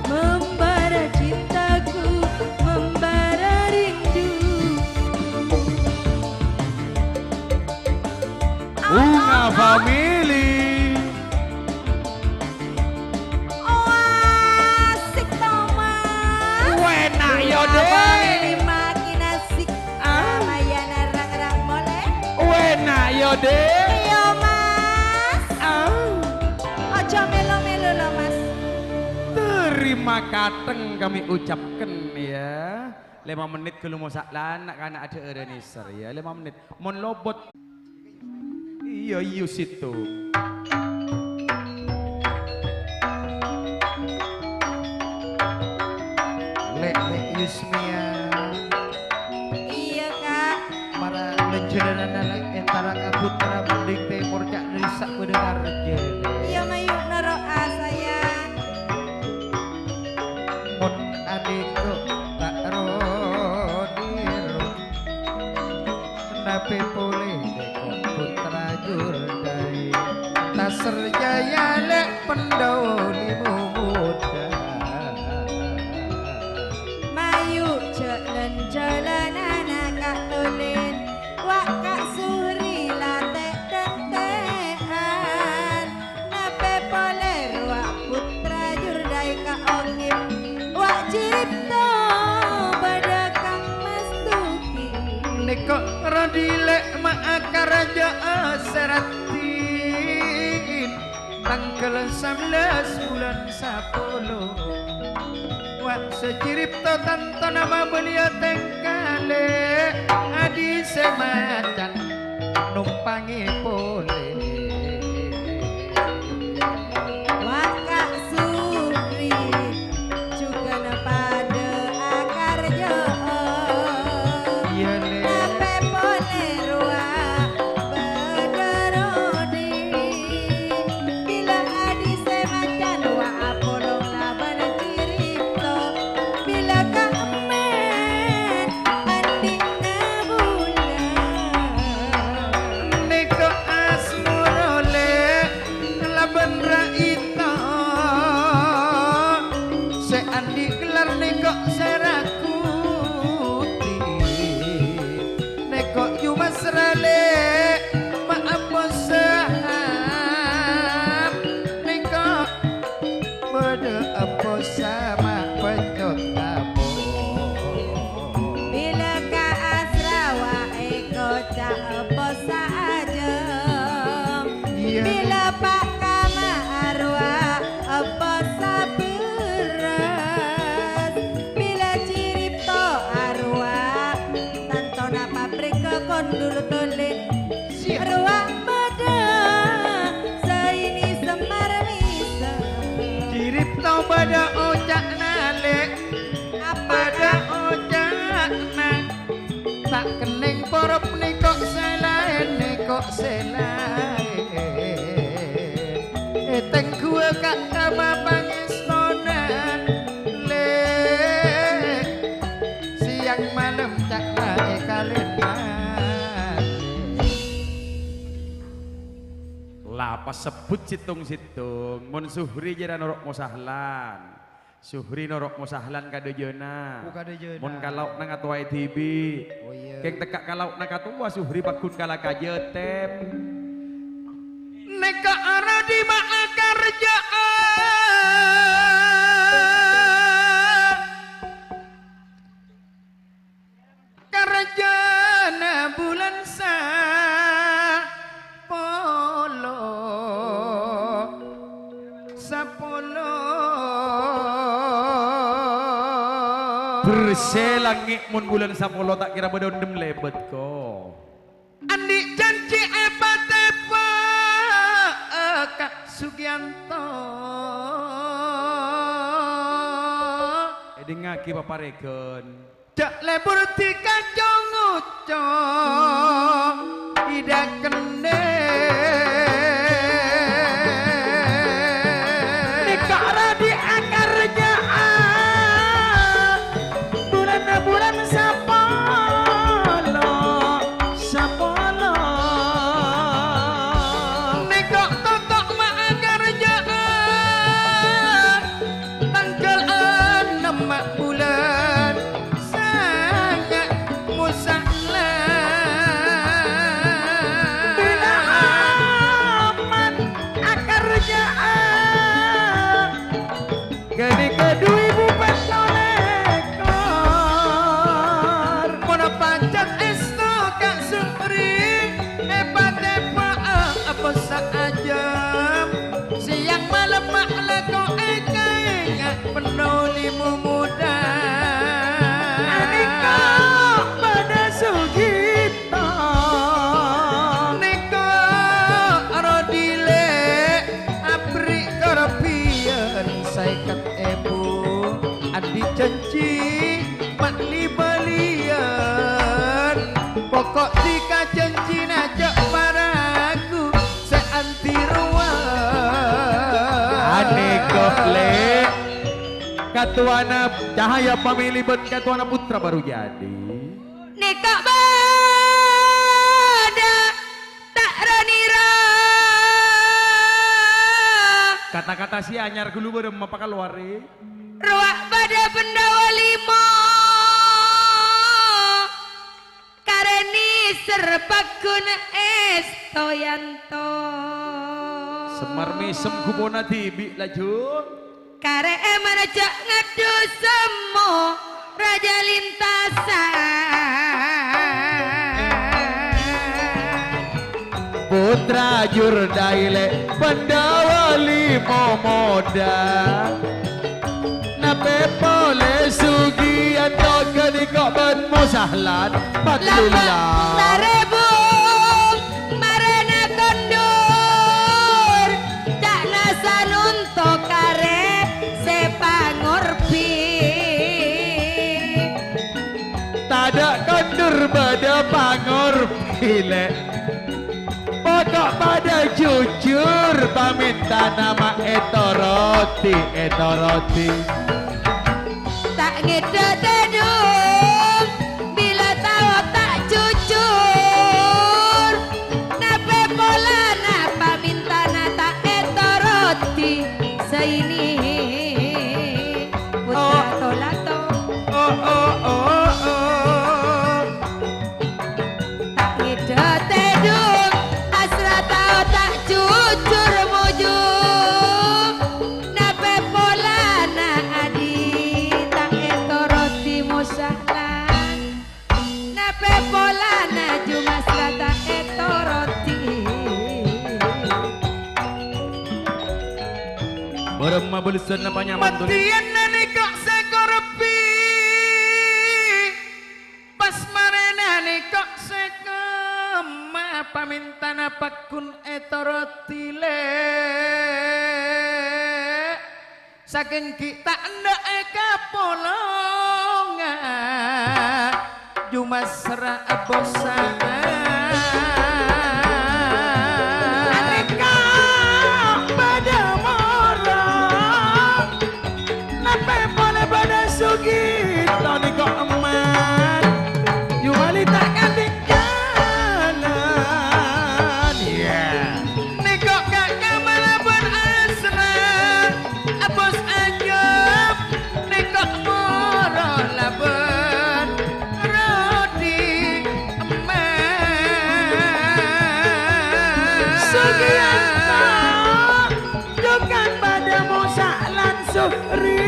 membara cintaku, membara rinduku. Bunga Family. Oh, asik, Thomas. Wena, yo, Dek. Family makin asik. Ah. Ramayana rang-rang mole. Wena, yo, Dek. Iya, Mas. Ah. Aja melo-melo lo, Mas. Terima kateng kami ucapkan, ya. Lima menit ghâllu mosa' lan na'-kana' adhâ'ârâ nèser, ya. Lima menit. Mon lobot. Iyâ, iyâ, Sèttong. Lè', Lè' Yusmia. Iyâ, Ka'. Mara lènjhârânna Lè' èntara ka pottra mendhing tèmor ca' dâri sabâdâ karjâ. Iyâ, mayu' noro' asayang. Mon adhikku ta' ro-nèro. Napè polè nèko pottra Jurdai, Tasrjaya Lè' Pendhuli Momuda. Mayu' jhâ' lan-jhâlânan Ka' Tolèn, wa' Ka' Suhri la tè'-dântè'an. Napè polè rowa pottra Jurdai Ka' Okim, wa' Jiripto bâdâ Kang Mastuki. Nèko rodhi Lè' ma' akarjâ'â sè raddhin, tangghâl sambellâs bulân sapolo. Wa' sè Jiripto tantona mabâliyâ tèngka Lè', adhi sè macan nompangè polè. Wa' Ka' Suhri jhughân padâ akarjâ'â. Iyâ, Lè'. Tapè polè rowa bâdâ rodhi. Bilâ adhi sè macan wa' apolong labân Jiripto. Bilâ Ka' Emmèn andhi'na bulân. Nèko asmoro Lè' labân Ra'ito. Sè andhi' kellar nèko sè rakuti. Nèko yu masra Lè' ma' aposa'an. Nèko bâdâ aposama' pècot tapo. Bilâ Ka' Asra wa' èkoca' aposa' ajâm. Iyâ. Bilâ Pa' Kama arowa aposa' bherrâs. Bilâ Jiripto arowa tantona pabrik kondur tolè. Siap. Rowa bâdâ saini semmar mèsem. Jiripto bâdâ oca'na Lè'. Apa? Bâdâ oca'na. Ta' kennèng porop nèko sè laèn, nèko sè laèn. Ètèngguwâ Ka' Kama pangèstona Lè'. Sèyang malem ca'na èkalèna. La pasebbhut sèttong-sèttong, mon Zuhri jârèya noro' mosahlan. Zuhri noro' mosahlan ka dhâjâna. Oh, ka dhâjâna. Mon kalao'na ngatowaè dhibi'. Oh, iyâ. Kèng tekka' kalao'na katowa, Zuhri pagghun kala kajâtèp. Nèka aradhi ma' akarjâ'â. Karjâna bulân sapolo, sapolo. Bersè langngè' mon bulân sapolo, ta' kèra bâdâ ondhem lèbât, ko. Andi' janji èpatèpa'a ka Sugiyanto. Èdingngaghi paparèghân. Jhâ' lebur dhika co-ngoco, idhâ' kennèng. Nèka aradhi akarjâ'â, bulân-bulân sapolo, sapolo. Nèka totto' ma' akarjâ'â. Tangghâl ennem bulân sanga' mosahlan. Bilâ aman akarjâ'â, ghânèka du èbu pètto lèkor. Mon pajhât èsto ka Sri, èpatèpa'a apossa' ajâm. Sèyang malem ma' lako èkaènga' penno limo moda. Nèka bâdâ Sugito. Nèka Anèka, Lè', katowana Cahaya Pamèlè bân katowana Putra Bâru Jadi. Nèka bâdâ ta' ro-nèro. Kata-kata sè anyar ghâllu bârâmma pakalowar, è. Rowa bâdâ Pandhawa limo. Karè nèser paggun Èstoyanto. Semar mèsem ghubuna dhibi' laju. Karè èmana jhâ' ngaddu semmo rajâ lintasan. Putra Jurdailè Pandhawa limo modâ. Napè polè Sugiyanto ghânèka bân Mosahlan. Lambâ' Patlullah. Tarèbung marèna kondur, ca'na Sanunto karè sè pangorbhi. Tadâ' kondur bâdâ pangorbhi, Lè'. Pokok padâ jujur, pamèntana ma' ètoro'è, ètoro'è. Ta' ngèdhâ tèdung, bilâ tao ta' jujur. Napè polana pamèntana ta' ètoro'è, saini. Putra Oh. Tolato. Oh, oh, oh, oh. Ta' ngèdhâ tèdung, asra tao ta' jujur mojhu. Napè polana adi' ta' ètoro'è Mosahlan. Napè polana Jumasra ta' ètoro'è. Bârâmma bâlessanna panyaman, Dulè. Matèyanna nèka sè korbi. Pas marèna nèka sè kemma pamèntana paggun ètoro'è, Lè'. Sakèng ghi' ta' endâ' èkapolonga, Jumasra abosa'an. Anèka padâ moro. Napè polè padâ soghi, tonèko emman. Yumali ta' katinggalan. Yè. Nèko ka' kamalabân asra, abos ajâm. Nèko moro labân rodi emman. Sugiyanto. Jhughân padâ Mosa lan Suhri.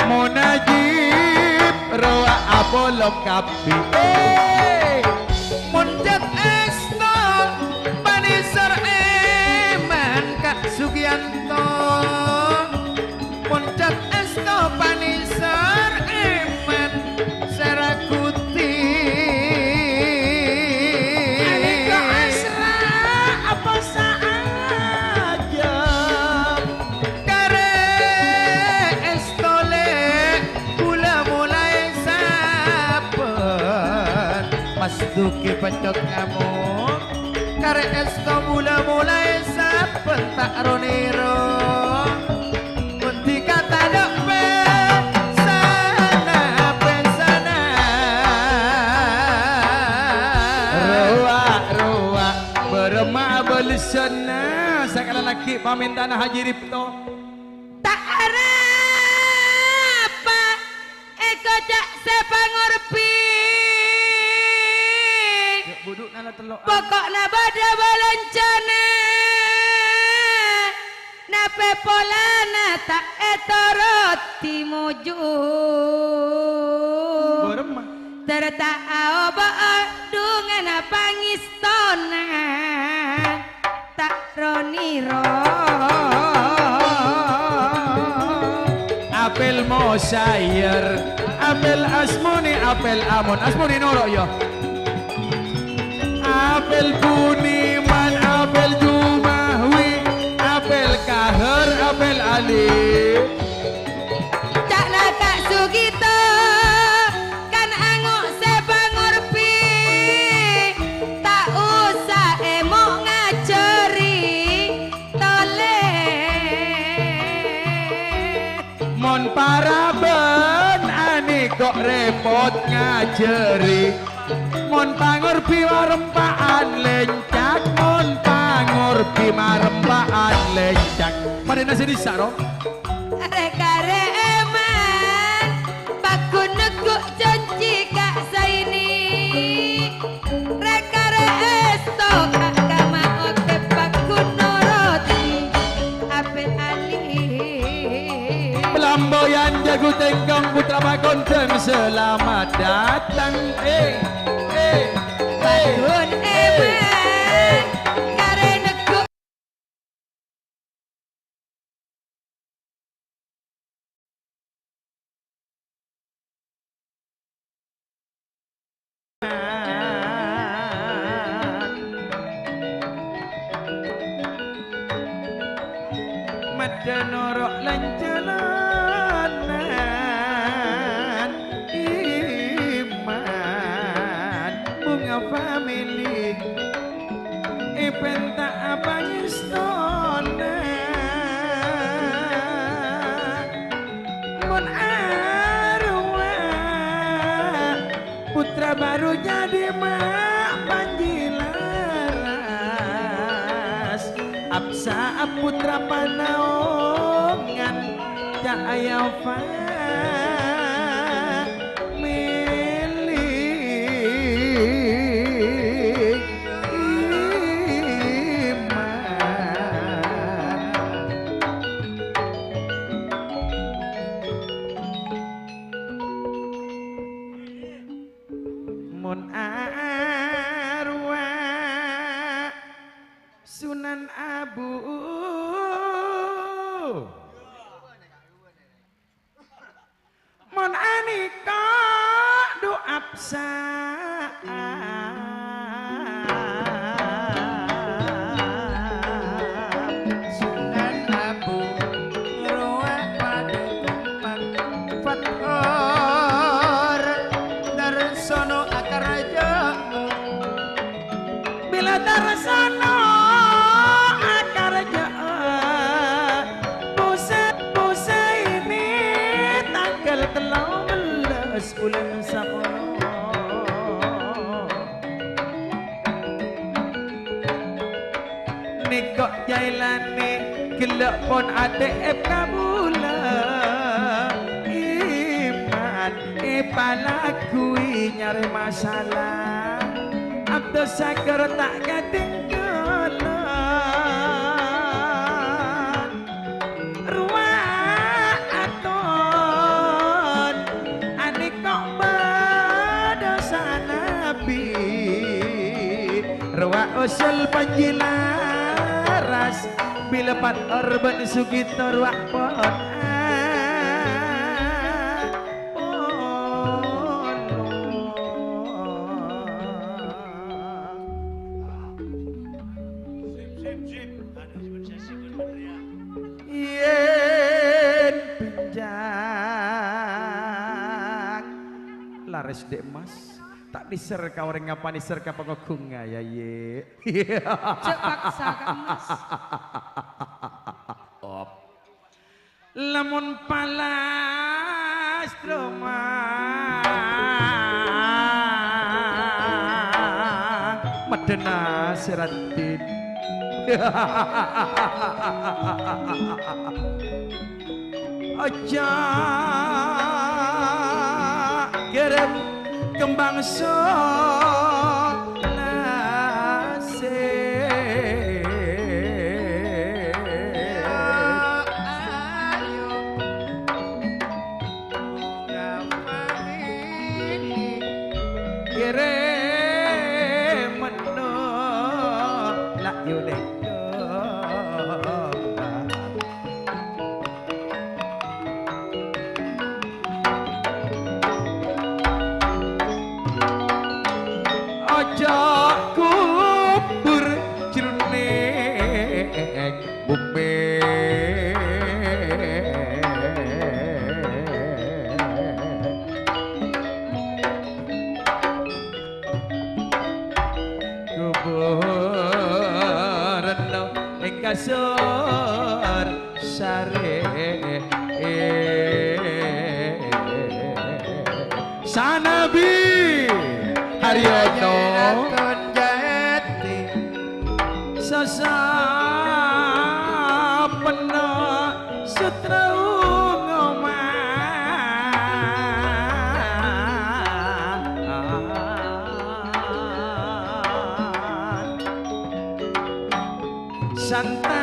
Mon ajib rowa apolong kabbhi. Eh! Mon jhât èsto panèser èman ka Sugiyanto. Mon jhât èsto panèser èman sè raguti. Alèka asra apa saajâm. Karè èsto lè' bulâ molaè sabbhân. Mas Duki peccot ngamok. Karè èsto bulâ molaè sabbhân ta' ro-nèro. Mon dhika tadâ' pèssana, pèssana. Rowa, rowa, bârâmma abâlessanna? Sakala laghi' pamèntana Haji Ripto. Ta' arapa èkoca' sè pangorbhi. Yuk, budukna la tello'. Poko'na bâdâ bâlânjhâna. Napè polana ta' ètoro'è mojhu. Bârâmma. Ter ta' aobâ'â dhungana pangèstona. Ta' ro-nèro. Apel Mosayer, Apel Asmoni, Apel Amon. Asmoni noro', yâ. Apel Buniman, Apel Jumahwi, Apel Kahar, Apel Ali. Ca'na ta' Sugito, kan ango' sè pangorbhi, ta' osa Paraban anè kok repot ngajhâri. Mon pangorbi marempa'an lèncak, mon pangorbi marempa'an lèncak. Padâna sè dissa', ro? Rè-karè èman, paggun neggu' janji ka' Zaini. Rè-karè èsto ka' kama otè paggun norodi. Apè ali. Pelamboyan jago tengkong putra pakondang selamat datang. Eh, eh, eh, paggun eh, èman, eh. Karè neggu'. Maddhâ noro' lan-jhâlanan, iman, bhunga famili. Èpènta'a pangèstona. Mon arowa putra bhâru jadi ma' panji laras. Absa putra panaongan ca'aya fa- mili iman. Mon arwah Sunan Abu. Mon anèka du'a absa. Sunan Abu rowa padâ kompak. Fathor Darsono akarja. Bilâ Darsono akarja, Busa-, Busaini tangghâl tello bellâs bulân sapolo. Nèko' Jailani ghellâ' pon atè èpakabulâ. Iman èpalagguwi nyarè masalah. Abdus Sagar ta' katèngghâlân. Rowa aton anèko' bâdâ sanabi. Rowa usul panji laras. Bilâ Fathor bân Sugito rowa pon. Yèn bânjang lares dhi' emmas, ta' nèser ka orèng apa nèser ka pangoghungnga, yâ, yè. Jhâ' paksa ka emmas. Op. Lamon palas roma maddhâna sè raddhin. Aja' kèrèm kembang solasè. Kèrèm menno la' yolè domba. Aja' kubur jroning bume. Kuburanno ing kasur sarè. Sanabi Haryono. Sasapenna sutra ngoman. Santapanna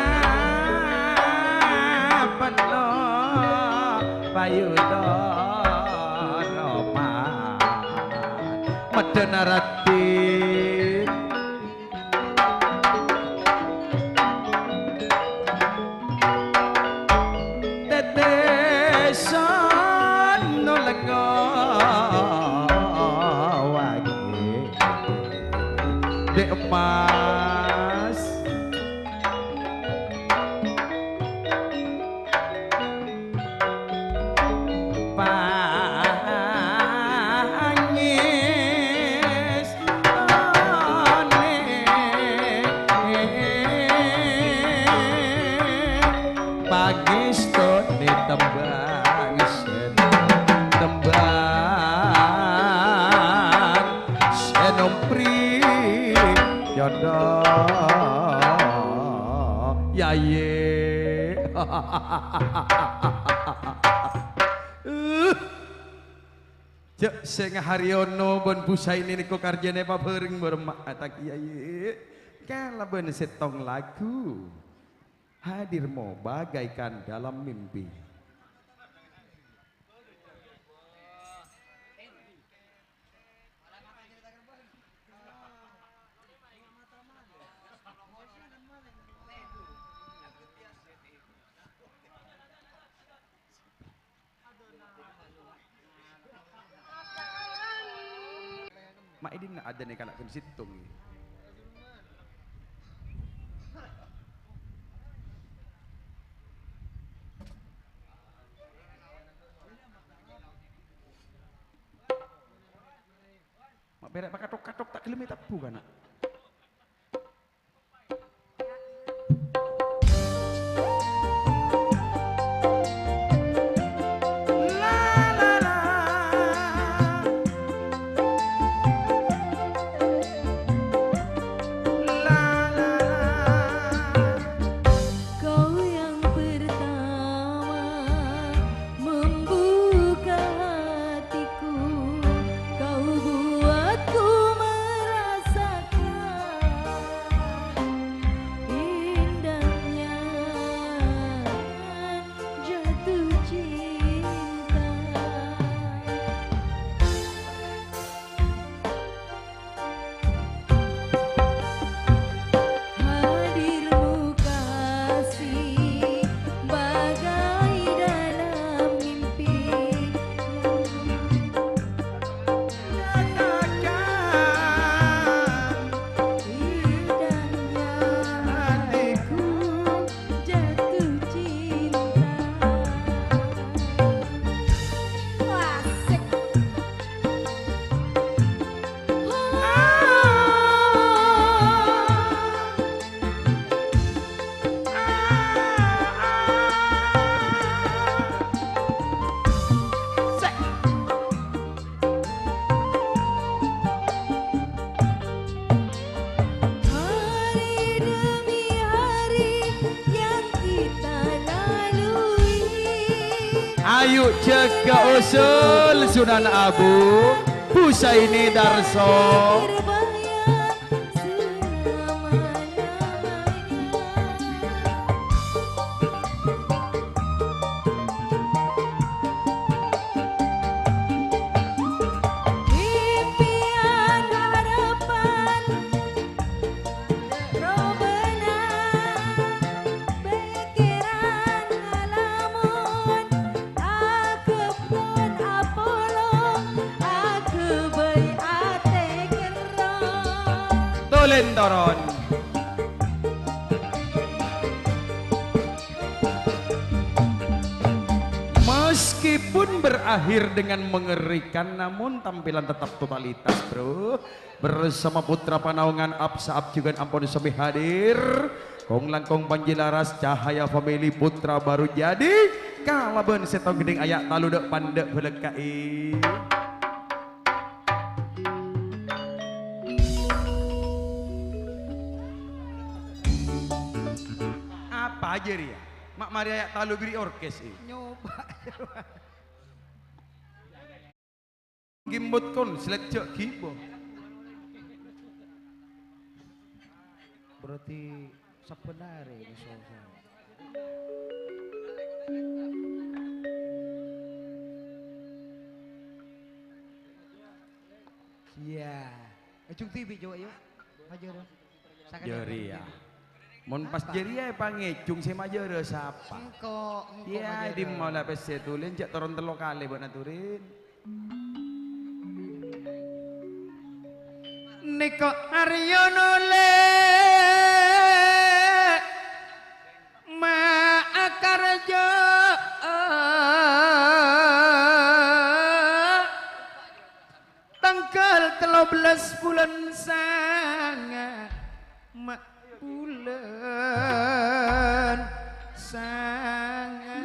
payuda roman. Medhana rati. Tetesan no lengo wangi. Dek emas. Pangis one. Pangis one tembang sen. Tembang sen ompri jodoh. Yaye. Ja' sè ngaharèyono bân Bu Saini nèko karjhâna èpabhâreng bârâmma ta' kèyaè kalabân sèttong lagu. Hadir mo bagaikan dalam mimpi. Ma' è dinna' adâna kala' ghân sèttong, yâ. Ma' pèra' pakathok-kathok ta' ghellem ètabbhu, kana'. Kau yang pertama membuka hatiku, kau buatku merasakan indahnya jatuh cinta. Hadirmu kasih bagai dalam mimpi. Katakan indahnya hatiku jatuh cinta. Asik. Hari demi hari yang kita lalui. Ayu jâgâ usul Sunan Abu, Bu Saini Darso. Terbayang selama-lamanya. Impian harapan robana, pèkkèran ngalamun, akebbhân apolong, aghâbây atè ghârrong. Tolen toron. Meskipun berakhir dengan mengerikan, namun tampilan tetap totalitas, Bro. Bersama Putra Panaungan, Ap Saap jhughân ampon samè hadir. Kong-langkong panji laras, Cahaya Family, Putra Baru Jadi. Kalabân sèttong ghândhing aya' talo dâ' pandâ' bâlâkkaè. Apa jârèya? Ma' marè aya' talo biri orkes, eh. Nyoba. Gimbot konslet jâ' gibâ. Berarti sabbhân arè nèko. Iyâ. Ejung tibi' coba yuk. Maju dong. Jârèya. Mon pas jârèya èpangèjung sè majârâ sapa? Engko', engko' iyâ, majârâ. Dimma la pèssè tulèn, jâ' toron tello kalè bâ'na turèn. Nèko' Aryo nolè ma' akarjâ. Tangghâl tello bellâs bulân sanga, ma' bulân sanga.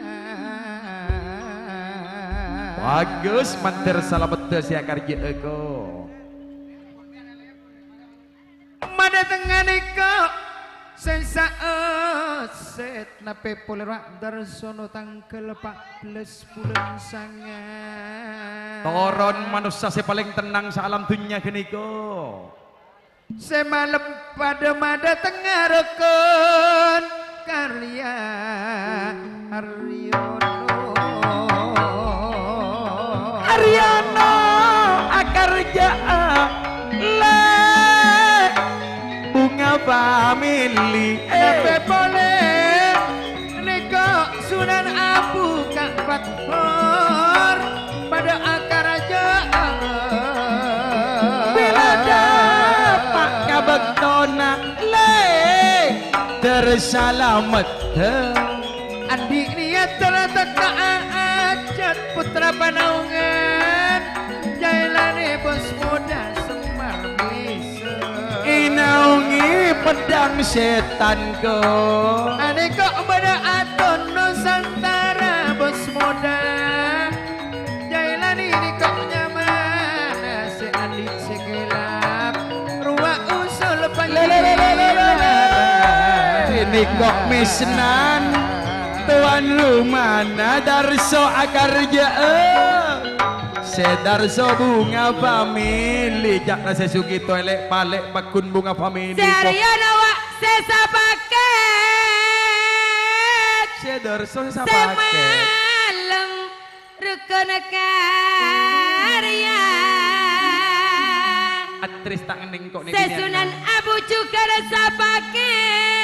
Bagus, mandhâr salameddhâ sè akarjâ'â, ko. Madâtengnga nèko sè sa'at sèt napè polè ra' Darsono tangghâl pa' bellâs bulân sanga. Toron manossa sè palèng tennang saalam dhunnya ghânèka. Sè malem padâ madâtengnga rokon karya Aryono. Aryono akarjâ'â lè' Bunga Family. Napè polè nèko Sunan Abu Ka' Pathor padâ akarjâ'â. Bilâ dâpa' ka bâktona lè' Dar salameddhâ. Andi' niyat terro tekka'a ajât pottra panaongan, Jailani bos modhâ Semar Misa. Ènaongè peddhâng sètan, ko. Anèko' bâdâ aton Nusantara bos modhâ. Jailani nèko' nyamana sè andi' sè kèlap. Rowa usul panjhennengngan. Nèko' mèsnan. Towan rumana Darso akarjâ'â. Sè Darso Bunga Family. Ca'na sè soghi tolè palè' paggun Bunga Family. Sè Aryono wa' sè sapakèt. Sè Darso sè sapakèt. Sè malem Rukun karya. Aktris ta' ngenneng ko' nè. Sè Sunan Abu jhughân sapakèt.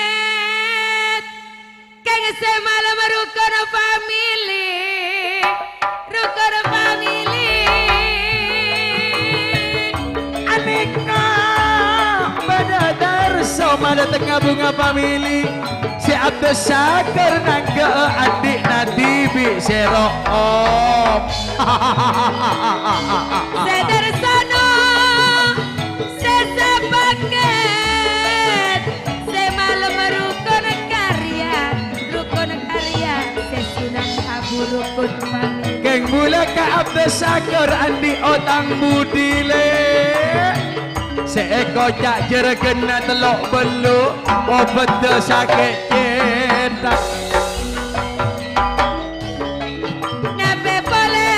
Kèng sè malem rukun family. Rukun family. Anèka bâdâ Darso madâtengnga Bunga Family. Sè Abdus Saker nangghâ'â andi' nadi bi' sè ro'om. Sè Darsono, sè sapakèt, sè malem rukun karya, rukun karya, sè Sunan Abu rukun pamit. Kèng bulâ ka Abdus Saker andi' otang budi, lè'. Sè èkoca' jârâghânna tello' bellu', obâddhâ sakè' cènta. Napè polè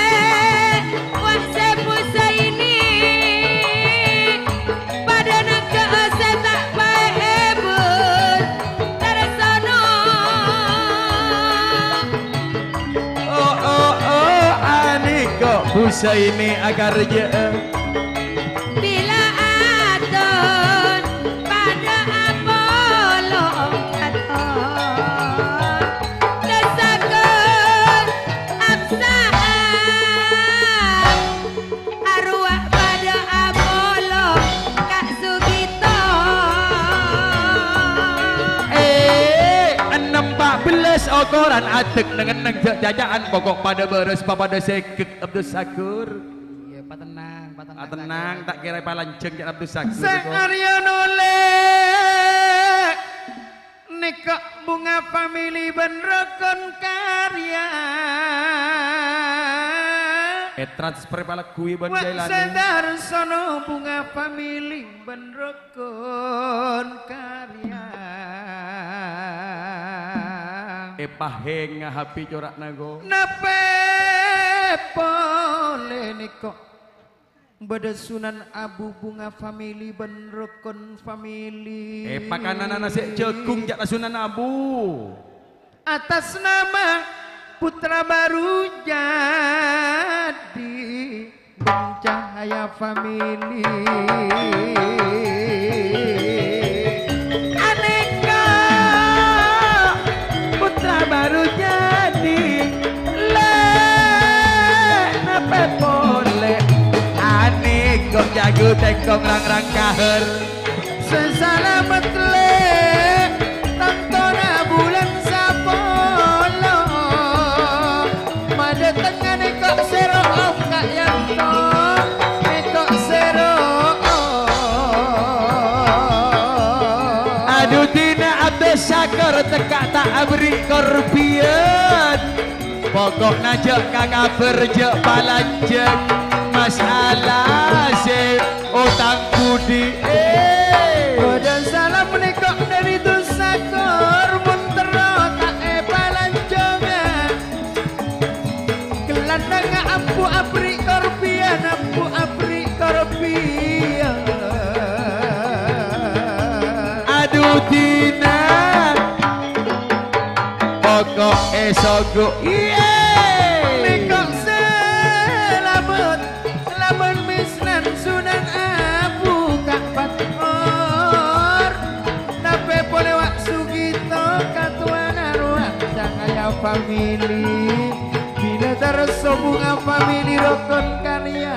wa' sè Husaini, padâ nangghâ'â sè ta' paèbun, Darsono. Oh, oh, oh, anèka Husaini akarjâ'â. Bilâ aton padâ apolong katon, Tassakur Absa'am arowa padâ apolong Ka' Sugito. Eh, ennem pa' bellâs okoran adek neng-enneng jâ' caca'an pokok padâ bârâs papadâ sèket Abdus Sakur. Iyâ, patennang, patennang. Atennang, ta' kèra palanjhâng ca'na Abdus Sakur. Sè Aryono lè', nèka Bunga Family bân Rukun Karya. Ètransfer palagghuwi bân Jailani. Wa' sè Darsono Bunga Family bân Rukun Karya. Èpahènga habi cora'na, ko. Napè polè nèko? Bâdâ Sunan Abu Bunga Family bân Rokon Family. Èpakananana sè jhâghung ca'na Sunan Abu. Atas nama putra baru jadi. Cahaya Family. Anèka putra baru jadi, lè' napè polè. Anèka jago tèngkong rang-rang kahèr. Sè salamet lè', tantona bulân sapolo. Madâtengnga nèko sèro om ka'yanto, nèko sèro om. Adu dina Abdus Syakor tekka' ta' aberri' korbiyân. Poko'na jhâ' kakabhâr, jhâ' palanjhâng masalah sè otang budi, eh. Bâdâ salam nèko dâri Abdus Syakor, mon terro ta' èpalanjhânga. Ghellâ' nanga ambu aberri' korbiyân, ambu aberri' korbiyân. Adu dina, pokok è sogo, iyâ. Nèko salamet, lamun mèsnan Sunan Abu ka' Patmor. Napè polè Wa' Sugito, katowana rowa Cahaya Family. Bilâ terros Bunga Family, Rokon Karya,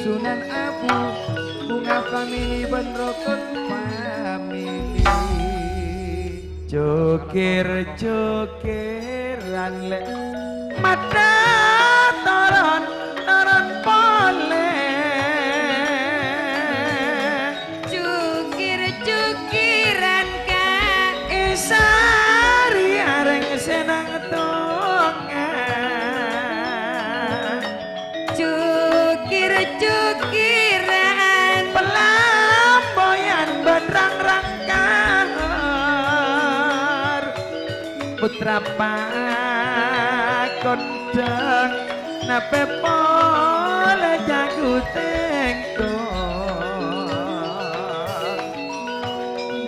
Sunan Abu, Bunga Family bân Rokon Family. Jokir-jokiran lè', madâ toron, toron polè. Jokir-jokiran ka' èsarè arèng sè nang tonga. Jokir-jokiran. Pelamboyan bân rang-rang kahèr. Putra pakondhâng, napè polè jago tèngkong.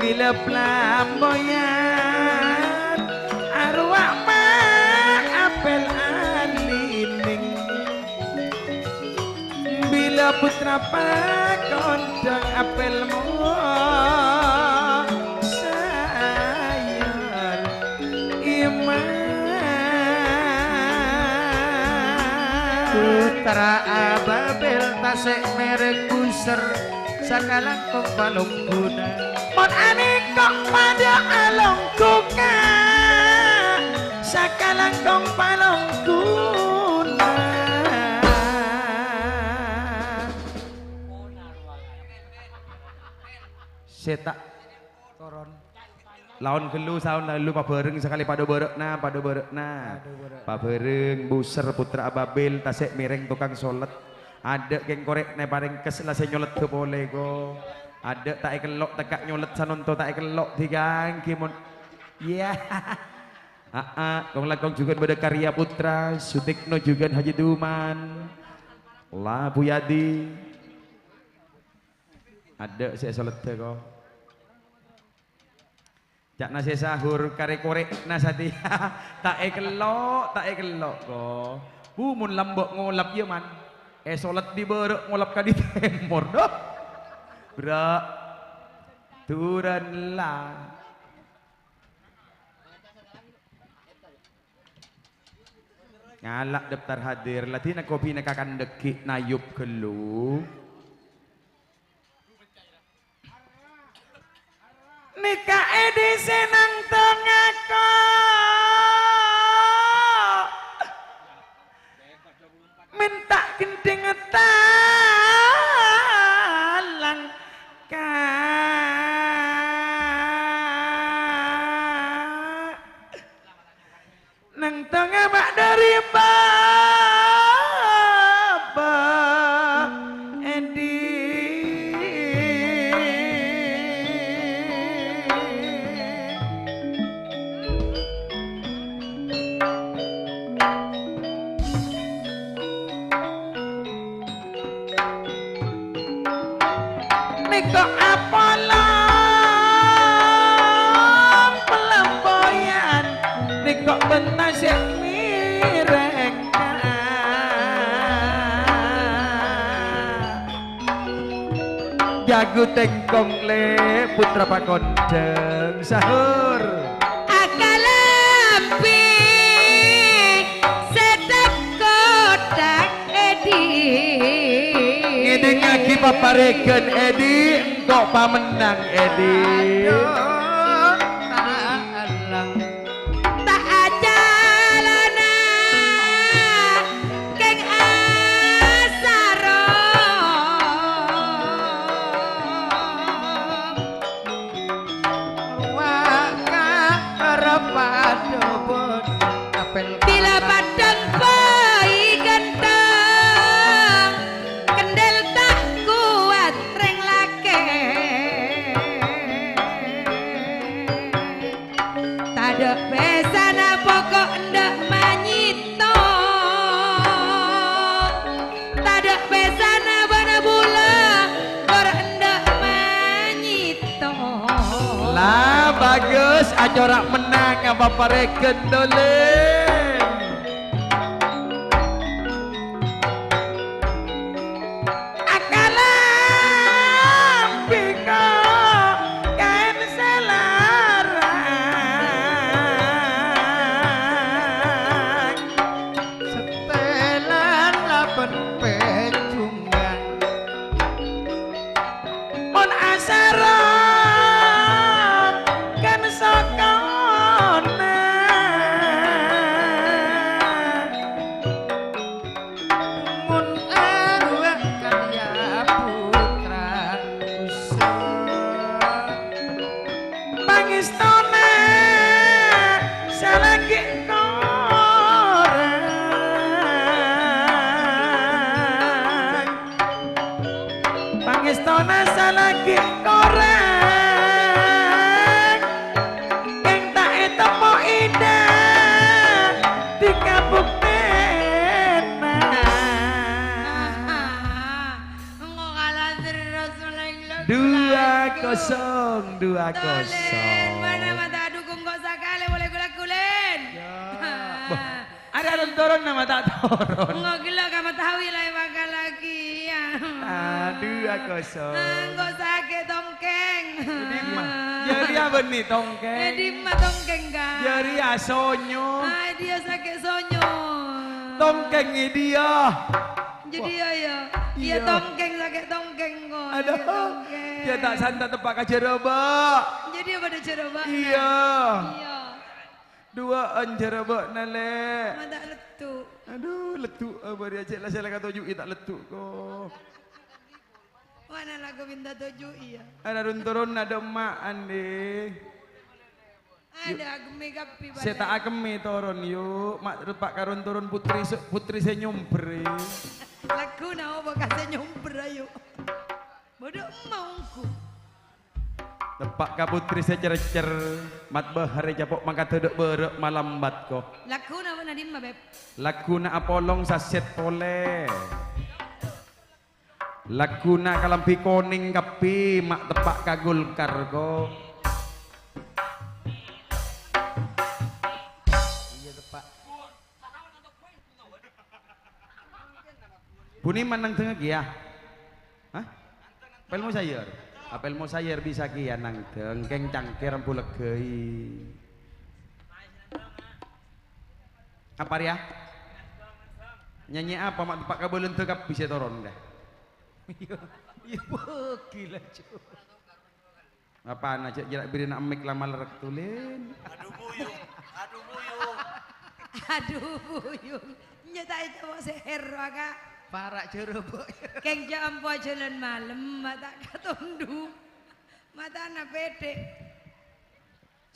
Bilâ pelamboyan, arowa ma' apèl alining. Bilâ putra pakondhâng apèl mo sayar iman. Putra Ababil tasè' mèrèng busèr, sakalangkong palongguna. Mon anèko padâ alongguna, sakalangkong palongguna. Sè ta' toron. Laon ghâllu, saon ghâllu pabhâreng sakalè padâ bârâ'na, padâ bârâ'na. Padâ bârâ'na. Pabhâreng busèr Putra Ababil, tasè' mèrèng tokang solet. Adâ' kèng korè' nè parèngkes la sè nyoleddhâ polè, ko. Adâ' ta' èkello' tekka' nyoled sanonto ta' èkello' dhi kangghi mon. Iyâ. Aa, kong-langkong jhughân bâdâ Karya Putra, Sutikno jhughân Haji Duman. La Bu Yadi. Adâ' sè èsoleddhâ, ko. Ca'na sè sahur karè korè'na satèya. Ta' èkello', ta' èkello', ko. Bu, mon lambâ' ngolap, iyâ, Man. Èsoleddhi bârâ' ngolap ka dhi tèmor, do. Bra'. Duran la. Ngala' daftar hadir, la dina kopina kakan dhâggi' nayop ghâllu. Nèka è dhisè nang tongako. Mènta gendhing talang ka. Nang tengnga ma' dhâri bâbâ èdhi. Bân tasè' mèrèng. Jago tèngkong lè putra pakondhâng sahur. Akalambi sèdhâp kothak Edi. Ngèdingngaghi paparèghân Edi, engko' pamennang Edi. Aduh, Allah. Ta' acalana kèng asarong. Wa ka repadobon apel. Bilâ padhâng bhâi ghântheng, kendhâl ta' kowat rèng lakè'. Tadâ' pèssana poko' endâ' manyètong. Tadâ' pèssana bâna bulâ, kor endâ' manyètong. La, bagus, acora' mennang, apa parèghân dolèn. Akalambi ko' kaèn sè larang. Setelan labân pèjungan. Mon asarong kan sokona. Mon arowa karya putra usah. Pangèstona salaghi korang. Pangèstona salaghi korang. Kèng ta' ètemmo Ida dikabuktèna. Engko' kala terros, mulai lho. Dua kosong, dua kosong. Tolèn, mana mata dukung kok sakalè boleh gula-gulen. Ya. Bâh. Arè ron-toron nama ta' toron. Engko' gellâ' ka Matawi la èbakal lagi, ya. Aduh, aku so. Engko' sakè' tongkèng. Dimma? Jârèya bânnè tongkèng. Eh, dimma tongkèng, Kak? Jârèya sonyo. Ah, dia sakè' sonyo. Tongkèng è dia. Jadi, iya, ya. Iya, iya. Tongkèng, sakè' tongkèng, kok. Aduh. Iya, tongkèng. Dia tak santa teppa' ka jârâbâ. Jadi, apa ada jârâbâ? Iya. Iya. Duwâ'ân jârâbâna, Lè'. Ma' ta' lettu'. Adhu, lettu', eh, bâri' ajâ' la sè la katoju'i ta' lettu', ko. Mana lagu minta toju'i, ya? Ana run-toron adâ' emma', Andi. Adâ' agemmè kabbhi, sè ta' agemmè toron, yu. Ma' reppa' ka run-toron putri sè, putri sè nyombher, eh. Laguna apa ka sè nyombher, ayo? Bâdâ emma' ongghu. Teppa' ka putri sè cèrcèr, mat bâhâr ècapo' mangkadhâ dâ' bârâ' malambat, ko. Laguna bâ'na dimma, Beb? Laguna apolong sasèt polè. Laguna kalambhi konèng kabbhi, ma' teppa' ka Golkar, ko. Iyâ, teppa'. Bhunè mennang dengngaghi, ya? Hah? Apel Mosayèr? Apel Mosayèr bisa kèya nangdeng, kèng cangkèr ambu lèghâi. Apa rèya? Nyanyi apa? Ma' teppa' ka Bâlândhâ kabbhi sè toron, dâ. Iyâ, iyâ, bâgi la, Ju. Apana, jâ', jâ' bèrri'na mik la malerrek, Tulin? Adhu buyung, adhu buyung. Adhu buyung. Nyè ta' ècapo' sèhèr, Kak. Para' jârâbâ. Kèng jâ' ampo ajhâlân malem, ma' ta' katondhu. Matana pèthè'.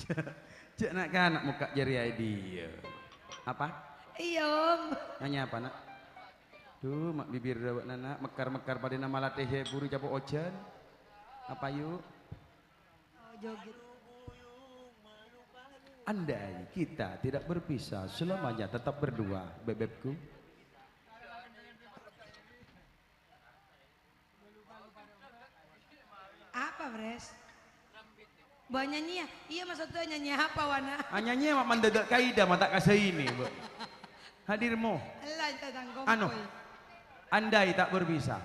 Jâ', jâ' na'-kana' mokka' jârèya è dhiyâ. Apa? Iyâ, Om. Nyanyi apa, Na'? Dhu, ma' bibirrâ bâ'na, Na', mekkar-mekkar padâna malathè buru ècapo' ojhân. Apa, yu? Oh, joget. Andai kita tidak berpisah, selamanya tetap berdua, bebebku. Apa, Pres? Bâ Nyanyi ya? Iya, maksudnya nyanyi apa, Wana? Ah, nyanyi ma' mandada' kaidah, ma' ta' kasaine, Bu. Hadir mo. Ella, aja tangkong, Anu, boy. Andai tak berpisah.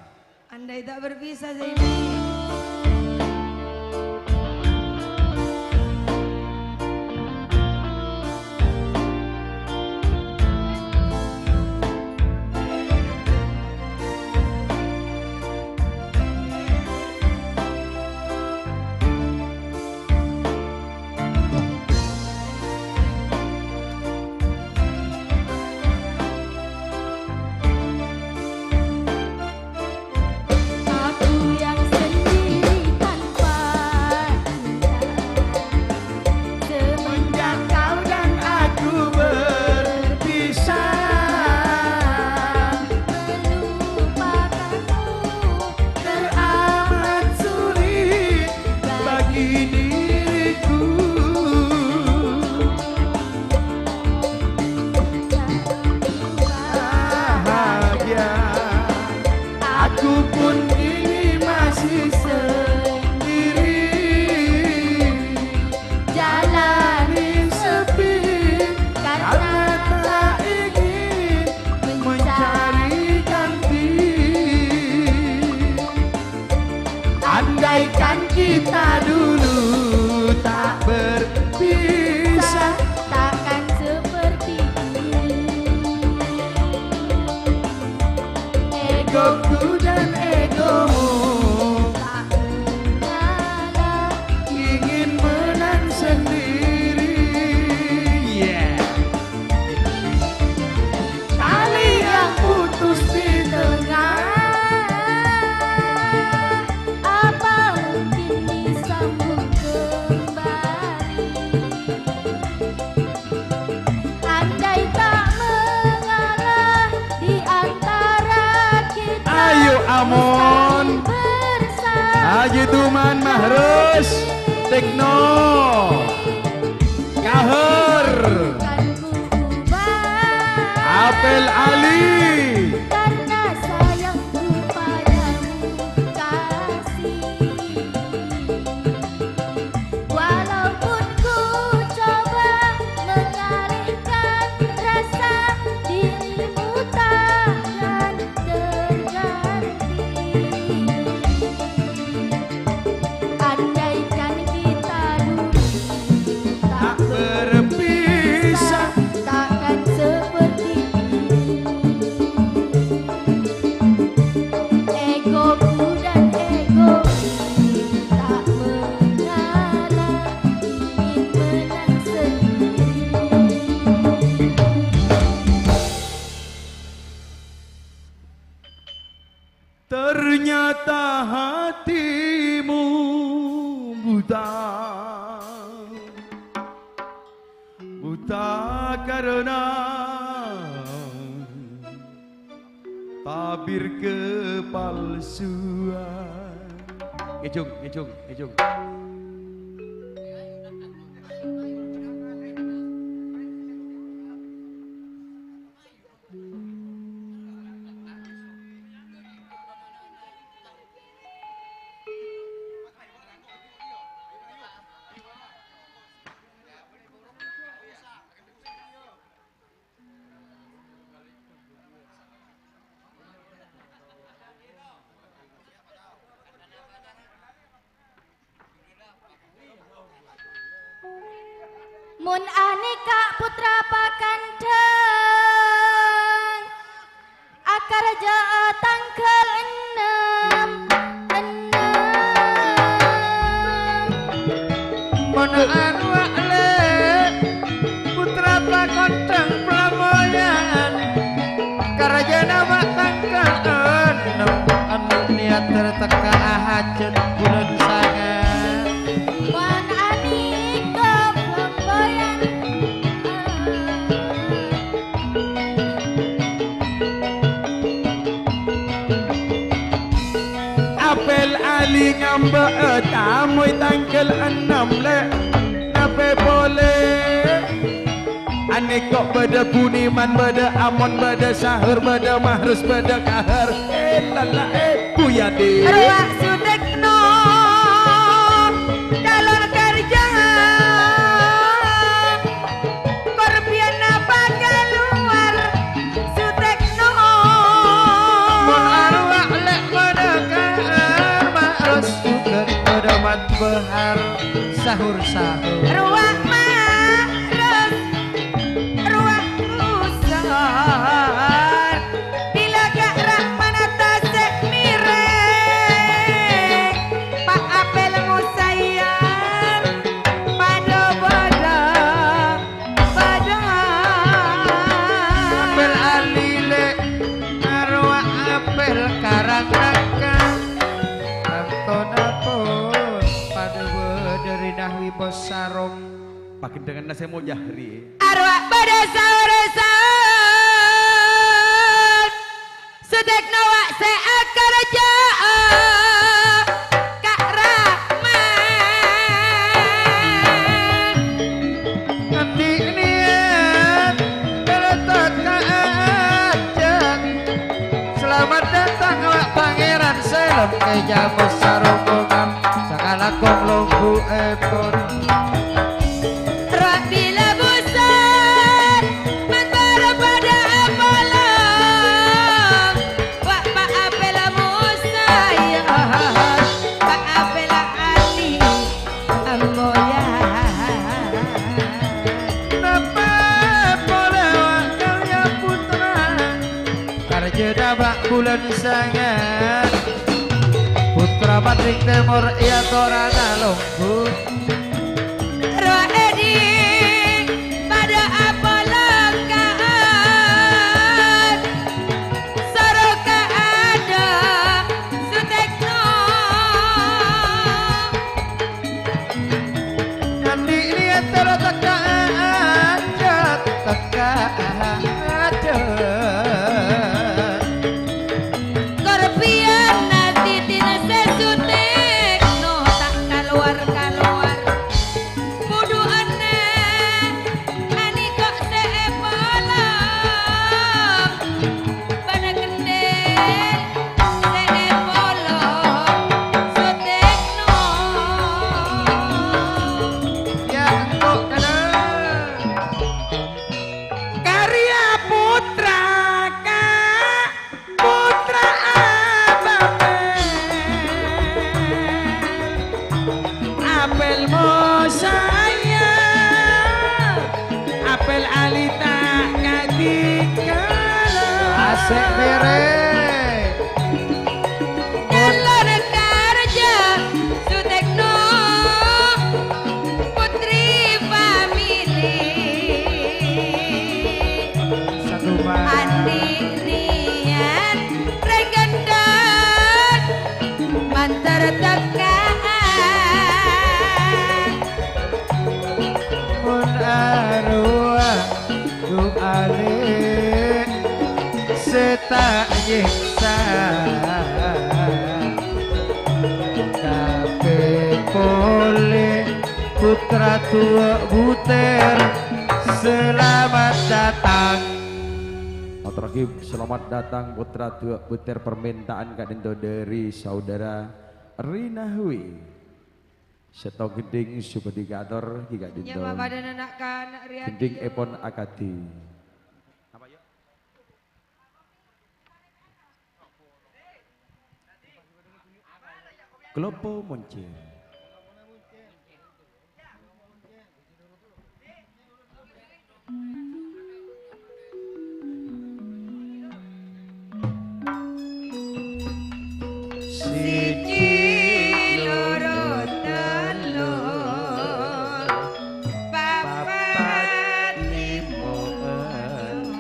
Andai tak berpisah, Zaini. Aku yang sendiri tanpa cinta. Semenjak kau dan aku berpisah, melupakanmu teramat sulit bagi diriku. Bahagia, aku pun kini masih sendiri. Jalani sepi karena tak ingin mencari ganti. Andaikan kita dulu tak berpisah, takkan seperti ini. Egoku dan egomu tak mengalah, ingin menang sendiri. Yeah. Tali yang putus di tengah, apa mungkin disambung kembali? Andai tak mengalah di antara kita, ayo, Amon. Mustahil bersatu. Haji Tuman Mahrus, Tekno. Kahar. Apel Ali. Karena sayangku padamu, kasih. Walaupun ku coba mengalihkan rasa, dirimu takkan terganti. Andaikan kita dulu tak berpisah, takkan seperti ini. Egoku dan egomu tak mengalah, ingin menang sendiri. Ternyata hatimu buta, buta karena tabir kepalsuan. Ngejung, ngejung, ngejung. Mon anèka putra pakandhâng, akaraja'a tangghâl ennem, ennem. Mon arowa lè', putra pakandhâng palamoyan, karajana ma' tangghâl ennem, anu niyat tèka ahajhât bulân sanga'. Wan anèka pamboyan. Apel Ali ngambâ'â tamoy tangghâl ennem, lè'. Napè polè? Anèko bâdâ Buniman, bâdâ Amon, bâdâ Sahur, bâdâ Mahrus, bâdâ Kahar. Eh, lala, eh, Buyadi. Rowa Sudekno, calon karjâ Sahur-sahur. Rowa maros, rowa kusor. Bilâ ka' Rahmana tasè' mireng, Pa' Apel Musayyar padâ-padâ. Padâ. Apel alilè, arowa apel karang nangka. Tantona pon padâ bâdâ ri Nahwi Bos Sarong. Pagendhenganna sè mojâ rèya. Arowa padâ saor-saor. Sutekno wa' sè akarjâ'â ka' Rahman. Andi' niyat bârâtât ka ajân. Salamet dâteng, wa' Pangèran Sèlon, ka jhâmo sarombongan sakalangkong longghuèpon. Rabbi labusan, mandhâr padâ apolong, wa' Pa' Apel Musayyar, Pa' Apel Ali Amboya. Napa polè wa' Karya Putra, karjâna bâ' bulân sanga', Putra Manding Tèmor è atorana longghu. Rowa èdhi padâ apolong ka'an, soro ka'adâ' Sutekno. Andi' niyat terro tekka ajât, tekka ajât. Korpiyan atètèna sè Sutekno ta' kalowar-kalowar. Budhu'ânna anèko' sè èpolong, bâna kendhel sè èpolong Sutekno. Ya, engko' kana. Karya Putra, Ka'. Putra Ababel, Apel Mosaya, Apel Alita Kadikala. Asik, Mere. Dalan kerja Sutekno. Putri famili. Satu, Pak. Andi' niyat rèng gendhot, mandhâr tekka. Mon arowa du'â lè sè ta' nyèksa. Tapè polè Putra Tuwa Buter, selamat datang. Atorraghi selamat datang, Putra Tuwa Buter, permintaan ka'dinto dhâri Saudara Rinahwi. Sèttong gendhing sè bhâdhi kaator ghi' ka'dinto. Ya, Bapak dan anak-anak, Riyadi. Gendhingèpon akadhi. Klâpa Moncèr. Siji, loro, tello, papat, limo, ennem.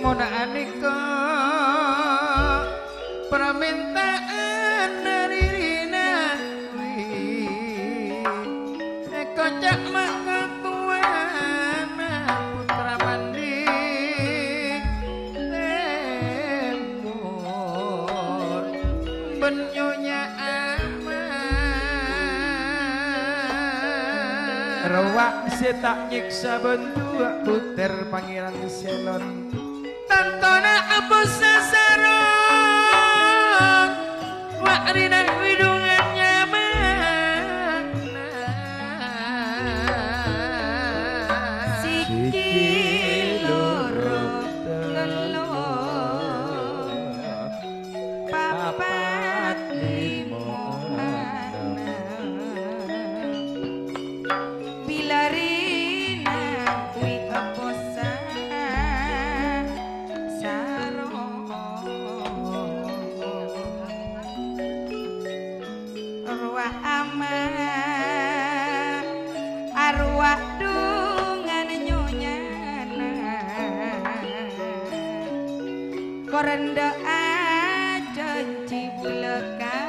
Mon anèka parmènta'an dhâri Rina Wi, èkoca' mangkatowana Putra Manding Tèmor bân Nyonya Ama. Rowa sè ta' nyèksa bân du'a Buter Pangèran Sèlon. Tantona abos sasarong, wa' rèna widungan nyamana. Siji, loro, tello, papat, limo, ennem. Bilarina wi eposa saro. Rowa ama, arowa dhungan nyonyana. Korenda ajanji bulâ ka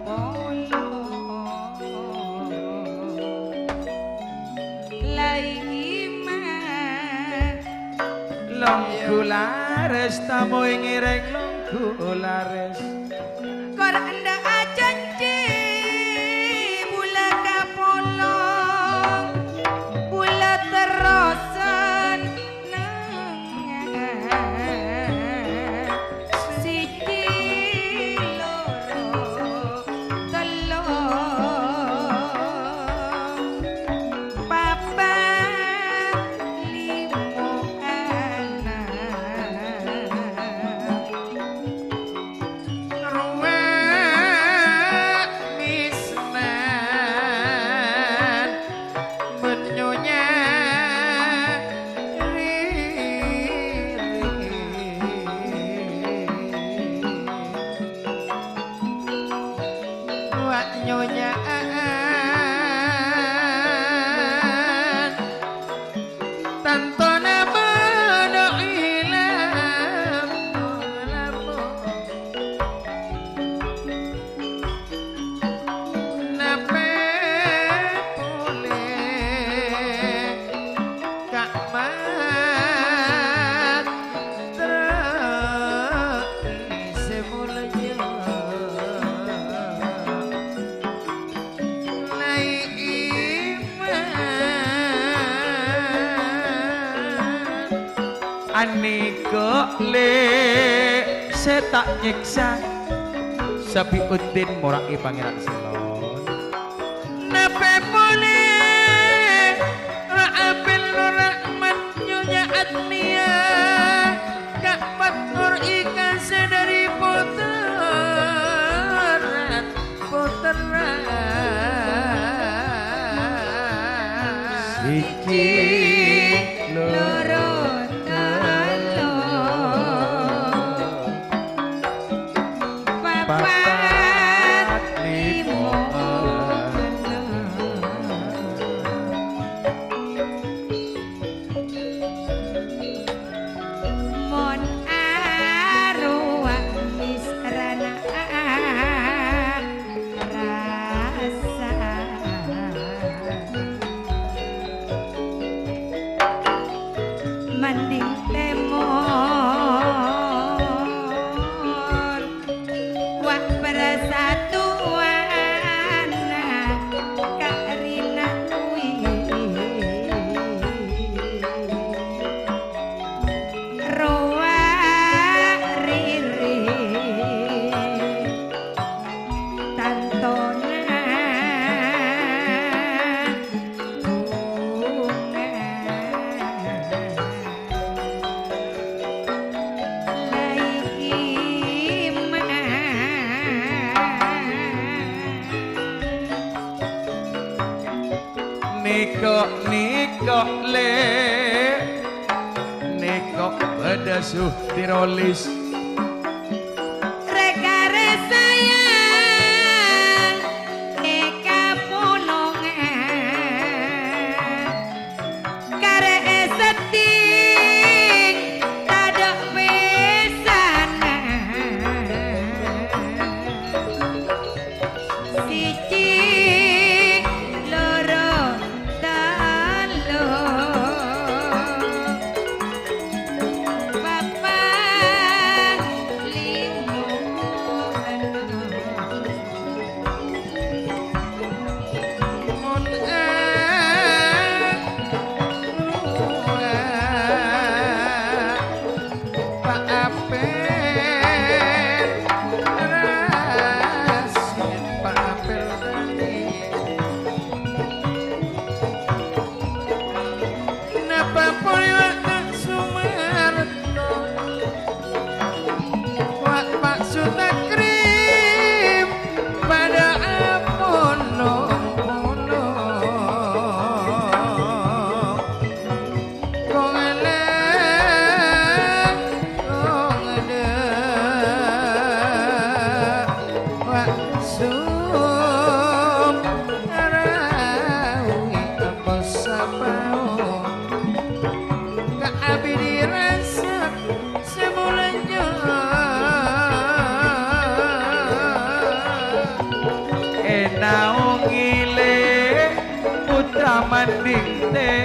polo. Laima. Longghu lares, tamoy ngèrèng longghu lares. Kor endâ' ajanji bulâ ka polo, bulâ terrosan neng. Siji, loro, tello, papat, limo, ennem. Rowa misnan bân Nyonya Riri. Wa' Nyonya Aan, tantona bâdâ ilamo-lamo. Napè polè ka' mantra sè molja. Laiman. Anèka lè sè ta' nyèksa, Sabiuddin mora'è Pangèran Selon. Napè polè Ra'apel Nur Rahman Nyonya Adnia, ka' pattor ika sè dâri poteran-poteran. Siji, loro, tello, papat, limo, ennem. Mon arowa mesrana rasa, mending tèmor. Wa' persatuan karina kuwi. Rowa Riri tantona. Bhunga Laiman. Nèko', nèko', Lè', nèko' bâdâ su tirolis. Rè-karè sayang è kapolongan, karè è seddhing tadâ' pèssana. Siji, loro, tello,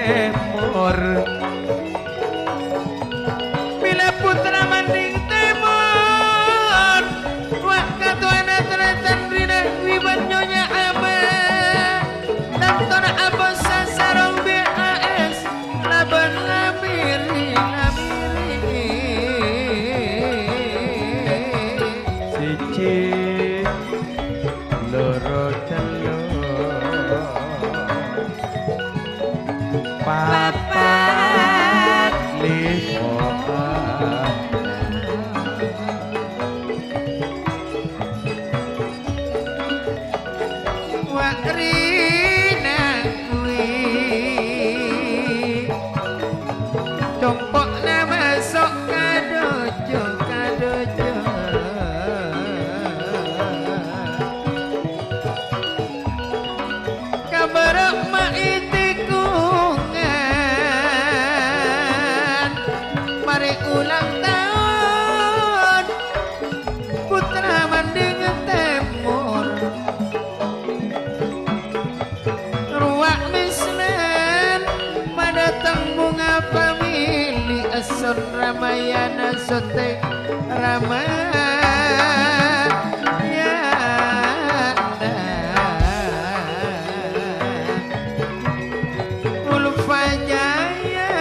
Tèmor. Bilâ pottra mandhing tèmor, wa' katowana tarètan rèna wi bân Nyonya Ama. Tantona apossa sarong B A S, labân lamiri-lamiri. Siji, loro, tello. Papat, limo. Wa' rèna kuwi compo'na maso' ka dojo, ka dojo. Ka bârâ' ma' è tèkongan, marè ulang taon, pottra mandhing tèmor. Rowa' mèsnan, madâteng bhunga pamèlè, èsson Ramayana sottè Ramayana. Ulfa Jaya.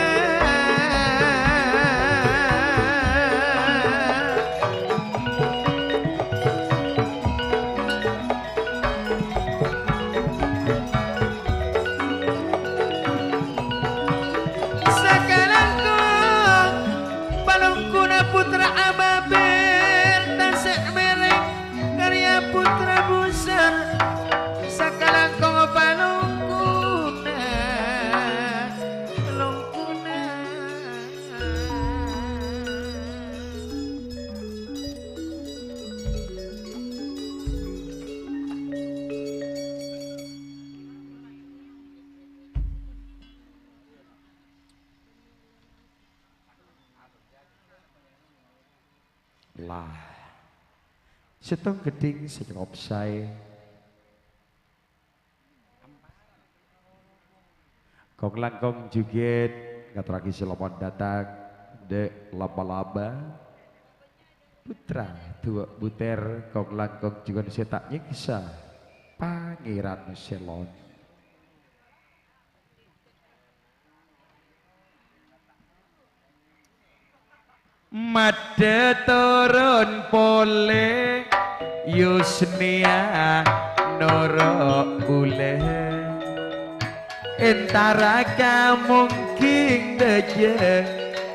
Sakalangkong palongkona pottra Ama Berta sè mèrèng karya pottra Buser. Sakalangkong palongkona, longkona. Lah, sèttong ghedhing sè cokop saè. Kong langkong jhughân ngatorraghi salamet dâteng dâ' lamba-lamba. Pottra duwâ' butèr kong langkong jhughân sè ta' nyèksa Pangèran Selon. Maddhâ toron polè, Yusnia noro' bulâ. Entara ka Mongking dâjâ,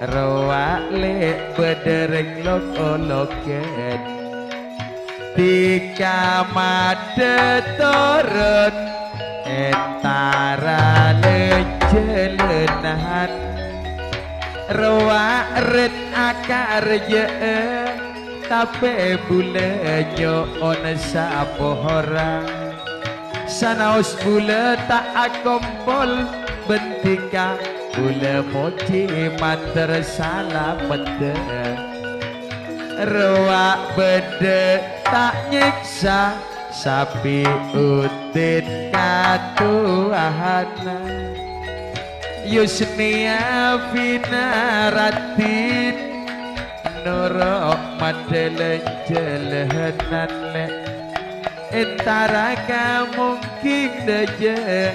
rowa' lè' bâdâ rèng lok-ologhân. Dhika maddhâ toron entara lè-jhâlânan. Rowa' rèt akarjâ'â, tapè bulâ nyo'on sapohora. Sanaos bulâ ta' akompol bân dhika bulâ mojhi mator salameddhâ. Rowa' bâdâ ta' nyèksa sapè udin katowahanna. Yusnia Vina Raddhin noro' maddhâ lè-jhâlânan lè'. Entara ka Mongking dâjâ,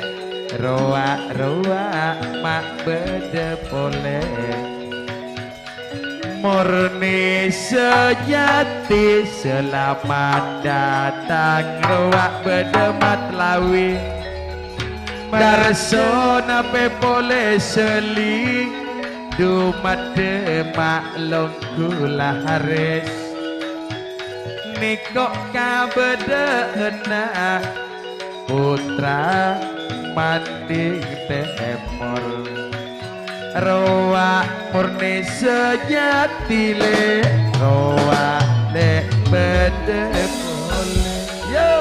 rowa'-rowa' ma' bâdâ polè. Morni sejati, selamat datang, rowa' bâdâ Mat Lawi. Barsona pè polè sèli, dumaddhâ ma' longghu lares. Nèko' kabâdâ'ânna pottra mandhing tèmor. Rowa' morni sejati lè', rowa' lè' bâdâ polè. Yo!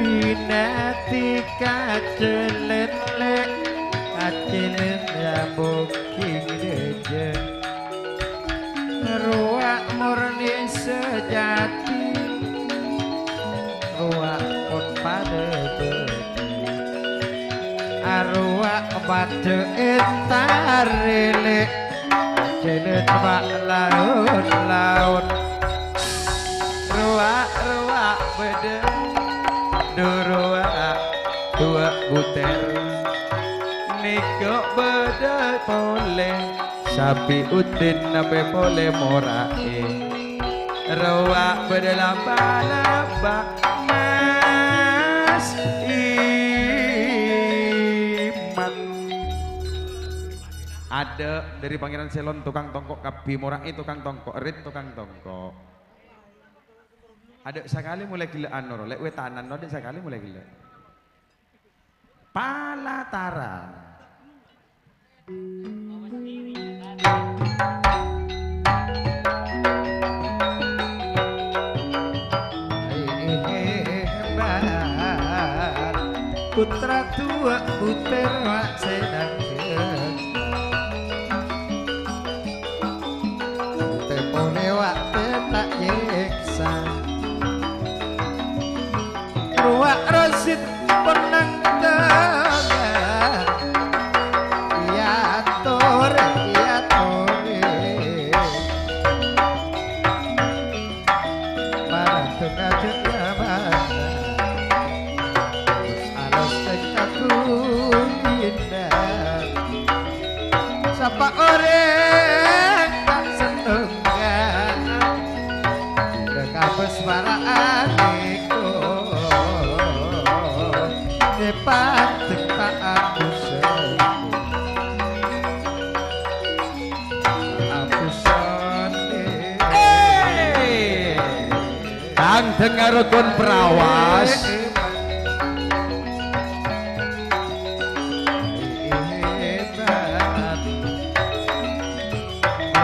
Pinati kacèlèn lè', kacèlèn ya Mongking dâjâ. Rowa' morni sejati, rowa' pon padâ bâdhi. Arowa' Adhu entar elek, jene cuma laut-laut. Rowa'-rowa' bâdâ, du rowa' duwâ' buter. Nèko bâdâ polè, sapi udin nape polè mora'è. Rowa' bâdâ laba-laba, Mas Iman. Adâ' dhâri Pangèran Selon, tokang tongko' kabbhi, mora'è tokang tongko', rit tokang tongko'. Adâ' sakalè molaè ghellâ'ân, noro'. Lè' wètanan, no, adâ' sakalè molaè ghellâ'. Palataran. Putra tua puter wak senang. Tempo lewat tak nyeksa. Ruwak rosit penang tenga. Iya tore, iya tore. Para tengah-tengah mana. Alas tengah kuninda. Sapa orèng ta' sennengnga, dâ' kabâs para'an nèko, èpadhek ta' abusen. Abusen, eh. Kang dengar rukun perawas.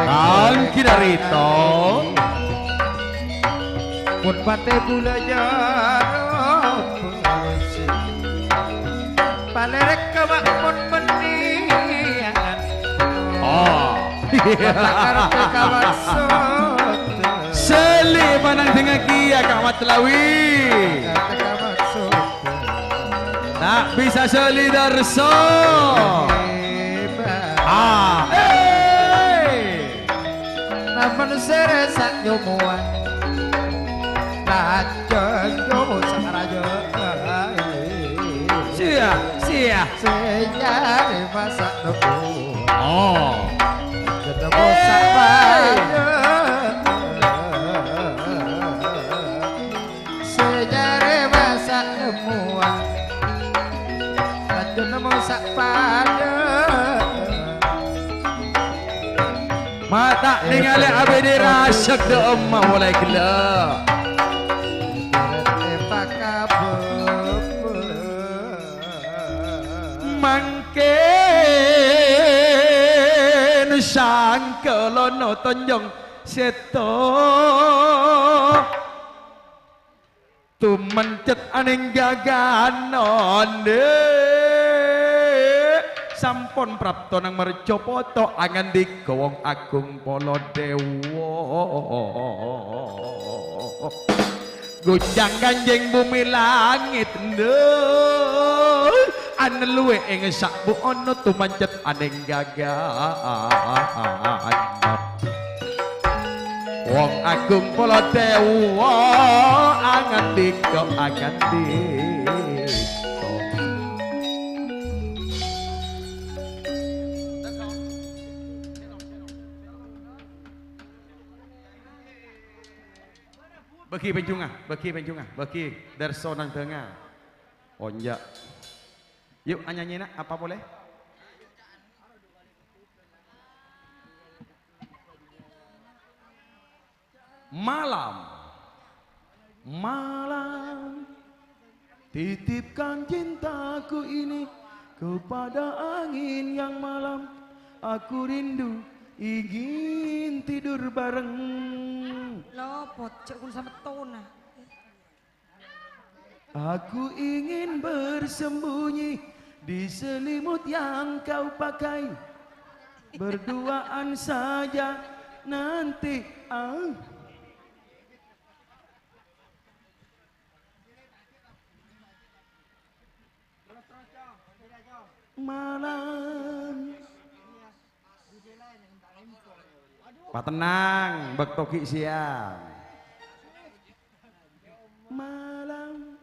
Kang Kirarito. Pun pate bulâ jaro. Palerek ka makmun menian. Oh. Karepe ka maksud. Seli manang dengakia Kang Matlawi. Karepe ka maksud. Tak bisa seli darso. Ah, eh. Namen sere sak nyomoan. Lajeng nyomo sak raja. Sia, sia. Senyare masak nemu. Oh. Ketemu sak padha. Senyare masak nemuan. Lajeng nemu sak padha. Ma' ta' nengale abidi rasek dâ' emma molaè ghellâ'. Mangkèn sangkalono tonjong sèttong. Tumancet anèng gagana, Ndè'. Sampon prapto nang marjo poto, angandika Wong Agung Polo Dewa. Ghujang kanjeng bumi langit, Ndè'. Anelluwe eng sabbu ono tumancet anèng gagana. Wong Agung Polo Dewa angandika, angandika. Bagi penjunga, bagi penjunga, bagi darso nang denga. Onja'. Yu, anyanyi, nak, apa boleh? Malam. Malam. Titipkan cintaku ini kepada angin yang malam. Aku rindu ingin tidur bareng. Lopot, cek kun sama tona. Aku ingin bersembunyi di selimut yang kau pakai. Berduaan saja nanti, ah. Malam. Patennang, bâkto ghi' sèyang. Malam.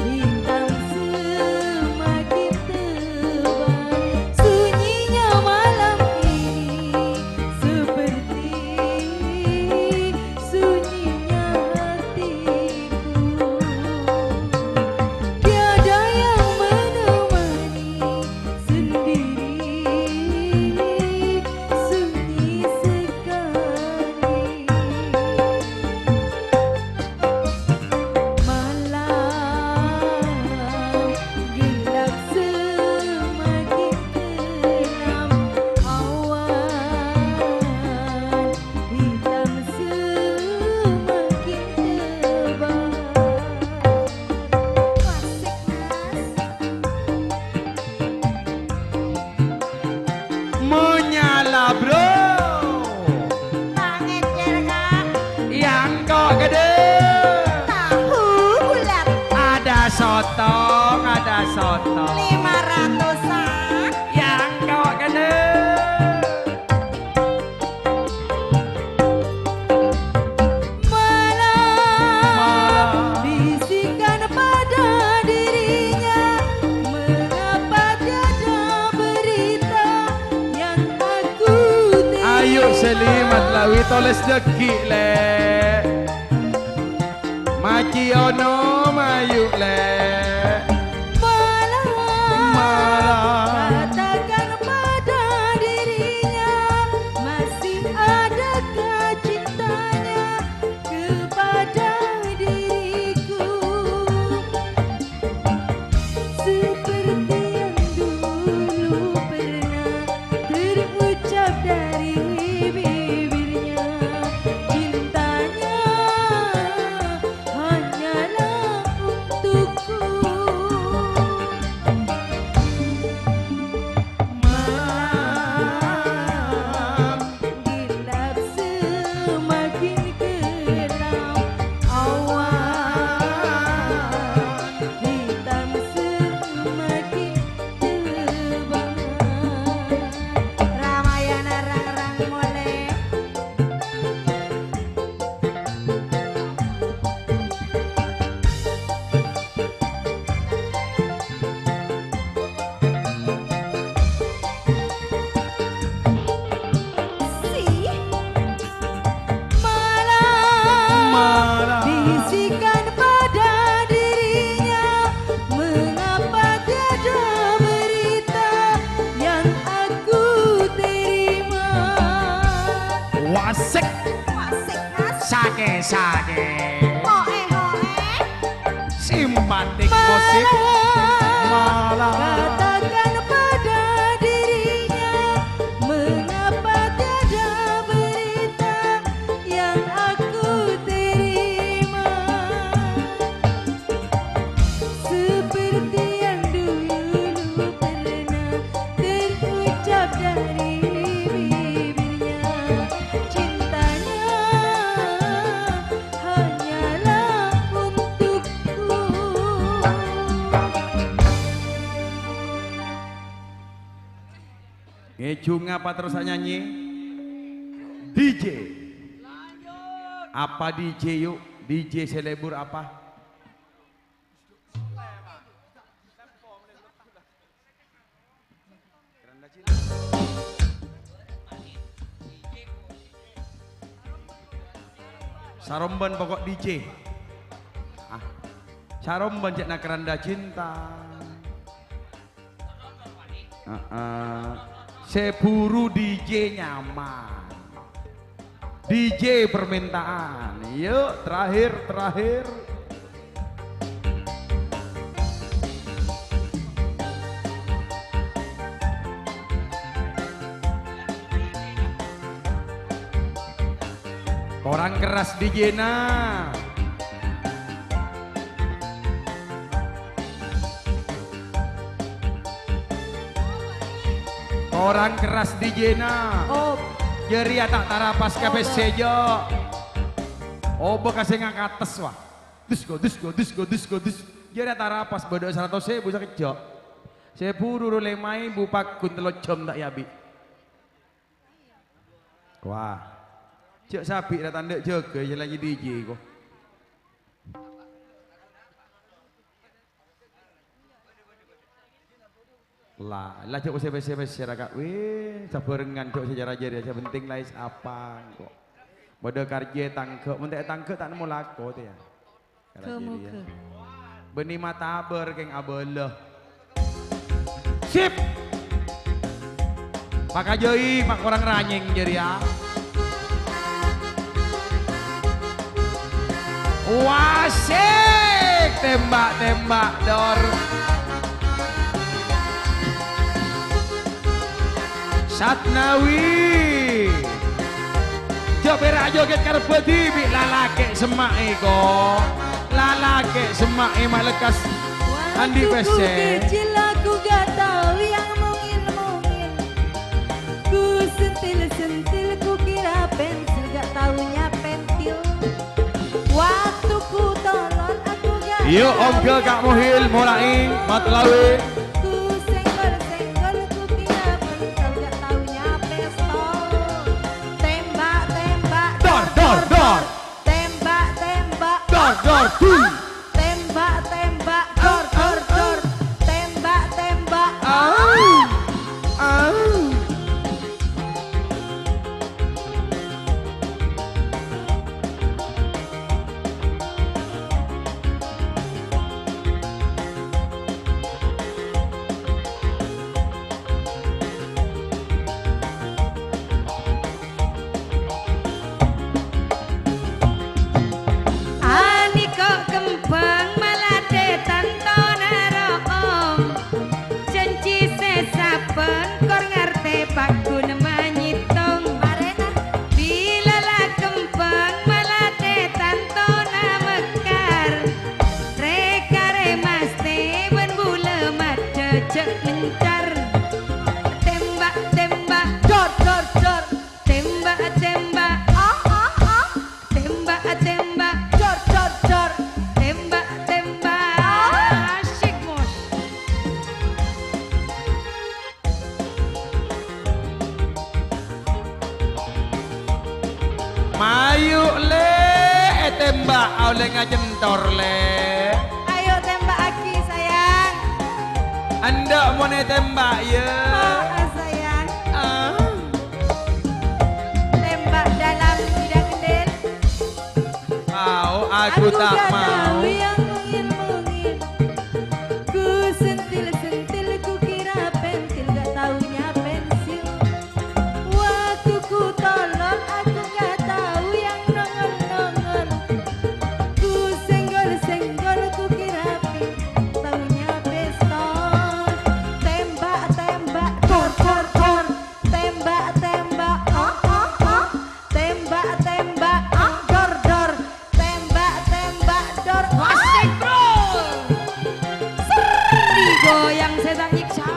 Hitam semakin tebal, sunyinya malam ini seperti sunyinya hatiku. Tiada yang menemani, sendiri, sunyi sekali. Malam gelap semakin kelam, awan hitam semakin tebal. Asik, Mas. Monyala, Bro. Pangecer, Kak. Yang kok gede. Tahu bulat. Ada sotong, ada sotong. Lima ratusan. Yang kok gede. Malam bisikan pada dirinya, mengapa tiada berita yang aku terima? Ayo, Selimat Lawi, toles jagi', Le'. Maci onom, ayu, Le'. Malam, malam. Katakan pada dirinya, masih adakah cintanya kepada diriku? Seperti yang dulu pernah terucap dari bibirnya, cintanya hanyalah untukku. Malam gelap semakin kelam, awan hitam semakin tebal. Ramayana rang-rang molè. Si malam, malam. Bisikan pada dirinya, mengapa tiada berita yang aku terima? Wasik. Wasik, Mas. Sake, sake. Hoe, hoe. Simpatik musik. Malam. Malam. Katakan pada dirinya, mengapa tiada berita yang aku terima? Seperti yang dulu pernah terucap dari bibirnya, cintanya hanyalah untukku. Ngejung apa terus nyanyi? D J. Apa D J yuk? D J sè lebur apa? Sarombân pokok D J. Ah. Sarombân cè'na Keranda Cinta. Heeh. Sè buru D J nyaman. D J permintaan. Yuk, terakhir, terakhir. Korang keras D J-na. Korang keras D J-na. Oh. Jârèya ta' tarapas ka pèssè, Jo. Oh, bâkal sè ngakates, wah. Disko, disko, disko, disko, dis. Jârèya tarapas bâdâ saratos èbu sakejjhâ'. Sè buru ro lèma èbu pagghun tello jhâm ta' èabi'. Wah. Jhâ' sabi' ra tandhâ jâgâ, jâ' laju D J ko. La, la jhâ' usè pèssè-pèssè ra, Ka'. Wèh, sabhârengan jhâ' usè cara jârèya, sè penting la èsapa ko. Bâdâ karjâ tangghâ', mon ta' tangghâ' ta' nemmo lako tè, yâ. Kala jârèya. Bânnè matabâr kèng abâlâ. Sip. Pakajâi, ma' korang ranyèng jârèya. Wasik, tembak, tembak, dor. Satnawi. Jhâ' pèra' jogèt karebbhâ dhibi' lalakè' semma'è, ko. Lalakè' semma'è ma' lekkas andi' pèssè. Waktu ku kecil aku gak tahu yang mungil-mungil. Ku sentil-sentil, ku kira pensil, gak taunya pentil. Waktu ku tolor, aku gak tahu. Iyâ, ongghâ Ka' Muhil, molaè, matlawi. Ku senggol-senggol, ku kira pentol, gak taunya pistol. Tembak, tembak, dor, dor, dor. Tembak, tembak, dor, dor, dor. Tembak, tembak, dor, dor, dor. Tembak, tembak. Au. Au. Aniko kembang malatè tantona ro'om. Janji sè sabbhân kor ngartè paggun manyèttong. Marèna. Bilâ la kembang malatè tantona mekkar. Rè-karè mastè bân bulâ maddhâ jhâ' mencar. Tembak, tembak. Dor, dor, dor. Tembak, tembak. Oh, oh, oh. Tembak, tembak. Dor, dor, dor. Tembak, tembak. Oh. Asyik, Mos. Mayu, Lè', ètembak, ollè ngacentor, Lè'. Ayo tembakaghi, sayang. Endâ' mon ètembak, yâ. Oh, sayang. Ah. Tembak dalam tidak kendil. Mau, aku tak mau. Aku gak tahu yang mungil-mungil. Ku sentil-sentil, ku kira pentil, gak taunya pensil. Waktu ku tolor, aku gak tahu yang nongol-nongol. Ku senggol-senggol, ku kira pi-, taunya pistol. Tembak-tembak, dor, dor, dor. Tembak-tembak, oh, oh, oh. Tembak-tembak, ah, dor, dor. Tembak-tembak, dor. Asik, bro. Ser, digoyang sè ta' nyèksa.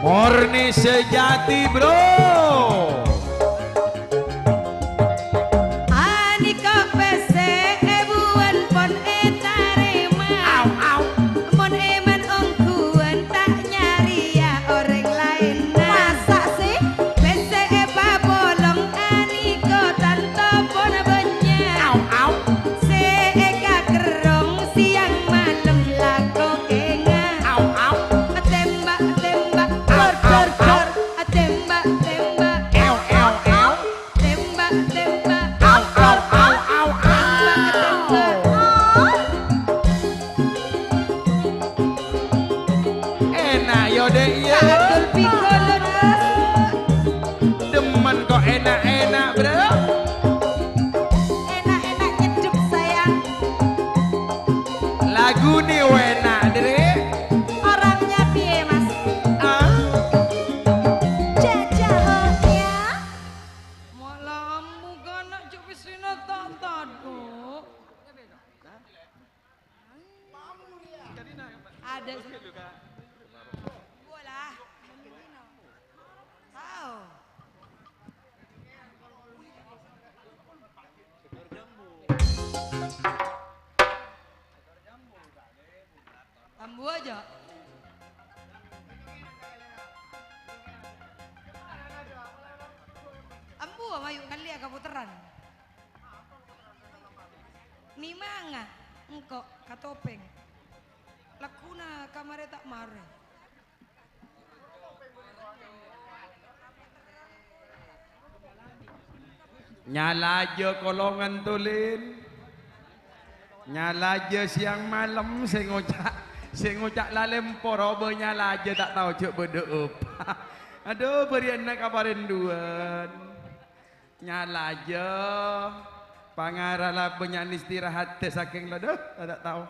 Murni sejati, bro. Anèka pèssè èbuwân pon ètarèma. Au, au. Mon èman ongghuwân ta' nyarèya orèng laènna. Masa' sè? Pèssè èpapolong anèka tanto pon bânnya'. Au, au. Sè èkakerrong sèyang malem lako kènga. Au, au. Tembak, tembak, dor, dor, dor. Tembak, tembak. Guni wena, Dri. Orangnya piye, Mas? Ah? Jajah, ya. Malah ambu kana' cuk pesina tak taduk. Ada sih. Bola. Wow. Ambu aja. Ambu mayu ngalli kaputeran. Mimanga engko' ka topeng. Lagghuna ka mare ta' mare. Nyalaja kolongan, Tulin. Nyalaja siang malem, sè ngoca', sè ngoca' lalem poroba nyalaja, ta' tao jhâ' bâdâ apa. Adhu, bâriyânna kaparèndhuwân. Nyalaja, pangara la bânnya' istirahat sakèng la, dâ, ta' tao.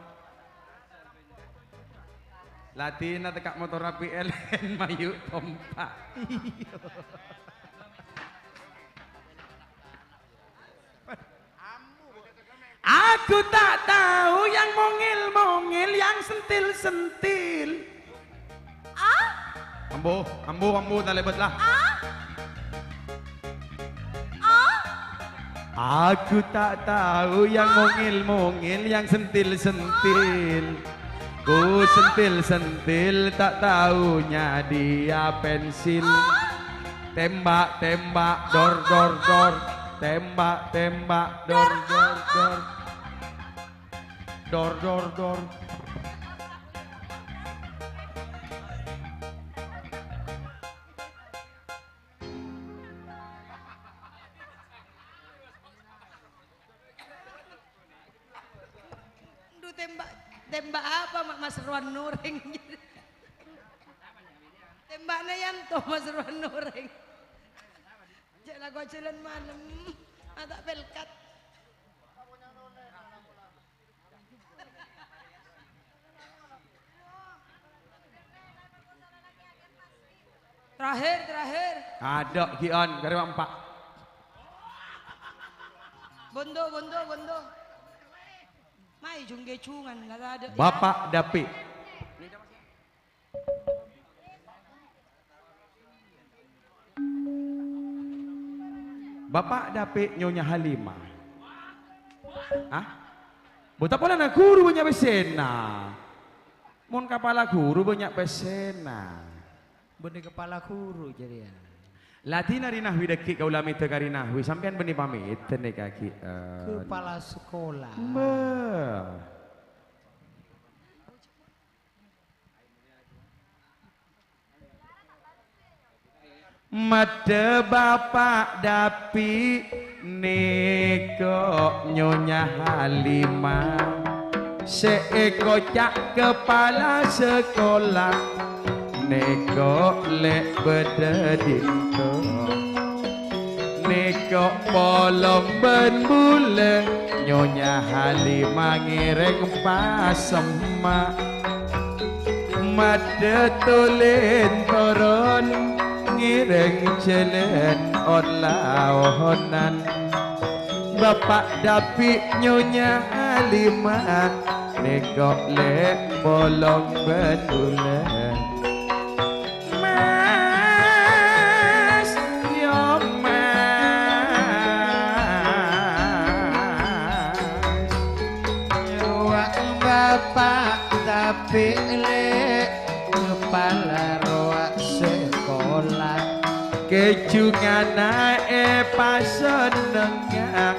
Ladina tekka' motorra P L N mayu pompa. Aku tak tahu yang mongil-mongil, yang sentil-sentil. Ah? Ambo, ambo, ambo, talèbât la. Ah? Ah? Aku tak tahu yang mongil-mongil, yang sentil-sentil. Ku sentil-sentil, tak taunya dia pensil. Tembak, tembak, dor, dor, dor. Tembak, tembak, dor, dor, dor. Dor, dor, dor. Ndu tembak, tembak apa, Mak? Mas Rowan Noreng. Tembakna Yanto, Mas Rowan Noreng. Jhâ' lako jhâlân malem, ata' pelkat. Terakhir, terakhir. Adâ' ghi' on, karè empa'. Bondo, bondo, bondo. Mai jung-kejungan, la tadâ', ya. Bapak Dapi'. Bapak Dapi' Nyonya Halimah. Hah? Bhuta polana ghuru bânnya' pèssèna. Mon kapala ghuru bânnya' pèssèna. Bânnè kapala ghuru jârèya. Ladina Ri Nahwi dhâggi' kaulâ amèdhâ ka Ri Nahwi, sampèyan bânnè pamèdhân nèka ghi'. Kepala sekolah. Mbah. Maddhâ Bapa' Dapi' nèko Nyonya Halimah, sè èkoca' kepala sekolah, nèko lè' bâdâ dinto. Nèko polong bân bulâ, Nyonya Halimah ngèrèng pasemma'. Maddhâ Tulin toron, ngèrèng jhâlân on-laonan. Bapa' Dapi' Nyonya Halimah, nèko lè' polong bân bulâ. Mas, yo Mas. Rowa bapa' Dapi' lè' kepala rowa sekolah. Kejunganna èpasennengnga,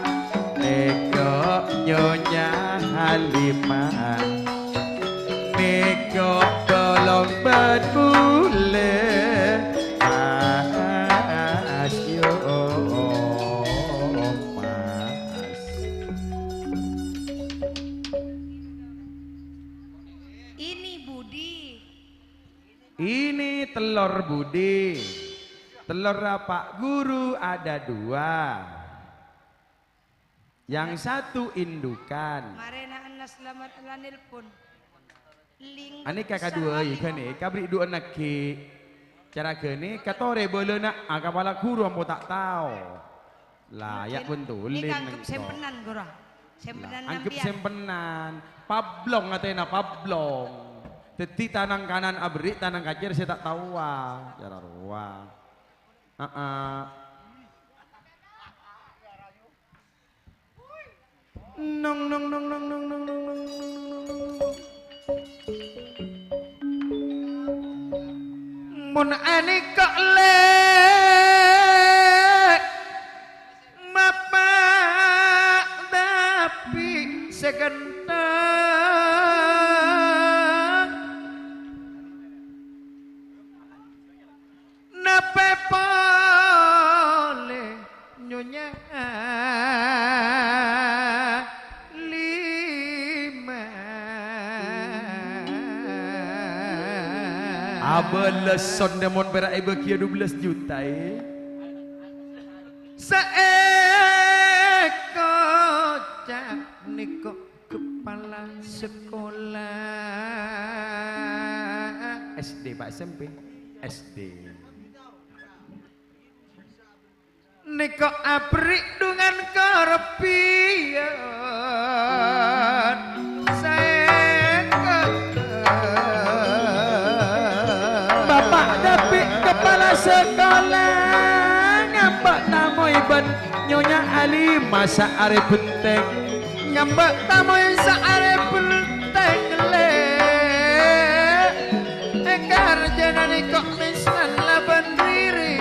nèko Nyonya Halimah. Nèko tolong bân bulâ, Mas, yo, Mas. Ini budi. Ini telur budi. Telur apa, Guru? Ada dua. Yang satu indukan. Marèna Anas Slamet la nelpon. Anèka kaduwâ, ghânèka bâri' du'âna ghi'. Cara ghânèka torè bâlâna, a, kapala ghuru ampo ta' tao. La, ya' bân tulin nèka anggep sèmpenan, Ghuru. Sèmpenan. La, anggep sèmpenan. Pablong atèna, pablong. Dhâddhi tanang kanan aberri', tanang kacèr sè ta' taowa. Cara rowa. Aa. Nong, nong, nong, nong. Mon anèka lè' mapa' tapi' sè ghântheng. Napè polè Nyonya Lima? Abâlâs sondhâ mon pèra' èbâghiyâ dubellâs juta, è. Saèko ca' nèko kepala sekolah. S D, Pak, S M P? S D. Nèko aberri' dhungan karebbhiyân. Saèko. Bapa' Dapi' kepala sekolah, ngambâ' tamoy bân Nyonya Alimah saarè bhenteng. Ngambâ' tamoy saarè bhenteng, lè'. Èkarjhâna nèko mèsnan labân riri.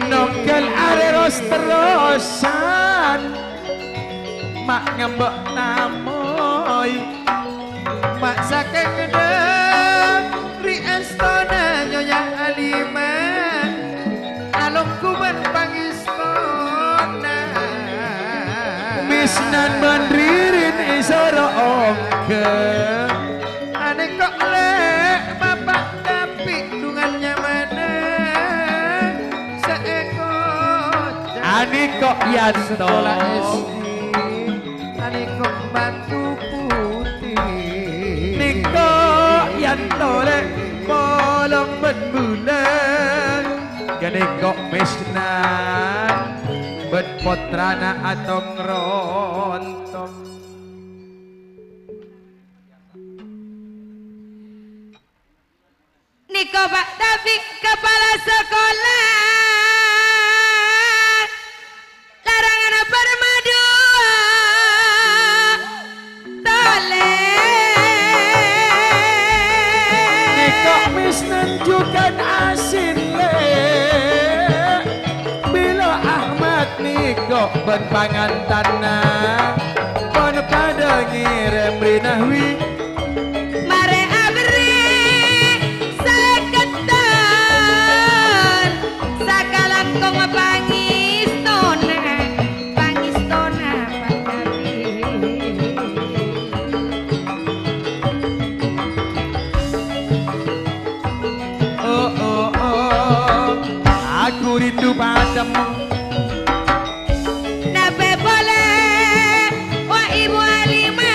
Nongghâl arè ros-terrosan, ma' ngambâ' tamoy. Ma' sakèng ghâdhâng ri èstona Nyonya Alimah, alongghu bân pangèstona. Mèsnan bân ririn èsoro ongghâ. Anèko lè' bapa' Dapi' dhungan nyamana saèko. Anèko Yanto. Sekolah S D. Anèko Batu Putih. Nèko Yanto lè' polong bân bulân. Ghânèko Mèsnan bân pottrana Atong Rontong. Nèko Pak Taufik, kepala sekolah, larangan permadua tolè. Nèko Misnan jhughân asin, lè'. Bilâ Ahmad nèko bân pangantanna, pon padâ ngèrèm ri Nahwi. Marè aberri' sèket taon, sakalangkong pangèstona, pangèstona panjhâri. Oh, oh, oh, aku rindu padamu. Napè polè, wa' Ibu Halimah,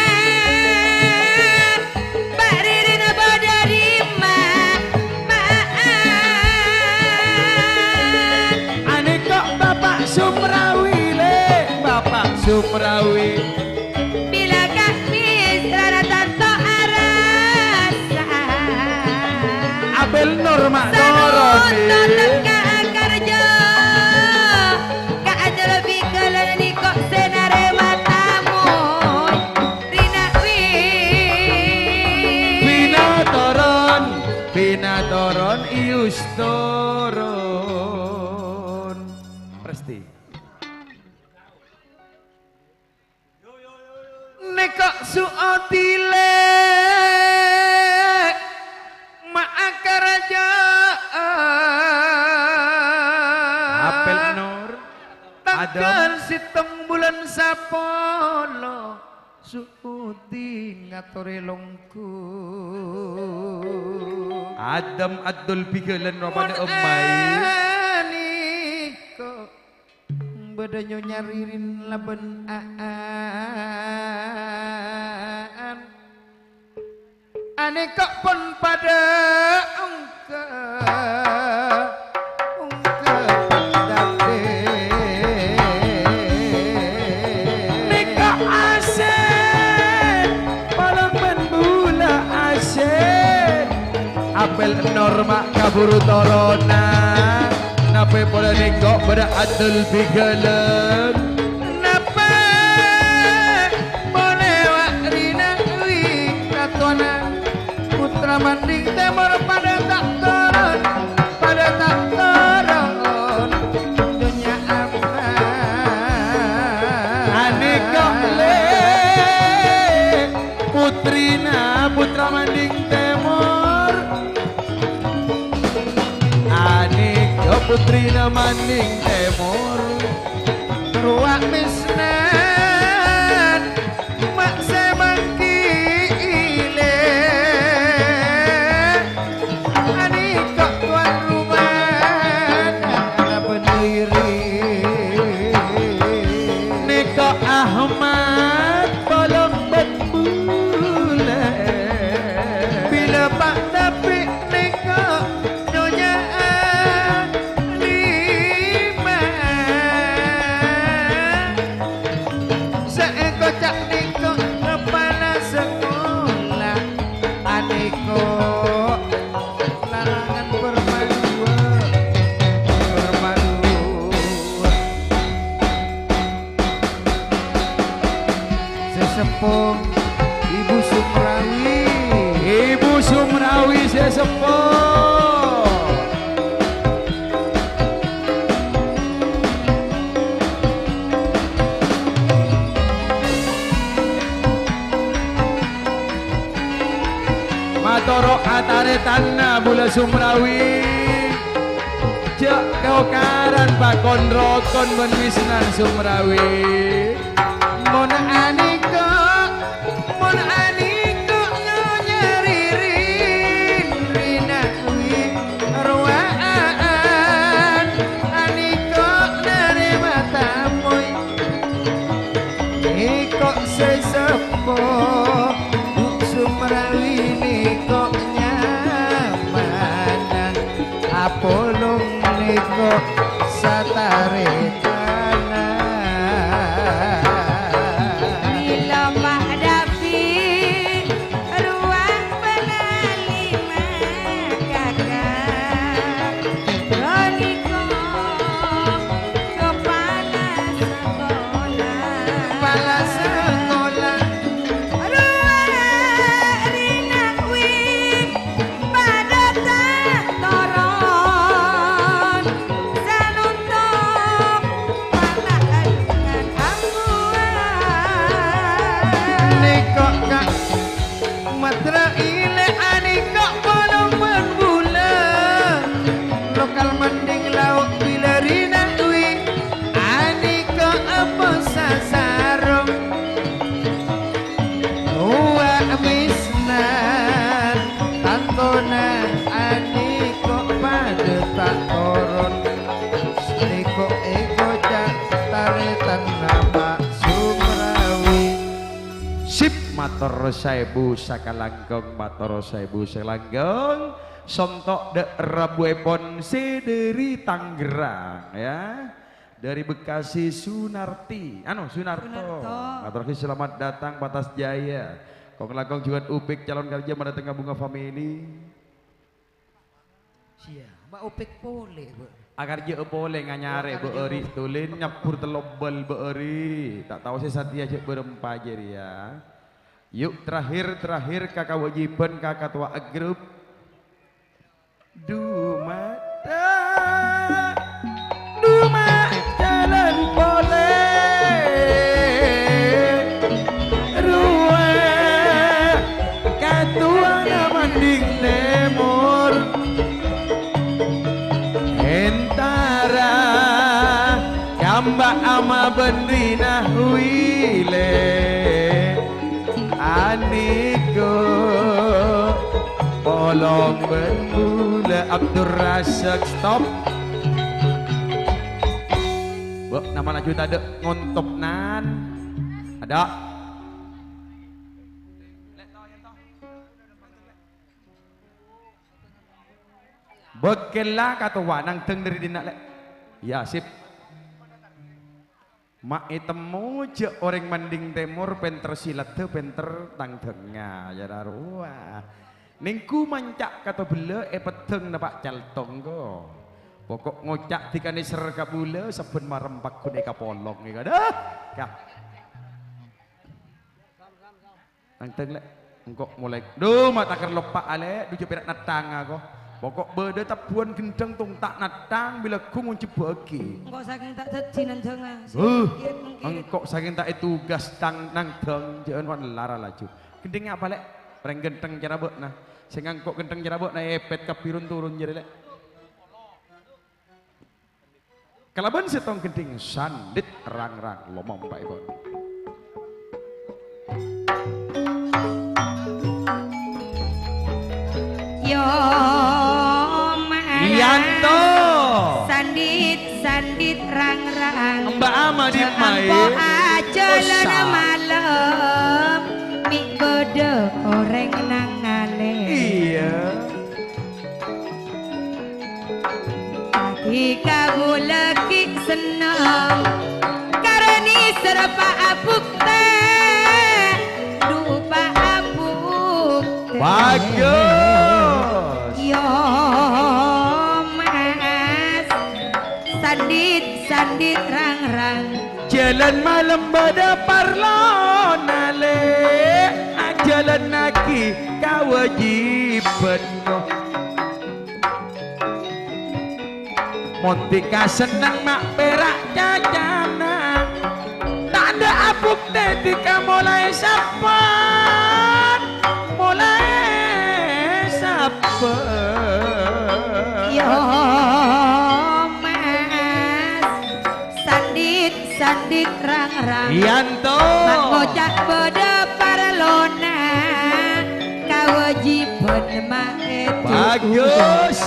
Pak Ririn bâdâ dimma, Pak? Anèko Bapak Sumrawi, lè', Bapak Sumrawi. Bilâ ka'mis rara tanto arassa. Abel Nur ma' Sanonton noro'è. Ka akarjo, ka ajâlâ bighâlân nèko sè narèma tamoy. Rina wi. Pina toron, pina toron, Iyus toron. Presti. Nèko su'oti, lè', ma' akarajâ'ân. Apel Nur, tangghâl Adem. Sèttong bulân sapolo, su'oti ngatorè longghu. Adem Abdul bighâlân ropana Mon emmai. Anèko bâdâ Nyonya Ririn labân Aan. Nèka pon padâ ongghâ, ongghâ dâddhi. Nèka asèn, polong bân bulâ asèn. Apèl Norma kabhuru toronna. Napè polè nèka bâdâ adâl bigâlân. Napè polè wa' rina wi katowana. Putra Manding Tèmor padâ ta' toron, padâ ta' toron, dhunnya aman. Anèka lè putrina Putra Manding Tèmor. Anèka putrina Manding Tèmor. Rowa Misnan, ma' sè manggi ilè. Anèka towan romana bânnè ri. Nèka Ahmad polong bân bulâ. Bilâ pa' tapè nèka nyonya lima. Sè èkoca' nèko kepala sekolah, anèko larangan permaluwân, permaluwân. Sè seppo, Ibu Sumrawi. Ibu Sumrawi sè seppo. Matoro' atarètanna bulâ Sumrawi. Jhâ' tokaran pakon rokon bân Misnan Sumrawi. Mon anèko, mon anèko nyonya ririn, rina wi rowaan, anèko narèma tamoy. Nèko sè seppo, Bu Sumrawi nèko nyamana. Apolong nèko satarètanna. Bilâ pa' dâbbi rowa bâlâ lima kaka. Ghânèka kepala sekolah. Kepala sekolah. Rowa rina wi padâ ta' toron, sanonto' pala' dengan ambuwân. Nèko ka' Matra ilè anèko polong bân bulâ. Lokal Manding Lao' bilâ rina wi anèko apa sasarong. Rowa Misnan, tantona anèko padâ ta' toron. Nèko èkoca' tarètanna Pa' Sumrawi. Sip, mator saèbu sakalangkong, mator saèbu sakalangkong. Sonto' dâ' rabuèpon sè dâri Tangerang, ya. Dâri Bekasi, Sunarti. Anu, Sunarto. Sunarto. Mator selamat datang, Patas Jaya. Kong-langkong jhughân Upik calon kerja mana tengah bunga family. Sia, ma' Upik polè, Bu. Akarjâ'â polè nganyarè, oh, bâ'âri', Bu. Tulin nyabbur tello bal bâ'âri'. Ta' tao sè satèya jhâ' bârâmpa jârèya. Yu', terakhir, terakhir ka kawâjibhân ka katowa grup. Dumata, duma jalan polè, rowa katowana Manding Tèmor. Entara kamba ama bân rina wi lè. Anèko polong bân bulâ Abdul Razak, stop. Bu, nama laju tadâ' ngontop nan. Ada. Bâkella katowa nangdhâng dâri dinna', Lè'. Iyâ, sip. Ma' ètemmo jâ' orèng Manding Tèmor pènter siladdhâ, pènter tangdhângnga, yâ, ra rowa. Nèngghu manca' ka Tabellâ èpeddhâng napa' caltong, ko. Pokok ngoca' dhika nèser ka bulâ, sabbhân marem paggun èkapolong, èka-, dah, ka. Nangdhâng, Lè'. Engko' molaè. Dhu, ma' takèr loppa'a, Lè'. Dhu, jhâ' pèra' natthanga, ko. Pokok bâdâ tabbhuwân ghendhâng tong ta' natthang, bilâ ghun ngonjhâbbhâghi. Engko' sakèng ta' dhâddhi nangdhângnga. Huh, engko' sakèng ta' ètugas tang nangdhâng, jhâ' lara laju. Ghendhâng apa, Lè'? Orèng ghendhâng cara bâ'na. Sè ngangko' ghendhâng cara bâ'na èpèt kabbhi run-turun jârèya, Lè'. Kalabân sèttong ghendhâng sandhit rang-rang lomompa'èpon. Yo, Mas. Yanto. Sandhit, sandhit rang-rang. Mbak Ama di Jhâ' Mae. Ampo' ajhâlân Osa. Malem, mè' bâdâ orèng nangale'è. Iyâ. Dhika bulâ ghi' senneng, karè nèser pa' abhuktè, dhu pa' abhuktè. Bagus. Yo, Mas, sandhit, sandhit rang-rang. Jhâlân malem bâdâ parlona, Lè', ajhâlânnaghi kawâjibhân. Mon dhika senneng ma' pèra' cacana, tadâ' abhuktè dhika molaè sabbhân, molaè sabbhân. Yo, Mas, sandhit, sandhit rang-rang. Yanto. Ma' ngoca' bâdâ parlona, kawâjibhân ma' ètuduh. Bagus.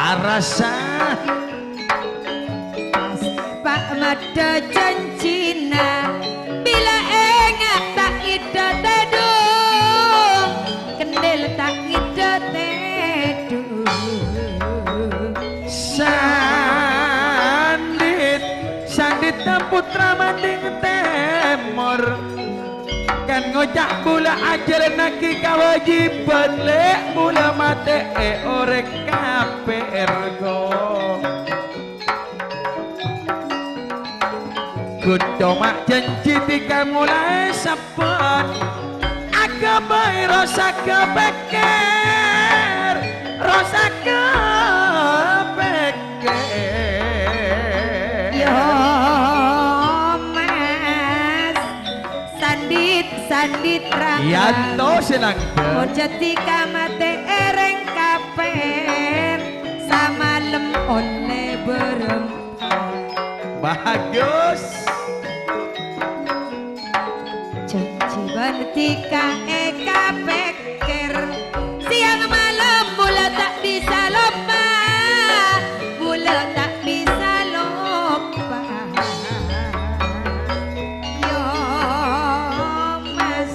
Arassa. Pa' maddhâ janjina, bilâ enga' ta' ngèddhâ tèdung, kendhil ta' ngèddhâ tèdung. Sandhit, sandhit Putra Manding Tèmor. Kan ngoca' bulâ ajhâlânnaghi kawâjibhân, Lè', bulâ matè'è orèng kapèr, ko. Ghun coma janji dhika molaè sabbhân, aghâbây rosak pèkkèr, rosak pèkkèr. Yo, Mas, sandhit, sandhit rang-rang. Yanto sè nangghâ. Mon dhika matè'è rèng kapèr, samalem ollè bârâmpa. Bagus. Janji bân dhika èkapèkkèr, sèyang malem bulâ ta' bisa loppa, bulâ ta' bisa loppa. Yo, Mas,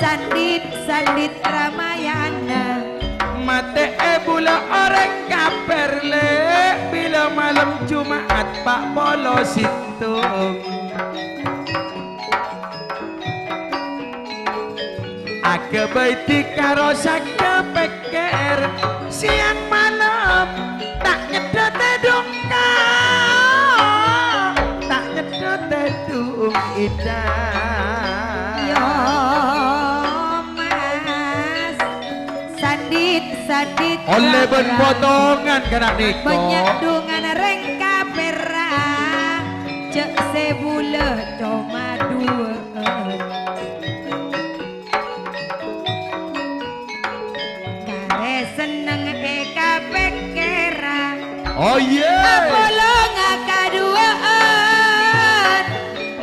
sandhit, sandhit Ramayana. Matè'è bulâ orèng kapèr, Lè', bilâ malem Juma'at pa' polo sèttong. Aghâbây dhika rosak pèkkèr, sèyang malem ta' ngèddhâ tèdung, Ka', ta' ngèddhâ tèdung, Ida. Yo, Mas, sandhit, sandhit. Ollè bân potongan kana' nèko. Bânnya' dhungan rèng kapèrra, jhâ' sè bulâ coma duwâ'ân. Karè senneng èkapèkkèra. Oh, iyâ. Apolonga kaduwâ'ân,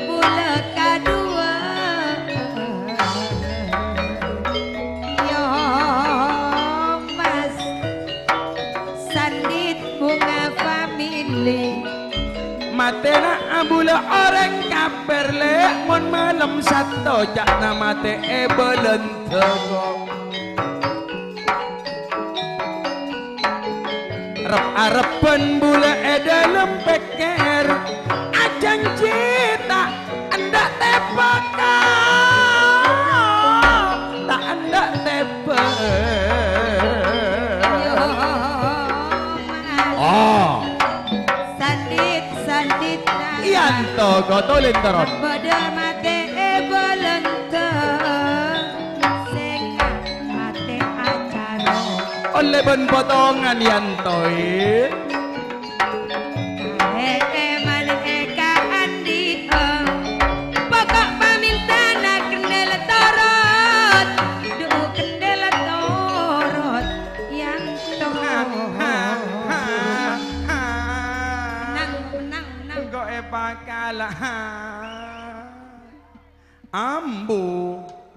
bulâ kaduwâ'ân. Yo, Mas, sandhit Bunga Family. Matèna abulâ orèng kapèr, Lè', mon malem Satto ca'na matè'è bâlândhâ. Arebbhân bulâ è dhâlem pèkkèr, ajhânjhi ta' endâ' teppa' ka, ta' endâ' teppa'. Yo, Mas. Oh. Sandit, sandit, Mas. Yanto, Goto Lintoron. Bâdâ matè è Balanta, sènga' matè acara. Ollè bân potongan, Yanto, è. Kaè manèka andi'â, pokok pamèntana kendel torot, dhu kendel torot, Yanto. Menang, menang, menang. Engko' èpakala. Ambu,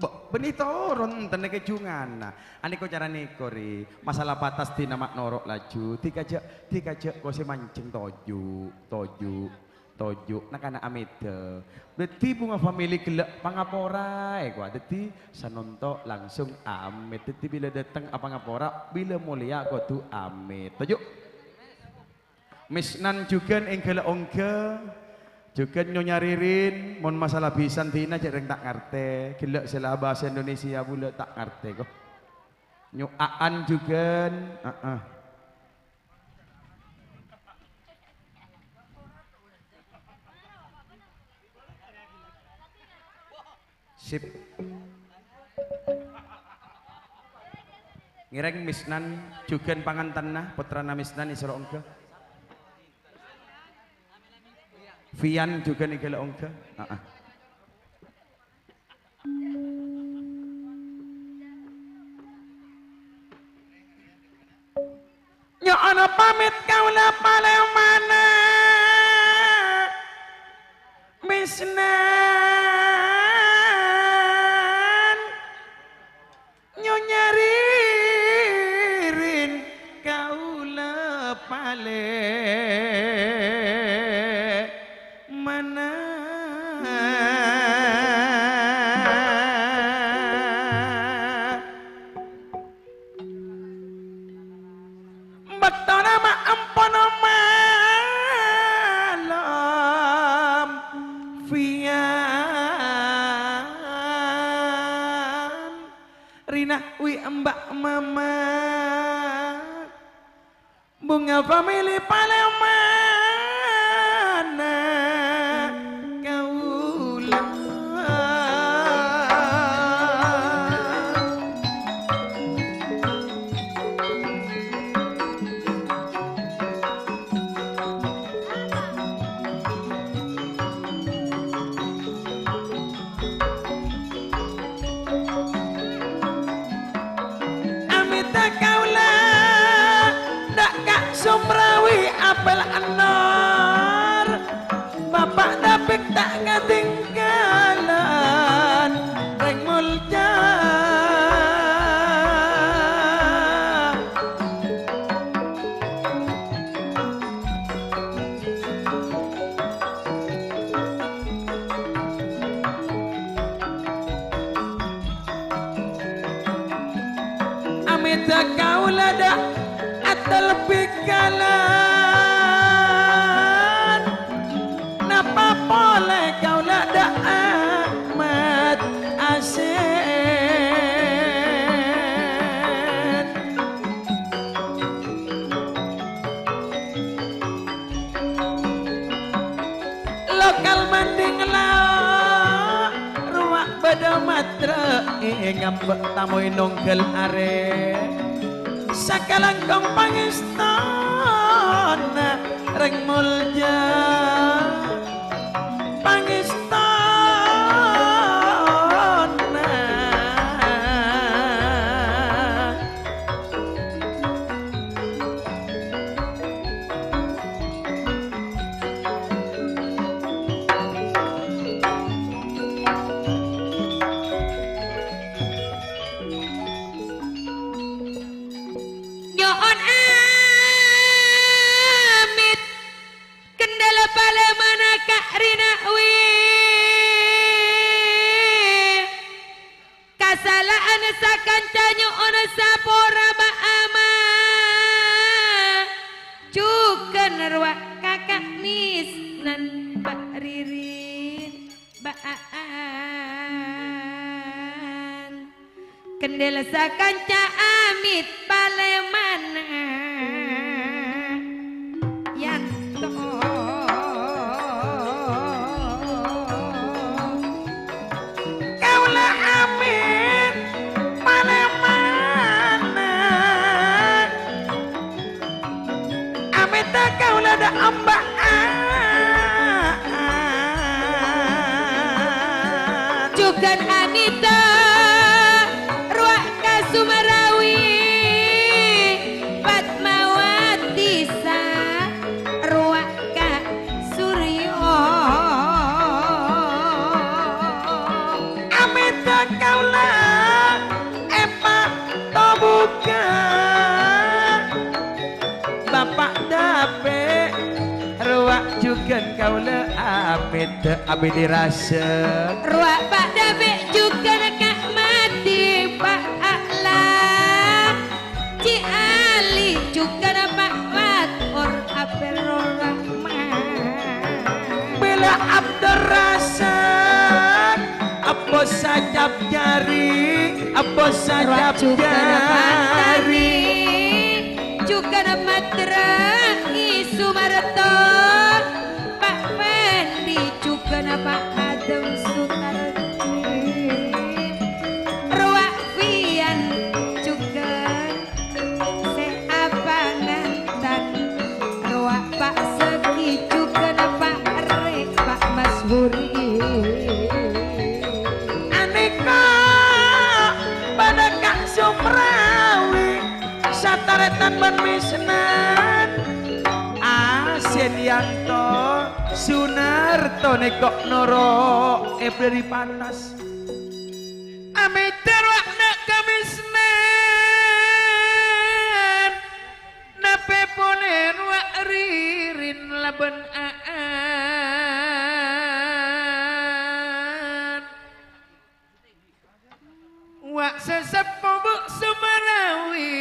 bâ-, bânnè toron tennè kejunganna. Anèko cara nèko, rè. Masalah patas dina ma' noro' laju. Dikajâ', dikajâ' kosè manjheng toju', toju', toju'. Na'-kana' amèdhâ. Dhâddhi bhunga family ghellâ' pangapora, è, kowa. Dhâddhi sanonto' langsung amèt. Dhâddhi bilâ dâteng apangapora, bilâ molèya kodhu amèt. Toju'. Misnan jhughân ènggâlâ ongghâ, jhughân Nyonya Ririn, mon masalah bhisan dina jhâ' rèng ta' ngartè, ghellâ' sè la bhâsa Indonesia bulâ ta' ngartè, ko. Nyo'aan jhughân, heeh. Sip. Ngèrèng Misnan, jhughân pangantanna, pottrana Misnan èsoro ongghâ. Fian jhughân ènggâlâ ongghâ. Aa. Nyo'ona pamèt kaulâ palèmana, Misnan. Nyonya Ririn kaulâ palèmana. Bâktona ma' ampon malem, Fian. Rina wi embak mama. Bunga family palèmana kaulâ. Amèdhâ kaulâ, dâ' Ka' Sumrawi apel enor. Bapa' Dapik ta' katèngghâlân, rèng molja. Amèdhâ kaulâ dâ' atel bhighâlân, napa polè kaulâ dâ' Ahmad Asèn. Lokal manding lao', rowa bâdâ matra'è ngambâ' tamoy nongghâl arè. Sakalangkong pangèstona rèng molja, pangèstona. Nyo'on amit, kendala palèmana Ka' Rina wi. Kasala'an sakanca nyo'ona sapora, Ba'ama. Cendhil sakanca amit palemana, yanto kaula amit palemana. Amèta kaulâ dâ' emba'a. Jhughân anèka rowa ka Sumarawi, Padmawati sa rowa ka Suryo. Amèta kaulâ èpatobuka. Bapa' Dâpè', rowa jhughân kaulâ amèta abidi rasa. Rowa Pa' Dâpè' jhughân ka' mati Pa' A'la. Cè' Ali jhughân Pa' Wat or Abdurrahman. Bilâ Abdurrasak, Abbo Sajab Jari, Abbo Sajab Jari. Jhughân Madra I Sumarto, Pa' Fendi jhughân Pa' Adem Sutardi. Rowa Fian jhughân sè apangantan, rowa Pa' Segi jhughân Pa' Rè, Pa' Mashuri. Anèka padâ ka' Sumrawi, satarètan bân Misnan. Asèdiyanto Sunarto nèko noro' è bâri' patas. Amèta rowa na' ka Misnan, napè polè rowa Ririn labân A'an. Wa' sè seppo Bu' Sumarawi,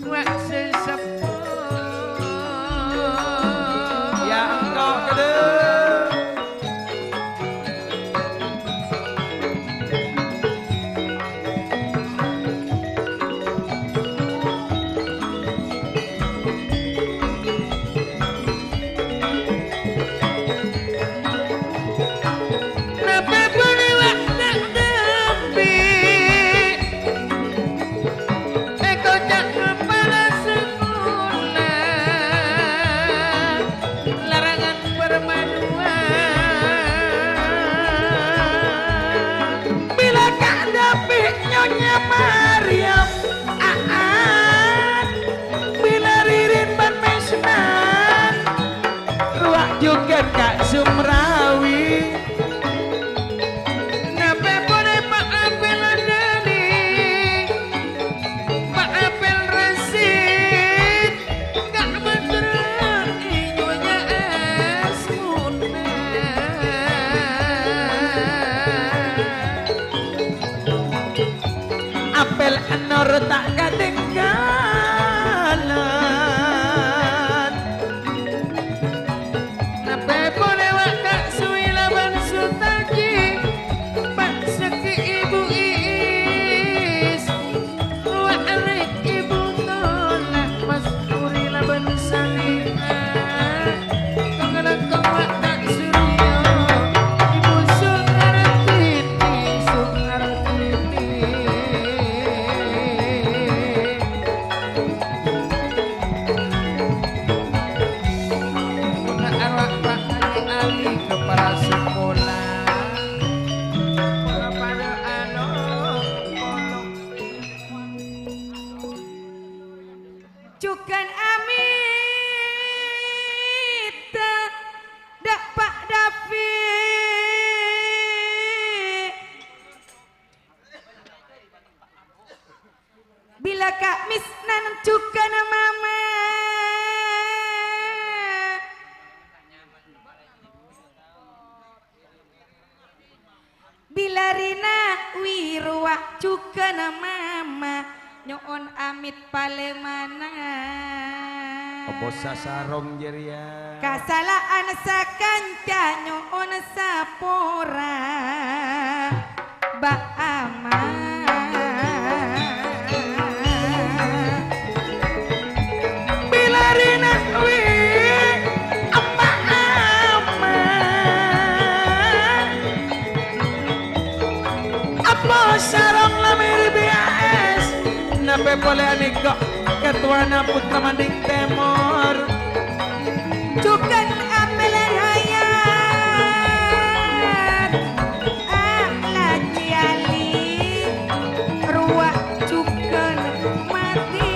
wa' sè seppo. Ya, engko' kedua. Napa bâli wa' ta' dâmbi'? Èkoca' kepala sekolah, larangan permaduan. Bilâ ka' dâmbi' Nyonya Maryam, A'an, bilâ Ririn bân Misnan, rowa jhughân ka' Sumrawi. Napè polè Pa' Apel Dani, Pa' Apel Rasid, ka' Madra Nyonya Asmuna. Apel Enor ta' katèngghâlân. Napè polè wa' ka' Suwi labân Sutaji, Pa' Seki Ibu Iis, wa' Rik Ibu Tola, Mas Puri labân Salina. Kong-kongkong wa' ta' Suryo, Ibu Sukartini, Sukartini. Muna arwah Pak Ali, Ali kepala sekolah. Kepala alo, Jhughân amèta dâ' Pa' Dapi'. Bilâ ka' Misnan jhughân mama. Bilâ rèna wirowa jhughân mama, nyo'on amit palèmana. Apa sasarong jârèya? Kasala'an sakanca nyo'on sapora. Polè anèka katowana Putra Manding Tèmor. Jhughân apèlè rayat, a' la cèyali, rowa jhughân matè.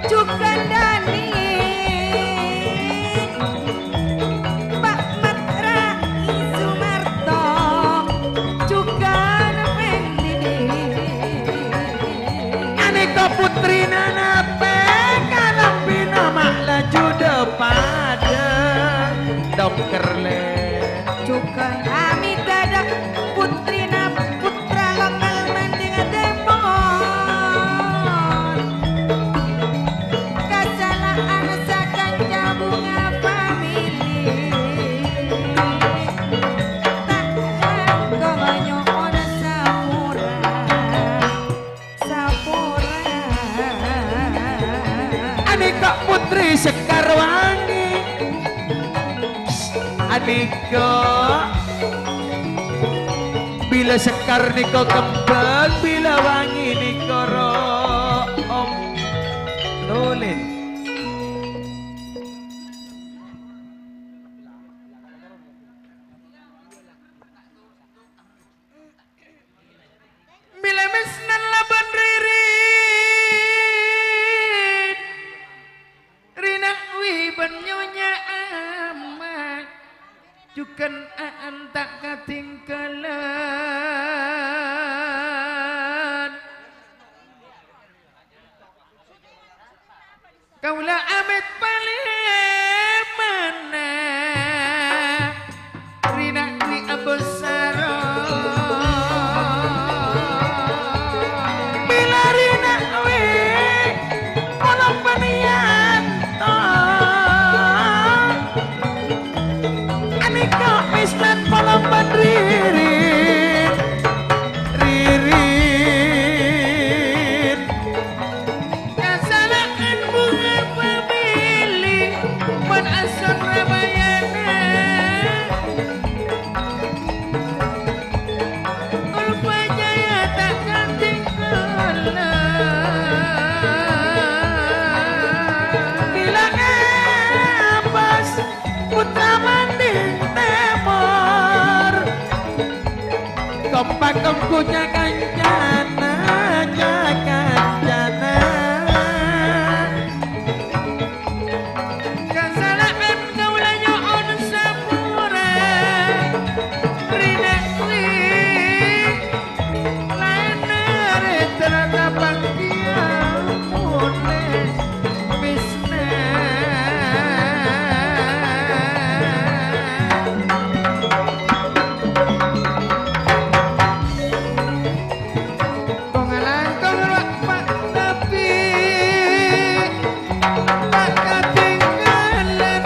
Jhughân Dani, Pak Mat Rai Sumarto, jhughân Fendi. Anèka putrina napè kalambhina ma' laju dhâ-padhâ dongker lè. Jhughân Hamida dâ' putrina Putra Lokal Manding Tèmor. Kasala'an sakanca bhunga famili, ta' langkong nyo'on sapora, sapora. Anèka Putri Sekar Wangi. Anèka, bilâ sekar nèka kembhâng, bilâ wangi nèka ro'om. Tolè. Bilâ Mesnan labân Ririn, Rina Wi bân Nyonya Ama, jhughân Aan ta' katèngghâlân. Kaulâ amèt palèmana, Rina Wi abessara. Bilâ Rina Wi polong panèyanto, anèka Mesnan polong bân Ririn. Ririn. Kasala'an bhunga famili, mon asor Ramayana. Ulfa Jaya ta' katèngghâlân. Bilâ ngabâs Putra Manding Tèmor. Kompak onggu ca-kancana, ca-kancana. Kasala'an kaulâ nyo'on sapora, Rina Wi. Laènna rètana tapangkèya polè Mesnan. Kong-alangkong rowa, Pak, tapè ta' katèngghâlân.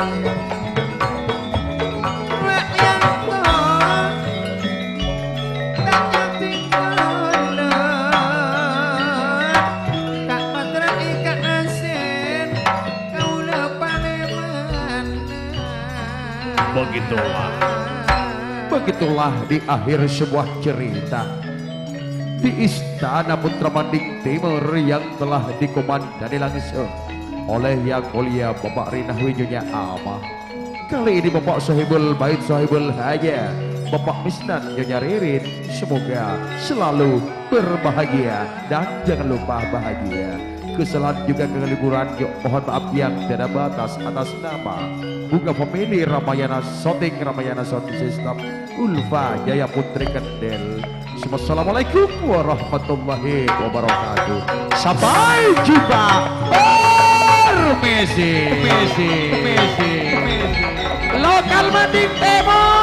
Ra'yanto ta' katèngghâlân. Ka' Patra è ka' Asèn kaulâ palèmana. Begitulah. Begitulah di akhir sebuah cerita. Di istana Putra Manding Timur yang telah dikomandani langsung oleh Yang Mulia Bapak Rinah Wi Nyonya Ama. Kali ini Bapak Sohibul Bait, Sohibul Hajat, Bapak Misnan, Nyonya Ririn, semoga selalu berbahagia dan jangan lupa bahagia. Kesalahan juga kekeliruan, yuk mohon maaf yang tiada batas. Atas nama Bunga Family Ramayana Shooting, Ramayana Sound System, Ulfa Jaya Putri Kendel. Assalamualaikum warahmatullahi wabarakatuh. Sampai jumpa. Permisi. Permisi. Permisi. Lokal Manding Tèmor.